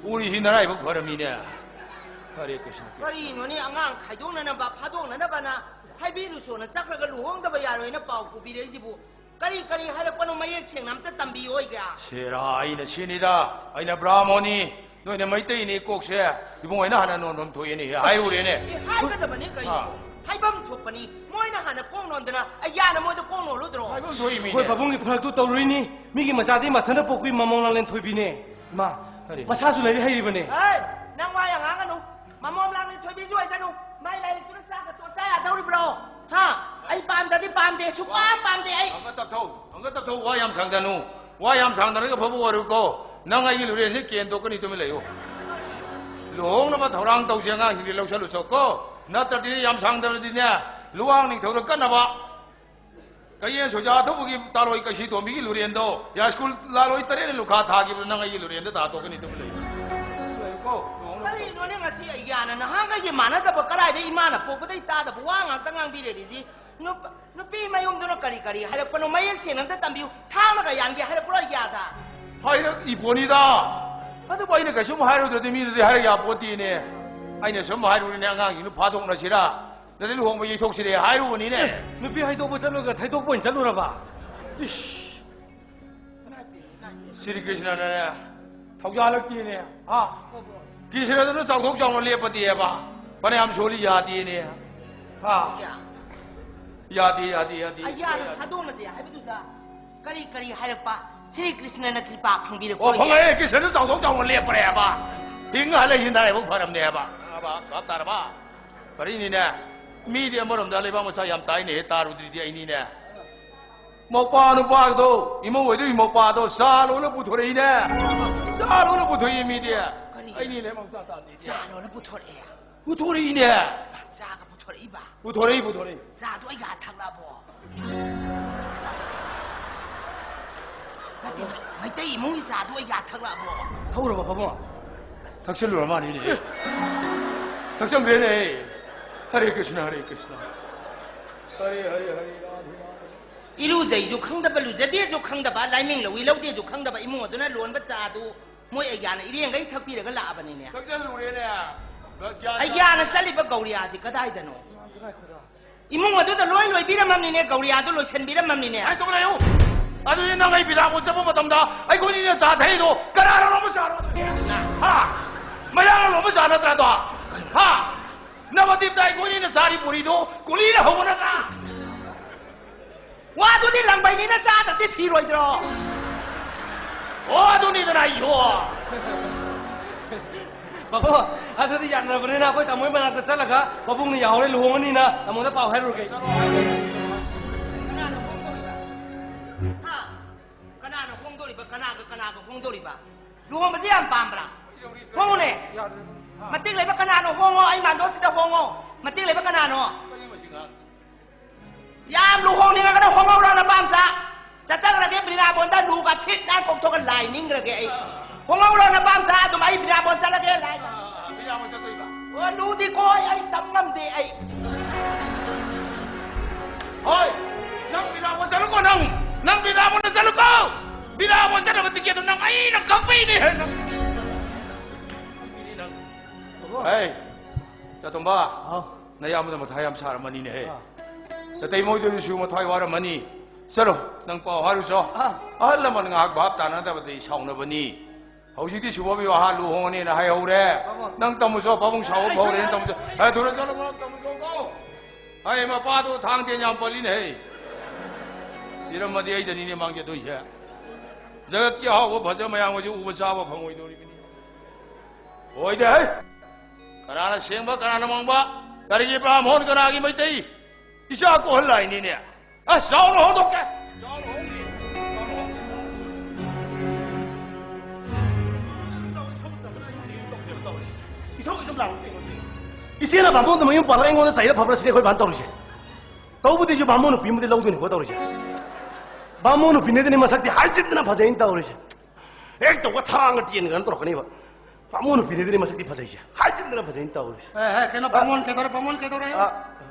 ꯎꯔꯤꯁꯤ ꯅꯔꯥꯏꯕꯛ ꯐꯔꯝꯃꯤꯅꯦ꯫ ꯍꯔꯦ ꯀ꯭ꯔꯤꯁꯅ, ꯀ꯭ꯔꯤꯁꯅ꯫ ꯀꯔꯤꯅꯣꯅꯦ ꯑꯉꯥꯡ ꯈꯥꯏꯗꯣꯛꯅꯅꯕ, ꯐꯥꯗꯣꯛꯅꯅꯕꯅ ꯍꯥꯏꯕꯤꯔꯨꯁꯣꯅ ꯆꯠꯈ꯭ꯔꯒ ꯂꯨꯍꯣꯡꯗꯕ ꯌꯥꯔꯣꯏꯅ ꯄꯥꯎ ꯄꯨꯕꯤꯔꯛꯏꯁꯤꯕꯨ? ꯀꯔꯤ ꯀꯔꯤ ꯍꯥꯏꯔꯛꯄꯅꯣ ꯃꯌꯦꯛ ꯁꯦꯡꯅ ꯑꯝꯇ ꯇꯝꯕꯤꯌꯣ ꯑꯩꯒ꯫ ꯁꯦꯔꯥ, ꯑꯩꯅ ꯁꯤꯅꯤꯗ, ꯑꯩꯅ ꯕ꯭ꯔꯥꯍꯃꯣꯟꯅꯤ, ꯅꯣꯏꯅ ꯃꯩꯇꯩꯅꯤ, ꯀꯣꯛꯁꯦ ꯏꯕꯨꯡ ꯑꯩꯅ ꯍꯥꯟꯅ ꯅꯣꯟꯐꯝ ꯊꯣꯛꯑꯦꯅꯦ ꯍꯥꯏꯔꯨꯔꯦꯅꯦ꯫ ꯑꯦ, ꯍꯥꯏꯒꯗꯕꯅꯤ ꯀꯩꯅꯣ꯫ ꯑꯥ꯫ ꯍꯥꯏꯐꯝ ꯊꯣꯛꯄꯅꯤ, ꯃꯣꯏꯅ ꯍꯥꯟꯅ ꯀꯣꯛ ꯅꯣꯟꯗꯅ ꯑꯩꯌꯥꯅ ꯃꯣꯏꯗ ꯀꯣꯛ ꯅꯣꯜꯂꯨꯗ꯭ꯔꯣ? ꯍꯥꯏꯐꯝ ꯊꯣꯛꯏ ꯃꯤꯅꯦ꯫ ꯑꯩꯈꯣꯏ ꯄꯥꯕꯨꯡꯒꯤ ꯐꯔꯛꯇꯨ ꯇꯧꯔꯨꯏꯅꯤ, ꯃꯤꯒꯤ ꯃꯆꯥꯗꯤ ꯃꯊꯟꯇ ꯄꯣꯛꯄꯤ ꯃꯃꯣꯟ ꯂꯥꯡꯂꯦꯟ ꯊꯣꯏꯕꯤꯅꯦ꯫ ꯏꯃꯥ, ꯀꯔꯤ? ꯃꯁꯥꯁꯨ ꯂꯥꯏꯔꯤꯛ ꯍꯩꯔꯤꯕꯅꯦ꯫ ꯑꯦ, ꯅꯪ ꯋꯥ ꯌꯥꯝ ꯉꯥꯡꯒꯅꯨ꯫ ꯃꯃꯣꯝ ꯂꯥꯡꯂꯤ ꯊꯣꯏꯕꯤꯁꯨ ꯑꯣꯏꯁꯅꯨ꯫ ꯃꯥꯏ ꯂꯥꯏꯔꯤꯛꯇꯨꯅ ꯆꯥꯒ ꯇꯣꯠ ꯆꯥ ꯌꯥꯗꯧꯔꯤꯕ꯭ꯔꯣ? ꯍꯥ? ꯑꯩ ꯄꯥꯝꯗꯗꯤ ꯄꯥꯝꯗꯦ, ꯁꯨꯛꯄꯥꯝ ꯄꯥꯝꯗꯦ ꯑꯩ꯫ ꯑꯪꯒ ꯇꯞꯊꯧ, ꯑꯪꯒ ꯇꯞꯊꯧ, ꯋꯥ ꯌꯥꯝ ꯁꯥꯡꯗꯅꯨ꯫ ꯋꯥ ꯌꯥꯝ ꯁꯥꯡꯗꯅꯒ ꯐꯕ ꯑꯣꯏꯔꯣꯏꯀꯣ꯫ ꯅꯪ ꯑꯩꯒꯤ ꯂꯨꯔꯦꯟꯁꯦ ꯀꯦꯟ ꯇꯣꯛꯀꯅꯤ, ꯇꯨꯃꯤꯟ ꯂꯩꯌꯨ꯫ ꯂꯨꯍꯣꯡꯅꯕ ꯊꯧꯔꯥꯡ ꯇꯧꯁꯦ, ꯑꯉꯥꯡꯁꯤꯡꯗꯤ ꯂꯧꯁꯜꯂꯨꯆꯣ ꯀꯣ꯫ ꯅꯠꯇ꯭ꯔꯗꯤ ꯌꯥꯝ ꯁꯥꯡꯗ꯭ꯔꯗꯤꯅꯦ, ꯂꯨꯋꯥꯡ ꯅꯤꯡꯊꯧꯗ ꯀꯟꯅꯕ꯫ ꯀꯌꯦꯟ ꯁꯣꯏꯖꯥ ꯊꯧꯕꯒꯤ ꯇꯥꯂꯣꯏ ꯀꯩꯁꯤ ꯇꯣꯝꯕꯤꯒꯤ ꯂꯨꯔꯦꯟꯗꯣ, ꯌꯥꯏ ꯁ꯭ꯀꯨꯜ ꯂꯥꯂꯣꯏ ꯇꯔꯦꯠꯅ ꯂꯨꯈꯥ ꯊꯥꯈꯤꯕꯗꯣ ꯅꯪ ꯑꯩꯒꯤ ꯂꯨꯔꯦꯟꯗ ꯇꯥꯊꯣꯛꯀꯅꯤ, ꯇꯨꯃꯤꯟ ꯂꯩꯌꯨ꯫ ꯂꯩꯌꯨꯀꯣ, ꯂꯨꯍꯣꯡꯅꯕ ꯇꯧꯁꯦ꯫ ꯀꯔꯤꯅꯣꯅꯦ ꯉꯁꯤ ꯑꯩꯒꯤꯌꯥꯅ ꯅꯍꯥꯟꯈꯩꯒꯤ ꯃꯥꯟꯅꯗꯕ ꯀꯔꯥꯏꯗ ꯏꯃꯥꯅ ꯄꯣꯛꯄꯗꯩ ꯇꯥꯗꯕ ꯋꯥ ꯉꯥꯛꯇ ꯉꯥꯡꯕꯤꯔꯛꯏꯁꯤ? ꯅꯨꯞ-, ꯅꯨꯄꯤ ꯃꯌꯨꯝꯗꯨꯅ ꯀꯔꯤ ꯀꯔꯤ ꯍꯥꯏꯔꯛꯄꯅꯣ ꯃꯌꯦꯛ ꯁꯦꯡꯅ ꯑꯝꯇ ꯇꯝꯕꯤꯌꯨ꯫ ꯊꯥꯡꯅꯒ ꯌꯥꯟꯒꯦ ꯍꯥꯏꯔꯛꯄ꯭ꯔꯣ ꯑꯩꯒꯤꯌꯥꯗ? ꯍꯥꯏꯔꯛꯏ ꯄꯣꯠꯅꯤꯗ꯫ ꯑꯗꯨꯕꯨ ꯑꯩꯅ ꯀꯩꯁꯨꯝ ꯍꯥꯏꯔꯨꯗ꯭ꯔꯗꯤ ꯃꯤꯗꯨꯗꯤ ꯍꯥꯏꯔꯛ ꯌꯥꯄꯣꯠꯇꯦꯅꯦ꯫ ꯑꯩꯅ ꯁꯨꯝ ꯍꯥꯏꯔꯨꯔꯤꯅꯦ, ꯑꯉꯥꯡꯁꯤꯡꯗꯨ ꯐꯥꯗꯣꯛꯅꯁꯤꯔꯥ? ꯅꯠꯇ꯭ꯔꯗꯤ ꯂꯨꯍꯣꯡꯕ ꯌꯩꯊꯣꯛꯁꯤꯔꯦ ꯍꯥꯏꯔꯨꯕꯅꯤꯅꯦ꯫ ꯑꯦ, ꯅꯨꯄꯤ ꯍꯩꯗꯣꯛꯄ ꯆꯠꯂꯒ ꯊꯩꯗꯣꯛꯄ ꯑꯣꯏꯅ ꯆꯠꯂꯨꯔꯕ? ꯏꯁ! ꯁ꯭ꯔꯤ ꯀ꯭ꯔꯤꯁꯅꯅꯅꯦ ꯊꯧꯖꯥꯜꯂꯛꯇꯦꯅꯦ꯫ ꯍꯥ? ꯀ꯭ꯔꯤꯁꯅꯗꯨꯅ ꯆꯥꯎꯊꯣꯛ ꯆꯥꯎꯅ ꯂꯦꯞꯄꯗꯤꯑꯕ ꯐꯅꯌꯥꯝ ꯁꯣꯜꯂꯤ, ꯌꯥꯗꯦꯅꯦ꯫ ꯍꯥ? ꯌꯥꯗꯦ, ꯌꯥꯗꯦ, ꯌꯥꯗꯦ꯫ ꯑꯩꯌꯥꯅ ꯊꯥꯗꯣꯛꯅꯁꯦ ꯍꯥꯏꯕꯗꯨꯗ ꯀꯔꯤ ꯀꯔꯤ ꯍꯥꯏꯔꯛꯄ? ꯁ꯭ꯔꯤ ꯀ꯭ꯔꯤꯁꯅꯅ ꯀ꯭ꯔꯤꯄꯥ ꯐꯪꯕꯤꯔꯛꯄ ꯑꯣ, ꯑꯣꯏꯒꯦ? ꯐꯪꯉꯛꯑꯦ, ꯀ꯭ꯔꯤꯁꯅꯗꯨ ꯆꯥꯎꯊꯣꯛ ꯆꯥꯎꯅ ꯂꯦꯞꯄꯔꯦꯕ꯫ ꯍꯤꯡ ꯍꯜꯂ ꯍꯤꯡꯗꯥꯏꯕ ꯐꯔꯝꯅꯦꯕ꯫ ꯑꯕ, ꯚꯥꯞ ꯇꯥꯔꯕ? ꯀꯔꯤꯅꯤꯅꯦ? ꯃꯤꯗꯤ ꯑꯃꯔꯣꯝꯗ ꯂꯩꯕꯥꯛ ꯃꯆꯥ ꯌꯥꯝ ꯇꯥꯏꯅꯦꯍꯦ, ꯇꯥꯔꯨꯗ꯭ꯔꯤꯗꯤ ꯑꯩꯅꯤꯅꯦ꯫ ꯃꯧꯄꯥ ꯅꯨꯄꯥꯗꯣ, ꯏꯃꯧ ꯑꯣꯏꯗꯣꯏ ꯃꯧꯄꯥꯗꯣ ꯆꯥ ꯂꯣꯜꯂ ꯄꯨꯊꯣꯔꯛꯏꯅꯦ꯫ ꯆꯥ ꯂꯣꯜꯂ ꯄꯨꯊꯣꯛꯏ ꯃꯤꯗꯤ꯫ ꯀꯔꯤ? ꯑꯩꯅꯤꯅꯦ ꯃꯧ ꯆꯥ ꯇꯥꯗ꯭ꯔꯤꯗꯤ꯫ ꯆꯥ ꯂꯣꯜꯂ ꯄꯨꯊꯣꯔꯛꯑꯦ? ꯄꯨꯊꯣꯔꯛꯏꯅꯦ꯫ ꯆꯥꯒ ꯄꯨꯊꯣꯔꯛꯏꯕ? ꯄꯨꯊꯣꯔꯛꯏ, ꯄꯨꯊꯣꯔꯛꯏ꯫ ꯆꯥꯗꯣ ꯑꯩꯒ ꯊꯛꯂꯛꯑꯕꯣ? ꯃꯩꯇꯩ ꯏꯃꯨꯡꯒꯤ ꯆꯥꯗꯨ ꯑꯩ ꯌꯥ ꯊꯛꯂꯛꯑꯕꯣ? ꯊꯛꯎꯔꯕ ꯄꯥꯕꯨꯡ? ꯊꯛꯆꯜꯂꯨꯔ ꯃꯥꯜꯂꯤꯅꯦ꯫ ꯊꯛꯆꯟꯈ꯭ꯔꯦꯅꯦ꯫ ꯍꯔꯦ ꯀ꯭ꯔꯤꯁꯅ, ꯍꯔꯦ ꯀ꯭ꯔꯤꯁꯅ꯫ ꯍꯔꯦ, ꯍꯔꯦ, ꯍꯔꯦ, ꯔꯥꯙꯦ, ꯔꯥꯙꯦ꯫ ꯏꯔꯨꯖꯩꯁꯨ ꯈꯪꯗꯕ, ꯂꯨꯖꯗꯦꯁꯨ ꯈꯪꯗꯕ, ꯂꯥꯏꯃꯤꯡ ꯂꯧꯏ ꯂꯧꯗꯦꯁꯨ ꯈꯪꯗꯕ ꯏꯃꯨꯡ ꯑꯗꯨꯅ ꯂꯣꯟꯕ ꯆꯥꯗꯨ ꯃꯣꯏ ꯑꯩꯒ꯭ꯌꯥꯅ ꯏꯔꯦꯡꯒꯩ ꯊꯛꯄꯤꯔꯒ ꯂꯥꯛꯑꯕꯅꯤꯅꯦ꯫ ꯊꯛꯆꯜꯂꯨꯔꯦꯅꯦ꯫ ꯒ꯭ꯌꯥꯟ ꯑꯩꯒ꯭ꯌꯥꯅ ꯆꯠꯂꯤꯕ ꯒꯧꯔꯤꯌꯥꯁꯤ ꯀꯗꯥꯏꯗꯅꯣ? ꯏꯃꯨꯡ ꯑꯗꯨꯗ ꯂꯣꯏ ꯂꯣꯏꯕꯤꯔꯝꯃꯝꯅꯤꯅꯦ, ꯒꯧꯔꯤꯌꯥꯗꯨ ꯂꯣꯏꯁꯤꯟꯕꯤꯔꯝꯃꯝꯅꯤꯅꯦ꯫ ꯉꯥꯏꯈꯣ, ꯂꯩꯌꯨ꯫ ꯑꯗꯨꯗꯤ ꯅꯪ ꯑꯩ ꯕꯤꯗꯥꯕꯣꯟ ꯆꯠꯄ ꯃꯇꯝꯗ ꯑꯩꯈꯣꯏꯅꯤꯅ ꯆꯥ ꯊꯛꯏꯗꯣ ꯀꯅꯥꯅ ꯂꯣꯟꯕ ꯆꯥꯅꯣ ꯑꯗꯨꯗꯤ? ꯍꯥ? ꯃꯌꯥꯝꯅ ꯂꯣꯟꯕ ꯆꯥ ꯅꯠꯇ꯭ꯔꯥ ꯑꯗꯣ? ꯍꯥ? ꯅꯕꯗꯤꯞꯇ ꯑꯩꯈꯣꯏꯅꯤꯅ ꯆꯥꯔꯤ ꯄꯨꯔꯤꯗꯣ ꯀꯨꯂꯤꯅ ꯍꯧꯕ ꯅꯠꯇ꯭ꯔꯥ? ꯋꯥꯗꯨꯗꯤ ꯂꯪꯕꯩꯅꯤꯅ ꯆꯥꯗ꯭ꯔꯗꯤ ꯁꯤꯔꯣꯏꯗ꯭ꯔꯣ? ꯑꯣ, ꯑꯗꯨꯅꯤꯗꯅ ꯑꯩꯁꯨ꯫ ꯄꯥꯕꯨꯡ, ꯑꯗꯨꯗꯤ ꯌꯥꯅꯔꯕꯅꯤꯅ ꯑꯩꯈꯣꯏ ꯇꯥꯃꯣꯒꯤ ꯃꯅꯥꯛꯇ ꯆꯠꯂꯒ ꯄꯥꯕꯨꯡꯅ ꯌꯥꯍꯧꯔꯦ ꯂꯨꯍꯣꯡꯉꯅꯤꯅ ꯇꯥꯃꯣꯗ ꯄꯥꯎ ꯍꯥꯏꯔꯨꯔꯒꯦ꯫ ꯀꯅꯥꯅ ꯍꯣꯡꯗꯣꯔꯤꯕ? ꯍꯥ? ꯀꯅꯥꯅ ꯍꯣꯡꯗꯣꯔꯤꯕ? ꯀꯅꯥꯒ ꯀꯅꯥꯒ ꯍꯣꯡꯗꯣꯔꯤꯕ? ꯂꯨꯍꯣꯡꯕꯁꯦ ꯌꯥꯝ ꯄꯥꯝꯕ꯭ꯔꯥ? ꯍꯣꯡꯉꯨꯅꯦ꯫ ꯃꯇꯤꯛ ꯂꯩꯕ ꯀꯅꯥꯅꯣ? ꯍꯣꯡꯉꯣ, ꯑꯩ ꯃꯥꯟꯗꯣꯞꯁꯤꯗ ꯍꯣꯡꯉꯣ꯫ ꯃꯇꯤꯛ ꯂꯩꯕ ꯀꯅꯥꯅꯣ? ꯌꯥꯝ ꯂꯨꯍꯣꯡꯅꯤꯡꯉꯒꯅ ꯍꯣꯡꯍꯧꯔꯣ ꯅꯄꯥꯝꯆꯥ꯫ ꯆꯠꯆꯈ꯭ꯔꯒꯦ ꯕ꯭ꯔꯤꯟꯗꯥꯕꯣꯟꯗ ꯂꯨꯒ ꯁꯤꯠ ꯅꯥꯟ ꯀꯣꯛꯊꯣꯛꯑꯒ ꯂꯥꯏ ꯅꯤꯡꯈ꯭ꯔꯒꯦ ꯑꯩ꯫ ꯍꯣꯡꯍꯧꯔꯣ ꯅꯄꯥꯝꯆꯥ, ꯑꯗꯨꯝ ꯑꯩ ꯕ꯭ꯔꯤꯟꯗꯥꯕꯣꯟ ꯆꯠꯂꯒꯦ ꯂꯥꯏ꯫ ꯑꯥ, ꯕ꯭ꯔꯤꯟꯗꯥꯕꯣꯟ ꯆꯠꯇꯣꯏꯕ? ꯑꯣ, ꯂꯨꯗꯤ ꯀꯣꯏ ꯑꯩ ꯇꯝ ꯉꯝꯗꯦ ꯑꯩ꯫ ꯍꯣꯏ, ꯅꯪ ꯕ꯭ꯔꯤꯟꯗꯥꯕꯣꯟ ꯆꯠꯂꯨꯀꯣ ꯅꯪ꯫ ꯅꯪ ꯕ꯭ꯔꯤꯟꯗꯥꯕꯣꯟꯗ ꯆꯠꯂꯨꯀꯣ꯫ ꯕ꯭ꯔꯤꯟꯗꯥꯕꯣꯟ ꯆꯠꯅꯕ ꯇꯤꯀꯦꯠꯇꯣ ꯅꯪ ꯑꯩꯅ ꯀꯛꯄꯩꯅꯦꯍꯦ ꯅꯪ꯫ ꯍꯦ, ꯆꯥꯇꯣꯝꯕ꯫ ꯍꯥꯎ꯫ ꯅꯌꯥꯝꯕꯗ ꯃꯊꯥ ꯌꯥꯝ ꯁꯥꯔꯝꯃꯅꯤꯅꯦꯍꯦ꯫ ꯑꯥ꯫ ꯅꯇꯩꯃ ꯍꯣꯏꯗꯁꯨ ꯃꯊ꯭ꯋꯥꯏ ꯋꯥꯔꯝꯃꯅꯤ꯫ ꯆꯠꯂꯣ, ꯅꯪ ꯄꯥꯎ ꯍꯥꯏꯔꯨꯆꯣ꯫ ꯑꯥ꯫ ꯑꯍꯜ ꯂꯃꯟ ꯉꯥꯏꯍꯥꯛ ꯚꯥꯞ ꯇꯥꯅꯗꯕꯗꯤ ꯁꯥꯎꯅꯕꯅꯤ꯫ ꯍꯧꯖꯤꯛꯇꯤ ꯁꯨꯕ ꯕꯤꯋꯥꯍ ꯂꯨꯍꯣꯡꯉꯅꯤꯅ ꯍꯥꯏꯍꯧꯔꯦ꯫ ꯄꯥꯕꯨꯡ꯫ ꯅꯪ ꯇꯝꯃꯨꯆꯣ, ꯄꯥꯕꯨꯡ ꯁꯥꯎꯕ ꯑꯩ ꯐꯥꯎꯔꯦꯅ ꯁꯣꯏꯗꯅ ꯇꯝꯃꯨꯆꯣ꯫ ꯍꯦ, ꯊꯨꯅ ꯆꯠꯂꯣ, ꯅꯪ ꯇꯝꯃꯨꯆꯣꯀꯣ꯫ ꯍꯦ, ꯃꯄꯥꯗꯣ ꯊꯥꯡ ꯇꯦꯟ ꯌꯥꯝ ꯄꯜꯂꯤꯅꯦꯍꯦ꯫ ꯁꯤꯔꯝꯃꯗꯤ ꯑꯩꯗꯅꯤꯅꯦ ꯃꯥꯡꯖꯗꯣꯏꯁꯦ꯫ ꯖꯒꯠꯀꯤ ꯑꯍꯥꯎꯕ ꯐꯖ ꯃꯌꯥꯝ ꯑꯁꯤ ꯎꯕ ꯆꯥꯕ ꯐꯪꯉꯣꯏꯗꯧꯔꯤꯕꯅꯤ꯫ ꯑꯣꯏꯗꯦ ꯍꯦ! ꯀꯅꯥꯅ ꯁꯦꯡꯕ, ꯀꯅꯥꯅ ꯃꯥꯡꯕ? ꯀꯔꯤꯒꯤ ꯕ꯭ꯔꯥꯍꯃꯣꯟ, ꯀꯅꯥꯒꯤ ꯃꯩꯇꯩ? ꯏꯆꯥ ꯀꯣꯛꯍꯜ ꯂꯥꯏꯅꯤꯅꯦ꯫ ꯑꯁ, ꯆꯥꯎꯅ ꯍꯣꯡꯗꯣꯛꯀꯦ! ꯆꯥꯎꯅ ꯍꯣꯡꯒꯦ! ꯆꯥꯎꯅ ꯍꯣꯡꯒꯦ! ꯏꯁꯧ ꯏꯁꯧ ꯂꯥꯡꯕ ꯀꯩꯅꯣ? ꯏꯆꯦꯅ ꯕꯥꯃꯣꯟꯗ ꯃꯌꯨꯝ ꯄꯥꯜꯂꯒ ꯑꯩꯉꯣꯟꯗ ꯆꯩꯔ ꯐꯕ꯭ꯔꯥ ꯁꯤꯅꯤ ꯑꯩꯈꯣꯏ ꯕꯥꯅ ꯇꯧꯔꯤꯁꯦ꯫ ꯇꯧꯕꯗꯤꯁꯨ ꯕꯥꯃꯣꯟ ꯅꯨꯄꯤ ꯑꯃꯗꯤ ꯂꯧꯗꯣꯏꯅꯤꯀꯣ ꯇꯧꯔꯤꯁꯦ꯫ ꯕꯥꯃꯣꯟ ꯅꯨꯄꯤꯅꯦꯗꯅꯤ ꯃꯁꯛꯇꯤ ꯍꯥꯏꯖꯤꯟꯗꯅ ꯐꯖꯩꯅ ꯇꯧꯔꯤꯁꯦ꯫ ꯍꯦꯛ ꯇꯧꯕ ꯊꯥꯡꯒ ꯇꯦꯟꯒꯅ ꯇꯧꯔꯛꯀꯅꯦꯕ꯫ ꯕꯥꯃꯣꯟ ꯅꯨꯄꯤꯅꯦꯗꯅꯤ ꯃꯁꯛꯇꯤ ꯐꯖꯩꯁꯦ꯫ ꯍꯥꯏꯖꯤꯟꯗꯅ ꯐꯖꯩꯅ ꯇꯧꯔꯤꯁꯦ꯫ ꯑꯦ, ꯑꯦ, ꯀꯩꯅꯣ, ꯕꯥꯃꯣꯟ ꯀꯩꯗꯧꯔꯦ, ꯕꯥꯃꯣꯟ ꯀꯩꯗꯧꯔꯦ? ꯑ,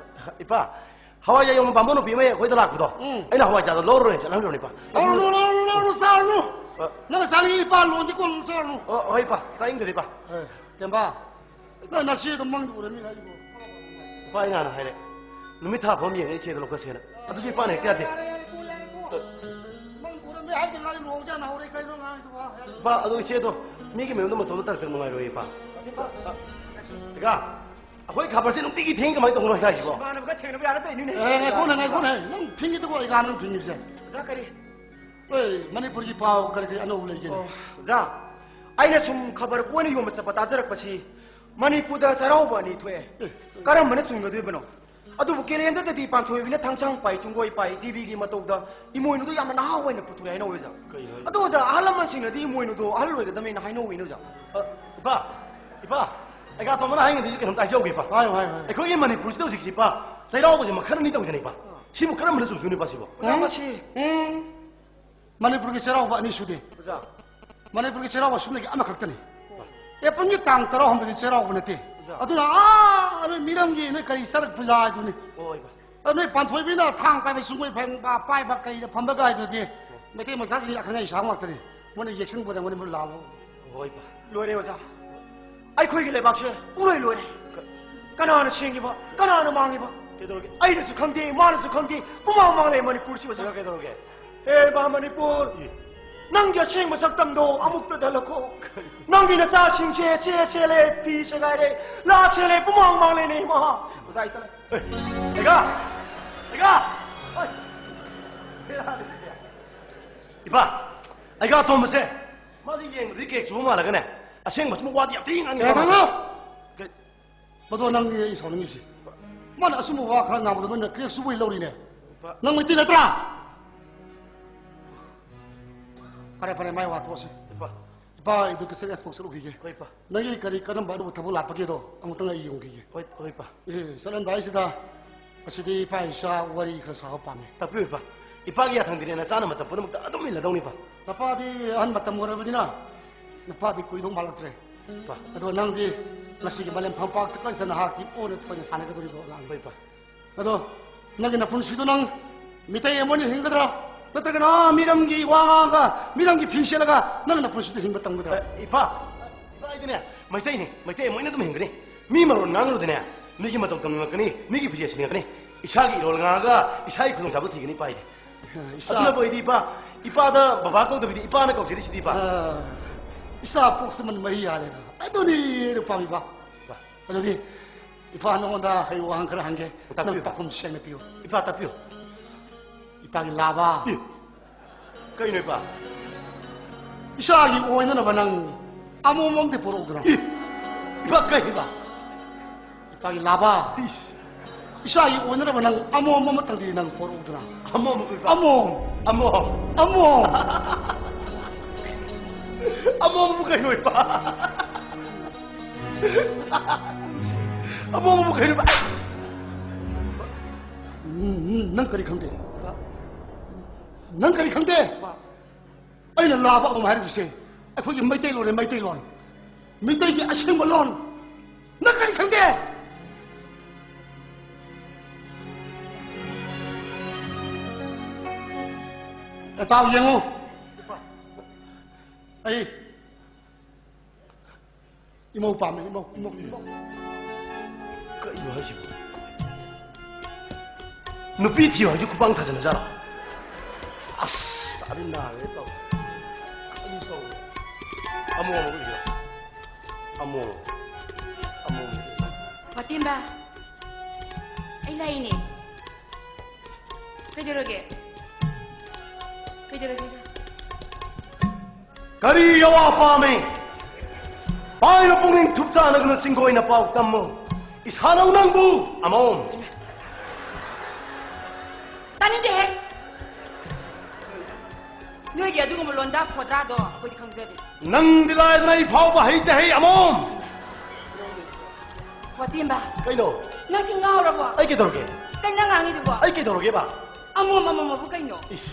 ꯏꯄꯥ, ꯍꯋꯥꯏꯖꯥ ꯌꯣꯟꯕ ꯕꯥꯃꯣꯟ ꯅꯨꯄꯤ ꯑꯃ ꯑꯩꯈꯣꯏꯗ ꯂꯥꯛꯄꯗꯣ, ꯎꯝ꯫ ꯑꯩꯅ ꯍꯋꯥꯏꯖꯥꯗꯣ ꯂꯧꯔꯨꯔꯦ ꯆꯠꯍꯟꯈ꯭ꯔꯕꯅꯦ, ꯏꯄꯥ꯫ ꯂꯧꯔꯨꯅꯨ, ꯂꯧꯔꯨꯅꯨ, ꯂꯧꯔꯨꯅꯨ, ꯆꯥꯔꯨꯅꯨ꯫ ꯑ꯫ ꯅꯪ ꯆꯥꯅꯤꯡꯉꯤ ꯏꯄꯥ ꯂꯣꯟꯗꯤ ꯀꯣꯜꯂꯨ, ꯆꯥꯔꯨꯅꯨ꯫ ꯑꯣ, ꯍꯣꯏ, ꯏꯄꯥ, ꯆꯥꯅꯤꯡꯗ꯭ꯔꯗꯤ, ꯏꯄꯥ꯫ ꯑꯦ, ꯇꯦꯝꯕꯥ, ꯅꯪ ꯅꯆꯦꯗꯣ ꯃꯪꯗ ꯎꯔꯝꯃꯤ ꯍꯥꯏꯕꯣ? ꯏꯄꯥ, ꯑꯩꯅ ꯍꯥꯟꯅ ꯍꯥꯏꯔꯦ, ꯅꯨꯃꯤꯠ ꯊꯥ ꯐꯥꯎ ꯌꯦꯡꯉꯦ ꯏꯆꯦꯗꯣ ꯂꯧꯈꯠꯁꯦꯅ꯫ ꯑꯗꯨꯁꯨ ꯏꯄꯥꯅ ꯍꯦꯛꯇ ꯌꯥꯗꯦ꯫ ꯌꯥꯔꯦ, ꯌꯥꯔꯦ, ꯇꯣꯛꯑꯣ, ꯌꯥꯔꯦ, ꯇꯣꯛꯑꯣ꯫ ꯃꯪꯗ ꯎꯔꯝꯃꯤ ꯍꯥꯏꯕꯗꯤ ꯉꯥꯏ ꯂꯨꯍꯣꯡ ꯆꯥꯅ ꯍꯧꯔꯦ, ꯀꯩꯅꯣ ꯉꯥꯡꯉꯤꯗꯨꯕꯣ? ꯏꯄꯥ, ꯑꯗꯣ ꯏꯆꯦꯗꯣ ꯃꯤꯒꯤ ꯃꯌꯨꯝꯗ ꯃꯇꯣꯝꯗ ꯇꯔꯛ ꯇꯔꯛ ꯅꯨꯡꯉꯥꯏꯔꯣꯏ, ꯏꯄꯥ꯫ ꯏꯄꯥ, ꯑꯩꯈꯣꯏ ꯈꯕꯔꯁꯦ ꯅꯨꯡꯇꯤꯒꯤ ꯊꯦꯡꯉꯤ, ꯀꯃꯥꯏꯅ ꯇꯧꯕꯅꯣ ꯍꯥꯏꯁꯤꯕꯣ? ꯏꯃꯥꯟꯅꯕꯒ ꯊꯦꯡꯅꯕ ꯌꯥꯗ ꯇꯧꯔꯤꯅꯤꯅꯦ꯫ ꯑꯦ, ꯉꯥꯏꯈꯣꯅꯦ, ꯉꯥꯏꯈꯣꯅꯦ꯫ ꯅꯪ ꯐꯤꯡꯉꯤꯗꯨꯕꯨ ꯑꯩ ꯀꯥꯟꯅ ꯐꯤꯡꯉꯤꯕꯁꯦ? ꯑꯣꯖꯥ, ꯀꯔꯤ? ꯑꯦ, ꯃꯅꯤꯄꯨꯔꯒꯤ ꯄꯥꯎ ꯀꯔꯤ ꯀꯔꯤ ꯑꯅꯧꯕ ꯂꯩꯒꯦꯅꯦ? ꯑꯣ, ꯑꯣꯖꯥ, ꯑꯩꯅ ꯁꯨꯝ ꯈꯕꯔ ꯀꯣꯏꯅ ꯌꯣꯟꯕ ꯆꯠꯄ ꯇꯥꯖꯔꯛꯄꯁꯤ ꯃꯅꯤꯄꯨꯔꯗ ꯆꯩꯔꯥꯎꯕ ꯑꯅꯤ ꯊꯣꯛꯑꯦ꯫ ꯑꯦ꯫ ꯀꯔꯝꯕꯅ ꯆꯨꯝꯒꯗꯣꯏꯕꯅꯣ? ꯑꯗꯨꯕꯨ ꯀꯦꯂꯦꯟꯗꯔꯗꯗꯤ ꯄꯥꯟꯊꯣꯏꯕꯤꯅ ꯊꯥꯡꯁꯥꯡ ꯄꯥꯏ, ꯆꯨꯡꯒꯣꯏ ꯄꯥꯏ, ꯗꯦꯕꯤꯒꯤ ꯃꯇꯧꯗ ꯏꯃꯣꯏꯅꯨꯗꯨ ꯌꯥꯝꯅ ꯅꯍꯥ ꯑꯣꯏꯅ ꯄꯨꯊꯣꯔꯛꯑꯦ ꯍꯥꯏꯅ ꯑꯣꯏꯖꯥ꯫ ꯀꯩ ꯍꯥꯏ? ꯑꯗꯣ ꯑꯣꯖꯥ, ꯑꯍꯜ ꯂꯃꯟꯁꯤꯡꯅꯗꯤ ꯏꯃꯣꯏꯅꯨꯗꯣ ꯑꯍꯜ ꯑꯣꯏꯒꯗꯕꯅꯤꯅ ꯍꯥꯏꯅꯧꯏꯅ ꯑꯣꯖꯥ꯫ ꯑ, ꯏꯄꯥ, ꯏꯄꯥ, ꯑꯩꯒꯥꯇꯣꯝꯕꯅ ꯍꯥꯏꯔꯤꯉꯩꯗꯁꯨ ꯀꯩꯅꯣꯝꯇ ꯍꯥꯏꯖꯍꯧꯒꯦ, ꯏꯄꯥ꯫ ꯍꯥꯏꯌꯨ, ꯍꯥꯏꯌꯨ, ꯍꯥꯏꯌꯨ꯫ ꯑꯩꯈꯣꯏꯒꯤ ꯃꯅꯤꯄꯨꯔꯁꯤꯗ ꯍꯧꯖꯤꯛꯁꯤ, ꯏꯄꯥ, ꯆꯩꯔꯥꯎꯕꯁꯦ ꯃꯈꯜ ꯑꯅꯤ ꯇꯧꯗꯅ, ꯏꯄꯥ꯫ ꯁꯤꯕꯨ ꯀꯔꯝꯕꯅ ꯆꯨꯝꯗꯣꯏꯅꯣ, ꯏꯄꯥ, ꯁꯤꯕꯨ? ꯑꯣꯖꯥ, ꯃꯁꯤ ꯎꯝ꯫ ꯃꯅꯤꯄꯨꯔꯒꯤ ꯆꯩꯔꯥꯎꯕ ꯑꯅꯤ ꯁꯨꯗꯦ꯫ ꯑꯣꯖꯥ꯫ ꯃꯅꯤꯄꯨꯔꯒꯤ ꯆꯩꯔꯥꯎꯕ ꯁꯨꯞꯅꯒꯤ ꯑꯃꯈꯛꯇꯅꯤ꯫ ꯏꯄꯥ꯫ ꯑꯦꯄ꯭ꯔꯤꯜꯒꯤ ꯇꯥꯡ ꯇꯔꯥꯍꯨꯝꯗꯣꯏꯗꯤ ꯆꯩꯔꯥꯎꯕ ꯅꯠꯇꯦ꯫ ꯑꯣꯖꯥ꯫ ꯑꯗꯨꯅ, ꯑꯥ, ꯅꯣꯏ ꯃꯤꯔꯝꯒꯤ ꯅꯣꯏ ꯀꯔꯤ ꯆꯔꯛ ꯄꯨꯖꯥ ꯍꯥꯏꯗꯨꯅꯤ꯫ ꯍꯣꯏ, ꯏꯄꯥ꯫ ꯑ, ꯅꯣꯏ ꯄꯥꯟꯊꯣꯏꯕꯤꯅ ꯊꯥꯡ ꯄꯥꯏꯕ, ꯁꯨꯡꯒꯣꯏ ꯐꯥꯏ-, ꯄꯥꯏꯕ, ꯀꯩꯗ ꯐꯝꯕ ꯀꯥꯏꯗꯨꯗꯤ ꯃꯩꯇꯩ ꯃꯆꯥꯁꯤꯡ ꯑꯈꯪ ꯑꯍꯩ ꯁꯥꯕ ꯉꯥꯛꯇꯅꯤ꯫ ꯃꯣꯏꯅ ꯌꯦꯛꯁꯟꯕ ꯑꯣꯏꯔꯝꯒꯅꯤ, ꯃꯣꯏ ꯂꯥꯜꯂꯣ꯫ ꯍꯣꯏ, ꯏꯄꯥ꯫ ꯂꯣꯏꯔꯦ, ꯑꯣꯖꯥ꯫ ꯑꯩꯈꯣꯏꯒꯤ ꯂꯩꯕꯥꯛꯁꯦ ꯄꯨꯡꯂꯣꯏ ꯂꯣꯏꯔꯦ꯫ ꯀ- ꯀꯅꯥꯅ ꯁꯦꯡꯉꯤꯕ? ꯀꯅꯥꯅ ꯃꯥꯡꯉꯤꯕ? ꯀꯩꯗꯧꯔꯒꯦ? ꯑꯩꯅꯁꯨ ꯈꯪꯗꯦ, ꯃꯥꯅꯁꯨ ꯈꯪꯗꯦ꯫ ꯄꯨꯃꯥꯡ ꯃꯥꯡꯂꯦ ꯃꯅꯤꯄꯨꯔꯁꯤ, ꯑꯣꯖꯥ꯫ ꯑꯣꯖꯥ, ꯀꯩꯗꯧꯔꯒꯦ? ꯍꯦ ꯃꯥ ꯃꯅꯤꯄꯨꯔ, ꯏ꯫ ꯅꯪꯒꯤ ꯑꯁꯦꯡꯕ ꯁꯛꯇꯝꯗꯣ ꯑꯃꯨꯛꯇ ꯗꯜꯂꯛꯈꯣ꯫ ꯅꯪꯒꯤ ꯅꯆꯥꯁꯤꯡꯁꯦ ꯆꯦ ꯆꯦꯜꯂꯦ, ꯐꯤ ꯁꯦꯒꯥꯏꯔꯦ, ꯂꯥ ꯁꯦꯜꯂꯦ, ꯄꯨꯃꯥꯡ ꯃꯥꯡꯂꯦꯅꯦ, ꯏꯃꯥ꯫ ꯑꯣꯖꯥ, ꯑꯩ ꯆꯠꯂꯦ꯫ ꯑꯦ, ꯑꯩꯒꯥ! ꯑꯩꯒꯥ! ꯑꯩ! ꯏꯄꯥ, ꯑꯩꯒꯥ ꯑꯇꯣꯝꯕꯁꯦ, ꯃꯥꯁꯦ ꯌꯦꯡꯕꯗꯗꯤ ꯀ꯭ꯔꯦꯛ ꯆꯨꯕ ꯃꯥꯜꯂꯒꯅꯦ, ꯑꯁꯦꯡꯕ ꯁꯨꯝ ꯋꯥꯗꯤ ꯌꯥꯝ ꯊꯤ ꯉꯥꯡꯉꯦ꯫ ꯑꯦ, ꯊꯥꯡꯉꯣ! ꯀꯩ- ꯃꯗꯣ ꯅꯪꯅꯤ ꯑꯩ ꯁꯥꯎꯅꯤꯡꯉꯤꯁꯦ꯫ ꯃꯥꯅ ꯑꯆꯨꯝꯕ ꯋꯥ ꯈꯔ ꯉꯥꯡꯕꯗ ꯅꯣꯏꯅ ꯀ꯭ꯔꯦꯛ ꯆꯨꯕꯩ ꯂꯧꯔꯤꯅꯦ꯫ ꯏꯄꯥ꯫ ꯅꯪ ꯃꯩꯇꯩ ꯅꯠꯇ꯭ꯔꯥ? ꯐꯔꯦ, ꯐꯔꯦ, ꯃꯥꯏ ꯋꯥ ꯇꯣꯛꯑꯁꯤ꯫ ꯏꯄꯥ꯫ ꯏꯄꯥ, ꯑꯩ ꯗꯨꯀꯤꯁꯟ ꯑꯦꯛꯁꯄꯣ ꯆꯠꯂꯨꯈꯤꯒꯦ꯫ ꯍꯣꯏ, ꯏꯄꯥ꯫ ꯅꯪꯒꯤ ꯀꯔꯤ ꯀꯔꯝꯕ ꯑꯅꯧꯕ ꯊꯕꯛ ꯂꯥꯛꯄꯒꯦꯗꯣ ꯑꯃꯨꯛꯇꯪ ꯑꯩ ꯌꯦꯡꯉꯨꯈꯤꯒꯦ꯫ ꯍꯣꯏ, ꯍꯣꯏ, ꯏꯄꯥ꯫ ꯑꯦ, ꯆꯠꯂꯝꯗꯥꯏꯁꯤꯗ ꯉꯁꯤꯗꯤ ꯏꯄꯥ ꯏꯆꯥ ꯋꯥꯔꯤ ꯈꯔ ꯁꯥꯕ ꯄꯥꯝꯃꯤ꯫ ꯇꯥꯛꯄꯤꯌꯨ, ꯏꯄꯥ꯫ ꯏꯄꯥꯒꯤ ꯌꯥꯊꯪꯗꯤꯅꯦ ꯅꯆꯥꯅ ꯃꯇꯝ ꯄꯨꯝꯅꯃꯛꯇ ꯑꯗꯨꯝ ꯏꯜꯂꯗꯧꯅꯤ, ꯏꯄꯥ꯫ ꯅꯄꯥꯗꯤ ꯑꯍꯟ ꯃꯇꯝ ꯑꯣꯏꯔꯕꯅꯤꯅ ꯅꯄꯥꯗꯤ ꯀꯨꯏꯗꯧ ꯃꯥꯜꯂꯛꯇ꯭ꯔꯦ꯫ ꯏꯄꯥ꯫ ꯑꯗꯣ ꯅꯪꯗꯤ ꯉꯁꯤꯒꯤ ꯃꯥꯂꯦꯝ ꯐꯝꯄꯥꯛꯇ ꯀꯩꯁꯤꯗ ꯅꯍꯥꯛꯀꯤ ꯑꯣꯟꯅ ꯊꯣꯏꯅ ꯁꯥꯟꯅꯒꯗꯧꯔꯤꯕ ꯑꯉꯥꯡꯅꯤ꯫ ꯍꯣꯏ, ꯏꯄꯥ꯫ ꯑꯗꯣ ꯅꯪꯒꯤ ꯅꯄꯨꯟꯁꯤꯗꯣ ꯅꯪ ꯃꯤꯇꯩ ꯑꯃ ꯑꯣꯏꯅ ꯍꯤꯡꯒꯗ꯭ꯔꯥ? ꯅꯠꯇ꯭ꯔꯒꯅ ꯑꯥ ꯃꯤꯔꯝꯒꯤ ꯋꯥ ꯉꯥꯡꯉꯒ, ꯃꯤꯔꯝꯒꯤ ꯐꯤ ꯁꯦꯠꯂꯒ ꯅꯪ ꯅꯄꯨꯟꯁꯤꯗꯣ ꯍꯤꯡꯕ ꯇꯝꯒꯗ꯭ꯔꯥ? ꯑꯦ, ꯏꯄꯥ, ꯏꯄꯥ, ꯑꯩꯗꯤꯅꯦ, ꯃꯩꯇꯩꯅꯤ, ꯃꯩꯇꯩ ꯑꯃ ꯑꯣꯏꯅ ꯑꯗꯨꯝ ꯍꯤꯡꯒꯅꯤ꯫ ꯃꯤ ꯃꯔꯣꯟ ꯉꯥꯡꯉꯨꯔꯗꯤꯅꯦ, ꯃꯤꯒꯤ ꯃꯇꯧ ꯇꯝꯅꯤꯡꯉꯛꯀꯅꯤ, ꯃꯤꯒꯤ ꯐꯤꯖꯦꯠ ꯁꯤꯅꯤꯡꯉꯛꯀꯅꯤ꯫ ꯏꯁꯥꯒꯤ ꯏꯔꯣꯜ ꯉꯥꯡꯉꯒ ꯏꯁꯥꯒꯤ ꯈꯨꯗꯣꯡꯆꯥꯕ ꯊꯤꯒꯅꯤ, ꯏꯄꯥ, ꯑꯩꯗꯤ꯫ ꯏꯆꯥ ꯑꯗꯨꯅꯕꯨ ꯑꯩꯗꯤ, ꯏꯄꯥ, ꯏꯄꯥꯗ ꯕꯕꯥ ꯀꯧꯗꯕꯤꯗ ꯏꯄꯥꯅ ꯀꯧꯖꯔꯤꯁꯤꯗꯤ, ꯏꯄꯥ꯫ ꯑꯥ, ꯏꯆꯥ ꯄꯣꯛꯁꯃꯟ ꯃꯍꯤ ꯌꯥꯜꯂꯦꯗ꯫ ꯑꯗꯨꯅꯤ ꯑꯩꯅ ꯄꯥꯝꯃꯤꯕ꯫ ꯏꯄꯥ꯫ ꯑꯗꯨꯗꯤ ꯏꯄꯥ ꯅꯉꯣꯟꯗ ꯑꯩ ꯋꯥꯍꯪ ꯈꯔ ꯍꯪꯒꯦ꯫ ꯇꯥꯛꯄꯤꯌꯨ, ꯅꯪ ꯏꯄꯥ꯫ ꯄꯥꯈꯨꯝ ꯁꯦꯡꯅ ꯄꯤꯌꯨ꯫ ꯏꯄꯥ, ꯇꯥꯛꯄꯤꯌꯨ꯫ ꯏꯄꯥꯒꯤ ꯂꯥꯕ꯫ ꯏ, ꯀꯩꯅꯣ, ꯏꯄꯥ? ꯏꯆꯥꯒꯤ ꯑꯣꯏꯅꯅꯕ ꯅꯪ ꯑꯃꯣꯝ ꯑꯃꯗꯤ ꯄꯣꯔꯛꯎꯗꯅ꯫ ꯏ, ꯏꯄꯥ, ꯀꯩ ꯍꯥꯏꯕ? ꯏꯄꯥꯒꯤ ꯂꯥꯕ꯫ ꯏꯁ꯫ ꯏꯆꯥꯒꯤ ꯑꯣꯏꯅꯅꯕ ꯅꯪ ꯑꯃꯣꯝ ꯑꯃꯇꯪꯗꯤ ꯅꯪ ꯄꯣꯔꯛꯎꯗꯅ꯫ ꯑꯃꯣꯝ ꯑꯃ, ꯏꯄꯥ? ꯑꯃꯣꯝ꯫ ꯑꯃꯣꯝ꯫ ꯑꯃꯣꯝ꯫ ꯑꯃꯣꯝꯕꯨ ꯀꯩꯅꯣ, ꯏꯄꯥ? ꯑꯃꯣꯝꯕꯨ ꯀꯩꯅꯣ, ꯏꯄꯥ? ꯎꯝ, ꯎꯝ, ꯅꯪ ꯀꯔꯤ ꯈꯪꯗꯦ? ꯅꯪ ꯀꯔꯤ ꯈꯪꯗꯦ? ꯏꯄꯥ꯫ ꯑꯩꯅ ꯂꯥꯕ ꯑꯃ ꯍꯥꯏꯔꯤꯕꯁꯦ ꯑꯩꯈꯣꯏꯒꯤ ꯃꯩꯇꯩꯂꯣꯟꯅꯦ, ꯃꯩꯇꯩꯂꯣꯟ꯫ ꯃꯩꯇꯩꯒꯤ ꯑꯁꯦꯡꯕ ꯂꯣꯟ꯫ ꯅꯪ ꯀꯔꯤ ꯈꯪꯒꯦ? ꯇꯥꯎ ꯌꯦꯡꯉꯨ꯫ ꯑꯩ ꯏꯃꯧ ꯄꯥꯝꯃꯦ, ꯏꯃꯧ, ꯏꯃꯧ, ꯏꯃꯧ꯫ ꯀꯩꯅꯣ ꯍꯥꯏꯁꯤꯕꯣ? ꯅꯨꯄꯤ ꯊꯤꯌꯣ ꯍꯥꯏꯁꯨ ꯈꯨꯄꯥꯡ ꯊꯥꯖꯤꯟꯅꯖꯥꯠꯂꯣ? ꯑꯁ, ꯇꯥꯗꯤ ꯅꯥꯔꯦ ꯇꯧ꯫ ꯀꯔꯤ ꯇꯧ? ꯑꯃꯨꯛ, ꯑꯃꯨꯛ ꯏꯔꯣ꯫ ꯑꯃꯨꯛ, ꯑꯃꯨꯛ꯫ ꯋꯥꯇꯦꯝꯕ, ꯑꯩ ꯂꯥꯛꯏꯅꯦ꯫ ꯀꯩꯗꯧꯔꯒꯦ? ꯀꯩꯗꯧꯔꯒꯦ? ꯀꯔꯤ ꯑꯋꯥ ꯄꯥꯝꯃꯤ? ꯄꯥꯏꯕ ꯄꯨꯛꯅꯤꯡ ꯊꯨꯞꯆꯥꯅꯒꯅꯨ, ꯆꯤꯡꯒꯣꯏꯅ ꯄꯥꯎ ꯇꯝꯃꯨ꯫ ꯏꯁꯥꯅꯧ ꯅꯪꯕꯨ ꯑꯃꯣꯝ꯫ ꯇꯥꯅꯤꯡꯗꯦꯍꯦ꯫ ꯅꯣꯏꯒꯤ ꯑꯗꯨꯒꯨꯝꯕ ꯂꯣꯟꯗꯥ ꯐꯣꯗ꯭ꯔꯥꯗꯣ ꯑꯩꯈꯣꯏꯗꯤ ꯈꯪꯖꯗꯦ꯫ ꯅꯪꯗꯤ ꯂꯥꯏꯗꯅ ꯑꯩ ꯐꯥꯎꯕ ꯍꯩꯇꯦ ꯍꯩ ꯑꯃꯣꯝ꯫ ꯋꯥꯇꯦꯝꯕ꯫ ꯀꯩꯅꯣ? ꯅꯪꯁꯤ ꯉꯥꯎꯔꯕꯣ? ꯑꯩ ꯀꯩꯗꯧꯔꯒꯦ? ꯀꯩ ꯅꯪ ꯉꯥꯡꯉꯤꯗꯨꯕꯣ? ꯑꯩ ꯀꯩꯗꯧꯔꯒꯦꯕ? ꯑꯃꯃꯝ ꯑꯃꯃꯝꯕꯨ ꯀꯩꯅꯣ? ꯏꯁ꯫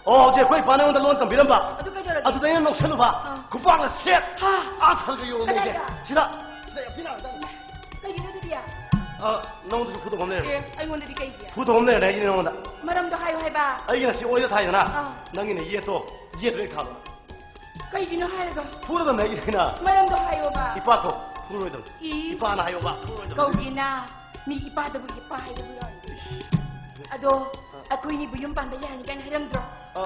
ꯑꯣ, ꯍꯧꯖꯤꯛ ꯑꯩꯈꯣꯏ ꯏꯄꯥꯅ ꯑꯩꯉꯣꯟꯗ ꯂꯣꯟ ꯇꯝꯕꯤꯔꯝꯕ꯫ ꯑꯗꯨ ꯀꯩꯗꯧꯔꯒꯦ? ꯑꯗꯨꯗ ꯑꯩꯅ ꯅꯣꯛꯁꯜꯂꯨꯕ꯫ ꯑꯥ꯫ ꯈꯨꯄꯥꯛꯅ ꯁꯦꯠ! ꯍꯥ? ꯑꯥ, ꯁꯜꯒ ꯌꯧꯔꯝꯃꯦ ꯑꯩꯁꯦ꯫ ꯀꯗꯥꯏꯗ? ꯁꯤꯗ꯫ ꯁꯤꯗ ꯌꯥꯝ ꯊꯤꯅ ꯍꯥꯏꯔꯖꯥꯠꯅꯤ꯫ ꯀꯩꯒꯤꯅꯣ ꯑꯗꯨꯗꯤ? ꯑ, ꯅꯉꯣꯟꯗꯁꯨ ꯐꯨꯗꯧ ꯑꯃ ꯂꯩꯔꯦ꯫ ꯑꯦ, ꯑꯩꯉꯣꯟꯗꯗꯤ ꯀꯩꯒꯤ? ꯐꯨꯗꯧ ꯑꯃ ꯂꯩꯔꯦ ꯍꯥꯏꯁꯤꯅꯤ ꯅꯉꯣꯟꯗ꯫ ꯃꯔꯝꯗꯣ ꯍꯥꯏꯌꯨ ꯍꯥꯏꯕ꯫ ꯑꯩꯒꯤ ꯉꯁꯤ ꯑꯣꯏꯗ ꯊꯥꯏꯗꯅ, ꯑꯥ꯫ ꯅꯪꯒꯤꯅ ꯌꯦꯠꯇꯣ, ꯌꯦꯠꯇꯣ ꯍꯦꯛ ꯊꯥꯕ꯫ ꯀꯩꯒꯤꯅꯣ ꯍꯥꯏꯔꯒ? ꯐꯨꯔꯗꯝꯅꯦ ꯑꯩꯒꯤꯅ꯫ ꯃꯔꯝꯗꯣ ꯍꯥꯏꯌꯣꯕ꯫ ꯏꯄꯥ ꯀꯧ, ꯐꯨꯔꯣꯏꯗꯝꯅꯦ꯫ ꯏꯁ꯫ ꯏꯄꯥꯅ ꯍꯥꯏꯌꯣꯕ, ꯐꯨꯔꯣꯏꯗꯝꯅꯦ꯫ ꯀꯧꯒꯦꯅ꯫ ꯃꯤ ꯏꯄꯥꯗꯕꯨ ꯏꯄꯥ ꯍꯥꯏꯕꯕꯨ ꯌꯥꯎꯔꯤꯕ꯫ ꯑꯗꯣ, ꯑꯩꯈꯣꯏꯅꯤꯕꯨ ꯌꯨꯝ ꯄꯥꯟꯕ ꯌꯥꯔꯅꯤ ꯀꯥꯏꯅ ꯍꯥꯏꯔꯝꯗ꯭ꯔꯣ? ꯑ,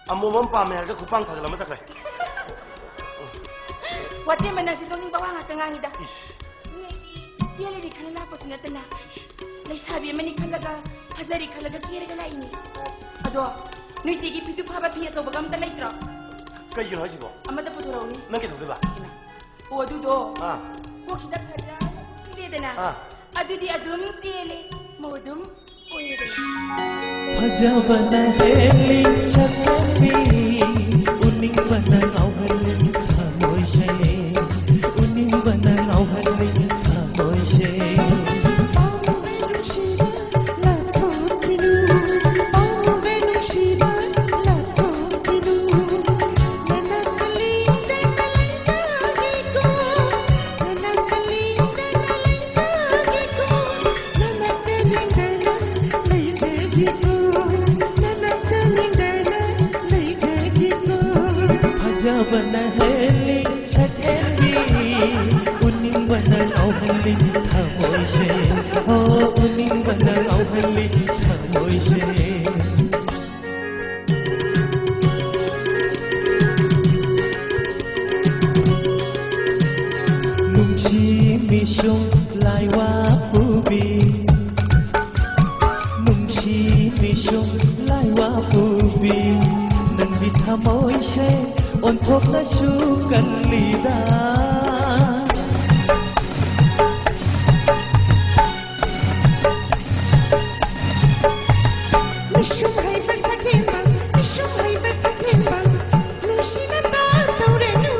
ꯑꯃꯣꯝ ꯑꯃ ꯄꯥꯝꯃꯦ ꯍꯥꯏꯔꯒ ꯈꯨꯄꯥꯡ ꯊꯥꯖꯤꯜꯂꯝꯃ ꯆꯠꯈ꯭ꯔꯦ꯫ ꯋꯥꯇꯦꯝꯕ, ꯅꯪꯁꯦ ꯅꯣꯛꯅꯤꯡꯕ ꯋꯥ ꯉꯥꯛꯇ ꯉꯥꯡꯉꯤꯗ꯫ ꯏꯁ꯫ ꯅꯣꯏꯗꯤ ꯄꯦꯜꯂꯤꯅꯤ ꯈꯜꯂ ꯂꯥꯛꯄꯁꯨ ꯅꯠꯇꯅ꯫ ꯂꯩꯁꯥꯕꯤ ꯑꯃꯅꯤ ꯈꯜꯂꯒ, ꯐꯖꯔꯤ ꯈꯜꯂꯒ ꯀꯦꯔꯒ ꯂꯥꯛꯏꯅꯤ꯫ ꯑꯗꯣ, ꯅꯣꯏ ꯆꯦꯒꯤ ꯐꯤꯇꯨ ꯐꯥꯕ ꯐꯤ ꯑꯆꯧꯕꯒ ꯑꯝꯇ ꯂꯩꯇ꯭ꯔꯣ? ꯀꯩꯒꯤꯅꯣ ꯍꯥꯏꯁꯤꯕꯣ? ꯑꯃꯇ ꯄꯨꯊꯣꯔꯛꯎꯅꯦ꯫ ꯅꯪ ꯀꯩꯗꯧꯗꯣꯏꯕ? ꯍꯩꯃꯥ꯫ ꯑꯣ, ꯑꯗꯨꯗꯣ꯫ ꯑꯥ꯫ ꯀꯣꯛꯁꯤꯗ ꯐꯖꯅ ꯈꯤꯜꯂꯦꯗꯅ꯫ ꯑꯥ꯫ ꯑꯗꯨꯗꯤ ꯑꯗꯨꯝ ꯆꯦꯜꯂꯦ꯫ ꯃꯧ ꯑꯗꯨꯝ ꯑꯣꯏꯔꯦꯗꯅ꯫ ꯐꯖꯕꯅ ꯍꯦꯜꯂꯤ ꯁꯛꯍꯦꯟꯕꯤ, ꯎꯅꯤꯡꯕꯅ ꯉꯥꯎꯍꯜꯂꯤ ꯊꯃꯣꯏꯁꯦ, ꯎꯅꯤꯡꯕꯅ ꯉꯥꯎꯍꯜꯂꯤ ꯊꯃꯣꯏꯁꯦ꯫ ꯄꯥꯝꯃꯨꯕ ꯅꯨꯡꯁꯤꯕ ꯂꯥꯊꯣꯛꯈꯤꯅꯨ, ꯄꯥꯝꯃꯨꯕ ꯅꯨꯡꯁꯤꯕ ꯂꯥꯊꯣꯛꯈꯤꯅꯨ꯫ ꯅꯅꯥꯛꯇ ꯂꯦꯡꯗꯅ ꯂꯩꯖꯒꯦꯀꯣ, ꯅꯅꯥꯛꯇ ꯂꯦꯡꯗꯅ ꯂꯩꯖꯒꯦꯀꯣ, ꯅꯅꯥꯛꯇ ꯂꯦꯡꯗꯅ ꯂꯩꯖꯒꯦꯀꯣ, ꯅꯅꯥꯛꯇ ꯂꯦꯡꯗꯅ ꯂꯩꯖꯒꯦꯀꯣ꯫ ꯐꯖꯕꯅ ꯍꯦꯜꯂꯤ ꯁꯛꯍꯦꯟꯕꯤ, ꯎꯅꯤꯡꯕꯅ ꯉꯥꯎꯍꯜꯂꯤ ꯊꯃꯣꯏꯁꯦ, ꯍꯣ, ꯎꯅꯤꯡꯕꯅ ꯉꯥꯎꯍꯜꯂꯤ ꯊꯃꯣꯏꯁꯦ꯫ ꯅꯨꯡꯁꯤ ꯃꯤꯁꯨꯝ ꯂꯥꯏꯋꯥ ꯄꯨꯕꯤ, ꯅꯨꯡꯁꯤ ꯃꯤꯁꯨꯝ ꯂꯥꯏꯋꯥ ꯄꯨꯕꯤ, ꯅꯪꯒꯤ ꯊꯃꯣꯏꯁꯦ ꯑꯣꯟꯊꯣꯛꯅꯁꯨ ꯀꯜꯂꯤꯗ꯫ ꯃꯤꯁꯨꯝ ꯍꯩꯕ ꯁꯛꯍꯦꯟꯕ, ꯃꯤꯁꯨꯝ ꯍꯩꯕ ꯁꯛꯍꯦꯟꯕ, ꯅꯨꯡꯁꯤꯅ ꯇꯥ ꯇꯧꯔꯅꯨ,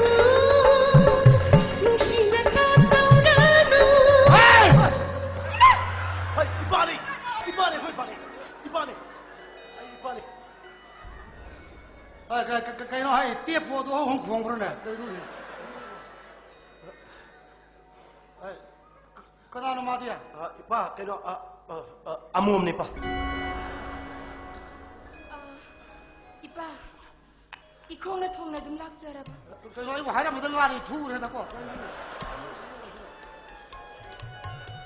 ꯅꯨꯡꯁꯤꯅ ꯇꯥ ꯇꯧꯔꯅꯨ꯫ ꯍꯩ! ꯍꯩ, ꯏꯄꯥꯅꯤ! ꯏꯄꯥꯅꯤ, ꯑꯩꯈꯣꯏ ꯏꯄꯥꯅꯤ! ꯏꯄꯥꯅꯤ! ꯑ, ꯀ-, ꯀ-, ꯀ-, ꯀꯩꯅꯣ ꯍꯥꯏ, ꯇꯦꯞ ꯄꯣꯠꯇꯣ ꯑꯍꯨꯝ ꯈꯣꯡꯕ꯭ꯔꯣꯅꯦ? ꯀꯩꯅꯣꯅꯦ? ꯑ, ꯀ-, ꯀꯅꯥꯅꯣ ꯃꯥꯗꯤ? ꯑ, ꯏꯄꯥ, ꯀꯩꯅꯣ, ꯑ, ꯑ, ꯑ, ꯑꯃꯣꯝꯅꯦ, ꯏꯄꯥ꯫ ꯑ, ꯏꯄꯥ, ꯏꯈꯣꯡꯅ ꯊꯣꯡꯅ ꯑꯗꯨꯝ ꯂꯥꯛꯆꯔꯕ? ꯀꯩꯅꯣ, ꯑꯩꯕꯨ ꯍꯥꯏꯔꯝꯕꯗ ꯉꯥꯔꯤ ꯊꯨꯔꯦꯗꯀꯣ꯫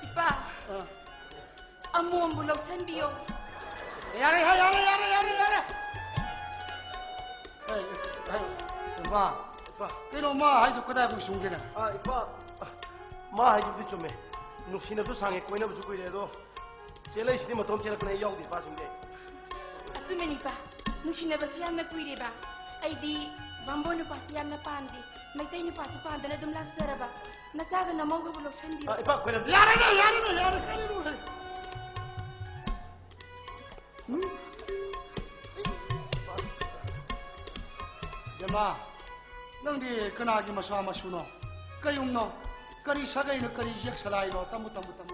ꯏꯄꯥ, ꯑ꯫ ꯑꯃꯣꯝꯕꯨ ꯂꯧꯁꯟꯕꯤꯌꯣ꯫ ꯌꯥꯔꯦ, ꯌꯥꯔꯦ, ꯌꯥꯔꯦ, ꯌꯥꯔꯦ, ꯌꯥꯔꯦ꯫ ꯑꯦ, ꯑꯦ, ꯏꯃꯥ, ꯏꯄꯥ꯫ ꯀꯩꯅꯣ ꯃꯥ ꯍꯥꯏꯁꯨ ꯀꯗꯥꯏꯐꯥꯎ ꯁꯨꯝꯒꯦꯅꯦ? ꯑꯥ, ꯏꯄꯥ, ꯃꯥ ꯍꯥꯏꯗꯨꯕꯨꯗꯤ ꯆꯨꯝꯃꯦ꯫ ꯅꯨꯡꯁꯤꯅꯕꯁꯨ ꯁꯥꯡꯉꯦ, ꯀꯣꯏꯅꯕꯁꯨ ꯀꯨꯏꯔꯦ, ꯑꯗꯣ ꯆꯦꯜꯂꯛꯏꯁꯤꯗꯤ ꯃꯇꯣꯝ ꯆꯦꯜꯂꯛꯄꯅꯦ, ꯑꯩ ꯌꯥꯎꯗꯦ ꯏꯄꯥꯁꯤꯡꯗꯤ꯫ ꯑꯆꯨꯝꯕꯅꯤꯄꯥ, ꯅꯨꯡꯁꯤꯅꯕꯁꯨ ꯌꯥꯝꯅ ꯀꯨꯏꯔꯦꯕ꯫ ꯑꯩꯗꯤ ꯕꯥꯝꯕꯣꯟ ꯅꯨꯄꯥꯁꯤ ꯌꯥꯝꯅ ꯄꯥꯝꯗꯦ꯫ ꯃꯩꯇꯩ ꯅꯨꯄꯥꯁꯤ ꯄꯥꯝꯗꯅ ꯑꯗꯨꯝ ꯂꯥꯛꯆꯔꯕ꯫ ꯅꯆꯥꯒ ꯅꯃꯧꯒꯕꯨ ꯂꯧꯁꯟꯕꯤꯌꯨ꯫ ꯑ, ꯏꯄꯥ, ꯈꯣꯏꯔꯝ-, ꯌꯥꯔꯦꯅꯦ, ꯌꯥꯔꯦꯅꯦ, ꯌꯥꯔꯦ, ꯌꯥꯔꯦꯅꯦ꯫ ꯎꯝ? ꯕꯦꯝꯃ, ꯅꯪꯗꯤ ꯀꯅꯥꯒꯤ ꯃꯆꯥ ꯃꯁꯨꯅꯣ? ꯀꯌꯨꯝꯅꯣ? ꯀꯔꯤ ꯁꯥꯒꯩꯅꯣ? ꯀꯔꯤ ꯌꯦꯛ ꯁꯂꯥꯏꯅꯣ? ꯇꯝꯃꯨ, ꯇꯝꯃꯨ, ꯇꯝꯃꯨ꯫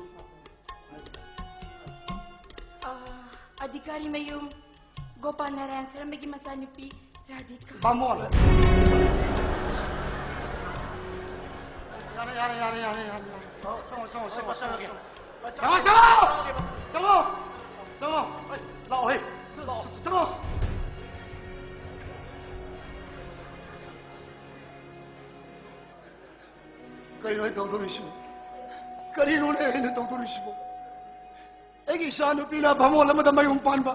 ꯑ, ꯑꯙꯤꯀꯥꯔꯤ ꯃꯌꯨꯝ ꯒꯣꯄꯥꯜ ꯅꯥꯔꯥꯌꯟ ꯁꯔꯃꯒꯤ ꯃꯆꯥꯅꯨꯄꯤ ꯔꯥꯙꯤꯀꯥ꯫ ꯕꯥꯃꯣꯟ꯫ ꯌꯥꯔꯦ, ꯌꯥꯔꯦ, ꯌꯥꯔꯦ, ꯌꯥꯔꯦ, ꯌꯥꯔꯦ, ꯌꯥꯔꯦ꯫ ꯆꯪꯉꯣ, ꯆꯪꯉꯣ, ꯆꯪꯉꯣ, ꯆꯪꯉꯣ, ꯆꯪꯉꯒꯦ꯫ ꯆꯪꯉꯣ, ꯆꯪꯉꯣ! ꯆꯪꯉꯣ! ꯆꯪꯉꯣ! ꯑꯩ, ꯂꯥꯛꯑꯣꯍꯦ, ꯂꯥꯛꯑꯣ꯫ ꯆꯪꯉꯣ! ꯀꯔꯤꯅꯣ ꯑꯩ ꯇꯧꯗꯧꯔꯤꯁꯤꯕꯣ? ꯀꯔꯤꯅꯣꯅꯦ ꯑꯩꯅ ꯇꯧꯗꯧꯔꯤꯁꯤꯕꯣ? ꯑꯩꯒꯤ ꯏꯆꯥ ꯅꯨꯄꯤꯅ ꯕꯥꯃꯣꯟ ꯑꯃꯗ ꯃꯌꯨꯝ ꯄꯥꯟꯕ,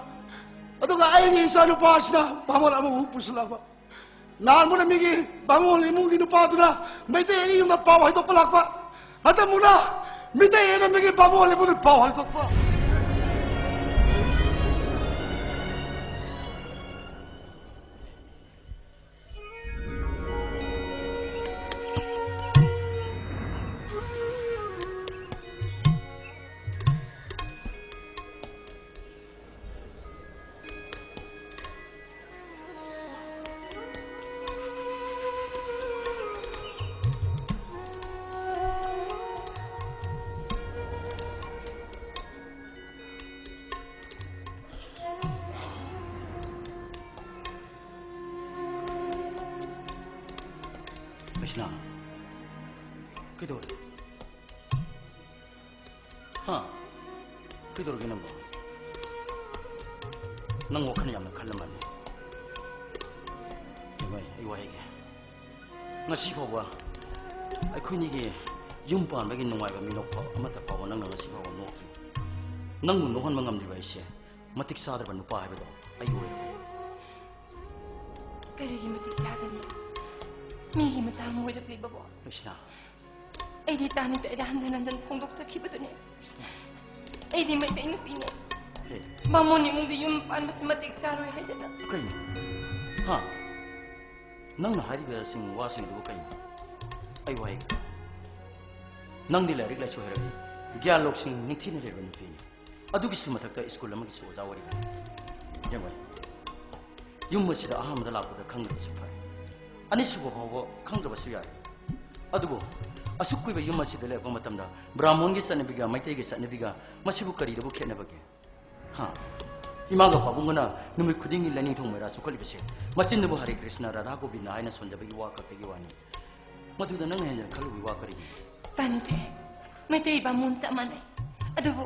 ꯑꯗꯨꯒ ꯑꯩꯒꯤ ꯏꯆꯥ ꯅꯨꯄꯥꯁꯤꯅ ꯕꯥꯃꯣꯟ ꯑꯃꯃꯨꯛ ꯄꯨꯁꯤꯜꯂꯛꯄ꯫ ꯅꯍꯥꯟꯃꯨꯛꯅ ꯃꯤꯒꯤ ꯕꯥꯃꯣꯟ ꯏꯃꯨꯡꯒꯤ ꯅꯨꯄꯥꯗꯨꯅ ꯃꯩꯇꯩ ꯑꯅꯤ ꯌꯨꯝꯗ ꯄꯥꯎ ꯍꯥꯏꯗꯣꯛꯄ ꯂꯥꯛꯄ, ꯍꯟꯗꯛꯃꯨꯛꯅ ꯃꯤꯇꯩ ꯑꯅ ꯃꯤꯒꯤ ꯕꯥꯃꯣꯟ ꯏꯃꯨꯡꯗ ꯄꯥꯎ ꯍꯥꯏꯗꯣꯛꯄ꯫ ꯁꯤꯅ, ꯀꯩꯗꯧꯔꯦ? ꯍꯥ? ꯀꯩꯗꯧꯔꯒꯦ ꯅꯪꯕꯣ? ꯅꯪ ꯋꯥꯈꯜ ꯌꯥꯝꯅ ꯈꯜꯂ ꯃꯥꯜꯂꯦ꯫ ꯏꯃꯥꯏ, ꯑꯩ ꯋꯥ ꯍꯥꯏꯒꯦ꯫ ꯉꯁꯤ ꯐꯥꯎꯕ ꯑꯩꯈꯣꯏꯅꯤꯒꯤ ꯌꯨꯝ ꯄꯥꯟꯕꯒꯤ ꯅꯨꯡꯉꯥꯏꯕ ꯃꯤꯅꯣꯛꯄ ꯑꯃꯠꯇ ꯐꯥꯎꯕ ꯅꯪꯅ ꯉꯁꯤ ꯐꯥꯎꯕ ꯅꯣꯛꯇ꯭ꯔꯤ꯫ ꯅꯪꯕꯨ ꯅꯣꯛꯍꯟꯕ ꯉꯝꯗ꯭ꯔꯤꯕ ꯑꯩꯁꯦ ꯃꯇꯤꯛ ꯆꯥꯗ꯭ꯔꯕ ꯅꯨꯄꯥ ꯍꯥꯏꯕꯗꯣ ꯑꯩ ꯑꯣꯏꯔꯕꯅꯤ꯫ ꯀꯔꯤꯒꯤ ꯃꯇꯤꯛ ꯆꯥꯗꯅꯤ? ꯃꯤꯒꯤ ꯃꯆꯥ ꯑꯃ ꯑꯣꯏꯔꯛꯂꯤꯕꯕꯣ? ꯂꯨꯁꯤꯅꯥ꯫ ꯑꯩꯗꯤ ꯇꯥꯅꯤꯇ ꯑꯩꯗ ꯍꯟꯖꯟ ꯍꯟꯖꯟ ꯐꯣꯡꯗꯣꯛꯆꯈꯤꯕꯗꯨꯅꯤ꯫ ꯑꯩꯗꯤ ꯃꯩꯇꯩ ꯅꯨꯄꯤꯅꯦ꯫ ꯍꯦ꯫ ꯕꯥꯃꯣꯟ ꯏꯃꯨꯡꯗ ꯌꯨꯝ ꯄꯥꯟꯕꯁꯤ ꯃꯇꯤꯛ ꯆꯥꯔꯣꯏ ꯍꯥꯏꯗꯅ꯫ ꯀꯩꯅꯣ? ꯍꯥ? ꯅꯪꯅ ꯍꯥꯏꯔꯤꯕꯁꯤꯡ, ꯋꯥꯁꯤꯡꯗꯨꯕꯨ ꯀꯩꯅꯣ? ꯑꯩ ꯋꯥꯍꯩ ꯈꯛꯇ꯫ ꯅꯪꯗꯤ ꯂꯥꯏꯔꯤꯛ ꯂꯥꯏꯁꯨ ꯍꯩꯔꯕꯤ, ꯒ꯭ꯌꯥꯟ ꯂꯧꯁꯤꯡ ꯅꯤꯡꯊꯤꯅ ꯂꯩꯔꯕ ꯅꯨꯄꯤꯅꯤ꯫ ꯑꯗꯨꯒꯤꯁꯨ ꯃꯊꯛꯇ ꯁ꯭ꯀꯨꯜ ꯑꯃꯒꯤꯁꯨ ꯑꯣꯖꯥ ꯑꯣꯏꯔꯤꯕꯅꯤ꯫ ꯌꯦꯡꯉꯣ, ꯌꯨꯝ ꯑꯁꯤꯗ ꯑꯍꯥꯟꯕꯗ ꯂꯥꯛꯄꯗ ꯈꯪꯗꯕꯁꯨ ꯐꯔꯦ꯫ ꯑꯅꯤꯁꯨꯕ ꯐꯥꯎꯕ ꯈꯪꯗꯕꯁꯨ ꯌꯥꯏ꯫ ꯑꯗꯨꯕꯨ ꯑꯁꯨꯛ ꯀꯨꯏꯕ ꯌꯨꯝ ꯑꯁꯤꯗ ꯂꯩꯔꯛꯄ ꯃꯇꯝꯗ ꯕ꯭ꯔꯥꯍꯃꯣꯟꯒꯤ ꯆꯠꯅꯕꯤꯒ ꯃꯩꯇꯩꯒꯤ ꯆꯠꯅꯕꯤꯒ ꯃꯁꯤꯕꯨ ꯀꯔꯤꯗꯕꯨ ꯈꯦꯠꯅꯕꯒꯦ? ꯍꯥ? ꯏꯃꯥꯒ ꯄꯥꯕꯨꯡꯒꯅ ꯅꯨꯃꯤꯠ ꯈꯨꯗꯤꯡꯒꯤ ꯂꯥꯏꯅꯤꯡꯊꯧ ꯃꯩꯔꯥ ꯆꯨꯈꯠꯂꯤꯕꯁꯦ ꯃꯆꯤꯟꯗꯕꯨ ꯍꯔꯦ ꯀ꯭ꯔꯤꯁꯅ, ꯔꯥꯙꯥ ꯒꯣꯕꯤꯟꯗ ꯍꯥꯏꯅ ꯁꯣꯟꯖꯕꯒꯤ ꯋꯥ ꯈꯛꯇꯒꯤ ꯋꯥꯅꯤ꯫ ꯃꯗꯨꯗ ꯅꯪꯅ ꯍꯦꯟꯖꯅ ꯈꯜꯂꯨꯕꯒꯤ ꯋꯥ ꯀꯔꯤꯒꯤꯅꯣ? ꯇꯥꯅꯤꯡꯗꯦ꯫ ꯃꯩꯇꯩ ꯕꯥꯃꯣꯟ ꯆꯞ ꯃꯥꯟꯅꯩ꯫ ꯑꯗꯨꯕꯨ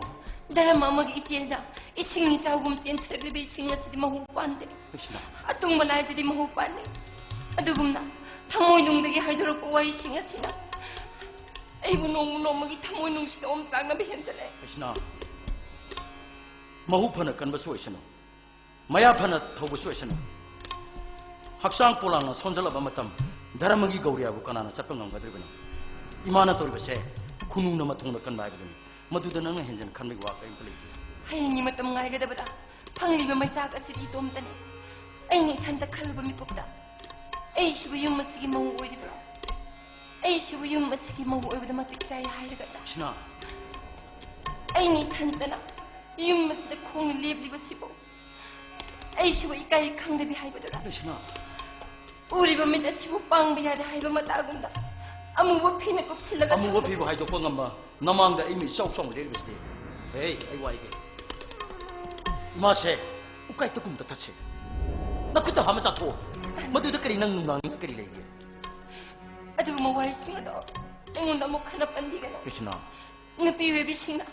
ꯙꯔꯃ ꯑꯃꯒꯤ ꯏꯆꯦꯜꯗ ꯏꯁꯤꯡ ꯏꯆꯥꯎꯒꯨꯝ ꯆꯦꯟꯊꯔꯛꯂꯤꯕ ꯏꯁꯤꯡ ꯑꯁꯤꯗꯤ ꯃꯍꯨ ꯄꯥꯟꯗꯦ꯫ ꯀ꯭ꯔꯤꯁꯅ꯫ ꯑꯇꯨꯡꯕ ꯂꯥꯏꯁꯤꯗꯤ ꯃꯍꯨ ꯄꯥꯟꯗꯦ꯫ ꯑꯗꯨꯒꯨꯝꯅ ꯊꯃꯣꯏꯅꯨꯡꯗꯒꯤ ꯍꯥꯏꯗꯣꯔꯛꯄ ꯋꯥꯍꯩꯁꯤꯡ ꯑꯁꯤꯅ ꯑꯩꯕꯨ ꯅꯣꯡꯃ ꯅꯣꯡꯃꯒꯤ ꯊꯃꯣꯏꯅꯨꯡꯁꯤꯗ ꯑꯣꯝꯆꯥꯛꯅꯕ ꯍꯦꯟꯖꯜꯂꯦ꯫ ꯀ꯭ꯔꯤꯁꯅ, ꯃꯍꯨ ꯐꯅ ꯀꯟꯕꯁꯨ ꯑꯣꯏꯁꯅꯨ, ꯃꯌꯥ ꯐꯅ ꯊꯧꯕꯁꯨ ꯑꯣꯏꯁꯅꯨ, ꯍꯛꯆꯥꯡ ꯄꯣꯂꯥꯡꯅ ꯁꯣꯟꯖꯜꯂꯕ ꯃꯇꯝ ꯙꯔꯃꯒꯤ ꯒꯧꯔꯤꯌꯥꯕꯨ ꯀꯅꯥꯅ ꯆꯠꯄ ꯉꯝꯒꯗꯧꯔꯤꯕꯅꯣ? ꯏꯃꯥꯅ ꯇꯧꯔꯤꯕꯁꯦ ꯈꯨꯅꯨꯅ ꯃꯊꯣꯡꯗ ꯀꯟꯕ ꯍꯥꯏꯕꯗꯨꯅꯤ꯫ ꯃꯗꯨꯗ ꯅꯪꯅ ꯍꯦꯟꯖꯟ ꯈꯟꯕꯒꯤ ꯋꯥ ꯀꯔꯤꯝꯇ ꯂꯩꯇꯦ꯫ ꯍꯌꯦꯡꯒꯤ ꯃꯇꯝ ꯉꯥꯏꯒꯗꯕꯗ ꯐꯪꯂꯤꯕ ꯃꯩꯆꯥꯛ ꯑꯁꯤꯗꯤ ꯏꯇꯣꯝꯇꯅꯤ꯫ ꯑꯩꯅ ꯏꯊꯟꯇ ꯈꯜꯂꯨꯕ ꯃꯤꯀꯨꯞꯇ ꯑꯩꯁꯤꯕꯨ ꯌꯨꯝ ꯑꯁꯤꯒꯤ ꯃꯧ ꯑꯣꯏꯔꯤꯕ꯭ꯔꯣ? ꯑꯩꯁꯤꯕꯨ ꯌꯨꯝ ꯑꯁꯤꯒꯤ ꯃꯧ ꯑꯣꯏꯕꯗ ꯃꯇꯤꯛ ꯆꯥꯏ ꯍꯥꯏꯔꯒꯗ꯭ꯔꯥ? ꯁꯤꯅꯥ꯫ ꯑꯩꯅ ꯏꯊꯟꯇꯅ ꯌꯨꯝ ꯑꯁꯤꯗ ꯈꯣꯡꯅ ꯂꯦꯞꯂꯤꯕꯁꯤꯕꯨ ꯑꯩꯁꯤꯕꯨ ꯏꯀꯥꯏ ꯈꯪꯗꯕꯤ ꯍꯥꯏꯕꯗꯨꯔꯥ? ꯂꯩꯁꯅꯥ꯫ ꯎꯔꯤꯕ ꯃꯤꯠ ꯑꯁꯤꯕꯨ ꯄꯥꯡꯕ ꯌꯥꯗꯦ ꯍꯥꯏꯕ ꯃꯇꯥꯒꯨꯝꯗ ꯑꯃꯨꯕ ꯐꯤꯅ ꯀꯨꯞꯁꯤꯜꯂꯒ ꯑꯃꯨꯕ ꯊꯝꯕ ꯐꯤꯕꯨ ꯍꯥꯏꯗꯣꯛꯄ ꯉꯝꯕ ꯅꯃꯥꯡꯗ ꯑꯩ ꯃꯤ ꯏꯆꯥꯎ ꯆꯥꯎꯅ ꯂꯦꯞꯂꯤꯕꯁꯤꯗꯤ꯫ ꯍꯦ, ꯑꯩ ꯋꯥꯏꯒꯦ꯫ ꯏꯃꯥꯁꯦ, ꯎꯀꯥꯏ ꯇꯨꯈꯨꯝ ꯇꯛꯊꯠꯁꯦ꯫ ꯅꯈꯨꯠꯇ ꯍꯥꯝꯃ ꯆꯥꯊꯣꯛꯑꯣ꯫ ꯃꯗꯨꯗ ꯀꯔꯤ ꯅꯪ ꯅꯨꯡꯅꯥꯡꯅꯤꯡꯉꯥꯏ ꯀꯔꯤ ꯂꯩꯒꯦ? ꯑꯗꯨꯒꯨꯝꯕ ꯋꯥꯍꯩꯁꯤꯡ ꯑꯗꯣ ꯑꯩꯉꯣꯟꯗ ꯑꯃꯨꯛ ꯍꯟꯅ ꯄꯟꯕꯤꯒꯅꯨ꯫ ꯀ꯭ꯔꯤꯁꯅ꯫ ꯅꯨꯄꯤ ꯑꯣꯏꯕꯤꯁꯤꯡꯅ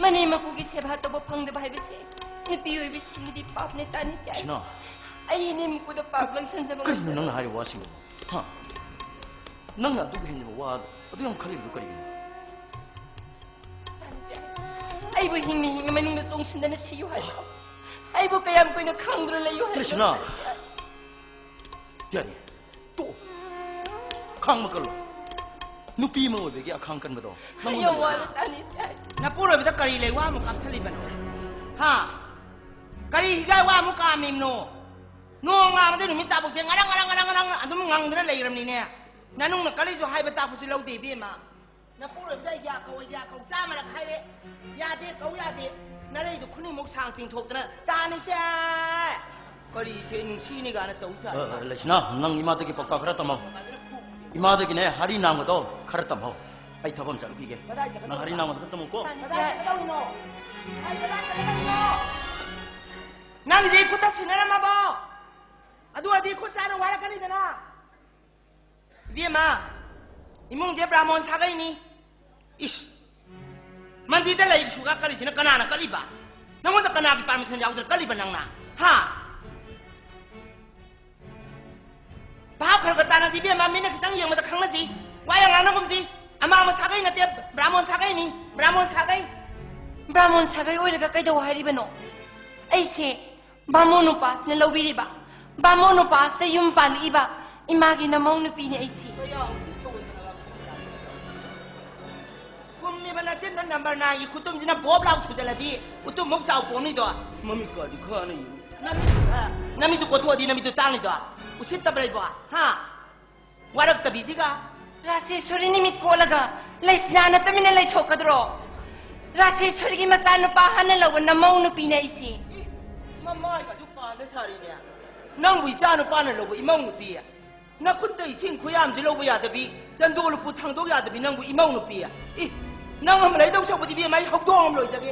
ꯃꯅꯦꯝ ꯃꯀꯨꯒꯤ ꯁꯦꯕꯥ ꯇꯧꯕ ꯐꯪꯗꯕ ꯍꯥꯏꯕꯁꯦ ꯅꯨꯄꯤ ꯑꯣꯏꯕꯤꯁꯤꯡꯒꯤꯗꯤ ꯄꯥꯞꯅꯦ, ꯇꯥꯅꯤꯡꯗꯦ꯫ ꯀ꯭ꯔꯤꯁꯅ꯫ ꯑꯩ ꯏꯅꯦꯝ ꯃꯀꯨꯗ ꯄꯥꯞ ꯂꯪꯁꯟꯖꯕ ꯀꯔꯤꯅꯣ ꯉꯝꯗꯕ꯫ ꯅꯪꯅ ꯍꯥꯏꯔꯤꯕ ꯋꯥꯁꯤꯡꯗꯣ? ꯍꯥ? ꯅꯪꯅ ꯑꯗꯨꯒ ꯍꯦꯟꯖꯕ ꯋꯥ ꯑꯗꯨ ꯌꯥꯝ ꯈꯜꯂꯤꯕꯗꯨ ꯀꯔꯤꯒꯤꯅꯣ? ꯇꯥꯅꯤꯡꯗꯦ꯫ ꯑꯩꯕꯨ ꯍꯤꯡꯅ ꯍꯤꯡꯅ ꯃꯅꯨꯡꯗ ꯆꯣꯡꯁꯤꯟꯗꯅ ꯁꯤꯌꯨ ꯍꯥꯏꯕ꯭ꯔꯣ? ꯑꯩꯕꯨ ꯀꯌꯥꯝ ꯀꯨꯏꯅ ꯈꯥꯡꯗꯨꯅ ꯂꯩꯌꯨ ꯍꯥꯏꯕ꯭ꯔꯣ? ꯀ꯭ꯔꯤꯁꯅ! ꯌꯥꯔꯦ꯫ ꯇꯣꯛꯑꯣ꯫ ꯈꯥꯡꯕ ꯀꯜꯂꯣ꯫ ꯅꯨꯄꯤ ꯑꯃ ꯑꯣꯏꯕꯒꯤ ꯑꯈꯥꯡ ꯀꯟꯕꯗꯣ ꯅꯉꯣꯟꯗ ꯌꯥꯝ ꯂꯩ꯫ ꯋꯥꯅ ꯇꯥꯅꯤꯡꯗꯦ꯫ ꯅꯄꯨꯔꯣꯏꯕꯗ ꯀꯔꯤ ꯂꯩ ꯋꯥ ꯑꯃꯨꯛ ꯀꯥꯞꯁꯜꯂꯤꯕꯅꯣ? ꯍꯥ? ꯀꯔꯤ ꯍꯤꯒꯥꯏ ꯋꯥ ꯑꯃꯨꯛ ꯀꯥꯝꯃꯤꯕꯅꯣ? ꯅꯣꯡ ꯉꯥꯡꯕꯗꯩ ꯅꯨꯃꯤꯠ ꯇꯥꯕꯧꯁꯦ ꯉꯔꯪ ꯉꯔꯪ ꯉꯔꯪ ꯉꯔꯪ ꯑꯗꯨꯝ ꯉꯪꯗꯅ ꯂꯩꯔꯕꯅꯤꯅꯦ꯫ ꯅꯅꯨꯡꯅ ꯀꯜꯂꯤꯁꯨ ꯍꯥꯏꯕ ꯇꯥꯛꯄꯁꯨ ꯂꯧꯗꯦ ꯏꯕꯦꯝꯃ꯫ ꯅꯄꯨꯔꯣꯏꯕꯗ ꯑꯩ ꯌꯥ ꯀꯧ, ꯑꯩ ꯌꯥ ꯀꯧ ꯆꯥꯝꯃꯔꯛ ꯍꯥꯏꯔꯦ꯫ ꯌꯥꯗꯦ, ꯀꯧ ꯌꯥꯗꯦ꯫ ꯅꯔꯩꯗꯨ ꯈꯨꯅꯤꯡꯃꯨꯛ ꯁꯥꯡ ꯇꯤꯡꯊꯣꯛꯇꯅ ꯇꯥꯅꯤꯡꯗꯦ꯫ ꯀꯔꯤ ꯏꯊꯦ ꯅꯨꯡꯁꯤꯅꯤ ꯀꯥꯏꯅ ꯇꯧ ꯁꯥꯔꯤ꯫ ꯑ, ꯂꯩꯁꯅꯥ, ꯅꯪ ꯏꯃꯥꯗꯒꯤ ꯄꯥꯎꯇꯥꯛ ꯈꯔ ꯇꯝꯍꯧ꯫ ꯏꯃꯥꯗꯒꯤꯅꯦ ꯍꯔꯤ ꯅꯥꯝꯒꯗꯣ ꯈꯔ ꯇꯝꯍꯧ꯫ ꯑꯩ ꯊꯕꯛ ꯑꯃ ꯆꯠꯂꯨꯈꯤꯒꯦ꯫ ꯀꯗꯥꯏ ꯆꯠꯀꯗꯧꯕ? ꯅꯪ ꯍꯔꯤ ꯅꯥꯝꯒꯗꯣ ꯈꯔ ꯇꯝꯃꯨꯀꯣ꯫ ꯀꯗꯥꯏ ꯆꯠꯀꯗꯧꯔꯤꯅꯣ? ꯀꯗꯥꯏ ꯆꯠꯀꯗꯧꯔꯤꯅꯣ? ꯅꯪꯒꯤꯁꯦ ꯑꯩ ꯈꯨꯠꯇ ꯁꯤꯟꯅꯔꯝꯃꯕꯣ? ꯑꯗꯨ ꯑꯣꯏꯔꯗꯤ ꯈꯨꯠ ꯆꯥꯅ ꯋꯥꯔꯛꯀꯅꯤꯗꯅ꯫ ꯏꯕꯦꯝꯃ, ꯏꯃꯨꯡꯁꯦ ꯕ꯭ꯔꯥꯃꯣꯟ ꯁꯥꯒꯩꯅꯤ꯫ ꯏꯁ! ꯃꯟꯗꯤꯔꯗ ꯂꯩꯔꯤꯁꯨꯒ ꯀꯜꯂꯤꯁꯤꯅ ꯀꯅꯥꯅ ꯀꯜꯂꯤꯕ? ꯅꯪꯉꯣꯟꯗ ꯀꯅꯥꯒꯤ ꯄꯥꯔꯃꯤꯁꯟ ꯌꯥꯎꯗꯅ ꯀꯜꯂꯤꯕ ꯅꯪꯅ? ꯍꯥ? ꯚꯥꯞ ꯈꯔ ꯈꯔ ꯇꯥꯅꯁꯤ ꯏꯕꯦꯝꯃ, ꯃꯤꯠꯅ ꯈꯤꯇꯪ ꯌꯦꯡꯕꯗ ꯈꯪꯅꯁꯤ꯫ ꯋꯥ ꯌꯥꯝ ꯉꯥꯡꯅꯒꯨꯝꯁꯤ꯫ ꯑꯃꯥꯡꯕ ꯁꯥꯒꯩ ꯅꯠꯇꯦ, ꯕ꯭ꯔꯥꯃꯣꯟ ꯁꯥꯒꯩꯅꯤ, ꯕ꯭ꯔꯥꯃꯣꯟ ꯁꯥꯒꯩ꯫ ꯕ꯭ꯔꯥꯃꯣꯟ ꯁꯥꯒꯩ ꯑꯣꯏꯔꯒ ꯀꯩꯗꯧ ꯍꯥꯏꯔꯤꯕꯅꯣ? ꯑꯩꯁꯦ ꯕꯥꯃꯣꯟ ꯅꯨꯄꯥꯁꯤꯅ ꯂꯧꯕꯤꯔꯤꯕ, ꯕꯥꯃꯣꯟ ꯅꯨꯄꯥꯁꯤꯗ ꯌꯨꯝ ꯄꯥꯜꯂꯛꯏꯕ ꯏꯃꯥꯒꯤ ꯅꯃꯧ ꯅꯨꯄꯤꯅꯤ ꯑꯩꯁꯦ꯫ ꯀꯨꯝꯃꯤꯕ ꯅꯆꯤꯟꯗ ꯅꯝꯕꯔ ꯅꯥꯏꯟꯒꯤ ꯈꯨꯇꯨꯝꯁꯤꯅ ꯕꯣꯞ ꯂꯥꯎ ꯁꯨꯖꯜꯂꯗꯤ ꯎꯇꯨꯝꯃꯨꯛ ꯆꯥꯎ ꯄꯣꯛꯅꯤꯗꯣ꯫ ꯃꯃꯤꯠꯀꯥꯁꯤ ꯈꯥꯅ ꯌꯦꯡꯉꯨ꯫ ꯅꯃꯤꯠ, ꯑ, ꯅꯃꯤꯠꯇꯨ ꯀꯣꯊꯣꯛꯑꯗꯤ ꯅꯃꯤꯠꯇꯨ ꯇꯥꯡꯅꯤꯗꯣ꯫ ꯎꯁꯤꯠꯇꯕ꯭ꯔꯥ ꯏꯕꯣ? ꯍꯥ? ꯋꯥꯔꯛꯇꯕꯤꯁꯤꯒ꯫ ꯔꯥꯁꯦꯁꯣꯔꯤ ꯅꯨꯃꯤꯠ ꯀꯣꯠꯂꯒ ꯂꯩꯁꯅꯥꯅ ꯇꯨꯃꯤꯟꯅ ꯂꯩꯊꯣꯛꯀꯗ꯭ꯔꯣ? ꯔꯥꯁꯦꯁꯣꯔꯤꯒꯤ ꯃꯆꯥꯅꯨꯄꯥ ꯍꯥꯟꯅ ꯂꯧꯕ ꯅꯃꯧ ꯅꯨꯄꯤꯅꯦ ꯑꯩꯁꯦ꯫ ꯏ, ꯃꯃꯥꯏꯒꯁꯨ ꯄꯥꯟꯗ ꯁꯥꯔꯤꯅꯦ꯫ ꯅꯪꯕꯨ ꯏꯆꯥ ꯅꯨꯄꯥꯅ ꯂꯧꯕ ꯏꯃꯧ ꯅꯨꯄꯤ? ꯅꯈꯨꯠꯇ ꯏꯁꯤꯡ ꯈꯨꯌꯥꯝꯁꯤ ꯂꯧꯕ ꯌꯥꯗꯕꯤ, ꯆꯟꯗꯣꯜ ꯂꯨꯄꯨ ꯊꯥꯡꯗꯣꯛ ꯌꯥꯗꯕꯤ ꯅꯪꯕꯨ ꯏꯃꯧ ꯅꯨꯄꯤ? ꯏ, ꯅꯪ ꯑꯃ ꯂꯩꯗꯧ ꯁꯔꯨꯛꯄꯨꯗꯤ ꯏꯕꯦꯝꯃ ꯑꯩ ꯍꯧꯗꯣꯡ ꯑꯃ ꯂꯣꯏꯖꯒꯦ꯫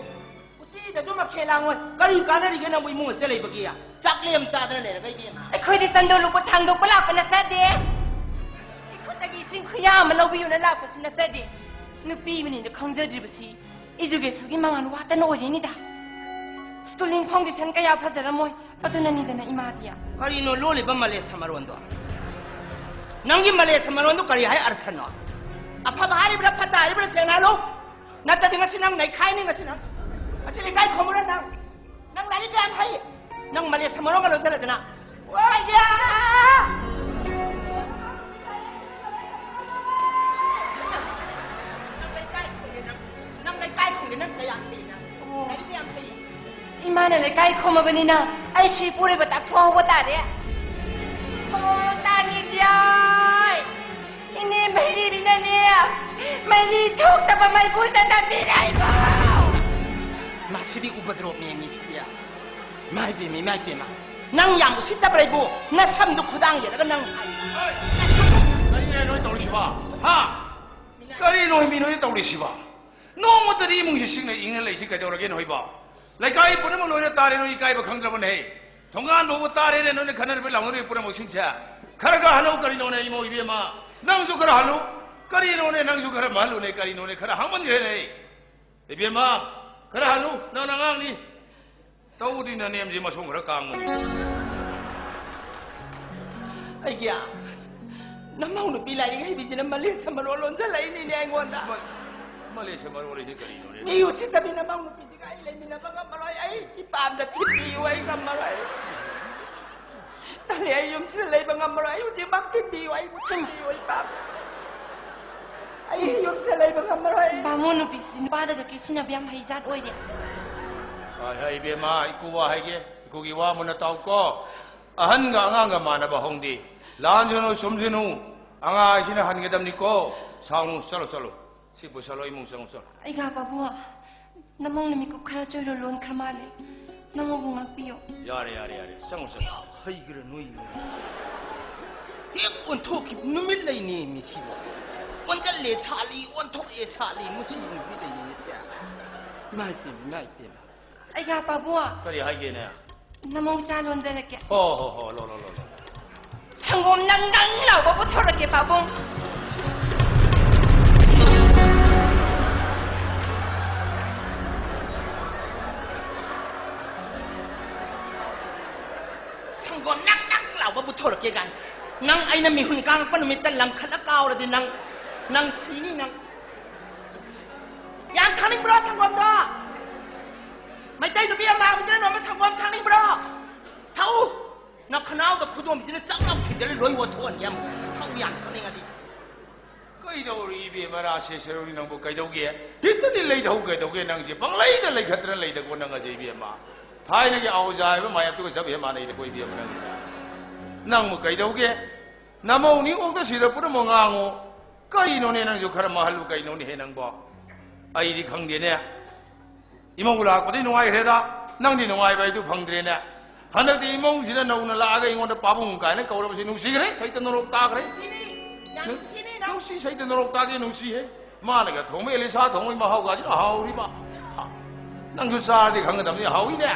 ꯎꯆꯤꯗꯁꯨ ꯃꯈꯦꯜ ꯂꯥꯡꯉꯣꯏ꯫ ꯀꯔꯤ ꯀꯥꯟꯅꯔꯤꯒꯦ ꯅꯪꯕꯨ ꯏꯃꯨꯡ ꯑꯁꯤꯗ ꯂꯩꯕꯒꯤ? ꯆꯥꯛꯂꯦꯝ ꯆꯥꯗꯅ ꯂꯩꯔꯒ ꯏꯕꯦꯝꯃ꯫ ꯑꯩꯈꯣꯏꯗꯤ ꯆꯟꯗꯣꯜ ꯂꯨꯄꯨ ꯊꯥꯡꯗꯣꯛꯄ ꯂꯥꯛꯄ ꯅꯠꯆꯗꯦ꯫ ꯑꯩꯈꯣꯏ ꯆꯒꯤ ꯏꯁꯤꯡ ꯈꯨꯌꯥ ꯑꯃ ꯂꯧꯕꯤꯌꯨꯅ ꯂꯥꯛꯄꯁꯨ ꯅꯠꯆꯗꯦ꯫ ꯅꯨꯄꯤ ꯑꯃꯅꯤꯅ ꯈꯪꯖꯗ꯭ꯔꯤꯕꯁꯤ educationꯒꯤ ꯃꯉꯥꯜ ꯋꯥꯠꯇꯅ ꯑꯣꯏꯔꯤꯅꯤꯗ꯫ Schooling foundation ꯀꯌꯥ ꯐꯖꯔꯝꯃꯣꯏ, ꯑꯗꯨꯅꯅꯤꯗꯅ ꯏꯃꯥꯗꯤ꯫ ꯀꯔꯤꯅꯣ ꯂꯣꯜꯂꯤꯕ ꯃꯂꯦꯁ ꯃꯔꯣꯟꯗꯣ? ꯅꯪꯒꯤ ꯃꯂꯦꯁ ꯃꯔꯣꯟꯗꯣ ꯀꯔꯤ ꯍꯥꯏ ꯑꯔꯊꯅꯣ? ꯑꯐꯕ ꯍꯥꯏꯔꯤꯕ꯭ꯔꯥ ꯐꯠꯇ ꯍꯥꯏꯔꯤꯕ꯭ꯔꯥ ꯁꯦꯡꯅ ꯍꯥꯏꯂꯣ꯫ ꯅꯠꯇꯗꯤ ꯉꯁꯤ ꯅꯪ ꯅꯩꯈꯥꯏꯅꯤ, ꯉꯁꯤ ꯅꯪ꯫ ꯉꯁꯤ ꯂꯩꯀꯥꯏ ꯈꯣꯝꯃꯨꯔ ꯅꯪ꯫ ꯅꯪ ꯂꯥꯏꯔꯤꯛ ꯀꯌꯥꯝ ꯍꯩ? ꯅꯪ ꯃꯂꯦꯁ ꯃꯔꯣꯟꯒ ꯂꯣꯟꯖꯜꯂꯗꯅ꯫ ꯋꯥꯏꯌꯥ! ꯅꯪ ꯂꯩꯀꯥꯏ ꯈꯨꯝꯒꯦ ꯅꯪ꯫ ꯅꯪ ꯂꯩꯀꯥꯏ ꯈꯨꯝꯒꯦ ꯅꯪ ꯀꯌꯥꯝ ꯍꯩ ꯅꯪ? ꯑꯣ꯫ ꯂꯥꯏꯔꯤꯛ ꯀꯌꯥꯝ ꯍꯩ? ꯏꯃꯥꯅ ꯂꯩꯀꯥꯏ ꯈꯣꯝꯃꯕꯅꯤꯅ ꯑꯩ ꯁꯤ ꯄꯨꯔꯤꯕ ꯇꯥꯛꯊꯣꯛꯍꯧꯕ ꯇꯥꯔꯦ꯫ ꯑꯣ, ꯇꯥꯅꯤꯡꯗꯦ꯫ ꯏꯅꯦ ꯃꯩꯔꯤꯕꯤꯅꯅꯦ, ꯃꯩꯔꯤ ꯊꯣꯛꯇꯕ ꯃꯩꯕꯨꯗ ꯅꯝꯕꯤꯔꯛꯏꯕꯣ꯫ ꯃꯁꯤꯗꯤ ꯎꯄꯗ꯭ꯔꯣꯞꯅꯦ ꯃꯤꯁꯤꯗꯤ꯫ ꯏꯃꯥꯏ ꯄꯦꯝꯃ, ꯏꯃꯥꯏ ꯄꯦꯝꯃ꯫ ꯅꯪ ꯌꯥꯝ ꯎꯁꯤꯠꯇꯕ꯭ꯔꯥ ꯏꯕꯨ? ꯅꯁꯝꯗꯨ ꯈꯨꯗꯥꯡ ꯌꯦꯠꯂꯒ ꯅꯪ꯫ ꯀꯔꯤꯅꯣ ꯅꯣꯏ ꯇꯧꯔꯤꯁꯤꯕꯣ? ꯍꯥ? ꯀꯔꯤꯅꯣ ꯃꯤ ꯅꯣꯏ ꯇꯧꯔꯤꯁꯤꯕꯣ? ꯅꯣꯡꯃꯇꯗꯤ ꯏꯃꯨꯡꯁꯤ ꯁꯤꯡꯅ ꯏꯪꯅ ꯂꯩꯁꯤ ꯀꯩꯗꯧꯔꯒꯦ ꯅꯣꯏꯕꯣ? ꯂꯩꯀꯥꯏ ꯄꯨꯝꯅꯃꯛ ꯂꯣꯏꯅ ꯇꯥꯔꯦ, ꯅꯣꯏ ꯏꯀꯥꯏꯕ ꯈꯪꯗ꯭ꯔꯕꯅꯦ꯫ ꯊꯣꯡꯒꯥꯟ ꯐꯥꯎꯕ ꯇꯥꯔꯦꯅꯦ, ꯅꯣꯏꯅ ꯈꯟꯅꯔꯤꯕ ꯂꯥꯎꯅꯔꯤꯕ ꯄꯨꯝꯅꯃꯛꯁꯤꯡꯁꯦ꯫ ꯈꯔꯒ ꯍꯜꯂꯨ ꯀꯔꯤꯅꯣꯅꯦ, ꯏꯃꯧ ꯏꯕꯦꯝꯃ? ꯅꯪꯁꯨ ꯈꯔ ꯍꯜꯂꯨ꯫ ꯀꯔꯤꯅꯣꯅꯦ, ꯅꯪꯁꯨ ꯈꯔ ꯃꯍꯜꯂꯨꯅꯦ, ꯀꯔꯤꯅꯣꯅꯦ, ꯈꯔ ꯍꯥꯡꯃꯟꯈ꯭ꯔꯦꯅꯦ꯫ ꯏꯕꯦꯝꯃ, ꯈꯔ ꯍꯜꯂꯨ, ꯅꯪꯅ ꯑꯉꯥꯡꯅꯤ꯫ ꯇꯧꯗꯤ ꯅꯅꯦꯝꯁꯤ ꯃꯁꯣꯡ ꯈꯔ ꯀꯥꯡꯕꯅꯤ꯫ ꯑꯩꯒꯤ ꯅꯃꯧ ꯅꯨꯄꯤ ꯂꯥꯏꯔꯤꯛ ꯍꯩꯕꯤꯁꯤꯅ ꯃꯂꯦꯁ ꯃꯔꯣꯜ ꯂꯣꯟꯖꯜꯂꯛꯏꯅꯤꯅꯦ ꯑꯩꯉꯣꯟꯗ꯫ ꯃ-, ꯃꯂꯦꯁ ꯃꯔꯣꯜ ꯍꯥꯏꯁꯦ ꯀꯔꯤꯅꯣꯅꯦ? ꯃꯤ ꯎꯁꯤꯠꯇꯕꯤ ꯅꯃꯧ ꯅꯨꯄꯤꯁꯤꯒ ꯑꯩ ꯂꯩꯃꯤꯟꯅꯕ ꯉꯝꯃꯔꯣꯏ꯫ ꯑꯩ ꯏꯄꯥꯝꯗ ꯊꯤꯟꯕꯤꯌꯨ, ꯑꯩ ꯉꯝꯃꯔꯣꯏ꯫ ꯇꯜꯂꯦ, ꯑꯩ ꯌꯨꯝꯁꯤꯗ ꯂꯩꯕ ꯉꯝꯃꯔꯣꯏ꯫ ꯑꯩ ꯍꯧꯖꯤꯛꯃꯛ ꯊꯤꯟꯕꯤꯌꯨ, ꯑꯩꯕꯨ ꯊꯤꯟꯕꯤꯌꯨ, ꯑꯩ ꯄꯥꯝꯃꯦ꯫ ꯑꯩ ꯌꯨꯝꯁꯤꯗ ꯂꯩꯕ ꯉꯝꯃꯔꯣꯏ꯫ ꯕꯥꯃꯣꯟ ꯅꯨꯄꯤꯁꯤꯗꯤ ꯅꯨꯄꯥꯗꯒ ꯀꯦꯁꯤꯟꯅꯕ ꯌꯥꯝ ꯍꯩꯖꯥꯠ ꯑꯣꯏꯔꯦ꯫ ꯍꯣꯏ, ꯍꯣꯏ, ꯏꯕꯦꯝꯃ, ꯏꯀꯨ ꯋꯥ ꯍꯥꯏꯒꯦ, ꯏꯀꯨꯒꯤ ꯋꯥ ꯃꯨꯟꯅ ꯇꯥꯎꯀꯣ꯫ ꯑꯍꯟꯒ ꯑꯉꯥꯡꯒ ꯃꯥꯟꯅꯕ ꯍꯧꯅꯗꯦ꯫ ꯂꯥꯟꯁꯅꯨ, ꯁꯨꯝꯁꯅꯨ, ꯑꯉꯥꯡ ꯍꯥꯏꯁꯤꯅ ꯍꯟꯒꯗꯕꯅꯤꯀꯣ꯫ ꯁꯥꯎꯅꯨ, ꯆꯠꯂꯣ, ꯆꯠꯂꯣ꯫ ꯁꯤ ꯄꯨꯁꯜꯂꯣ, ꯏꯃꯨꯡ ꯆꯪꯉꯨ, ꯆꯠꯂꯣ꯫ ꯑꯩꯒ ꯄꯥꯕꯨꯡ, ꯅꯃꯧꯅ ꯃꯤꯀꯨꯞ ꯈꯔ ꯆꯣꯏꯔꯣ ꯂꯣꯟꯈ꯭ꯔ ꯃꯥꯜꯂꯦ꯫ ꯅꯃꯧꯕꯨ ꯉꯥꯛꯄꯤꯌꯣ꯫ ꯌꯥꯔꯦ, ꯌꯥꯔꯦ, ꯌꯥꯔꯦ, ꯆꯪꯉꯨ, ꯆꯪꯉꯨ꯫ ꯍꯩꯈ꯭ꯔꯦ ꯅꯣꯏ ꯏꯃꯨꯡ꯫ ꯍꯦꯛ ꯑꯣꯟꯊꯣꯛꯈꯤꯕ ꯅꯨꯃꯤꯠ ꯂꯩꯅꯤ ꯃꯤꯁꯤꯕꯨ꯫ ꯑꯣꯟꯁꯤꯜꯂꯦ ꯁꯥꯠꯂꯤ, ꯑꯣꯟꯊꯣꯛꯑꯦ ꯁꯥꯠꯂꯤ, ꯃꯁꯤ ꯅꯨꯄꯤ ꯂꯩꯅꯤꯁꯦ꯫ ꯏꯃꯥꯏ ꯄꯦꯝꯃ, ꯏꯃꯥꯏ ꯄꯦꯝꯃ꯫ ꯑꯩꯒ ꯄꯥꯕꯨꯡ꯫ ꯀꯔꯤ ꯍꯥꯏꯒꯦꯅꯦ? ꯅꯃꯧ ꯆꯥ ꯂꯣꯟꯖꯔꯛꯀꯦ꯫ ꯍꯣ, ꯍꯣ, ꯍꯣ, ꯂꯣ, ꯂꯣ, ꯂꯣ, ꯂꯣ꯫ ꯁꯪꯒꯣꯝ ꯅꯪ ꯅꯪ ꯂꯥꯎꯕ ꯄꯨꯊꯣꯔꯛꯀꯦ, ꯄꯥꯕꯨꯡ꯫ ꯁꯪꯒꯣꯝ ꯅꯪ ꯅꯪ ꯂꯥꯎꯕ ꯄꯨꯊꯣꯔꯛꯀꯦ ꯀꯥꯏꯅ꯫ ꯅꯪ ꯑꯩꯅ ꯃꯤꯍꯨꯟ ꯀꯥꯡꯉꯛꯄ ꯅꯨꯃꯤꯠꯇ ꯂꯪꯈꯠꯂ ꯀꯥꯎꯔꯗꯤ ꯅꯪ, ꯅꯪ ꯁꯤꯅꯤ ꯅꯪ꯫ ꯌꯥꯝ ꯊꯛꯅꯤꯡꯕ꯭ꯔꯣ ꯁꯪꯒꯣꯝꯗꯣ? ꯃꯩꯇꯩ ꯅꯨꯄꯤ ꯑꯃ ꯃꯥꯡꯕꯗꯨꯅ ꯅꯣꯡꯃ ꯁꯪꯒꯣꯝ ꯊꯛꯅꯤꯡꯕ꯭ꯔꯣ? ꯊꯛꯎ꯫ ꯅꯈꯅꯥꯎꯗ ꯈꯨꯗꯣꯝꯕꯤꯁꯤꯅ ꯆꯥꯛ ꯂꯥꯎ ꯊꯤꯟꯖꯤꯜꯂ ꯂꯣꯏ ꯑꯣꯠꯊꯣꯛꯍꯟꯒꯦ ꯑꯃꯨꯛ꯫ ꯊꯛꯎ ꯌꯥꯝ ꯊꯛꯅꯤꯡꯉꯗꯤ꯫ ꯀꯩꯗꯧꯔꯤ ꯏꯕꯦꯝꯃ ꯔꯥꯁꯦꯁꯣꯔꯤ ꯅꯪꯕꯨ ꯀꯩꯗꯧꯒꯦ? ꯍꯤꯠꯇꯗꯤ ꯂꯩꯗꯍꯧ ꯀꯩꯗꯧꯒꯦ ꯅꯪꯁꯦ? ꯄꯪꯂꯩꯗ ꯂꯩꯈꯠꯇꯅ ꯂꯩꯗꯀꯣ ꯅꯪ ꯑꯁꯦ ꯏꯕꯦꯝꯃ꯫ ꯊꯥꯏꯅꯒꯤ ꯑꯍꯧꯖꯥ ꯍꯥꯏꯕ ꯃꯌꯥꯝꯗꯨꯒ ꯆꯞ ꯍꯦꯛ ꯃꯥꯟꯅꯩꯗꯀꯣ ꯏꯕꯦꯝꯃ ꯅꯪꯒꯤꯗ꯫ ꯅꯪꯕꯨ ꯀꯩꯗꯧꯒꯦ? ꯅꯃꯧ ꯅꯤꯉꯣꯛꯇ ꯁꯤꯔꯛꯄꯗ ꯑꯃꯨꯛ ꯉꯥꯡꯉꯨ꯫ ꯀꯩꯅꯣꯅꯦ ꯅꯪꯁꯨ ꯈꯔ ꯃꯍꯜꯂꯨ ꯀꯩꯅꯣꯅꯦꯍꯦ ꯅꯪꯕꯣ? ꯑꯩꯗꯤ ꯈꯪꯗꯦꯅꯦ꯫ ꯏꯃꯧ ꯂꯥꯛꯄꯗꯤ ꯅꯨꯡꯉꯥꯏꯈ꯭ꯔꯦꯗ, ꯅꯪꯗꯤ ꯅꯨꯡꯉꯥꯏꯕ ꯍꯥꯏꯗꯨ ꯐꯪꯗ꯭ꯔꯦꯅꯦ꯫ ꯍꯟꯗꯛꯇꯤ ꯏꯃꯧꯁꯤꯅ ꯅꯧꯅ ꯂꯥꯛꯑꯒ ꯑꯩꯉꯣꯟꯗ ꯄꯥꯕꯨꯡ ꯀꯥꯏꯅ ꯀꯧꯔꯕꯁꯤ ꯅꯨꯡꯁꯤꯈ꯭ꯔꯦ, ꯁꯩꯇ ꯅꯣꯔꯣꯛ ꯇꯥꯈ꯭ꯔꯦ꯫ ꯅꯨꯡꯁꯤꯅꯤ, ꯌꯥꯝ ꯅꯨꯡꯁꯤꯅꯤ ꯅꯪ꯫ ꯅꯨꯡꯁꯤ, ꯁꯩꯇ ꯅꯣꯔꯣꯛ ꯇꯥꯒꯦ ꯅꯨꯡꯁꯤꯍꯦ꯫ ꯃꯥꯅꯒ ꯊꯣꯡꯕ ꯑꯦꯂꯤꯁꯥ ꯊꯣꯡꯕꯒꯤ ꯃꯍꯥꯎꯒꯁꯤꯅ ꯍꯥꯎꯔꯤꯕ꯫ ꯅꯪꯁꯨ ꯆꯥꯔꯗꯤ ꯈꯪꯒꯗꯕꯅꯤ, ꯍꯥꯎꯏꯅꯦ꯫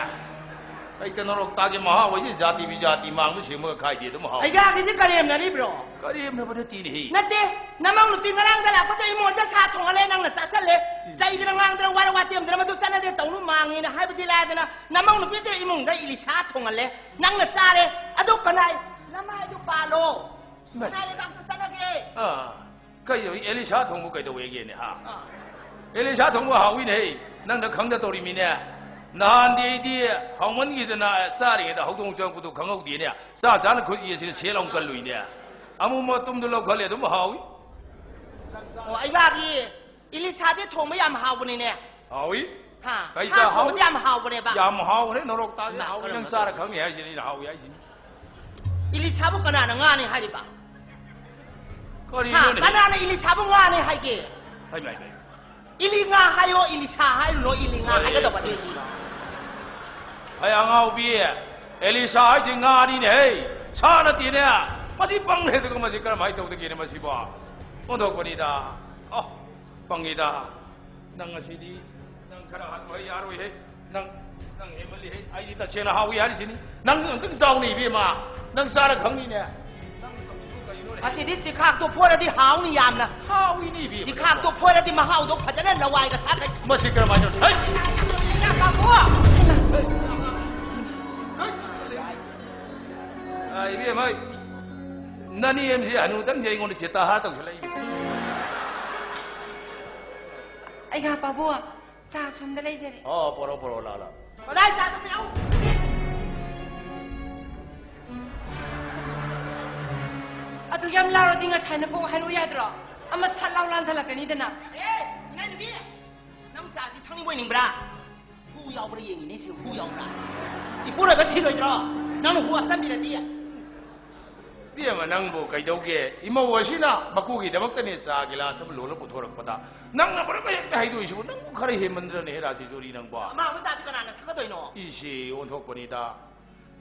ꯁꯩꯇ ꯅꯣꯔꯣꯛ ꯇꯥꯒꯦ ꯃꯍꯥꯎ ꯍꯥꯏꯁꯤ ꯖꯥꯇꯤ ꯕꯤꯖꯥꯇꯤ ꯃꯥꯡꯕ ꯁꯦꯝꯃꯒ ꯈꯥꯏꯗꯦ ꯑꯗꯨꯝ ꯍꯥꯎꯏ꯫ ꯑꯩꯒꯥꯒꯤꯁꯤ ꯀꯔꯦꯝꯅꯔꯤꯕ꯭ꯔꯣ? ꯀꯔꯦꯝꯅꯕ ꯅꯠꯇꯦꯅꯦꯍꯦ꯫ ꯅꯠꯇꯦ, ꯅꯃꯧ ꯅꯨꯄꯤ ꯉꯔꯥꯡꯗ ꯂꯥꯛꯄꯗ ꯏꯃꯣꯟꯁꯦ ꯁꯥ ꯊꯣꯡꯍꯜꯂꯦ, ꯅꯪꯅ ꯆꯥꯁꯜꯂꯦ꯫ ꯆꯩꯗꯅ ꯉꯥꯡꯗꯅ ꯋꯥꯔ ꯋꯥꯇꯦꯝꯗꯅ ꯃꯗꯨ ꯆꯠꯅꯗꯦ ꯇꯧꯅꯨ ꯃꯥꯡꯉꯦꯅ ꯍꯥꯏꯕꯗꯤ ꯂꯥꯏꯗꯅ, ꯅꯃꯧ ꯅꯨꯄꯤꯁꯤꯅ ꯏꯃꯨꯡꯗ ꯏꯂꯤꯁꯥ ꯊꯣꯡꯍꯜꯂꯦ, ꯅꯪꯅ ꯆꯥꯔꯦ꯫ ꯑꯗꯨ ꯀꯅꯥꯏ ꯅꯃꯥꯏꯗꯨ ꯄꯥꯜꯂꯣ? ꯏꯃꯥꯏ꯫ ꯀꯅꯥꯏ ꯂꯩꯕꯥꯛꯇ ꯆꯠꯅꯒꯦ? ꯑꯥ, ꯀꯩꯗꯧꯏ? ꯑꯦꯂꯤꯁꯥ ꯊꯣꯡꯕ ꯀꯩꯗꯧꯋꯦꯒꯦꯅꯦ, ꯍꯥ? ꯑꯥ꯫ ꯑꯦꯂꯤꯁꯥ ꯊꯣꯡꯕ ꯍꯥꯎꯏꯅꯦ꯫ ꯅꯪꯅ ꯈꯪꯗ ꯇꯧꯔꯤꯃꯤꯅꯦ꯫ ꯅꯍꯥꯟꯗꯤ ꯑꯩꯗꯤ ꯍꯥꯎꯃꯟꯈꯤꯗꯅ ꯆꯥꯔꯤꯉꯩꯗ ꯍꯧꯗꯣꯡ ꯆꯪꯉꯛꯄꯗꯣ ꯈꯪꯍꯧꯗꯦꯅꯦ꯫ ꯆꯥ ꯆꯥꯅ ꯈꯨꯠ ꯌꯦꯠꯁꯤꯅ ꯁꯦꯠ ꯑꯃꯨꯛ ꯀꯜꯂꯨꯏꯅꯦ꯫ ꯑꯃꯨꯛ ꯃꯇꯨꯝꯗꯣ ꯂꯧꯈꯠꯂꯦ, ꯑꯗꯨꯝ ꯍꯥꯎꯏ꯫ ꯑꯣ, ꯑꯩꯕꯥꯒꯤ ꯏꯂꯤꯁꯥꯁꯦ ꯊꯣꯡꯕ ꯌꯥꯝ ꯍꯥꯎꯕꯅꯤꯅꯦ꯫ ꯍꯥꯎꯏ꯫ ꯍꯥ, ꯀꯩꯗ ꯁꯥ ꯊꯣꯡꯕꯁꯦ ꯍꯥꯎꯏ? ꯌꯥꯝ ꯍꯥꯎꯕꯅꯦꯕ꯫ ꯌꯥꯝ ꯍꯥꯎꯕꯅꯦ, ꯅꯣꯔꯣꯛ ꯇꯥꯒꯦ ꯏꯃꯥ, ꯍꯥꯎꯏ꯫ ꯀꯔꯝꯕ ꯅꯪ ꯆꯥꯔ ꯇꯧꯁꯤ? ꯈꯪꯅꯤ ꯍꯥꯏꯁꯤꯅꯤ ꯑꯩꯅ ꯍꯥꯎꯏ ꯍꯥꯏꯁꯤꯅꯤ꯫ ꯏꯂꯤꯁꯥꯕꯨ ꯀꯅꯥꯅ ꯉꯥꯅꯤ ꯍꯥꯏꯔꯤꯕ? ꯍꯥ, ꯀꯔꯤꯅꯣꯅꯦ? ꯀꯅꯥꯅ ꯏꯂꯤꯁꯥꯕꯨ ꯉꯥꯅꯤ ꯍꯥꯏꯒꯦ? ꯍꯥꯏꯃ, ꯍꯥꯏꯃ꯫ ꯏꯂꯤ ꯉꯥ ꯍꯥꯏꯌꯣ, ꯏꯂꯤꯁꯥ ꯍꯥꯏꯔꯨꯅꯣ, ꯏꯂꯤ ꯉꯥ ꯍꯣꯏ, ꯍꯥꯏꯒꯗꯧꯕꯅꯦ ꯏꯂꯤ꯫ ꯍꯩ ꯑꯉꯥꯎꯕꯤ, ꯑꯦꯂꯤꯁꯥ ꯍꯥꯏꯁꯦ ꯉꯥꯅꯤꯅꯦ ꯍꯦ, ꯁꯥ ꯅꯠꯇꯦꯅꯦ꯫ ꯃꯁꯤ ꯄꯪꯈ꯭ꯔꯦꯗꯀꯣ, ꯃꯁꯤ ꯀꯔꯝꯍꯥꯏꯅ ꯇꯧꯗꯒꯦꯅꯦ ꯃꯁꯤꯕꯣ? ꯑꯣꯟꯊꯣꯛꯄꯅꯤꯗ꯫ ꯑꯣ, ꯄꯪꯉꯤꯗ꯫ ꯅꯪ ꯉꯁꯤꯗꯤ, ꯅꯪ ꯈꯔ ꯍꯟꯕ ꯌꯥꯔꯣꯏꯍꯦ꯫ ꯅꯪ, ꯅꯪ ꯍꯦꯟꯃꯜꯂꯤꯍꯦ꯫ ꯑꯩꯗꯤ ꯇꯁꯦꯡꯅ ꯍꯥꯎꯏ ꯍꯥꯏꯔꯤꯁꯤꯅꯤ꯫ ꯅꯪ ꯑꯝꯇꯪ ꯆꯥꯎꯅꯦ ꯏꯕꯦꯝꯃ꯫ ꯅꯪ ꯆꯥꯔ ꯈꯪꯅꯤꯅꯦ꯫ ꯑꯁꯤꯗꯤ ꯆꯤꯈꯥꯛꯇꯣ ꯐꯣꯏꯔꯗꯤ ꯍꯥꯎꯅꯤ ꯌꯥꯝꯅ꯫ ꯍꯥꯎꯏꯅꯦ ꯏꯕꯦꯝꯃ꯫ ꯆꯤꯈꯥꯛꯇꯣ ꯐꯣꯏꯔꯗꯤ ꯃꯍꯥꯎꯗꯣ ꯐꯖꯅ ꯂꯋꯥꯏꯒ ꯁꯥꯈꯩ꯫ ꯃꯁꯤ ꯀꯔꯝꯍꯥꯏꯅ ꯇꯧ-, ꯍꯩ! ꯌꯥ, ꯄꯥꯕꯨ! ꯑ, ꯏꯕꯦꯝꯃ, ꯅꯅꯦꯝꯁꯤ ꯍꯅꯨꯇꯪꯁꯤ ꯑꯩꯉꯣꯟꯗ ꯆꯤꯠꯇ ꯍꯥ ꯇꯧꯁꯜꯂꯛꯏ꯫ ꯑꯩꯒ ꯄꯥꯕꯨ, ꯆꯥ ꯁꯣꯝꯗ ꯂꯩꯖꯔꯦ꯫ ꯑꯣ, ꯄꯣꯔꯛꯑꯣ, ꯄꯣꯔꯛꯑꯣ, ꯂꯥꯛꯑꯣ, ꯂꯥꯛꯑꯣ꯫ ꯀꯗꯥꯏ ꯆꯥꯗꯣꯏꯅꯣ? ꯑꯗꯨ ꯌꯥꯝ ꯂꯥꯎꯔꯗꯤ ꯉꯁꯥꯏꯅ ꯀꯣꯛ ꯍꯥꯏꯔꯛꯑꯣ ꯌꯥꯗ꯭ꯔꯣ? ꯑꯃ ꯁꯠ ꯂꯥꯎ ꯂꯥꯟꯊꯠꯂꯛꯀꯅꯤꯗꯅ꯫ ꯑꯦ, ꯏꯅꯥꯏꯅꯨꯕꯤ, ꯅꯪ ꯆꯥꯁꯤ ꯊꯛꯅꯤꯡꯕ ꯑꯣꯏꯅꯤꯡꯕ꯭ꯔꯥ? ꯍꯨ ꯌꯥꯎꯕ꯭ꯔꯥ ꯌꯦꯡꯉꯤꯅꯦ ꯁꯤ, ꯍꯨ ꯌꯥꯎꯕ꯭ꯔꯥ? ꯏꯄꯨꯔꯣꯏꯕ ꯁꯤꯔꯣꯏꯗ꯭ꯔꯣ? ꯅꯪꯅ ꯍꯨ ꯍꯥꯞꯆꯟꯕꯤꯔꯗꯤ? ꯏꯕꯦꯝꯃ, ꯅꯪꯕꯨ ꯀꯩꯗꯧꯒꯦ? ꯏꯃꯧ ꯑꯁꯤꯅ ꯃꯀꯨꯒꯤꯗꯃꯛꯇꯅꯦ ꯆꯥ ꯒꯤꯂꯥꯁ ꯑꯃ ꯂꯣꯜꯂ ꯄꯨꯊꯣꯔꯛꯄꯗ, ꯅꯪꯅ ꯃꯔꯝ ꯍꯦꯛꯇ ꯍꯥꯏꯗꯣꯛꯏꯁꯤꯕꯨ, ꯅꯪꯕꯨ ꯈꯔ ꯍꯦꯟꯃꯟꯗ꯭ꯔꯅꯦ, ꯍꯦ ꯔꯥꯖꯦꯁꯣꯔꯤ, ꯅꯪꯕꯣ? ꯑꯃ ꯑꯃ ꯆꯥꯁꯤ ꯀꯅꯥꯅ ꯊꯛꯀꯗꯣꯏꯅꯣ? ꯏꯁꯤ ꯑꯣꯟꯊꯣꯛꯄꯅꯤꯗ꯫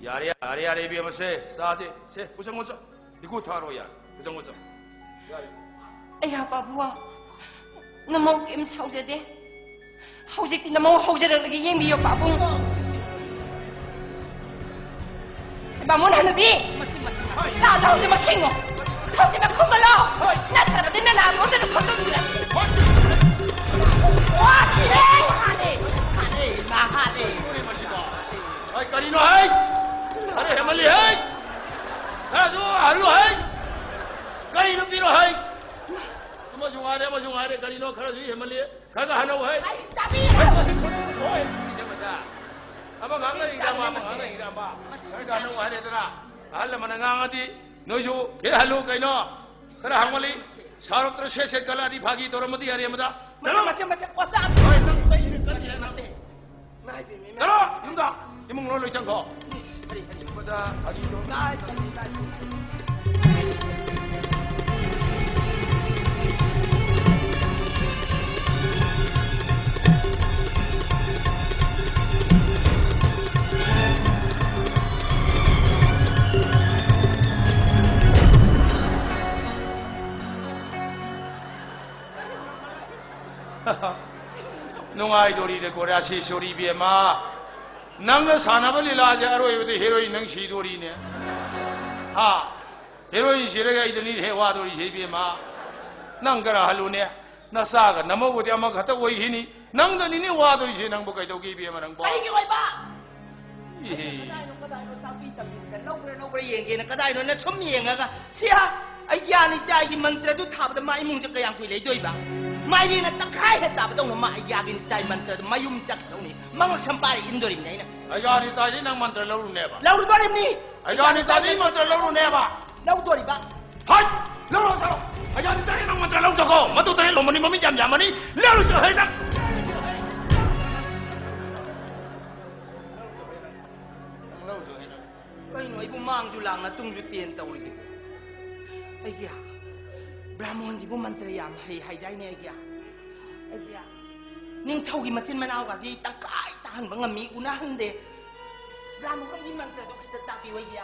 ꯌꯥꯔꯦ, ꯌꯥꯔꯦ, ꯌꯥꯔꯦ, ꯏꯕꯦꯝꯃꯁꯦ, ꯆꯥꯁꯦ, ꯁꯦ, ꯄꯨꯁꯪ, ꯄꯨꯁꯪ꯫ ꯏꯀꯨ ꯊꯥꯔꯣ ꯌꯥꯔꯦ, ꯄꯨꯁꯪ, ꯄꯨꯁꯪ꯫ ꯌꯥꯔꯦ꯫ ꯑꯩꯌꯥ, ꯄꯥꯕꯨꯡ, ꯅꯃꯧ ꯀꯩꯝ ꯁꯥꯎꯖꯗꯦ꯫ ꯍꯧꯖꯤꯛꯇꯤ ꯅꯃꯧ ꯍꯧꯖꯔꯛꯂꯒꯦ, ꯌꯦꯡꯕꯤꯌꯣ, ꯄꯥꯕꯨꯡ꯫ ꯕꯥꯃꯣꯟ ꯍꯅꯨꯕꯤ! ꯃꯁꯤ, ꯃꯁꯤ, ꯍꯣꯏ꯫ ꯂꯥꯛꯑꯣ, ꯂꯥꯛꯑꯣ, ꯃꯁꯤꯡꯉꯣ꯫ ꯍꯧꯖꯤꯛꯃꯛ ꯈꯨꯝꯒꯠꯂꯣ꯫ ꯍꯣꯏ꯫ ꯅꯠꯇ꯭ꯔꯕꯗꯤ ꯅꯅꯥ ꯂꯣꯟꯗꯨꯅ ꯐꯨꯠꯇꯣꯛꯄꯤꯔꯛꯀꯦ꯫ ꯍꯣꯏ꯫ ꯋꯥ, ꯁꯤꯔꯦ! ꯍꯥꯠꯂꯦ! ꯍꯥꯠꯂꯦ! ꯏꯃꯥ, ꯍꯥꯠꯂꯦ! ꯀꯔꯤꯅꯣ ꯃꯁꯤꯕꯣ? ꯍꯩ, ꯀꯔꯤꯅꯣ ꯍꯩ? ꯈꯔ ꯍꯦꯟꯃꯜꯂꯤ ꯍꯩ! ꯈꯔꯁꯨ ꯍꯜꯂꯨ ꯍꯩ! ꯀꯔꯤꯅꯣ ꯄꯤꯔꯣ ꯍꯩ! ꯑꯃꯁꯨ ꯉꯥꯏꯔꯦ, ꯑꯃꯁꯨ ꯉꯥꯏꯔꯦ, ꯀꯔꯤꯅꯣ ꯈꯔꯁꯨ ꯍꯦꯟꯃꯜꯂꯤ꯫ ꯈꯔ ꯈꯔ ꯍꯜꯂꯧ ꯍꯩ! ꯍꯩ, ꯆꯥꯕꯤ! ꯍꯩ, ꯃꯁꯤ ꯍꯣꯏ, ꯁꯤ ꯃꯤꯁꯦ ꯃꯆꯥ꯫ ꯑꯃ ꯉꯥꯡꯅꯔꯤꯗ ꯑꯃ, ꯑꯃ ꯉꯥꯡꯅꯔꯤꯗ ꯑꯃ꯫ ꯈꯔ ꯈꯔ ꯍꯜꯂꯧ ꯍꯥꯏꯔꯦꯗꯅ꯫ ꯑꯍꯜ ꯂꯃꯟꯅ ꯉꯥꯡꯉꯗꯤ ꯅꯣꯏꯁꯨ ꯍꯦꯛ ꯍꯜꯂꯨ ꯀꯩꯅꯣ꯫ ꯈꯔ ꯍꯥꯡꯃꯜꯂꯤ꯫ ꯁꯥꯎꯔꯛꯇ꯭ꯔ ꯁꯦꯠ ꯁꯦꯠ ꯀꯜꯂꯛꯑꯗꯤ ꯐꯥꯒꯤ ꯇꯧꯔꯝꯃꯗꯤ ꯌꯥꯔꯦ ꯑꯃꯗ꯫ ꯃꯁꯤ, ꯆꯠꯂꯣ! ꯃꯁꯤ, ꯃꯁꯤ, ꯑꯣꯖꯥ! ꯍꯣꯏ, ꯅꯪ ꯆꯩꯁꯦ ꯀꯟꯅ ꯃꯁꯤ, ꯍꯦꯜꯂꯦ꯫ ꯃꯁꯤ꯫ ꯉꯥꯏꯕꯤꯌꯨꯅꯦ, ꯏꯃꯥ꯫ ꯆꯠꯂꯣ, ꯌꯨꯝꯗ꯫ ꯏꯃꯨꯡ ꯂꯣꯏ ꯂꯣꯏ ꯆꯪꯈꯣ꯫ ꯏꯁ, ꯀꯔꯤ, ꯀꯔꯤ? ꯏꯃꯨꯡꯗ ꯐꯥꯒꯤ ꯇꯧ-, ꯉꯥꯏꯕꯤꯌꯨꯅꯦ, ꯉꯥꯏꯕꯤꯌꯨꯅꯦ꯫ ꯅꯨꯡꯉꯥꯏꯗꯣꯔꯤꯗꯀꯣ, ꯔꯥꯁꯦꯁꯣꯔꯤ ꯏꯕꯦꯝꯃ꯫ ꯅꯪꯅ ꯁꯥꯟꯅꯕ ꯂꯤꯂꯥꯁꯦ ꯑꯔꯣꯏꯕꯗ ꯍꯦꯔꯣꯏꯟ ꯅꯪ ꯁꯤꯗꯣꯔꯤꯅꯦ꯫ ꯍꯥ? ꯍꯦꯔꯣꯏꯟ ꯁꯤꯔꯒ ꯑꯩꯗꯅꯤꯅꯦ ꯋꯥꯗꯣꯔꯤꯁꯦ, ꯏꯕꯦꯝꯃ꯫ ꯅꯪ ꯈꯔ ꯍꯜꯂꯨꯅꯦ꯫ ꯅꯆꯥꯒ ꯅꯃꯧꯒꯗꯤ ꯑꯃꯈꯛꯇ ꯑꯣꯏꯈꯤꯅꯤ꯫ ꯅꯪꯗꯅꯤꯅꯦ ꯋꯥꯗꯣꯏꯁꯦ꯫ ꯅꯪꯕꯨ ꯀꯩꯗꯧꯒꯦ, ꯏꯕꯦꯝꯃ, ꯅꯪꯕꯣ? ꯀꯔꯤꯒꯤ ꯑꯣꯏꯕ? ꯏꯍꯦ꯫ ꯀꯗꯥꯏꯅꯣ, ꯀꯗꯥꯏꯅꯣ, ꯇꯥꯛꯄꯤ ꯇꯝꯕꯤꯕꯗ ꯂꯧꯕ꯭ꯔꯥ, ꯂꯧꯕ꯭ꯔꯥ ꯌꯦꯡꯒꯦꯅ ꯀꯗꯥꯏꯅꯣꯅ ꯁꯨꯝ ꯌꯦꯡꯉꯒ, ꯁꯤ ꯍꯥ, ꯑꯩꯒ꯭ꯌꯥ ꯅꯤꯇꯥꯏꯒꯤ ꯃꯟꯇ꯭ꯔꯗꯨ ꯊꯥꯕꯗ ꯃꯥ ꯏꯃꯨꯡꯁꯦ ꯀꯌꯥꯝ ꯀꯨꯏ ꯂꯩꯗꯣꯏꯕ? ꯃꯥꯏꯔꯦꯟꯅ ꯇꯪꯈꯥꯏ ꯍꯦꯛ ꯇꯥꯕꯗꯧꯅ ꯃꯥ ꯑꯩꯒ꯭ꯌꯥꯒꯤ ꯅꯤꯇꯥꯏ ꯃꯟꯇ꯭ꯔꯗꯨ ꯃꯌꯨꯝ ꯆꯠꯈꯤꯗꯧꯅꯤ꯫ ꯃꯉꯛ ꯁꯝ ꯄꯥꯏꯔ ꯏꯟꯗꯣꯔꯤꯕꯅꯤ ꯑꯩꯅ꯫ ꯑꯩꯒ꯭ꯌꯥ ꯅꯤꯇꯥꯏꯗꯤ ꯅꯪ ꯃꯟꯇ꯭ꯔ ꯂꯧꯔꯨꯅꯦꯕ? ꯂꯧꯔꯨꯗꯣꯔꯤꯕꯅꯤ꯫ ꯑꯩꯒ꯭ꯌꯥ ꯅꯤꯇꯥꯏꯗꯤ ꯃꯟꯇ꯭ꯔ ꯂꯧꯔꯨꯅꯦꯕ? ꯂꯧꯗꯣꯔꯤꯕ꯫ ꯍꯥꯏ! ꯂꯧꯔꯣ ꯆꯠꯂꯣ! ꯑꯩꯒ꯭ꯌꯥ ꯅꯤꯇꯥꯏꯗꯤ ꯅꯪ ꯃꯟꯇ꯭ꯔ ꯂꯧ ꯆꯠꯈꯣ꯫ ꯃꯇꯨ ꯇꯔꯦꯠ ꯂꯣꯟꯕꯅꯤ, ꯃꯃꯤꯠ ꯌꯥꯝ ꯌꯥꯝꯃꯅꯤ꯫ ꯂꯧꯔꯨ ꯆꯠꯂꯣ, ꯍꯩ ꯅꯪ! ꯀꯩꯅꯣ ꯑꯩꯕꯨ ꯃꯥꯡꯁꯨ ꯂꯥꯡꯅ ꯇꯨꯡꯁꯨ ꯇꯦꯟ ꯇꯧꯔꯤꯁꯤꯕꯨ? ꯑꯩꯒꯤ ꯕ꯭ꯔꯥꯍꯃꯣꯟꯁꯤꯕꯨ ꯃꯟꯇ꯭ꯔ ꯌꯥꯝ ꯍꯩ ꯍꯥꯏꯗꯥꯏꯅꯦ ꯑꯩꯒꯤ? ꯑꯩꯒꯤ ꯅꯤꯡꯊꯧꯒꯤ ꯃꯆꯤꯟ ꯃꯅꯥꯎꯒꯁꯤ ꯇꯪꯈꯥꯏ ꯇꯥꯍꯟꯕ ꯉꯝꯃꯤ, ꯎꯅꯍꯟꯗꯦ꯫ ꯕ꯭ꯔꯥꯍꯃꯣꯟꯒꯤ ꯃꯟꯇ꯭ꯔꯗꯣ ꯈꯤꯇ ꯇꯥꯛꯄꯤꯌꯨ ꯑꯩꯒꯤ꯫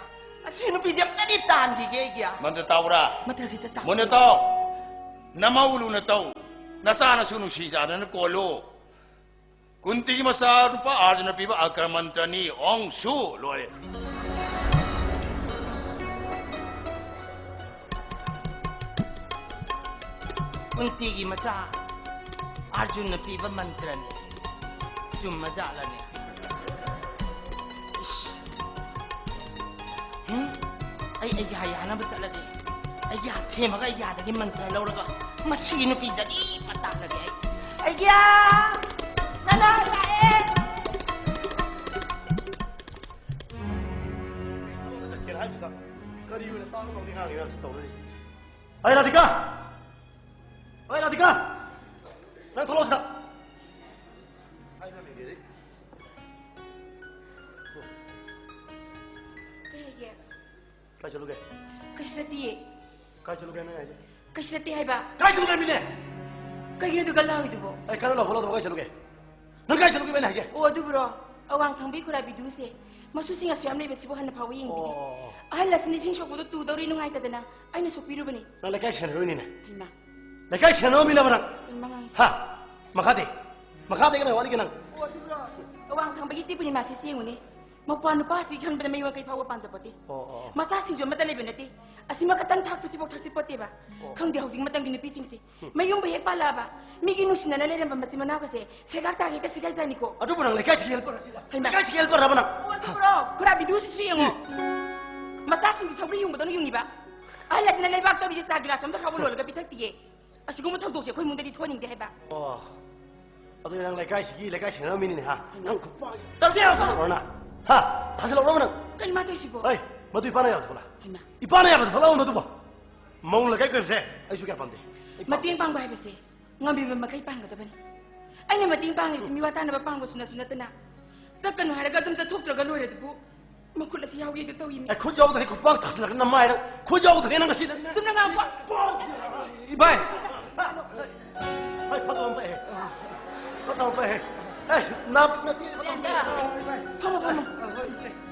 ꯑꯁꯤ ꯅꯨꯄꯤꯁꯦ ꯑꯝꯇꯗꯤ ꯇꯥꯟꯈꯤꯒꯦ ꯑꯩꯒꯤ꯫ ꯃꯟꯇ꯭ꯔ ꯇꯥꯎꯔꯥ? ꯃꯟꯇ꯭ꯔ ꯈꯤꯇ ꯇꯥꯛꯄꯤꯌꯨ꯫ ꯃꯨꯟꯅ ꯇꯥꯎ꯫ ꯅꯃꯧ ꯂꯨꯅ ꯇꯧ꯫ ꯅꯆꯥꯅꯁꯨ ꯅꯨꯡꯁꯤ ꯆꯥꯟꯅꯅ ꯀꯣꯜꯂꯨ꯫ ꯀꯨꯟꯇꯤꯒꯤ ꯃꯆꯥ ꯅꯨꯄꯥ ꯑꯥꯔꯖꯨꯅ ꯄꯤꯕ ꯑꯀ꯭ꯔ ꯃꯟꯇ꯭ꯔꯅꯤ꯫ ꯑꯣꯡ ꯁꯨ꯫ ꯂꯣꯏꯔꯦ꯫ ꯀꯨꯟꯇꯤꯒꯤ ꯃꯆꯥ ꯑꯥꯔꯖꯨꯟꯅ ꯄꯤꯕ ꯃꯟꯇ꯭ꯔꯅꯤ꯫ ꯆꯨꯝꯃꯖꯥꯠꯂꯅꯦ? ꯏꯁ꯫ ꯍꯨꯝ? ꯑꯩ ꯑꯩꯒ꯭ꯌꯥ ꯌꯥꯅꯕ ꯆꯠꯂꯒꯦ꯫ ꯑꯩꯒ꯭ꯌꯥ ꯊꯦꯝꯃꯒ ꯑꯩꯒ꯭ꯌꯥꯗꯒꯤ ꯃꯟꯇ꯭ꯔ ꯂꯧꯔꯒ ꯃꯁꯤꯒꯤ ꯅꯨꯄꯤꯁꯤꯗꯗꯤ ꯄꯇꯥꯛꯂꯒꯦ ꯑꯩ꯫ ꯑꯩꯒ꯭ꯌꯥ! ꯅꯅꯥ ꯂꯥꯛꯑꯦ! ꯆꯠꯀꯦꯅ ꯍꯥꯏꯕꯁꯤꯗ ꯀꯔꯤ ꯑꯣꯏꯅ ꯇꯥꯡ ꯇꯧꯅꯤ ꯉꯥꯡꯉꯤ ꯃꯌꯥꯝꯁꯤ ꯇꯧꯅꯔꯤ? ꯑꯩ ꯔꯥꯙꯤꯀꯥ! ꯑꯩ ꯔꯥꯙꯤꯀꯥ! ꯅꯪ ꯊꯣꯛꯂꯛꯑꯣ ꯁꯤꯗ! ꯍꯥꯏꯕ ꯃꯤꯒꯦꯗꯤ꯫ ꯀꯩ ꯍꯥꯏꯒꯦ? ꯀꯥꯏ ꯆꯠꯂꯨꯒꯦ? ꯀꯩꯁꯨ ꯆꯠꯇꯤꯌꯦ꯫ ꯀꯥꯏ ꯆꯠꯂꯨꯒꯦ ꯅꯪ ꯍꯥꯏꯁꯦ? ꯀꯩꯁꯨ ꯆꯠꯇꯦ ꯍꯥꯏꯕ꯫ ꯀꯥꯏ ꯆꯠꯂꯨꯒꯦ ꯍꯥꯏꯕꯅꯦ? ꯀꯩꯒꯤꯅꯣ ꯑꯗꯨꯒ ꯂꯥꯎꯔꯤꯗꯨꯕꯣ? ꯑꯩ ꯀꯟꯅ ꯂꯥꯎꯕ ꯂꯥꯎꯗꯕ ꯀꯥꯏ ꯆꯠꯂꯨꯒꯦ? ꯅꯪ ꯀꯥꯏ ꯆꯠꯂꯨꯒꯦ ꯑꯩꯅ ꯍꯥꯏꯁꯦ? ꯑꯣ, ꯑꯗꯨꯕꯨꯔꯣ? ꯑꯋꯥꯡ ꯊꯪꯕꯤ ꯈꯨꯔꯥꯏꯕꯤꯗꯨꯁꯦ ꯃꯁꯨꯁꯤꯡ ꯑꯁꯨꯛ ꯌꯥꯝ ꯂꯩꯕꯁꯤꯕꯨ ꯍꯟꯅ ꯐꯥꯎꯕ ꯌꯦꯡꯕꯤꯗꯦ꯫ ꯑꯣ, ꯑꯣ, ꯑꯣ꯫ ꯑꯍꯜ ꯑꯁꯤꯅ ꯏꯁꯤꯡ ꯁꯣꯛꯄꯗꯣ ꯇꯨꯗꯧꯔꯤ ꯅꯨꯡꯉꯥꯏꯇꯗꯅ ꯑꯩꯅ ꯁꯣꯛꯄꯤꯔꯨꯕꯅꯤ꯫ ꯅꯪ ꯂꯩꯀꯥꯏ ꯁꯦꯟꯅꯔꯣꯏꯅꯤꯅꯦ? ꯍꯩꯃꯥ꯫ ꯂꯩꯀꯥꯏ ꯁꯦꯟꯅꯕ ꯃꯤꯅꯦꯕ ꯅꯪ? ꯍꯩꯃꯥ, ꯉꯥꯡꯁꯤ꯫ ꯍꯥ? ꯃꯈꯥꯗꯤ? ꯃꯈꯥꯗꯤ ꯀꯅꯥ ꯋꯥꯠꯂꯤꯒꯦ ꯅꯪ? ꯑꯣ, ꯑꯗꯨꯕꯨꯔꯣ? ꯑꯋꯥꯡ ꯊꯪꯕꯒꯤ ꯏꯆꯦ ꯄꯨꯔꯅꯤꯃꯥꯁꯤꯁꯦ ꯌꯦꯡꯉꯨꯅꯦ꯫ ꯃꯧꯄ꯭ꯋꯥ ꯅꯨꯄꯥꯁꯤ ꯈꯟꯕꯗ ꯃꯌꯨꯝ ꯀꯩ ꯐꯥꯎꯕ ꯄꯥꯟꯖꯄꯣꯠꯇꯦ꯫ ꯑꯣ, ꯑꯣ, ꯑꯣ꯫ ꯃꯆꯥꯁꯤꯡꯁꯨ ꯑꯃꯠꯇ ꯂꯩꯕ ꯅꯠꯇꯦ꯫ ꯑꯁꯤꯃ ꯈꯛꯇꯪ ꯊꯥꯛꯄꯁꯤꯐꯥꯎ ꯊꯥꯛꯆ ꯄꯣꯠꯇꯦꯕ꯫ ꯑꯣ꯫ ꯈꯪꯗꯦ, ꯍꯧꯖꯤꯛ ꯃꯇꯝꯒꯤ ꯅꯨꯄꯤꯁꯤꯡꯁꯦ ꯃꯌꯨꯝꯕꯨ ꯍꯦꯛ ꯄꯥꯜꯂꯛꯑꯕ, ꯃꯤꯒꯤ ꯅꯨꯡꯁꯤꯅꯅ ꯂꯩꯔꯝꯕ ꯃꯆꯤꯟ ꯃꯅꯥꯎꯒꯁꯦ ꯁꯦꯒꯥꯛ ꯇꯥꯒꯦ ꯍꯦꯛꯇ ꯁꯤꯒꯥꯏꯖꯥꯅꯤꯀꯣ꯫ ꯑꯗꯨꯕꯨ ꯅꯪ ꯂꯩꯀꯥꯏꯁꯤꯒꯤ helper ꯁꯤꯗ꯫ ꯍꯩꯃꯥ꯫ ꯂꯩꯀꯥꯏꯁꯤꯒꯤ helper ꯍꯥꯏꯕ ꯅꯪ? ꯑꯣ, ꯑꯗꯨꯕꯨꯔꯣ? ꯈꯨꯔꯥ ꯕꯤꯗꯨꯁꯤꯁꯨ ꯌꯦꯡꯉꯣ꯫ ꯃꯆꯥꯁꯤꯡꯁꯦ ꯁꯧꯒ꯭ꯔꯤ ꯌꯨꯡꯕꯗꯧꯅ ꯌꯨꯡꯉꯤꯕ꯫ ꯑꯍꯜ ꯑꯁꯤꯅ ꯂꯩꯕꯥꯛ ꯇꯧꯔꯤꯁꯦ ꯆꯥ ꯒꯤꯂꯥꯁ ꯑꯃꯗ ꯈꯥꯎꯕ ꯂꯣꯜꯂꯒ ꯄꯤꯊꯛꯇꯤꯌꯦ꯫ ꯑꯁꯤꯒꯨꯝꯕ ꯊꯧꯗꯣꯛꯁꯦ ꯑꯩꯈꯣꯏ ꯏꯃꯨꯡꯗꯗꯤ ꯊꯣꯛꯍꯟꯅꯤꯡꯗꯦ ꯍꯥꯏꯕ꯫ ꯑꯣ꯫ ꯑꯗꯨꯗꯤ ꯅꯪ ꯂꯩꯀꯥꯏꯁꯤꯒꯤ, ꯂꯩꯀꯥꯏ ꯁꯦꯟꯅꯕ ꯃꯤꯅꯤꯅꯦ, ꯍꯥ? ꯅꯪ ꯈꯨꯄꯥꯛ ꯇꯥꯁꯤꯜꯂꯛꯑꯣ ꯅꯪ? ꯍꯥ? ꯇꯥꯁꯤꯜꯂꯛꯑꯣ ꯅꯪ? ꯀꯩꯅꯣ ꯃꯥ ꯇꯧꯏꯁꯤꯕꯣ? ꯍꯩ, ꯃꯗꯨ ꯏꯄꯥꯅ ꯌꯥꯕꯗ ꯐꯠꯂꯥ? ꯍꯩꯃꯥ꯫ ꯏꯄꯥꯅ ꯌꯥꯕꯗ ꯐꯠꯂꯥ ꯃꯗꯨꯕꯣ? ꯃꯧ ꯂꯩꯀꯥꯏ ꯀꯣꯏꯕꯁꯦ ꯑꯩꯁꯨ ꯀꯌꯥ ꯄꯥꯝꯗꯦ꯫ ꯑꯩ ꯄꯥꯝꯗꯦ꯫ ꯃꯇꯦꯡ ꯄꯥꯡꯕ ꯍꯥꯏꯕꯁꯦ ꯉꯝꯕꯤꯕ ꯃꯈꯩ ꯄꯥꯡꯒꯗꯕꯅꯤ꯫ ꯑꯩꯅ ꯃꯇꯦꯡ ꯄꯥꯡꯉꯤꯕꯁꯤ ꯃꯤꯋꯥ ꯇꯥꯅꯕ ꯄꯥꯡꯕꯁꯨ ꯅꯠꯁꯨ ꯅꯠꯇꯅ, ꯆꯠꯀꯅꯨ ꯍꯥꯏꯔꯒ ꯑꯗꯨꯝ ꯆꯠꯊꯣꯛꯇ꯭ꯔꯒ ꯂꯣꯏꯔꯦ ꯑꯗꯨꯕꯨ꯫ ꯃꯈꯨꯠ ꯑꯁꯤ ꯌꯥꯎꯒꯦꯗ ꯇꯧꯏꯃꯤ꯫ ꯑꯦ, ꯈꯨꯠ ꯌꯥꯎꯗ꯭ꯔꯗꯤ ꯈꯨꯠꯄꯥꯛ ꯊꯥꯖꯤꯜꯂꯛꯀꯅꯤ ꯅꯃꯥꯏꯗ꯫ ꯈꯨꯠ ꯌꯥꯎꯗ꯭ꯔꯗꯤ ꯅꯪ ꯉꯁꯤ ꯅꯪ ꯆꯨꯝꯅ ꯉꯥꯡꯉꯨꯀꯣ꯫ ꯏꯕꯥꯏ! ꯍꯣꯏ, ꯐꯠꯇꯕ ꯑꯃ ꯄꯛꯑꯦ꯫ ꯐꯠꯇꯕ ꯑꯃ ꯄꯛꯑꯦ꯫ ꯑꯦ, ꯅꯥ-, ꯅꯆꯦꯁꯦ ꯐꯠꯇꯕ ꯑꯃ ꯄꯛꯑꯦ꯫ ꯐꯝꯃꯣ, ꯐꯝꯃꯣ꯫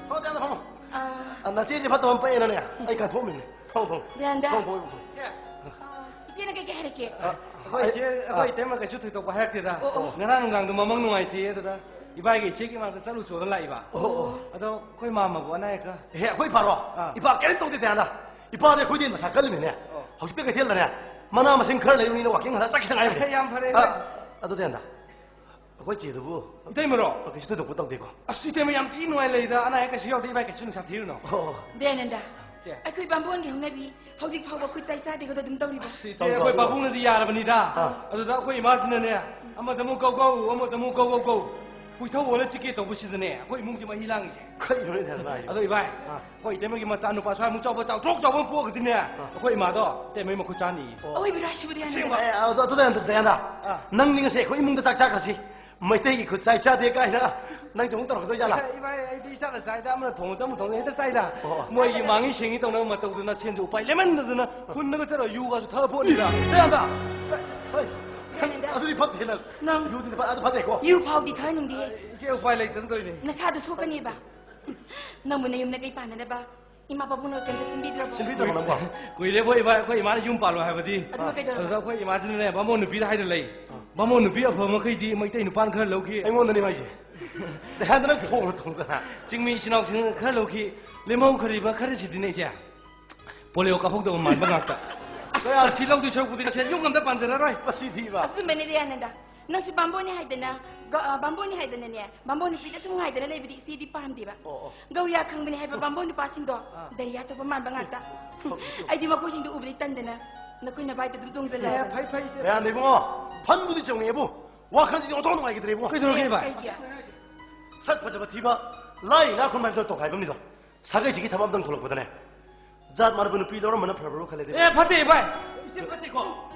ꯐꯝꯃꯣ, ꯐꯝꯃꯣ꯫ ꯑꯥ, ꯅꯆꯦꯁꯦ ꯐꯠꯇꯕ ꯑꯃ ꯄꯛꯑꯦꯅꯅꯦ, ꯑꯩ ꯀꯥꯟꯊꯣꯛꯑꯝꯃꯤꯅꯦ꯫ ꯐꯝꯃꯣ, ꯐꯝꯃꯣ꯫ ꯗꯌꯥꯟꯗ꯫ ꯐꯝꯃꯣ, ꯐꯝꯃꯣ, ꯐꯝꯃꯣ꯫ ꯏꯆꯦ꯫ ꯑꯥ, ꯏꯆꯦꯅ ꯀꯩꯀꯩ ꯍꯥꯏꯔꯛꯀꯦ? ꯑꯥ, ꯑꯩꯈꯣꯏ ꯏꯆꯦ, ꯑꯩꯈꯣꯏ ꯑꯥ꯫ ꯏꯇꯩꯃ ꯀꯩꯁꯨ ꯊꯣꯏꯗꯣꯛꯄ ꯍꯥꯏꯔꯛꯇꯦꯗ꯫ ꯑꯣ, ꯑꯣ꯫ ꯉꯔꯥꯡ ꯅꯨꯡꯗꯥꯡꯗꯣ ꯃꯃꯪ ꯅꯨꯡꯉꯥꯏꯇꯦ, ꯑꯗꯨꯗ ꯏꯕꯥꯏꯒꯤ ꯏꯆꯦꯒꯤ ꯃꯅꯥꯛꯇ ꯆꯠꯂꯨ ꯆꯣꯗꯅ ꯂꯥꯛꯏꯕ꯫ ꯑꯣ, ꯑꯣ꯫ ꯑꯗꯣ ꯑꯩꯈꯣꯏ ꯃꯥꯃꯕꯨ ꯑꯅꯥ ꯑꯌꯦꯛꯀ? ꯑꯦ, ꯑꯩꯈꯣꯏ ꯏꯄꯥꯔꯣ? ꯑꯥ꯫ ꯏꯄꯥ ꯀꯔꯤꯝ ꯇꯧꯗꯦ, ꯗꯌꯥꯟꯗ꯫ ꯏꯄꯥꯗꯤ ꯑꯩꯈꯣꯏꯗꯤ ꯃꯁꯥ ꯀꯜꯂꯤꯃꯤꯅꯦ꯫ ꯑꯣ꯫ ꯍꯧꯖꯤꯛꯇ ꯀꯩꯊꯦꯜꯗꯅꯦ, ꯃꯅꯥ ꯃꯁꯤꯡ ꯈꯔ ꯂꯩꯔꯨꯅꯤꯅ walking ꯍꯜꯂꯛ ꯆꯠꯈꯤꯗ ꯉꯥꯏꯔꯤꯕꯅꯦ꯫ ꯌꯥꯝ ꯐꯔꯦ꯫ ꯑꯥ, ꯑꯗꯣ ꯗꯌꯥꯟꯗ, ꯑꯩꯈꯣꯏ ꯆꯦꯗꯨꯕꯨ ꯏꯇꯩꯃꯔꯣ? ꯀꯩꯁꯨ ꯊꯣꯏꯗꯣꯛꯄ ꯇꯧꯗꯦꯀꯣ? ꯑꯁ, ꯏꯇꯩꯃ ꯌꯥꯝ ꯊꯤ ꯅꯨꯡꯉꯥꯏ ꯂꯩꯗ, ꯑꯅꯥ ꯑꯌꯦꯛ ꯀꯩꯁꯨ ꯌꯥꯎꯗꯦ, ꯏꯕꯥꯏ ꯀꯩꯁꯨ ꯅꯨꯡꯁꯥ ꯊꯤꯔꯨꯅꯣ꯫ ꯑꯣ, ꯑꯣ꯫ ꯗꯌꯥꯅꯟꯗ, ꯆꯦ꯫ ꯑꯩꯈꯣꯏ ꯕꯥꯝꯕꯣꯟꯒꯤ ꯍꯧꯅꯕꯤ ꯍꯧꯖꯤꯛ ꯐꯥꯎꯕ ꯈꯨꯠ ꯆꯥꯏ ꯆꯥꯗꯦꯒꯗꯣ ꯑꯗꯨꯝ ꯇꯧꯔꯤꯕꯣ? ꯑꯁ, ꯏꯆꯦ, ꯇꯧ, ꯑꯩꯈꯣꯏ ꯇꯧ, ꯇꯧ꯫ ꯄꯥꯕꯨꯡꯅꯗꯤ ꯌꯥꯔꯕꯅꯤꯗ꯫ ꯑꯥ꯫ ꯑꯗꯨꯗ ꯑꯩꯈꯣꯏ ꯏꯃꯥꯁꯤꯅꯅꯦ, ꯑꯃꯗ ꯑꯃꯨꯛ ꯀꯧ ꯀꯧ, ꯑꯃꯗ ꯑꯃꯨꯛ ꯀꯧ ꯀꯧ ꯀꯧ, ꯀꯣꯏꯊꯧ ꯑꯣꯜꯂ ꯆꯤꯛꯀꯦ ꯇꯧꯕꯁꯤꯗꯅꯦ ꯑꯩꯈꯣꯏ ꯏꯃꯨꯡꯁꯦ ꯃꯍꯤ ꯂꯥꯡꯉꯤꯁꯦ꯫ ꯀꯩꯅꯣꯅꯦ ꯗꯌꯥꯅꯟꯗ ꯍꯥꯏꯁꯤꯕꯣ? ꯑꯗꯣ ꯏꯕꯥꯏ, ꯑꯥ꯫ ꯑꯩꯈꯣꯏ ꯏꯇꯩꯃꯒꯤ ꯃꯆꯥꯅꯨꯄꯥ ꯁ꯭ꯋꯥꯏꯃꯨꯛ ꯆꯥꯎꯕ, ꯆꯥꯎꯊ꯭ꯔꯣꯛ ꯆꯥꯎꯕ ꯑꯃ ꯄꯣꯛꯑꯒꯗꯤꯅꯦ, ꯑꯥ꯫ ꯑꯩꯈꯣꯏ ꯏꯃꯥꯗꯣ ꯏꯇꯩꯃꯒꯤ ꯃꯈꯨꯠ ꯆꯥꯅꯤꯌꯦ꯫ ꯑꯣ꯫ ꯑꯋꯣꯏꯕꯤꯔꯣ ꯍꯥꯏꯁꯤꯕꯨ, ꯗꯌꯥꯅꯟꯗ? ꯑꯁꯦꯡꯕ꯫ ꯑꯦ, ꯑꯗꯨ, ꯑꯗꯨ ꯗꯌꯥꯅꯟꯗ, ꯗꯌꯥꯅꯟꯗ꯫ ꯑꯥ꯫ ꯅꯪꯗꯤ ꯉꯁꯤ ꯑꯩꯈꯣꯏ ꯏꯃꯨꯡꯗ ꯆꯥꯛ ꯆꯥꯈ꯭ꯔꯁꯤ꯫ ꯃꯩꯇꯩꯒꯤ ꯈꯨꯠ ꯆꯥꯏ ꯆꯥꯗꯦ ꯀꯥꯏꯅ ꯅꯪꯁꯨ ꯑꯃꯨꯛ ꯇꯧꯔꯛꯀꯗꯣꯏ ꯖꯥꯠꯂꯥ? ꯏꯃꯥ, ꯑꯩꯗꯤ ꯏꯆꯥꯅ ꯆꯥꯏꯗ, ꯑꯃꯅ ꯊꯣꯡꯉꯁꯨ ꯑꯃ ꯊꯣꯡꯉꯁꯨ ꯍꯦꯛꯇ ꯆꯥꯏꯗ꯫ ꯑꯣ꯫ ꯃꯣꯏꯒꯤ ꯃꯥꯡꯉꯤ ꯁꯦꯡꯉꯤ ꯇꯧꯅꯕ ꯃꯇꯧꯗꯨꯅ ꯁꯦꯟꯁꯨ ꯎꯄꯥꯏ ꯂꯩꯃꯟꯗꯗꯅ ꯈꯨꯟꯗꯒ ꯆꯠꯂ ꯌꯨꯒꯁꯨ ꯊꯛꯑ ꯄꯣꯠꯅꯤꯗ꯫ ꯗꯌꯥꯅꯟꯗ! ꯍꯩ, ꯍꯩ, ꯑꯗꯨꯗꯤ ꯐꯠꯇꯦ ꯅꯪ꯫ ꯅꯪ ꯌꯨꯗꯤ ꯐ-, ꯑꯗꯨ ꯐꯠꯇꯦꯀꯣ? ꯌꯨ ꯐꯥꯎꯗꯤ ꯊꯛꯍꯟꯅꯤꯡꯗꯦ꯫ ꯏꯆꯦ, ꯎꯄꯥꯏ ꯂꯩꯇꯗꯅ ꯇꯧꯔꯤꯅꯦ꯫ ꯅꯁꯥꯗꯣ ꯁꯣꯛꯀꯅꯦꯕ꯫ ꯅꯪꯕꯨ ꯅꯌꯨꯝ ꯅꯀꯩ ꯄꯥꯟꯅꯅꯕ ꯏꯃꯥ ꯄꯥꯕꯨꯡꯅ ꯀꯩꯝꯇ ꯁꯤꯟꯕꯤꯗ꯭ꯔꯕꯣ? ꯁꯤꯟꯕꯤꯗ꯭ꯔꯕꯣ ꯅꯪꯕꯣ? ꯀꯨꯏꯔꯦꯕꯣ ꯏꯕꯥꯏ, ꯑꯩꯈꯣꯏ ꯏꯃꯥꯅ ꯌꯨꯝ ꯄꯥꯜꯂꯣ ꯍꯥꯏꯕꯗꯤ꯫ ꯑꯗꯨꯒ ꯀꯩꯗꯧꯔꯕ? ꯑꯗꯨꯗ ꯑꯩꯈꯣꯏ ꯏꯃꯥꯁꯤꯅꯅꯦ, ꯕꯥꯃꯣꯟ ꯅꯨꯄꯤꯗ ꯍꯥꯏꯗ ꯂꯩ꯫ ꯑꯥ꯫ ꯕꯥꯃꯣꯟ ꯅꯨꯄꯤ ꯑꯐꯕ ꯃꯈꯩꯗꯤ ꯃꯩꯇꯩ ꯅꯨꯄꯥꯅ ꯈꯔ ꯂꯧꯈꯤ꯫ ꯑꯩꯉꯣꯟꯗꯅꯦ ꯍꯥꯏꯁꯦ꯫ ꯗꯌꯥꯅꯟꯗ ꯅꯪ ꯊꯣꯡꯅ ꯊꯣꯡꯗꯅ꯫ ꯆꯤꯡꯃꯤ ꯏꯆꯤꯟ ꯏꯅꯥꯎꯁꯤꯡꯅ ꯈꯔ ꯂꯧꯈꯤ꯫ ꯂꯦꯝꯍꯧꯈ꯭ꯔꯤꯕ ꯈꯔꯁꯤꯗꯤꯅꯦ ꯏꯆꯦ, ꯄꯣꯂꯤꯑꯣ ꯀꯥꯞꯍꯧꯗꯕ ꯃꯥꯟꯕ ꯉꯥꯛꯇ꯫ ꯑꯁ, ꯀꯌꯥ- ꯑꯁꯤ ꯂꯧꯗꯣꯏ ꯁꯔꯨꯛꯄꯨꯗꯤ ꯁꯦꯟ ꯌꯨꯝ ꯑꯝꯇ ꯄꯥꯟꯖꯔꯔꯣꯏ꯫ ꯃꯁꯤ ꯊꯤꯕ꯫ ꯑꯆꯨꯝꯕꯅꯦ ꯗꯌꯥꯅꯟꯗ꯫ ꯅꯪꯁꯨ ꯕꯥꯝꯕꯣꯟꯅꯤ ꯍꯥꯏꯗꯅ, ꯒ-, ꯑ, ꯕꯥꯝꯕꯣꯟꯅꯤ ꯍꯥꯏꯗꯅꯅꯦ, ꯕꯥꯝꯕꯣꯟ ꯅꯨꯄꯤꯗ ꯁꯨꯝ ꯉꯥꯏꯗꯅ ꯂꯩꯕꯗꯤ ꯏꯆꯦꯗꯤ ꯄꯥꯝꯗꯦꯕ꯫ ꯑꯣ, ꯑꯣ꯫ ꯒꯧꯔꯤꯌꯥ ꯈꯪꯕꯅꯤ ꯍꯥꯏꯕ ꯕꯥꯝꯕꯣꯟ ꯅꯨꯄꯥꯁꯤꯡꯗꯣ ꯗꯥꯏꯔꯤꯌꯥ ꯊꯣꯛꯄ ꯃꯥꯟꯕ ꯉꯥꯛꯇ꯫ ꯑꯩꯗꯤ ꯃꯈꯣꯏꯁꯤꯡꯗꯨ ꯎꯕꯗꯤ ꯇꯟꯗꯅ ꯅꯈꯣꯏ ꯅꯕꯥꯏꯗ ꯑꯗꯨꯝ ꯆꯣꯡꯁꯤꯜꯂꯦ꯫ ꯑꯦ, ꯐꯩ, ꯐꯩ, ꯏꯆꯦ꯫ ꯗꯌꯥꯅꯟꯗ ꯏꯕꯨꯡꯉꯣ, ꯐꯟꯕꯨꯗꯤ ꯆꯣꯡꯉꯦꯕꯨ, ꯋꯥꯈꯜꯁꯤꯗꯤ ꯑꯣꯟꯊꯣꯛ ꯅꯨꯡꯉꯥꯏꯈꯤꯗ꯭ꯔꯦ ꯏꯕꯨꯡꯉꯣ꯫ ꯀꯩꯗꯧꯔꯒꯦ, ꯏꯕꯥꯏ? ꯀꯩꯒꯤ? ꯁꯛ ꯐꯖꯕ ꯊꯤꯕ, ꯂꯥꯏ ꯏꯅꯥꯛ ꯈꯨꯟꯕ ꯍꯥꯏꯕꯗꯣ ꯇꯣꯈꯥꯏꯕ ꯑꯃꯅꯤꯗꯣ꯫ ꯁꯥꯒꯩꯁꯤꯒꯤ ꯊꯕꯛ ꯑꯝꯇꯪ ꯊꯣꯛꯂꯛꯄꯗꯅꯦ, ꯖꯥꯠ ꯃꯥꯟꯅꯕ ꯅꯨꯄꯤ ꯂꯧꯔꯝꯕꯅ ꯐꯔꯕ꯭ꯔꯣ ꯈꯜꯂꯦꯗ꯫ ꯑꯦ, ꯐꯠꯇꯦ, ꯏꯕꯥꯏ꯫ ꯏꯆꯦ ꯐꯠꯇꯦꯀꯣ?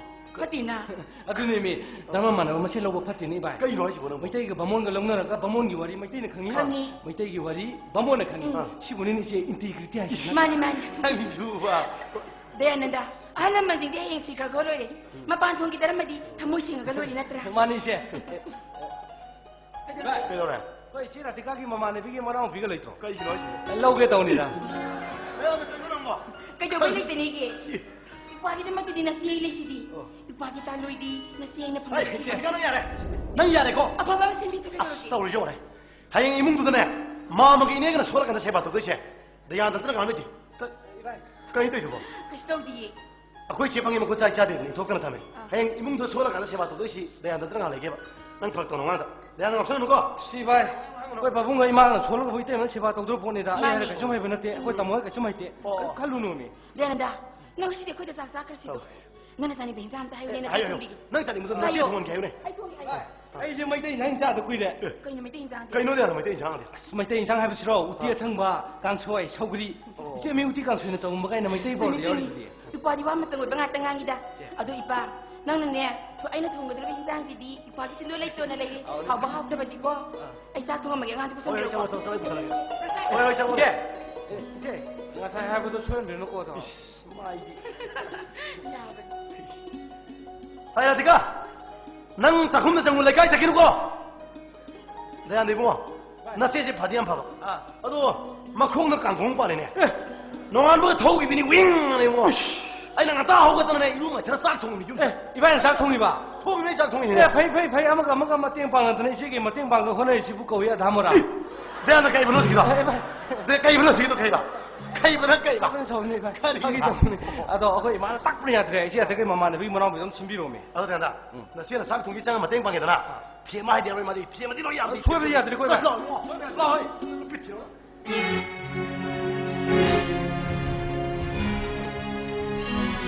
ꯐꯠꯇꯦꯅ꯫ ꯑꯗꯨꯅꯦꯃꯤ, ꯙꯔꯃ ꯃꯥꯟꯅꯕ ꯃꯁꯦꯟ ꯂꯧꯕ ꯐꯠꯇꯦꯅꯦ, ꯏꯕꯥꯏ꯫ ꯀꯩꯅꯣ ꯍꯥꯏꯁꯤꯕꯣ ꯅꯪꯕꯣ? ꯃꯩꯇꯩꯒ ꯕꯥꯃꯣꯟꯒ ꯂꯧꯅꯔꯒ ꯕꯥꯃꯣꯟꯒꯤ ꯋꯥꯔꯤ ꯃꯩꯇꯩꯅ ꯈꯪꯉꯤ꯫ ꯈꯪꯉꯤ꯫ ꯃꯩꯇꯩꯒꯤ ꯋꯥꯔꯤ ꯕꯥꯃꯣꯟꯅ ꯈꯪꯉꯤ꯫ ꯎꯝ꯫ ꯁꯤꯕꯨꯅꯤꯅꯦ ꯏꯆꯦ, integrity ꯍꯥꯏꯁꯦ꯫ ꯃꯥꯅꯤ, ꯃꯥꯅꯤ꯫ ꯅꯪꯁꯨꯕ꯫ ꯗꯌꯥꯅꯟꯗ, ꯑꯍꯜ ꯂꯃꯟꯁꯤꯡꯗꯤ ꯍꯌꯦꯡ ꯁꯤꯈ꯭ꯔꯒ ꯂꯣꯏꯔꯦ꯫ ꯃꯄꯥꯟ ꯊꯣꯡꯒꯤ ꯙꯔꯃꯗꯤ ꯊꯃꯣꯏ ꯁꯦꯡꯉꯒ ꯂꯣꯏꯔꯦ ꯅꯠꯇ꯭ꯔꯥ? ꯃꯥꯅꯤ, ꯏꯆꯦ꯫ ꯀꯩꯗꯧꯔꯦ? ꯑꯩꯈꯣꯏ ꯏꯆꯦ ꯔꯥꯙꯤꯀꯥꯒꯤ ꯃꯃꯥꯟꯅꯕꯤꯒꯤ ꯃꯅꯥꯎꯅꯨꯄꯤꯒ ꯂꯩꯇ꯭ꯔꯣ? ꯀꯩꯒꯤꯅꯣ ꯍꯥꯏꯁꯤꯕꯣ? ꯂꯧꯒꯦ ꯇꯧꯅꯤꯗ꯫ ꯃꯌꯥꯝꯅ ꯀꯩꯅꯣ ꯅꯪꯕꯣ? ꯀꯩꯗꯧꯕꯩ ꯂꯩꯇꯅꯤꯒꯦ? ꯁꯤ꯫ ꯏꯄ꯭ꯋꯥꯒꯤꯗꯃꯛꯇꯗꯤ ꯅꯆꯦ ꯑꯩ ꯂꯩꯁꯤꯗꯤ꯫ ꯑꯣ꯫ ꯏꯄ꯭ꯋꯥꯒꯤ ꯆꯥꯂꯣꯏꯗꯤ ꯅꯆꯦ ꯑꯩꯅ ꯑꯩ, ꯐꯪꯕꯗꯤ꯫ ꯏꯆꯦ ꯔꯥꯙꯤꯀꯥ, ꯅꯪ ꯌꯥꯔꯦ꯫ ꯅꯪ ꯌꯥꯔꯦꯀꯣ? ꯑꯐꯕ ꯑꯃ ꯁꯦꯝꯕꯤꯁꯤ ꯑꯁ, ꯀꯩꯗꯧꯔꯒꯦ? ꯇꯧꯔꯤꯁꯦ ꯌꯦꯡꯉꯨꯅꯦ꯫ ꯍꯌꯦꯡ ꯏꯃꯨꯡꯗꯨꯗꯅꯦ, ꯃꯥꯝꯃꯒ ꯏꯅꯦꯒꯅ ꯁꯣꯜꯂꯀꯥꯟꯗ ꯁꯦꯕꯥ ꯇꯧꯗꯣꯏꯁꯦ ꯗꯌꯥꯅꯟꯗ ꯅꯠꯇ꯭ꯔ ꯀꯅꯥ ꯂꯩꯇꯦ? ꯀ-, ꯀꯩꯅꯣ ꯇꯧꯔꯤꯗꯨꯕꯣ? ꯀꯩꯁꯨ ꯇꯧꯗꯤꯌꯦ꯫ ꯑꯩꯈꯣꯏ ꯆꯦ ꯐꯪꯉꯤ ꯃꯈꯨꯠ ꯆꯥꯏ ꯆꯥꯗꯦꯗꯅ ꯏꯟꯊꯣꯛꯇꯅ ꯊꯝꯃꯦ꯫ ꯑꯥ꯫ ꯍꯌꯦꯡ ꯏꯃꯨꯡꯗ ꯁꯣꯜꯂꯀꯥꯟꯗ ꯁꯦꯕꯥ ꯇꯧꯗꯣꯏꯁꯤ ꯗꯌꯥꯅꯟꯗ ꯅꯠꯇ꯭ꯔ ꯀꯅꯥ ꯂꯩꯒꯦꯕ? ꯅꯪ ꯐꯔꯛ ꯇꯧꯅꯨ ꯑꯉꯥꯡꯗ꯫ ꯗꯌꯥꯅꯟꯗ ꯉꯥꯎꯁꯟꯅꯅꯨꯀꯣ꯫ ꯁꯤ ꯚꯥꯏ, ꯑꯩꯈꯣꯏ ꯄꯥꯕꯨꯡꯒ ꯏꯃꯥꯒ ꯁꯣꯜꯂꯒꯕꯨ ꯏꯇꯩꯃꯅ ꯁꯦꯕꯥ ꯇꯧꯗ꯭ꯔ ꯄꯣꯠꯅꯤꯗ꯫ ꯑꯩ ꯃꯥꯅꯤ꯫ ꯍꯥꯏꯔ ꯀꯩꯁꯨꯝ ꯍꯩꯕ ꯅꯠꯇꯦ꯫ ꯑꯩꯈꯣꯏ ꯇꯥꯃꯣ ꯍꯣꯏ ꯀꯩꯁꯨꯝ ꯍꯩꯇꯦ꯫ ꯑꯣ꯫ ꯀꯩꯝ ꯈꯜꯂꯨꯅꯣꯃꯤ꯫ ꯗꯌꯥꯅꯟꯗ, ꯅꯪ ꯉꯁꯤꯗꯤ ꯑꯩꯈꯣꯏꯗ ꯆꯥꯛ ꯆꯥꯈ꯭ꯔꯁꯤꯗꯣ꯫ ꯇꯧꯔꯁꯤ꯫ ꯅꯪꯅ ꯆꯥꯅꯤꯡꯕ ꯍꯤꯟꯖꯥꯡ ꯑꯝꯇ ꯍꯥꯏꯌꯨꯅꯦ, ꯑꯩꯅ ꯍꯥꯏꯌꯨ, ꯍꯥꯏꯌꯨ꯫ ꯊꯣꯡꯕꯤꯒꯦ꯫ ꯅꯪ ꯆꯥꯅꯤꯡꯕꯗꯣ ꯅꯆꯦ ꯍꯥꯏꯌꯣ꯫ ꯊꯣꯡꯍꯟꯒꯦ ꯍꯥꯏꯌꯨꯅꯦ꯫ ꯑꯩ ꯊꯣꯡꯒꯦ, ꯍꯥꯏꯌꯣ꯫ ꯚꯥꯏ, ꯑꯩꯁꯦ ꯃꯩꯇꯩ ꯏꯟꯁꯥꯡ ꯆꯥꯗ ꯀꯨꯏꯔꯦ꯫ ꯑꯦ꯫ ꯀꯩꯅꯣ ꯃꯩꯇꯩ ꯏꯟꯁꯥꯡꯗꯤ? ꯀꯩꯅꯣ ꯗꯌꯥꯅꯟꯗ, ꯃꯩꯇꯩ ꯏꯟꯁꯥꯡꯗꯤ? ꯑꯁ, ꯃꯩꯇꯩ ꯏꯟꯁꯥꯡ ꯍꯥꯏꯕꯁꯤꯔꯣ? ꯎꯇꯤ ꯑꯥ꯫ ꯑꯁꯪꯕ, ꯀꯥꯡꯁꯣꯏ, ꯁꯧꯒ꯭ꯔꯤ꯫ ꯑꯣ꯫ ꯏꯆꯦ, ꯃꯤ ꯎꯇꯤ ꯀꯥꯡꯁꯣꯏꯅ ꯆꯥꯎꯝꯕ ꯀꯥꯏꯅ ꯃꯩꯇꯩ ꯆꯨꯝꯃꯤ, ꯕꯣꯔꯗ ꯆꯨꯝꯃꯤ꯫ ꯌꯥꯎꯔꯤꯗꯨꯗꯤ꯫ ꯏꯄ꯭ꯋꯥꯗꯤ ꯋꯥ ꯃꯆꯪ ꯑꯣꯏꯕ ꯉꯥꯛꯇ ꯉꯥꯡꯉꯤꯗ꯫ ꯑꯦ꯫ ꯑꯗꯣ ꯏꯄꯥ, ꯅꯪꯅꯅꯦ, ꯊꯣ-, ꯑꯩꯅ ꯊꯣꯡꯒꯗꯧꯔꯤꯕ ꯍꯤꯟꯖꯥꯡꯁꯤꯗꯤ ꯏꯄ꯭ꯋꯥꯒꯤ ꯆꯤꯟꯗꯣ ꯂꯩꯇꯣꯟꯅ ꯂꯩꯔꯦ꯫ ꯑꯥ꯫ ꯍꯥꯎꯕ ꯍꯥꯎꯇꯕꯗꯤꯀꯣ꯫ ꯑꯥ꯫ ꯑꯩ ꯆꯥꯛ ꯊꯣꯡꯉꯝꯃꯒꯦ, ꯑꯉꯥꯡꯁꯦ ꯍꯣꯏ, ꯍꯣꯏ, ꯄꯨꯁꯟꯕꯤꯔꯣꯀꯣ꯫ ꯆꯪꯉꯣ, ꯆꯪꯉꯣ, ꯆꯪꯉꯣ, ꯄꯨꯁꯜꯂꯒꯦ꯫ ꯍꯣꯏ, ꯍꯣꯏ, ꯆꯪꯉꯣ꯫ ꯏꯆꯦ, ꯏꯆꯦ, ꯉꯁꯥꯏ ꯍꯥꯏꯕꯗꯣ ꯁꯣꯏꯍꯟꯕꯤꯔꯨꯅꯨꯀꯣ, ꯑꯗꯣ꯫ ꯏꯁ, ꯃꯥꯏꯗꯤ꯫ ꯌꯥꯕꯅꯤ꯫ ꯍꯥꯏ, ꯔꯥꯙꯤꯀꯥ, ꯅꯪ ꯆꯥꯛꯈꯨꯝꯗ ꯆꯪꯉꯨ, ꯂꯩꯀꯥꯏ ꯆꯠꯈꯤꯅꯨꯀꯣ꯫ ꯗꯌꯥꯅꯟꯗ ꯏꯕꯨꯡꯉꯣ, ꯅꯆꯦꯁꯦ ꯐꯗꯤ ꯌꯥꯝ ꯐꯕ꯫ ꯑꯥ꯫ ꯑꯗꯣ ꯃꯈꯣꯡꯗ ꯀꯥꯡꯈꯣꯡ ꯄꯥꯜꯂꯦꯅꯦ꯫ ꯑꯦ꯫ ꯅꯣꯡꯉꯥꯟꯕꯒ ꯊꯧꯈꯤꯕꯅꯤ, ꯋꯤꯡ ꯑꯅ ꯏꯕꯨꯡꯉꯣ꯫ ꯏꯁ꯫ ꯑꯩꯅ ꯉꯟꯇꯥ ꯍꯧꯒꯠꯇꯅꯅꯦ, ꯏꯔꯨ ꯃꯥꯏꯊꯔ ꯆꯥꯛ ꯊꯣꯡꯉꯝꯃꯤ ꯌꯨꯝꯗ꯫ ꯑꯦ, ꯏꯕꯥꯏꯅ ꯆꯥꯛ ꯊꯣꯡꯉꯤꯕ? ꯊꯣꯡꯉꯤꯕꯅꯤ, ꯆꯥꯛ ꯊꯣꯡꯉꯤꯅꯤꯅꯦ꯫ ꯑꯦ, ꯐꯩ, ꯐꯩ, ꯐꯩ, ꯑꯃꯒ ꯑꯃꯒ ꯃꯇꯦꯡ ꯄꯥꯡꯅꯗꯅ ꯏꯆꯦꯒꯤ ꯃꯇꯦꯡ ꯄꯥꯡꯅ ꯍꯣꯠꯅꯔꯤꯁꯤꯕꯨ ꯀꯧꯏ ꯑꯙꯥ ꯃꯣꯔꯥ꯫ ꯏ, ꯗꯌꯥꯅꯟꯗ ꯀꯩꯕꯅꯣ ꯍꯧꯖꯤꯛꯀꯤꯗꯣ? ꯑꯦ, ꯏꯕꯥꯏ꯫ ꯗ-, ꯀꯩꯕꯅꯣ ꯍꯧꯖꯤꯛꯀꯤꯗꯣ ꯀꯩꯕ? ꯈꯩꯕꯅ ꯀꯩꯕ? ꯇꯥꯛꯄꯅ ꯁꯥꯎꯕꯅꯤ, ꯏꯕꯥꯏ꯫ ꯀꯔꯤ? ꯐꯥꯒꯤ ꯇꯧꯕꯅꯤ꯫ ꯑꯗꯣ ꯑꯩꯈꯣꯏ ꯏꯃꯥꯅ ꯇꯥꯛꯄꯅ ꯌꯥꯗ꯭ꯔꯦ꯫ ꯑꯩꯁꯦ ꯑꯗꯒꯤ ꯃꯃꯥꯟꯅꯕꯤꯒꯤ ꯃꯅꯥꯎꯄꯤꯗꯣ ꯑꯗꯨꯝ ꯁꯤꯟꯕꯤꯔꯣꯃꯤ꯫ ꯑꯗꯣ ꯗꯥꯗꯥ, ꯎꯝ꯫ ꯅꯆꯦꯅ ꯆꯥꯛ ꯊꯣꯡꯒꯤ ꯆꯪꯉ ꯃꯇꯦꯡ ꯄꯥꯡꯉꯦꯗꯅ? ꯐꯦꯃ ꯍꯥꯏꯗꯤ ꯌꯥꯔꯣꯏ, ꯃꯥꯗꯤ ꯐꯦꯃꯗꯤ ꯂꯣꯏ ꯌꯥꯝ ꯑ, ꯁꯣꯏꯕꯗꯤ ꯌꯥꯗ꯭ꯔꯦꯀꯣ, ꯏꯕꯥꯏ꯫ ꯆꯠꯁꯤ ꯂꯥꯛꯑꯣ, ꯏꯕꯨꯡꯉꯣ꯫ ꯂꯥꯛꯑꯣ, ꯍꯣꯏ꯫ ꯅꯨꯄꯤ ꯊꯤꯔꯣ꯫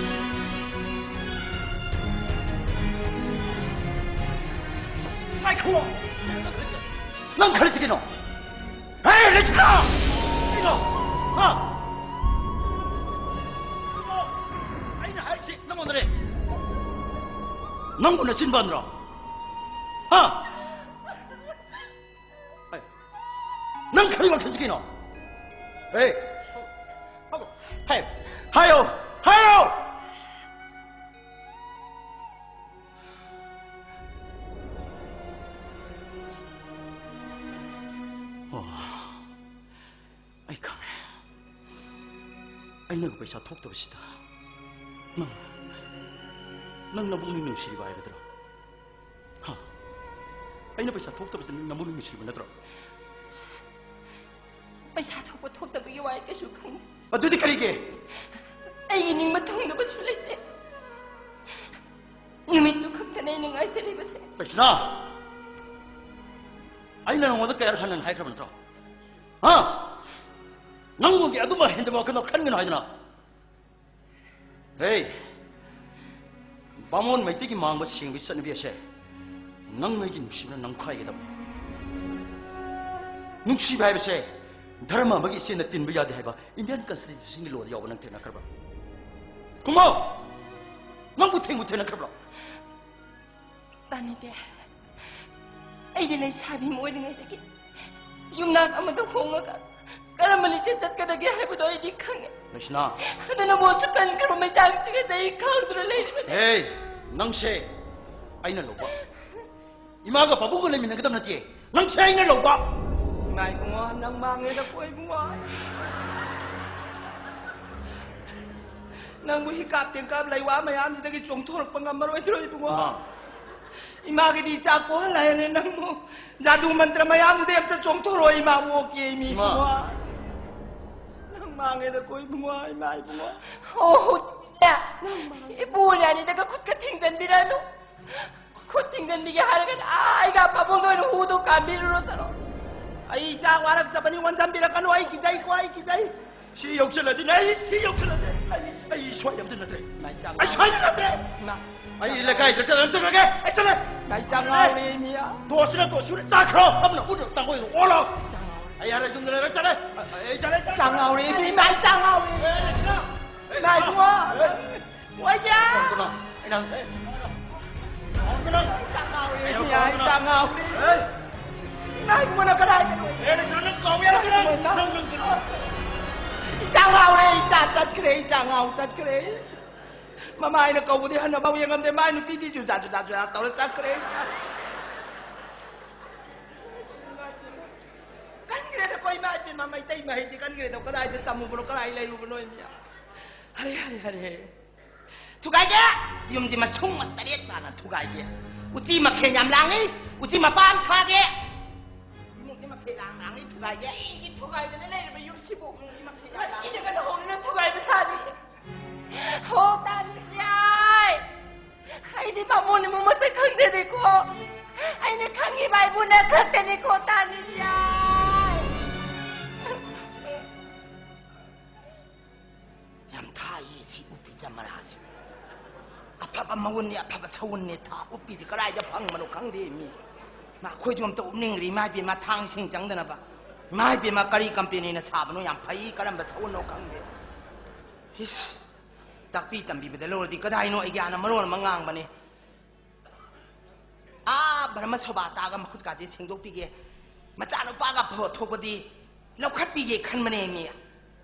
ꯉꯥꯏꯈꯣ! ꯅꯪ ꯈꯜꯂꯤꯁꯤ ꯀꯩꯅꯣ? ꯍꯦ, ꯂꯩꯁꯅꯥ! ꯀꯩꯅꯣ? ꯍꯥ? ꯑꯩꯅ ꯍꯥꯏꯔꯤꯁꯤ ꯅꯪꯉꯣꯟꯗꯅꯦ꯫ ꯅꯪꯕꯨ ꯅꯆꯤꯟ ꯕꯟꯗ꯭ꯔꯣ? ꯍꯥ? ꯍꯥꯏ꯫ ꯅꯪ ꯈꯜꯂꯤ ꯋꯥꯈꯜꯁꯤ ꯀꯩꯅꯣ? ꯍꯦ! ꯍꯥꯏ! ꯍꯥꯏꯌꯣ! ꯍꯥꯏꯌꯣ! ꯑꯣ, ꯑꯩ ꯈꯪꯉꯦ꯫ ꯑꯩꯅ ꯄꯩꯁꯥ ꯊꯣꯛꯇꯕꯁꯤꯗ ꯅꯪ, ꯅꯪ ꯅꯕꯨꯛꯅꯤꯡ ꯅꯨꯡꯁꯤꯔꯤꯕ ꯍꯥꯏꯒꯗ꯭ꯔꯥ? ꯍꯥ? ꯑꯩꯅ ꯄꯩꯁꯥ ꯊꯣꯛꯇꯕꯁꯤꯗ ꯅꯪ ꯅꯕꯨꯛꯅꯤꯡ ꯅꯨꯡꯁꯤꯔꯤꯕ ꯅꯠꯇ꯭ꯔꯣ? ꯄꯩꯁꯥ ꯊꯣꯛꯄ ꯊꯣꯛꯇꯕꯒꯤ ꯋꯥ ꯑꯩ ꯀꯩꯁꯨ ꯈꯪꯗꯦ꯫ ꯑꯗꯨꯗꯤ ꯀꯔꯤꯒꯤ? ꯑꯩꯒꯤ ꯅꯤꯡꯕ ꯊꯨꯡꯗꯕꯁꯨ ꯂꯩꯇꯦ꯫ ꯅꯨꯃꯤꯠꯇꯨ ꯈꯛꯇꯅꯦ ꯑꯩꯅ ꯉꯥꯏꯖꯔꯤꯕꯁꯦ꯫ ꯄꯩꯁꯅꯥ! ꯑꯩꯅ ꯅꯉꯣꯟꯗ ꯀꯌꯥꯔꯛ ꯍꯟꯅ ꯍꯟꯅ ꯍꯥꯏꯈ꯭ꯔꯕ ꯅꯠꯇ꯭ꯔꯣ? ꯍꯥ? ꯅꯪꯉꯣꯟꯒꯤ ꯑꯗꯨꯝꯕ ꯍꯦꯟꯖꯕ ꯋꯥꯈꯜꯗꯣ ꯈꯟꯒꯅꯨ ꯍꯥꯏꯗꯅ꯫ ꯍꯦ! ꯕꯥꯃꯣꯟ ꯃꯩꯇꯩꯒꯤ ꯃꯥꯡꯕ ꯁꯦꯡꯕꯒꯤ ꯆꯠꯅꯕꯤ ꯑꯁꯦ ꯅꯪ ꯑꯩꯒꯤ ꯅꯨꯡꯁꯤꯕꯅ ꯅꯝꯈꯥꯏꯒꯗꯕꯅꯤ꯫ ꯅꯨꯡꯁꯤꯕ ꯍꯥꯏꯕꯁꯦ ꯙꯔꯃ ꯑꯃꯒꯤ ꯏꯆꯦꯟꯗ ꯇꯤꯟꯕ ꯌꯥꯗꯦ ꯍꯥꯏꯕ Indian Constitution ꯒꯤ law ꯗ ꯌꯥꯎꯕ ꯅꯪ ꯊꯦꯡꯅꯈ꯭ꯔꯕ꯭ꯔꯥ? ꯈꯨꯝꯃꯣ! ꯅꯪꯕꯨ ꯊꯦꯡꯕꯨ ꯊꯦꯡꯅꯈ꯭ꯔꯕ꯭ꯔꯥ? ꯇꯥꯅꯤꯡꯗꯦ꯫ ꯑꯩꯗꯤ ꯂꯩꯁꯥꯕꯤ ꯑꯃ ꯑꯣꯏꯔꯤꯉꯩꯗꯒꯤ ꯌꯨꯝꯅꯥꯛ ꯑꯃꯗ ꯍꯣꯡꯉꯒ ꯀꯔꯝꯕ ꯂꯤꯆꯠ ꯆꯠꯀꯗꯒꯦ ꯍꯥꯏꯕꯗꯣ ꯑꯩꯗꯤ ꯈꯪꯉꯦ꯫ ꯂꯩꯁꯅꯥ꯫ ꯑꯗꯨꯅ ꯃꯣꯠꯁꯨ ꯀꯟꯈ꯭ꯔꯕ ꯃꯩꯆꯥꯛꯁꯤꯡ ꯑꯁꯦ ꯑꯩ ꯈꯥꯡꯗꯨꯅ ꯂꯩꯔꯤꯕꯅꯤ꯫ ꯍꯦ! ꯅꯪꯁꯦ ꯑꯩꯅ ꯂꯧꯕ꯫ ꯏꯃꯥꯒ ꯄꯥꯕꯨꯡꯒ ꯂꯩꯃꯤꯟꯅꯒꯗꯕ ꯅꯠꯇꯦ꯫ ꯅꯪꯁꯦ ꯑꯩꯅ ꯂꯧꯕ꯫ ꯏꯃꯥ ꯏꯕꯨꯡꯉꯣ, ꯅꯪ ꯃꯥꯡꯉꯦꯗꯀꯣ ꯏꯕꯨꯡꯉꯣ꯫ ꯅꯪꯕꯨ ꯍꯤꯀꯥꯞ ꯇꯦꯡꯀꯥꯞ ꯂꯩꯋꯥ ꯃꯌꯥꯝꯁꯤꯗꯒꯤ ꯆꯣꯡꯊꯣꯔꯛꯄ ꯉꯝꯃꯔꯣꯏꯗ꯭ꯔꯣ ꯏꯕꯨꯡꯉꯣ? ꯏꯃꯥ꯫ ꯏꯃꯥꯒꯤꯗꯤ ꯏꯆꯥ ꯄꯣꯛꯍꯜꯂꯦꯅꯦ ꯅꯪꯕꯨ꯫ ꯖꯥꯗꯨ ꯃꯟꯇ꯭ꯔ ꯃꯌꯥꯝꯗꯨꯗꯩ ꯑꯝꯇ ꯆꯣꯡꯊꯣꯔꯛꯑꯣ ꯏꯃꯥ, ꯑꯣꯛꯀꯦ ꯏꯃꯤ ꯏꯃꯥ꯫ ꯏꯕꯨꯡꯉꯣ꯫ ꯅꯪ ꯃꯥꯡꯉꯦꯗꯀꯣ ꯏꯕꯨꯡꯉꯣ, ꯏꯃꯥ ꯏꯕꯨꯡꯉꯣ꯫ ꯑꯣ, ꯍꯧꯖꯤꯛꯅꯦ꯫ ꯏꯄꯨꯅꯦ ꯑꯅꯤꯗꯒ ꯈꯨꯠꯀ ꯊꯤꯡꯖꯟꯕꯤꯔꯅꯨ꯫ ꯈꯨꯠ ꯊꯤꯡꯖꯟꯕꯤꯒꯦ ꯍꯥꯏꯔꯒꯅ ꯑꯥ ꯑꯩꯒ ꯄꯥꯕꯨꯡꯗ ꯑꯣꯏꯅ ꯍꯨꯗꯣ ꯀꯥꯝꯕꯤꯔꯨꯔꯣ ꯆꯠꯂꯣ꯫ ꯑꯩ ꯏꯆꯥ ꯋꯥꯔꯛꯆꯕꯅꯤ, ꯑꯣꯟꯁꯤꯟꯕꯤꯔꯛꯀꯅꯨ, ꯑꯩ ꯀꯤꯖꯩꯀꯣ, ꯑꯩ ꯀꯤꯖꯩ꯫ ꯁꯤ ꯌꯧꯁꯤꯜꯂꯗꯤꯅꯦ, ꯑꯩ ꯁꯤ ꯌꯧꯁꯤꯜꯂꯗꯤ ꯑꯩ, ꯑꯩ ꯁ꯭ꯋꯥꯏ ꯌꯧꯗꯤ ꯅꯠꯇ꯭ꯔꯦ꯫ ꯏꯃꯥ, ꯏꯆꯥ ꯑꯩ ꯁ꯭ꯋꯥꯏꯗ ꯅꯠꯇ꯭ꯔꯦ꯫ ꯏꯃꯥ꯫ ꯑꯩ ꯂꯩꯀꯥꯏꯗ ꯆꯠꯂ ꯆꯠꯂꯒꯦ꯫ ꯑꯩ ꯆꯠꯂꯦ꯫ ꯏꯃꯥ, ꯏꯆꯥ ꯉꯥꯎꯔꯦ, ꯏꯃꯤꯌꯥ꯫ ꯇꯣꯁꯤꯅ ꯇꯣꯁꯤꯅ ꯆꯥꯈ꯭ꯔꯣ꯫ ꯑꯃꯅ ꯎꯠꯅ ꯇꯥꯡꯒꯣꯏꯗ ꯑꯣꯜꯂꯣ꯫ ꯏꯆꯥ ꯉꯥꯎꯔꯦ꯫ ꯑꯩ ꯌꯥꯔꯦ, ꯌꯨꯝꯗ ꯂꯩꯔ ꯆꯠꯂꯦ꯫ ꯑꯩ ꯆꯠꯂꯦ, ꯆꯠꯂꯦ꯫ ꯏꯆꯥ ꯉꯥꯎꯔꯦ, ꯏꯃꯥ, ꯏꯆꯥ ꯉꯥꯎꯔꯦ꯫ ꯑꯦ, ꯂꯩꯁꯅꯥ꯫ ꯑꯦ, ꯏꯃꯥ, ꯏꯕꯨꯡꯉꯣ꯫ ꯑꯦ꯫ ꯋꯥꯏꯖ! ꯀꯅꯥ? ꯑꯩ ꯅꯪ, ꯑꯦ, ꯀꯅꯥ? ꯏꯆꯥ ꯉꯥꯎꯔꯦ, ꯑꯩ ꯏꯃꯤꯌꯥ, ꯀꯅꯥ? ꯏꯆꯥ ꯉꯥꯎꯔꯦ꯫ ꯑꯦ! ꯏꯃꯥ ꯏꯕꯨꯡꯉꯣꯅ ꯀꯗꯥꯏꯗꯅꯣ? ꯑꯦ, ꯅꯪ ꯀꯥꯎ ꯌꯥꯔꯣꯏ, ꯅꯪ, ꯏꯃꯥ ꯏꯕꯨꯡꯉꯣꯅ ꯅꯪ, ꯅꯪ, ꯅꯪ꯫ ꯏꯆꯥ ꯉꯥꯎꯔꯦ, ꯏꯆꯥ ꯆꯠꯈ꯭ꯔꯦ, ꯏꯆꯥ ꯉꯥꯎ ꯆꯠꯈ꯭ꯔꯦ꯫ ꯃꯃꯥ ꯑꯩꯅ ꯀꯧꯕꯗꯤ ꯍꯟꯅꯐꯥꯎ ꯌꯦꯡꯉꯝꯗꯦ, ꯃꯥꯏ ꯅꯨꯄꯤꯗꯤ ꯖꯨꯖꯥ, ꯖꯨꯖꯥ, ꯖꯨꯖꯥ ꯇꯧꯔ ꯆꯠꯈ꯭ꯔꯦ꯫ ꯀꯟꯈ꯭ꯔꯦꯗꯀꯣ ꯏꯃꯥ ꯏꯕꯦꯝꯃ, ꯃꯩꯇꯩ ꯃꯍꯩꯁꯦ ꯀꯟꯈ꯭ꯔꯦꯗꯣ, ꯀꯗꯥꯏꯗ ꯇꯝꯃꯨꯕꯅꯣ, ꯀꯗꯥꯏ ꯂꯩꯔꯨꯕꯅꯣ, ꯏꯃꯥ? ꯍꯔꯦ, ꯍꯔꯦ, ꯍꯔꯦ꯫ ꯊꯨꯒꯥꯏꯒꯦ! ꯌꯨꯝꯁꯤ ꯃꯁꯨꯡ ꯇꯔꯦꯠ ꯇꯥꯅ ꯊꯨꯒꯥꯏꯒꯦ꯫ ꯎꯆꯤ ꯃꯈꯦꯟ ꯌꯥꯝ ꯂꯥꯡꯉꯤ, ꯎꯆꯤ ꯃꯄꯥꯟ ꯊꯥꯒꯦ꯫ ꯏꯃꯨꯡꯁꯤ ꯃꯈꯦꯟ ꯂꯥꯡ ꯂꯥꯡꯉꯤ, ꯊꯨꯒꯥꯏꯒꯦ꯫ ꯑꯩꯒꯤ ꯊꯨꯒꯥꯏꯗꯅ ꯂꯩꯔꯕ ꯌꯨꯝꯁꯤꯕꯨ ꯏꯃꯨꯡꯁꯤ ꯃꯈꯦꯟ ꯂꯥꯡ ꯂꯥꯡꯉꯤ꯫ ꯉꯁꯤꯗꯒ ꯂꯨꯍꯣꯡꯗꯨꯅ ꯊꯨꯒꯥꯏꯕ ꯁꯥꯔꯤ꯫ ꯍꯣ, ꯇꯥꯅꯤꯡꯌꯥꯏ! ꯑꯩꯗꯤ ꯕꯥꯃꯣꯟ ꯏꯃꯨꯡ ꯃꯁꯛ ꯈꯪꯖꯗꯦꯀꯣ꯫ ꯑꯩꯅ ꯈꯪꯉꯤꯕ ꯍꯥꯏꯕꯨ ꯅꯪ ꯈꯛꯇꯅꯤꯀꯣ, ꯇꯥꯅꯤꯡꯌꯥꯏ! ꯌꯥꯝ ꯊꯥꯏꯌꯦ ꯁꯤ ꯎꯞꯄꯤ ꯖꯃꯔꯥꯁꯦ꯫ ꯑꯐꯕ ꯃꯒꯨꯟꯅꯤ, ꯑꯐꯕ ꯁꯒꯨꯟꯅꯤ ꯊꯥ ꯎꯞꯄꯤꯁꯦ ꯀꯗꯥꯏꯗ ꯐꯪꯕꯅꯣ ꯈꯪꯗꯦ ꯃꯤ꯫ ꯃꯥ ꯑꯩꯈꯣꯏꯁꯨ ꯑꯝꯇ ꯎꯞꯅꯤꯡꯈ꯭ꯔꯦ, ꯏꯃꯥ ꯏꯕꯦꯝꯃ, ꯊꯥꯡ ꯏꯁꯤꯡ ꯆꯪꯗꯅꯕ꯫ ꯏꯃꯥ ꯏꯕꯦꯝꯃ, ꯀꯔꯤ ꯀꯝꯄꯦꯅꯤꯅ ꯁꯥꯕꯅꯣ, ꯌꯥꯝ ꯐꯩ, ꯀꯔꯝꯕ ꯁꯒꯨꯟꯅꯣ ꯈꯪꯗꯦ꯫ ꯏꯁ, ꯇꯥꯛꯄꯤ ꯇꯝꯕꯤꯕꯗ ꯂꯧꯔꯗꯤ ꯀꯗꯥꯏꯅꯣ ꯑꯩ ꯒ꯭ꯌꯥꯟ ꯃꯔꯣꯟ ꯑꯃ ꯉꯥꯡꯕꯅꯦ꯫ ꯑꯥ, ꯕ꯭ꯔꯍ꯭ꯃ ꯁꯣꯚꯥꯇꯥꯒ ꯃꯈꯨꯠꯀꯥꯁꯦ ꯁꯦꯡꯗꯣꯛꯄꯤꯒꯦ, ꯃꯆꯥꯅꯨꯄꯥꯒ ꯑꯐꯕ ꯊꯣꯛꯄꯗꯤ ꯂꯧꯈꯠꯄꯤꯒꯦ ꯈꯟꯕꯅꯦ ꯃꯤ꯫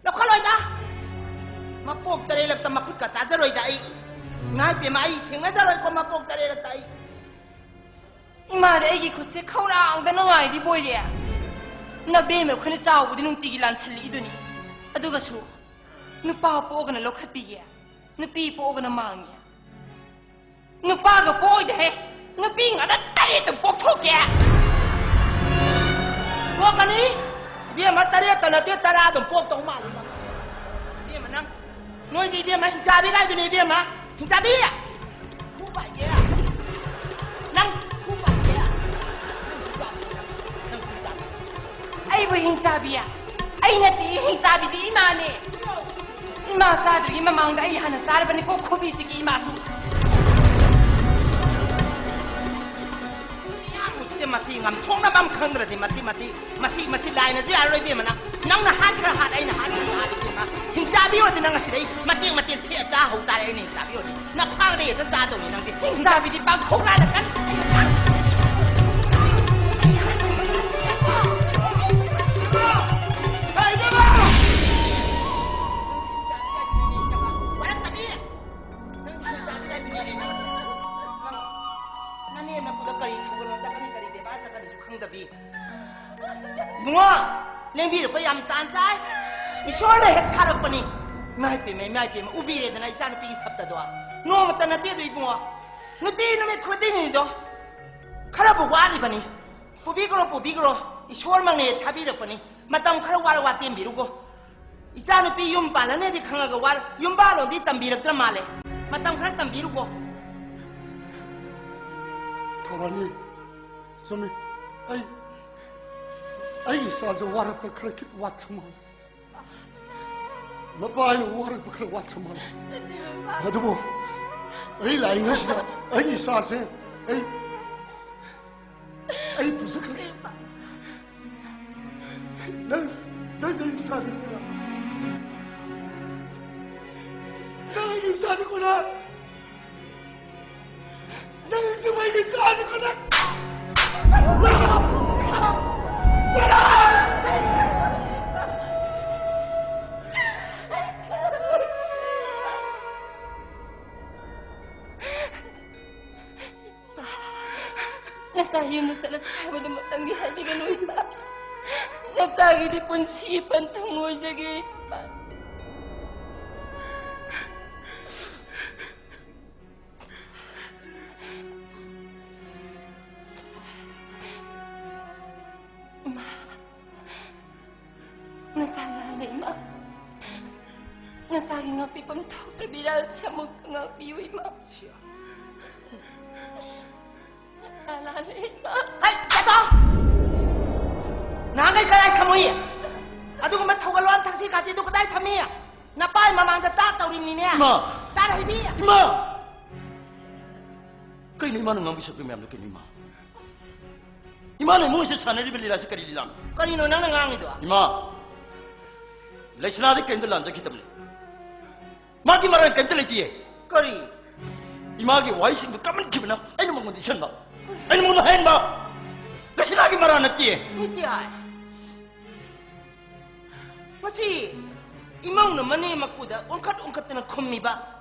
ꯂꯧꯈꯠꯂꯣꯏꯗ꯫ ꯃꯄꯣꯛ ꯇꯔꯦꯠꯂꯛꯇ ꯃꯈꯨꯠꯀ ꯆꯥꯖꯔꯣꯏꯗ ꯑꯩ꯫ ꯏꯃꯥ ꯏꯄꯦꯝꯃ, ꯑꯩ ꯊꯦꯡꯅꯖꯔꯣꯏꯀꯣ ꯃꯄꯣꯛ ꯇꯔꯦꯠꯂꯛꯇ ꯑꯩ꯫ ꯏꯃꯥꯗꯤ ꯑꯩꯒꯤ ꯈꯨꯠꯁꯦ ꯈꯧꯔꯥꯡꯗꯅ ꯉꯥꯏꯔꯤ ꯕꯣꯏꯔꯦ꯫ ꯅꯕꯦꯝꯃ ꯑꯩꯈꯣꯏꯅ ꯆꯥꯎꯕꯗꯤ ꯅꯨꯡꯇꯤꯒꯤ ꯂꯥꯟꯁꯜꯂꯛꯏꯗꯨꯅꯤ꯫ ꯑꯗꯨꯒꯁꯨ ꯅꯨꯄꯥ ꯄꯣꯛꯑꯒꯅ ꯂꯧꯈꯠꯄꯤꯒꯦ, ꯅꯨꯄꯤ ꯄꯣꯛꯑꯒꯅ ꯃꯥꯡꯉꯦ꯫ ꯅꯨꯄꯥꯒ ꯄꯣꯛꯑꯣꯏꯗꯍꯦ, ꯅꯨꯄꯤ ꯉꯥꯛꯇ ꯇꯔꯦꯠꯇ ꯄꯣꯛꯊꯣꯛꯀꯦ꯫ ꯄꯣꯛꯀꯅꯤ ꯏꯕꯦꯝꯃ, ꯇꯔꯦꯠꯇ ꯅꯠꯇꯦ, ꯇꯔꯥ ꯑꯗꯨꯝ ꯄꯣꯛꯇꯧ ꯃꯥꯜꯂꯤ꯫ ꯏꯕꯦꯝꯃ, ꯅꯪ, ꯅꯣꯏꯁꯦ ꯏꯕꯦꯝꯃ, ꯍꯤꯡꯆꯥꯕꯤ ꯂꯥꯏꯗꯨꯅꯦ ꯏꯕꯦꯝꯃ꯫ ꯍꯤꯡꯆꯥꯕꯤ! ꯈꯨ ꯄꯥꯏꯒꯦ? ꯅꯪ ꯈꯨ ꯄꯥꯏꯒꯦ? ꯅꯪ ꯈꯨ ꯄꯥꯏꯒꯦ? ꯑꯩꯕꯨ ꯍꯤꯡꯆꯥꯕꯤ? ꯑꯩ ꯅꯠꯇꯦ, ꯍꯤꯡꯆꯥꯕꯤꯗꯤ ꯏꯃꯥꯅꯦ꯫ ꯏꯃꯥ ꯆꯥꯗ꯭ꯔꯤꯉꯩ ꯃꯃꯥꯡꯗ ꯑꯩ ꯍꯥꯟꯅ ꯆꯥꯔꯕꯅꯤꯀꯣ, ꯈꯨꯕꯤꯁꯤꯒꯤ ꯏꯃꯥꯁꯨ꯫ ꯁꯤ ꯌꯥꯝ ꯎꯁꯤꯠꯇꯦ, ꯃꯁꯤ ꯉꯝꯊꯣꯛꯅꯕ ꯑꯃ ꯈꯪꯗ꯭ꯔꯗꯤ ꯃꯁꯤ, ꯃꯁꯤ꯫ ꯃꯁꯤ, ꯃꯁꯤ ꯂꯥꯏꯅꯁꯨ ꯌꯥꯔꯔꯣꯏ, ꯏꯕꯦꯝꯃ, ꯅꯪ꯫ ꯅꯪꯅ ꯍꯥꯠ ꯈꯔ ꯍꯥꯠ, ꯑꯩꯅ ꯍꯥꯠ ꯈꯔ ꯍꯥꯠ, ꯏꯕꯦꯝꯃ꯫ ꯍꯤꯡꯆꯥꯕꯤ ꯑꯣꯏꯔꯗꯤ ꯅꯪ ꯑꯁꯤꯗꯩ ꯃꯇꯦꯛ ꯃꯇꯦꯛ ꯊꯦꯛꯑ ꯆꯥ ꯍꯧ ꯇꯥꯔꯦ, ꯑꯩꯅ ꯍꯤꯡꯆꯥꯕꯤ ꯑꯣꯏꯔꯗꯤ꯫ ꯅꯐꯥꯡꯗ ꯍꯦꯛꯇ ꯆꯥꯗꯧꯅꯤ ꯅꯪꯗꯤ꯫ ꯍꯤꯡꯆꯥꯕꯤꯗꯤ ꯄꯥꯡꯈꯣꯛ ꯂꯥꯅ ꯀꯟ-, ꯋꯥꯔꯛꯇꯕꯤ! ꯅꯪ ꯍꯤꯡꯆꯥꯕꯤ ꯍꯥꯏꯗꯨꯅꯤꯅꯦ, ꯅꯪ꯫ ꯅꯪ ꯅꯅꯦꯝ ꯅꯀꯨꯗ ꯀꯔꯤ ꯊꯧꯒꯜꯂꯣꯟ ꯆꯠꯀꯅꯤ, ꯀꯔꯤ ꯕꯦꯕꯥꯔ ꯆꯠꯀꯅꯤꯁꯨ ꯈꯪꯗꯕꯤ꯫ ꯏꯕꯨꯡꯉꯣ, ꯂꯦꯡꯕꯤꯔꯛꯄ ꯌꯥꯝ ꯇꯥꯟ ꯆꯥꯏ꯫ ꯏꯁꯣꯔꯅ ꯍꯦꯛ ꯊꯥꯔꯛꯄꯅꯤ꯫ ꯏꯃꯥꯏ ꯄꯦꯝꯃ, ꯏꯃꯥꯏ ꯄꯦꯝꯃ, ꯎꯕꯤꯔꯦꯗꯅ ꯏꯆꯥꯅꯨꯄꯤꯒꯤ ꯁꯞꯇꯗꯣ꯫ ꯅꯣꯡꯃꯇ ꯅꯠꯇꯦꯗꯣ ꯏꯕꯨꯡꯉꯣ꯫ ꯅꯨꯡꯇꯤ ꯅꯨꯃꯤꯠ ꯈꯨꯗꯤꯡꯒꯤꯗꯣ꯫ ꯈꯔꯕꯨ ꯋꯥꯠꯂꯤꯕꯅꯤ꯫ ꯄꯨꯕꯤꯈ꯭ꯔꯣ, ꯄꯨꯕꯤꯈ꯭ꯔꯣ꯫ ꯏꯁꯣꯔꯃꯛꯅ ꯍꯦꯛ ꯊꯥꯕꯤꯔꯛꯄꯅꯤ꯫ ꯃꯇꯝ ꯈꯔ ꯋꯥꯔ ꯋꯥꯇꯦꯝꯕꯤꯔꯨꯀꯣ꯫ ꯏꯆꯥꯅꯨꯄꯤ ꯌꯨꯝ ꯄꯥꯜꯂꯅꯦꯗꯤ ꯈꯪꯉꯒ ꯋꯥꯔ-, ꯌꯨꯝꯕꯥꯜꯂꯣꯟꯗꯤ ꯇꯝꯕꯤꯔꯛꯇ꯭ꯔ ꯃꯥꯜꯂꯦ꯫ ꯃꯇꯝ ꯈꯔ ꯇꯝꯕꯤꯔꯨꯀꯣ꯫ ꯊꯧꯔꯥꯅꯤ, ꯆꯨꯝꯃꯤ꯫ ꯑꯩ, ꯑꯩꯒꯤ ꯏꯆꯥꯁꯦ ꯋꯥꯔꯛꯄ ꯈꯔ ꯈꯤꯠ ꯋꯥꯠꯈ꯭ꯔ ꯃꯥꯜꯂꯦ꯫ ꯃꯄꯥ ꯍꯥꯏꯅ ꯋꯥꯔꯛꯄ ꯈꯔ ꯋꯥꯠꯈ꯭ꯔ ꯃꯥꯜꯂꯦ꯫ ꯑꯗꯨꯕꯨ ꯑꯩ ꯂꯥꯛꯏꯉꯩꯁꯤꯗ ꯑꯩꯒꯤ ꯏꯆꯥꯁꯦ ꯑꯩ, ꯑꯩ ꯄꯨꯖꯈ꯭ꯔꯒꯦ꯫ ꯅꯪ, ꯅꯪ ꯑꯩꯒꯤ ꯏꯆꯥꯅꯤꯀꯣ꯫ ꯅꯪ ꯑꯩꯒꯤ ꯏꯆꯥꯅꯤꯀꯣ ꯅꯪ꯫ ꯅꯪꯁꯨ ꯑꯩꯒꯤ ꯏꯆꯥꯅꯤꯀꯣ ꯅꯪ꯫ ꯅꯆꯥ ꯌꯨꯝꯗ ꯆꯠꯂꯁꯤ ꯍꯥꯏꯕꯗꯨꯃꯛꯇꯪꯗꯤ ꯍꯥꯏꯕꯤꯒꯅꯨ, ꯏꯃꯥ꯫ ꯅꯆꯥꯒꯤꯗꯤ ꯄꯨꯟꯁꯤ ꯄꯟꯊꯨꯡ ꯑꯣꯏꯖꯒꯦ, ꯏꯃꯥ꯫ ꯏꯃꯥ, ꯅꯆꯥ ꯂꯥꯟꯅ, ꯏꯃꯥ꯫ ꯅꯆꯥꯒꯤ ꯉꯥꯛꯄꯤꯐꯝ ꯊꯣꯛꯇ꯭ꯔꯕ ꯏꯔꯥꯜꯁꯦ ꯑꯃꯨꯛꯇ ꯉꯥꯛꯄꯤꯌꯨ, ꯏꯃꯥ꯫ ꯁꯤ- ꯂꯥꯜꯂꯦ, ꯏꯃꯥ꯫ ꯍꯩ, ꯆꯠꯊꯣ! ꯅꯍꯥꯟꯈꯩ ꯀꯗꯥꯏ ꯊꯝꯃꯨꯏ? ꯑꯗꯨꯒꯨꯝꯕ ꯊꯧꯒꯜꯂꯣꯟ ꯊꯛꯁꯤ ꯈꯥꯁꯤꯗꯨ ꯀꯗꯥꯏ ꯊꯝꯃꯤ? ꯅꯄꯥꯏ ꯃꯃꯥꯡꯗ ꯇꯥ ꯇꯧꯔꯤꯕꯅꯤꯅꯦ꯫ ꯏꯃꯥ! ꯇꯥꯔ ꯍꯩꯕꯤ! ꯏꯃꯥ! ꯀꯩꯅꯣ ꯏꯃꯥꯅ ꯉꯥꯡꯕꯤ ꯁꯛꯄꯤ ꯃꯌꯥꯝꯗꯣ ꯀꯩꯅꯣ ꯏꯃꯥ? ꯏꯃꯥꯅ ꯏꯃꯨꯡꯁꯤꯗ ꯁꯥꯟꯅꯔꯤꯕ ꯂꯤꯂꯥꯁꯤ ꯀꯔꯤ ꯂꯤꯂꯥꯅꯣ? ꯀꯔꯤꯅꯣ ꯅꯪꯅ ꯉꯥꯡꯉꯤꯗꯣ? ꯏꯃꯥ! ꯂꯩꯁꯅꯥꯗꯤ ꯀꯔꯤꯝꯇ ꯂꯥꯟꯖꯈꯤꯗꯕꯅꯤ꯫ ꯃꯥꯒꯤ ꯃꯔꯥꯜ ꯀꯔꯤꯝꯇ ꯂꯩꯇꯤꯌꯦ꯫ ꯀꯔꯤ? ꯏꯃꯥꯒꯤ ꯋꯥꯍꯩꯁꯤꯡꯗꯨ ꯀꯃꯟꯈꯤꯕꯅ ꯑꯩꯅ ꯃꯉꯣꯟꯗ ꯏꯁꯟꯕ꯫ ꯑꯩꯅ ꯃꯉꯣꯟꯗ ꯍꯥꯏꯍꯟꯕ꯫ ꯂꯩꯁꯅꯥꯒꯤ ꯃꯔꯥꯜ ꯅꯠꯇꯤꯌꯦ꯫ ꯅꯠꯇꯦ ꯍꯥꯏ꯫ ꯃꯁꯤ ꯏꯃꯧꯅ ꯃꯅꯦꯝ ꯃꯀꯨꯗ ꯑꯣꯟꯈꯠ ꯑꯣꯟꯈꯠꯇꯅ ꯈꯨꯝꯃꯤꯕ,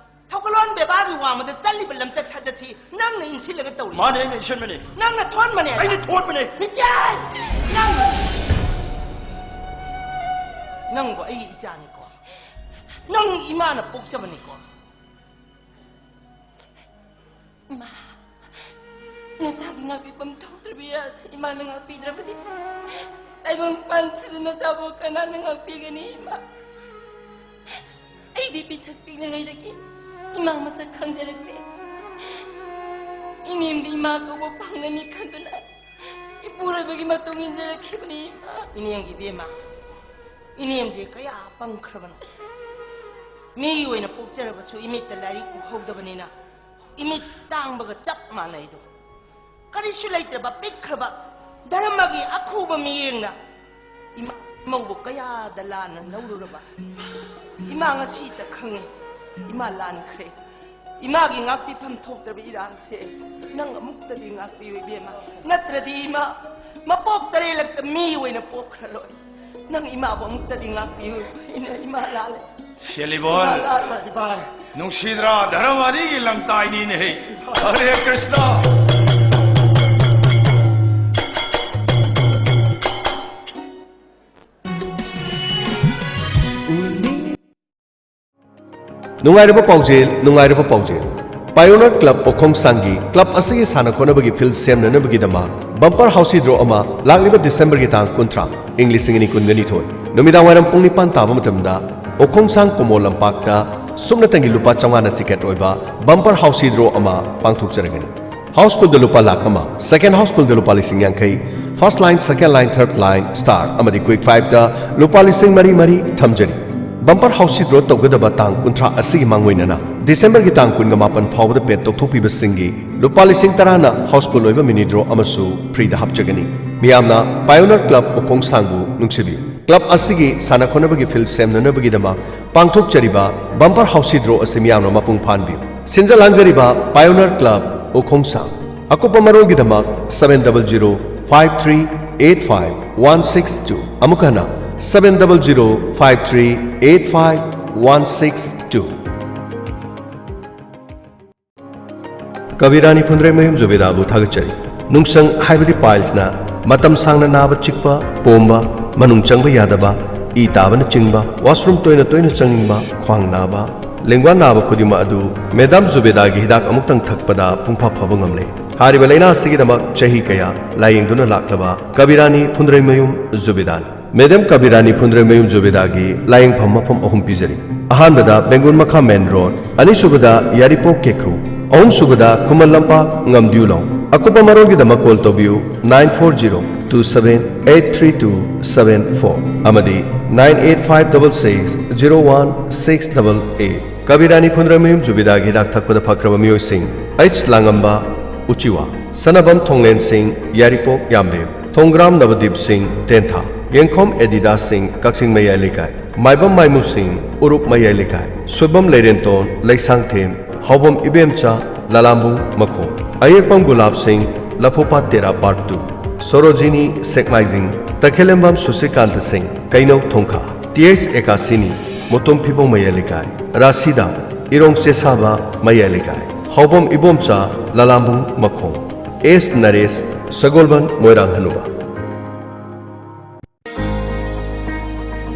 ꯊꯧꯒꯜꯂꯣꯟ ꯕꯦꯕꯥꯔꯒꯤ ꯋꯥꯡꯃꯗ ꯆꯠꯂꯤꯕ ꯂꯝꯆꯠ ꯁꯥꯖꯠꯁꯤ ꯅꯪꯅ ꯏꯟꯁꯤꯜꯂꯒ ꯇꯧꯔꯤ꯫ ꯃꯥꯅꯦ, ꯑꯩꯅ ꯏꯟꯁꯤꯟꯕꯅꯦ꯫ ꯅꯪꯅ ꯊꯣꯟꯕꯅꯦ꯫ ꯑꯩꯅ ꯊꯣꯟꯕꯅꯦ꯫ ꯅꯤꯇꯥꯏ! ꯅꯪ! ꯅꯪꯕꯨ ꯑꯩꯒꯤ ꯏꯆꯥꯅꯤꯀꯣ꯫ ꯅꯪ ꯏꯃꯥꯅ ꯄꯣꯛꯆꯕꯅꯤꯀꯣ꯫ ꯏꯃꯥ, ꯅꯆꯥꯒꯤ ꯉꯥꯛꯄꯤꯐꯝ ꯊꯣꯛꯇ꯭ꯔꯕ ꯏꯔꯥꯜꯁꯦ ꯏꯃꯥꯅ ꯉꯥꯛꯄꯤꯗ꯭ꯔꯕꯗꯤ ꯇꯥꯏꯕꯪ ꯄꯥꯟꯁꯤꯗ ꯅꯆꯥꯕꯨ ꯀꯅꯥꯅ ꯉꯥꯛꯄꯤꯒꯅꯤ, ꯏꯃꯥ? ꯑꯩꯗꯤ ꯄꯤꯁꯛ ꯄꯤꯛꯂꯤꯉꯩꯗꯒꯤ ꯏꯃꯥ ꯃꯁꯛ ꯈꯪꯖꯔꯛꯇꯦ꯫ ꯏꯅꯦꯝꯗꯤ ꯏꯃꯥ ꯀꯧꯕ ꯐꯪꯂꯅꯤ ꯈꯟꯗꯨꯅ ꯏꯄꯨꯔꯣꯏꯕꯒꯤ ꯃꯇꯨꯡ ꯏꯟꯖꯔꯛꯈꯤꯕꯅꯤ, ꯏꯃꯥ꯫ ꯏꯅꯦꯝꯒꯤ ꯏꯕꯦꯝꯃ, ꯏꯅꯦꯝꯁꯦ ꯀꯌꯥ ꯄꯪꯈ꯭ꯔꯕꯅꯣ꯫ ꯃꯤꯒꯤ ꯑꯣꯏꯅ ꯄꯣꯛꯆꯔꯕꯁꯨ ꯏꯃꯤꯠꯇ ꯂꯥꯏꯔꯤꯛ ꯎꯍꯧꯗꯕꯅꯤꯅ ꯏꯃꯤꯠ ꯇꯥꯡꯕꯒ ꯆꯞ ꯃꯥꯟꯅꯩꯗꯣ꯫ ꯀꯔꯤꯁꯨ ꯂꯩꯇ꯭ꯔꯕ ꯄꯤꯛꯈ꯭ꯔꯕ ꯙꯔꯃꯒꯤ ꯑꯈꯨꯕ ꯃꯤꯠꯌꯦꯡꯅ ꯏꯃꯥ ꯏꯃꯧꯕꯨ ꯀꯌꯥꯗ ꯂꯥꯟꯅ ꯂꯧꯔꯨꯔꯕ꯫ ꯏꯃꯥ ꯉꯁꯤꯇ ꯈꯪꯉꯦ, ꯏꯃꯥ ꯂꯥꯟꯈ꯭ꯔꯦ꯫ ꯏꯃꯥꯒꯤ ꯉꯥꯛꯄꯤꯐꯝ ꯊꯣꯛꯇ꯭ꯔꯕ ꯏꯔꯥꯜꯁꯦ ꯅꯪ ꯑꯃꯨꯛꯇꯗꯤ ꯉꯥꯛꯄꯤꯌꯨ ꯏꯕꯦꯝꯃ, ꯅꯠꯇ꯭ꯔꯗꯤ ꯏꯃꯥ ꯃꯄꯣꯛ ꯇꯔꯦꯠꯂꯛꯇ ꯃꯤ ꯑꯣꯏꯅ ꯄꯣꯛꯈ꯭ꯔꯔꯣꯏ꯫ ꯅꯪ ꯏꯃꯥꯕꯨ ꯑꯃꯨꯛꯇꯗꯤ ꯉꯥꯛꯄꯤꯌꯨ꯫ ꯑꯩꯅ ꯏꯃꯥ ꯂꯥꯜꯂꯦ꯫ ꯁꯦꯂꯤꯕꯣꯜ, ꯅꯨꯡꯁꯤꯗ꯭ꯔꯥ? ꯙꯔꯃ ꯑꯅꯤꯒꯤ ꯂꯝꯇꯥꯏꯅꯤꯅꯦꯍꯦ꯫ ꯍꯔꯦ ꯀ꯭ꯔꯤꯁꯅ꯫ ꯅꯨꯡꯉꯥꯏꯔꯕ ꯄꯥꯎꯖꯦꯜ, ꯅꯨꯡꯉꯥꯏꯔꯕ ꯄꯥꯎꯖꯦꯜ꯫ ꯄꯥꯏꯑꯣꯅꯤꯌꯔ ꯀ꯭ꯂꯕ ꯑꯣꯈꯣꯡꯁꯥꯡꯒꯤ ꯀ꯭ꯂꯕ ꯑꯁꯤꯒꯤ ꯁꯥꯟꯅ ꯈꯣꯠꯅꯕꯒꯤ ꯐꯤꯜꯗ ꯁꯦꯝꯅꯅꯕꯒꯤꯗꯃꯛ ꯕꯝꯄꯔ ꯍꯥꯎꯁꯤ ꯗ꯭ꯔꯣ ꯑꯃ ꯂꯥꯛꯂꯤꯕ ꯗꯤꯁꯦꯝꯕꯔꯒꯤ ꯇꯥꯡ ꯀꯨꯟꯊ꯭ꯔꯥ, ꯏꯪ ꯂꯤꯁꯤꯡ ꯑꯅꯤ ꯀꯨꯟꯒ ꯅꯤꯊꯣꯏ, ꯅꯨꯃꯤꯗꯥꯡ ꯋꯥꯏꯔꯝ ꯄꯨꯡ ꯅꯤꯄꯥꯟ ꯇꯥꯕ ꯃꯇꯝꯗ ꯎꯈꯣꯡꯁꯥꯡ ꯀꯨꯃꯣ ꯂꯝꯄꯥꯛꯇ ꯁꯨꯞꯅꯇꯪꯒꯤ ꯂꯨꯄꯥ ꯆꯥꯝꯃꯉꯥꯅ ꯇꯤꯀꯦꯠ ꯑꯣꯏꯕ ꯕꯝꯄꯔ ꯍꯥꯎꯁꯤ ꯗ꯭ꯔꯣ ꯑꯃ ꯄꯥꯡꯊꯣꯛꯆꯔꯒꯅꯤ꯫ ꯍꯥꯎꯁꯐꯨꯜꯗ ꯂꯨꯄꯥ ꯂꯥꯈ ꯑꯃ, ꯁꯦꯀꯦꯟ ꯍꯥꯎꯁꯐꯨꯜꯗ ꯂꯨꯄꯥ ꯂꯤꯁꯤꯡ ꯌꯥꯡꯈꯩ, ꯐꯥꯔꯁ ꯂꯥꯏꯟ, ꯁꯦꯀꯦꯟ ꯂꯥꯏꯟ, ꯊꯔꯗ ꯂꯥꯏꯟ, ꯁ꯭ꯇꯥꯔ ꯑꯃꯗꯤ ꯀ꯭ꯋꯤꯛ ꯐꯥꯏꯚꯇ ꯂꯨꯄꯥ ꯂꯤꯁꯤꯡ ꯃꯔꯤ ꯃꯔꯤ ꯊꯝꯖꯔꯤ꯫ ꯕꯝꯄꯔ ꯍꯥꯎꯁꯤ ꯗ꯭ꯔꯣ ꯇꯧꯒꯗꯕ ꯇꯥꯡ ꯀꯨꯟꯊ꯭ꯔꯥ ꯑꯁꯤꯒꯤ ꯃꯥꯡꯑꯣꯏꯅꯅ ꯗꯤꯁꯦꯝꯕꯔꯒꯤ ꯇꯥꯡ ꯀꯨꯟꯒ ꯃꯥꯄꯟ ꯐꯥꯎꯕꯗ ꯄꯦꯠ ꯇꯧꯊꯣꯛꯄꯤꯕꯁꯤꯡꯒꯤ ꯂꯨꯄꯥ ꯂꯤꯁꯤꯡ ꯇꯔꯥꯅ ꯍꯥꯎꯁꯐꯨꯜ ꯑꯣꯏꯕ ꯃꯤꯅꯤ ꯗ꯭ꯔꯣ ꯑꯃꯁꯨ ꯐ꯭ꯔꯤꯗ ꯍꯥꯞꯆꯒꯅꯤ꯫ ꯃꯤꯌꯥꯝꯅ ꯄꯥꯏꯑꯣꯅꯤꯌꯔ ꯀ꯭ꯂꯕ ꯎꯈꯣꯡꯁꯥꯡꯕꯨ ꯅꯨꯡꯁꯤꯕꯤꯌꯨ꯫ ꯀ꯭ꯂꯕ ꯑꯁꯤꯒꯤ ꯁꯥꯟꯅ ꯈꯣꯠꯅꯕꯒꯤ ꯐꯤꯜꯗ ꯁꯦꯝꯅꯅꯕꯒꯤꯗꯃꯛ ꯄꯥꯡꯊꯣꯛꯆꯔꯤꯕ ꯕꯝꯄꯔ ꯍꯥꯎꯁꯤ ꯗ꯭ꯔꯣ ꯑꯁꯤ ꯃꯤꯌꯥꯝꯅ ꯃꯄꯨꯡ ꯐꯥꯍꯟꯕꯤꯌꯨ꯫ ꯁꯤꯟꯖ ꯂꯥꯡꯖꯔꯤꯕ ꯄꯥꯏꯑꯣꯅꯤꯌꯔ ꯀ꯭ꯂꯕ ꯎꯈꯣꯡꯁꯥꯡ꯫ ꯑꯀꯨꯞꯄ ꯃꯔꯣꯜꯒꯤꯗꯃꯛ seven double zero five three eight five one six two, ꯑꯃꯨꯛ ꯍꯟꯅ seven double zero five three eight five one six two꯫ ꯀꯕꯤꯔꯥꯅꯤ ꯐꯨꯟꯗ꯭ꯔꯩꯃꯌꯨꯝ ꯖꯨꯕꯦꯗꯥꯕꯨ ꯊꯥꯒꯠꯆꯔꯤ꯫ ꯅꯨꯡꯁꯪ ꯍꯥꯏꯕꯗꯤ ꯄꯥꯏꯜꯁꯅ ꯃꯇꯝ ꯁꯥꯡꯅ ꯅꯥꯕ ꯆꯤꯛꯄ, ꯄꯣꯝꯕ, ꯃꯅꯨꯡ ꯆꯪꯕ ꯌꯥꯗꯕ, ꯏ ꯇꯥꯕꯅꯆꯤꯡꯕ, ꯋꯥꯁꯔꯨꯝ ꯇꯣꯏꯅ ꯇꯣꯏꯅ ꯆꯪꯅꯤꯡꯕ, ꯈ꯭ꯋꯥꯡ ꯅꯥꯕ, ꯂꯦꯡꯕꯥꯟ ꯅꯥꯕ ꯈꯨꯗꯤꯡꯃꯛ ꯑꯗꯨ ꯃꯦꯗꯥꯝ ꯖꯨꯕꯦꯗꯥꯒꯤ ꯍꯤꯗꯥꯛ ꯑꯃꯨꯛꯇꯪ ꯊꯛꯄꯗ ꯄꯨꯡꯐ ꯐꯕ ꯉꯝꯂꯦ꯫ ꯍꯥꯏꯔꯤꯕ ꯂꯥꯏꯅꯥ ꯑꯁꯤꯒꯤꯗꯃꯛ ꯆꯍꯤ ꯀꯌꯥ ꯂꯥꯌꯦꯡꯗꯨꯅ ꯂꯥꯛꯂꯕ ꯀꯕꯤꯔꯥꯅꯤ ꯐꯨꯟꯗ꯭ꯔꯩꯃꯌꯨꯝ ꯖꯨꯕꯦꯗꯥꯅꯤ꯫ ꯃꯦꯗꯥꯝ ꯀꯕꯤꯔꯥꯅꯤ ꯐꯨꯟꯗ꯭ꯔꯩꯃꯌꯨꯝ ꯖꯨꯕꯦꯗꯥꯒꯤ ꯂꯥꯌꯦꯡꯐꯝ ꯃꯐꯝ ꯑꯍꯨꯝ ꯄꯤꯖꯔꯤ꯫ ꯑꯍꯥꯟꯕꯗ ꯕꯦꯡꯒꯨꯜ ꯃꯈꯥ ꯃꯦꯟ ꯔꯣꯗ, ꯑꯅꯤꯁꯨꯕꯗ ꯌꯥꯏꯔꯤꯄꯣꯛ ꯀꯦꯀ꯭ꯔꯨ, ꯑꯍꯨꯝꯁꯨꯕꯗ ꯈꯨꯃꯟ ꯂꯝꯄꯥꯛ ꯉꯝꯗꯤꯌꯨꯂꯣꯡ꯫ ꯑꯀꯨꯞꯄ ꯃꯔꯣꯜꯒꯤꯗꯃꯛ ꯀꯣꯜ ꯇꯧꯕꯤꯌꯨ nine four zero two seven eight three two seven four ꯑꯃꯗꯤ nine eight five double six zero one six double eight꯫ ꯀꯕꯤꯔꯥꯅꯤ ꯐꯨꯟꯗ꯭ꯔꯩꯃꯌꯨꯝ ꯖꯨꯕꯦꯗꯥꯒꯤ ꯍꯤꯗꯥꯛ ꯊꯛꯄꯗ ꯐꯈ꯭ꯔꯕ ꯃꯤꯑꯣꯏꯁꯤꯡ: ꯑꯩꯆ ꯂꯥꯡꯉꯝꯕ, ꯎꯆꯤꯋꯥ, ꯁꯅꯥꯕꯝ ꯊꯣꯡꯂꯦꯟꯁꯤꯡ, ꯌꯥꯏꯔꯤꯄꯣꯛ ꯌꯥꯝꯕꯦꯝ, ꯊꯣꯡꯒ꯭ꯔꯥꯝ ꯅꯕꯗꯤꯞ ꯁꯤꯡ, ꯇꯦꯟꯊꯥ, ꯌꯦꯡꯈꯣꯝ ꯑꯦꯗꯤꯗꯥꯁ ꯁꯤꯡ, ꯀꯛꯆꯤꯡ ꯃꯌꯥꯏ ꯂꯩꯀꯥꯏ, ꯃꯥꯏꯕꯝ ꯃꯥꯏꯃꯨ ꯁꯤꯡ, ꯎꯔꯨꯞ ꯃꯌꯥꯏ ꯂꯩꯀꯥꯏ, ꯁꯣꯏꯕꯝ ꯂꯩꯔꯦꯟꯇꯣꯟ, ꯂꯩꯁꯥꯡꯊꯦꯝ, ꯍꯥꯎꯕꯝ ꯏꯕꯦꯝꯆꯥ, ꯂꯂꯥꯝꯕꯨꯡ ꯃꯈꯣꯡ, ꯑꯌꯦꯛꯄꯝ ꯒꯨꯂꯥꯞ ꯁꯤꯡ, ꯂꯐꯨꯄꯥꯠ ꯇꯦꯔꯥ ꯄꯥꯔꯠ ꯇꯨ, ꯁꯣꯔꯣꯖꯤꯅꯤ ꯁꯦꯛꯃꯥꯏꯖꯤꯡ, ꯇꯈꯦꯂꯦꯝꯕꯝ ꯁꯨꯁꯤꯀꯥꯟꯇ ꯁꯤꯡ, ꯀꯩꯅꯧ ꯊꯣꯡꯈꯥ, ꯇꯤ ꯑꯩꯆ ꯑꯦꯀꯥꯁꯤꯅꯤ, ꯃꯨꯇꯨꯝ ꯐꯤꯕꯧ ꯃꯌꯥꯏ ꯂꯩꯀꯥꯏ, ꯔꯥꯁꯤꯗꯥ, ꯏꯔꯣꯡ ꯆꯦꯁꯥꯕ ꯃꯌꯥꯏ ꯂꯩꯀꯥꯏ, ꯍꯥꯎꯕꯝ ꯏꯕꯣꯝꯆꯥ, ꯂꯂꯥꯝꯕꯨꯡ ꯃꯈꯣꯡ, ꯑꯦꯁ ꯅꯔꯦꯁ, ꯁꯒꯣꯜꯕꯟ ꯃꯣꯏꯔꯥꯡ ꯍꯅꯨꯕ꯫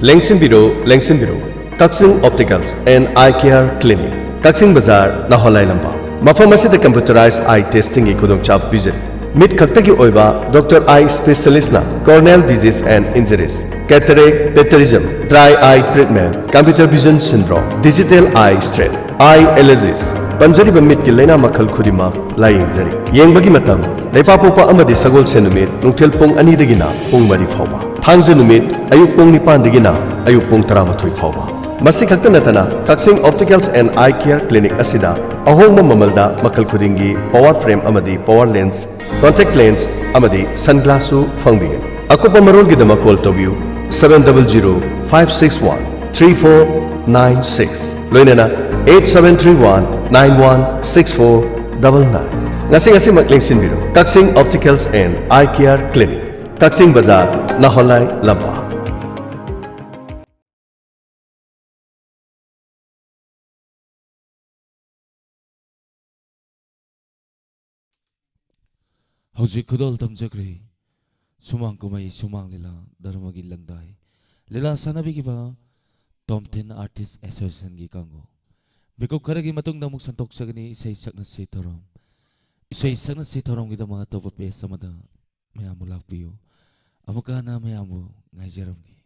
ꯂꯦꯡꯁꯤꯟꯕꯤꯔꯣ, ꯂꯦꯡꯁꯤꯟꯕꯤꯔꯣ꯫ ꯀꯛꯆꯤꯡ Opticals and Eye Care Clinic, ꯀꯛꯆꯤꯡ ꯕꯖꯥꯔ, ꯅꯥꯍꯣꯂꯥꯏ ꯂꯝꯄꯥꯛ꯫ ꯃꯐꯝ ꯑꯁꯤꯗ computerized eye testingꯒꯤ ꯈꯨꯗꯣꯡꯆꯥꯕ ꯄꯤꯖꯔꯤ꯫ ꯃꯤꯠ ꯈꯛꯇꯒꯤ ꯑꯣꯏꯕ Doctor Eye Specialist ꯅ Corneal Disease and Injuries, Cataract, Pterygium, Dry Eye Treatment, Computer Vision Syndrome, Digital Eye Strain, Eye Allergies, ꯄꯟꯖꯔꯤꯕ ꯃꯤꯠꯀꯤ ꯂꯥꯏꯅꯥ ꯃꯈꯜ ꯈꯨꯗꯤꯡꯃꯛ ꯂꯥꯌꯦꯡꯖꯔꯤ꯫ ꯌꯦꯡꯕꯒꯤ ꯃꯇꯝ: ꯂꯩꯄꯥꯛꯄꯣꯛꯄ ꯑꯃꯗꯤ ꯁꯒꯣꯜꯁꯦꯟ ꯅꯨꯃꯤꯠ ꯅꯨꯡꯊꯤꯜ ꯄꯨꯡ ꯑꯅꯤꯗꯒꯤꯅ ꯄꯨꯡ ꯃꯔꯤ ꯐꯥꯎꯕ, ꯊꯥꯡꯖ ꯅꯨꯃꯤꯠ ꯑꯌꯨꯛ ꯄꯨꯡ ꯅꯤꯄꯥꯟꯗꯒꯤꯅ ꯑꯌꯨꯛ ꯄꯨꯡ ꯇꯔꯥꯃꯥꯊꯣꯏ ꯐꯥꯎꯕ꯫ ꯃꯁꯤ ꯈꯛꯇ ꯅꯠꯇꯅ, ꯀꯛꯆꯤꯡ Opticals and Eye Care Clinic ꯑꯁꯤꯗ ꯑꯍꯣꯡꯕ ꯃꯃꯜꯗ ꯃꯈꯜ ꯈꯨꯗꯤꯡꯒꯤ power frame ꯑꯃꯗꯤ power lens, contact lens ꯑꯃꯗꯤ sunglass ꯁꯨ ꯐꯪꯕꯤꯒꯅꯤ꯫ ꯑꯀꯨꯞꯄ ꯃꯔꯣꯜꯒꯤꯗꯃꯛ call ꯇꯧꯕꯤꯌꯨ, seven double zero five six one three four nine six, ꯂꯣꯏꯅꯅ eight seven three one nine one six four double nine꯫ ꯉꯁꯤ ꯉꯁꯤꯃꯛ ꯂꯦꯡꯁꯤꯟꯕꯤꯔꯨ꯫ ꯀꯛꯆꯤꯡ Opticals and Eye Care Clinic, ꯀꯛꯆꯤꯡ ꯕꯖꯥꯔ, ꯅꯥꯍꯣꯂꯥꯏ ꯂꯝꯄꯥꯛ꯫ ꯍꯧꯖꯤꯛ ꯈꯨꯗꯣꯜ ꯇꯝꯖꯈ꯭ꯔꯦ ꯁꯨꯃꯥꯡ ꯀꯨꯝꯍꯩ, ꯁꯨꯃꯥꯡ ꯂꯤꯂꯥ, ꯙꯔꯃꯒꯤ ꯂꯪꯗꯥꯏ ꯂꯤꯂꯥ ꯁꯥꯟꯅꯕꯤꯈꯤꯕ Tomthin Artist Association ꯒꯤ ꯀꯥꯡꯕꯨ꯫ ꯃꯤꯀꯨꯞ ꯈꯔꯒꯤ ꯃꯇꯨꯡꯗ ꯑꯃꯨꯛ ꯁꯟꯗꯣꯛꯆꯒꯅꯤ ꯏꯁꯩ ꯁꯛꯅꯁꯤ ꯊꯧꯔꯝ꯫ ꯏꯁꯩ ꯁꯛꯅꯁꯤ ꯊꯧꯔꯝꯒꯤꯗꯃꯛ ꯑꯇꯣꯞꯄ page ꯑꯃꯗ ꯃꯌꯥꯝꯕꯨ ꯂꯥꯛꯄꯤꯌꯨ꯫ ꯑꯃꯨꯛꯀ ꯍꯟꯅ ꯃꯌꯥꯝꯕꯨ ꯉꯥꯏꯖꯔꯝꯒꯦ꯫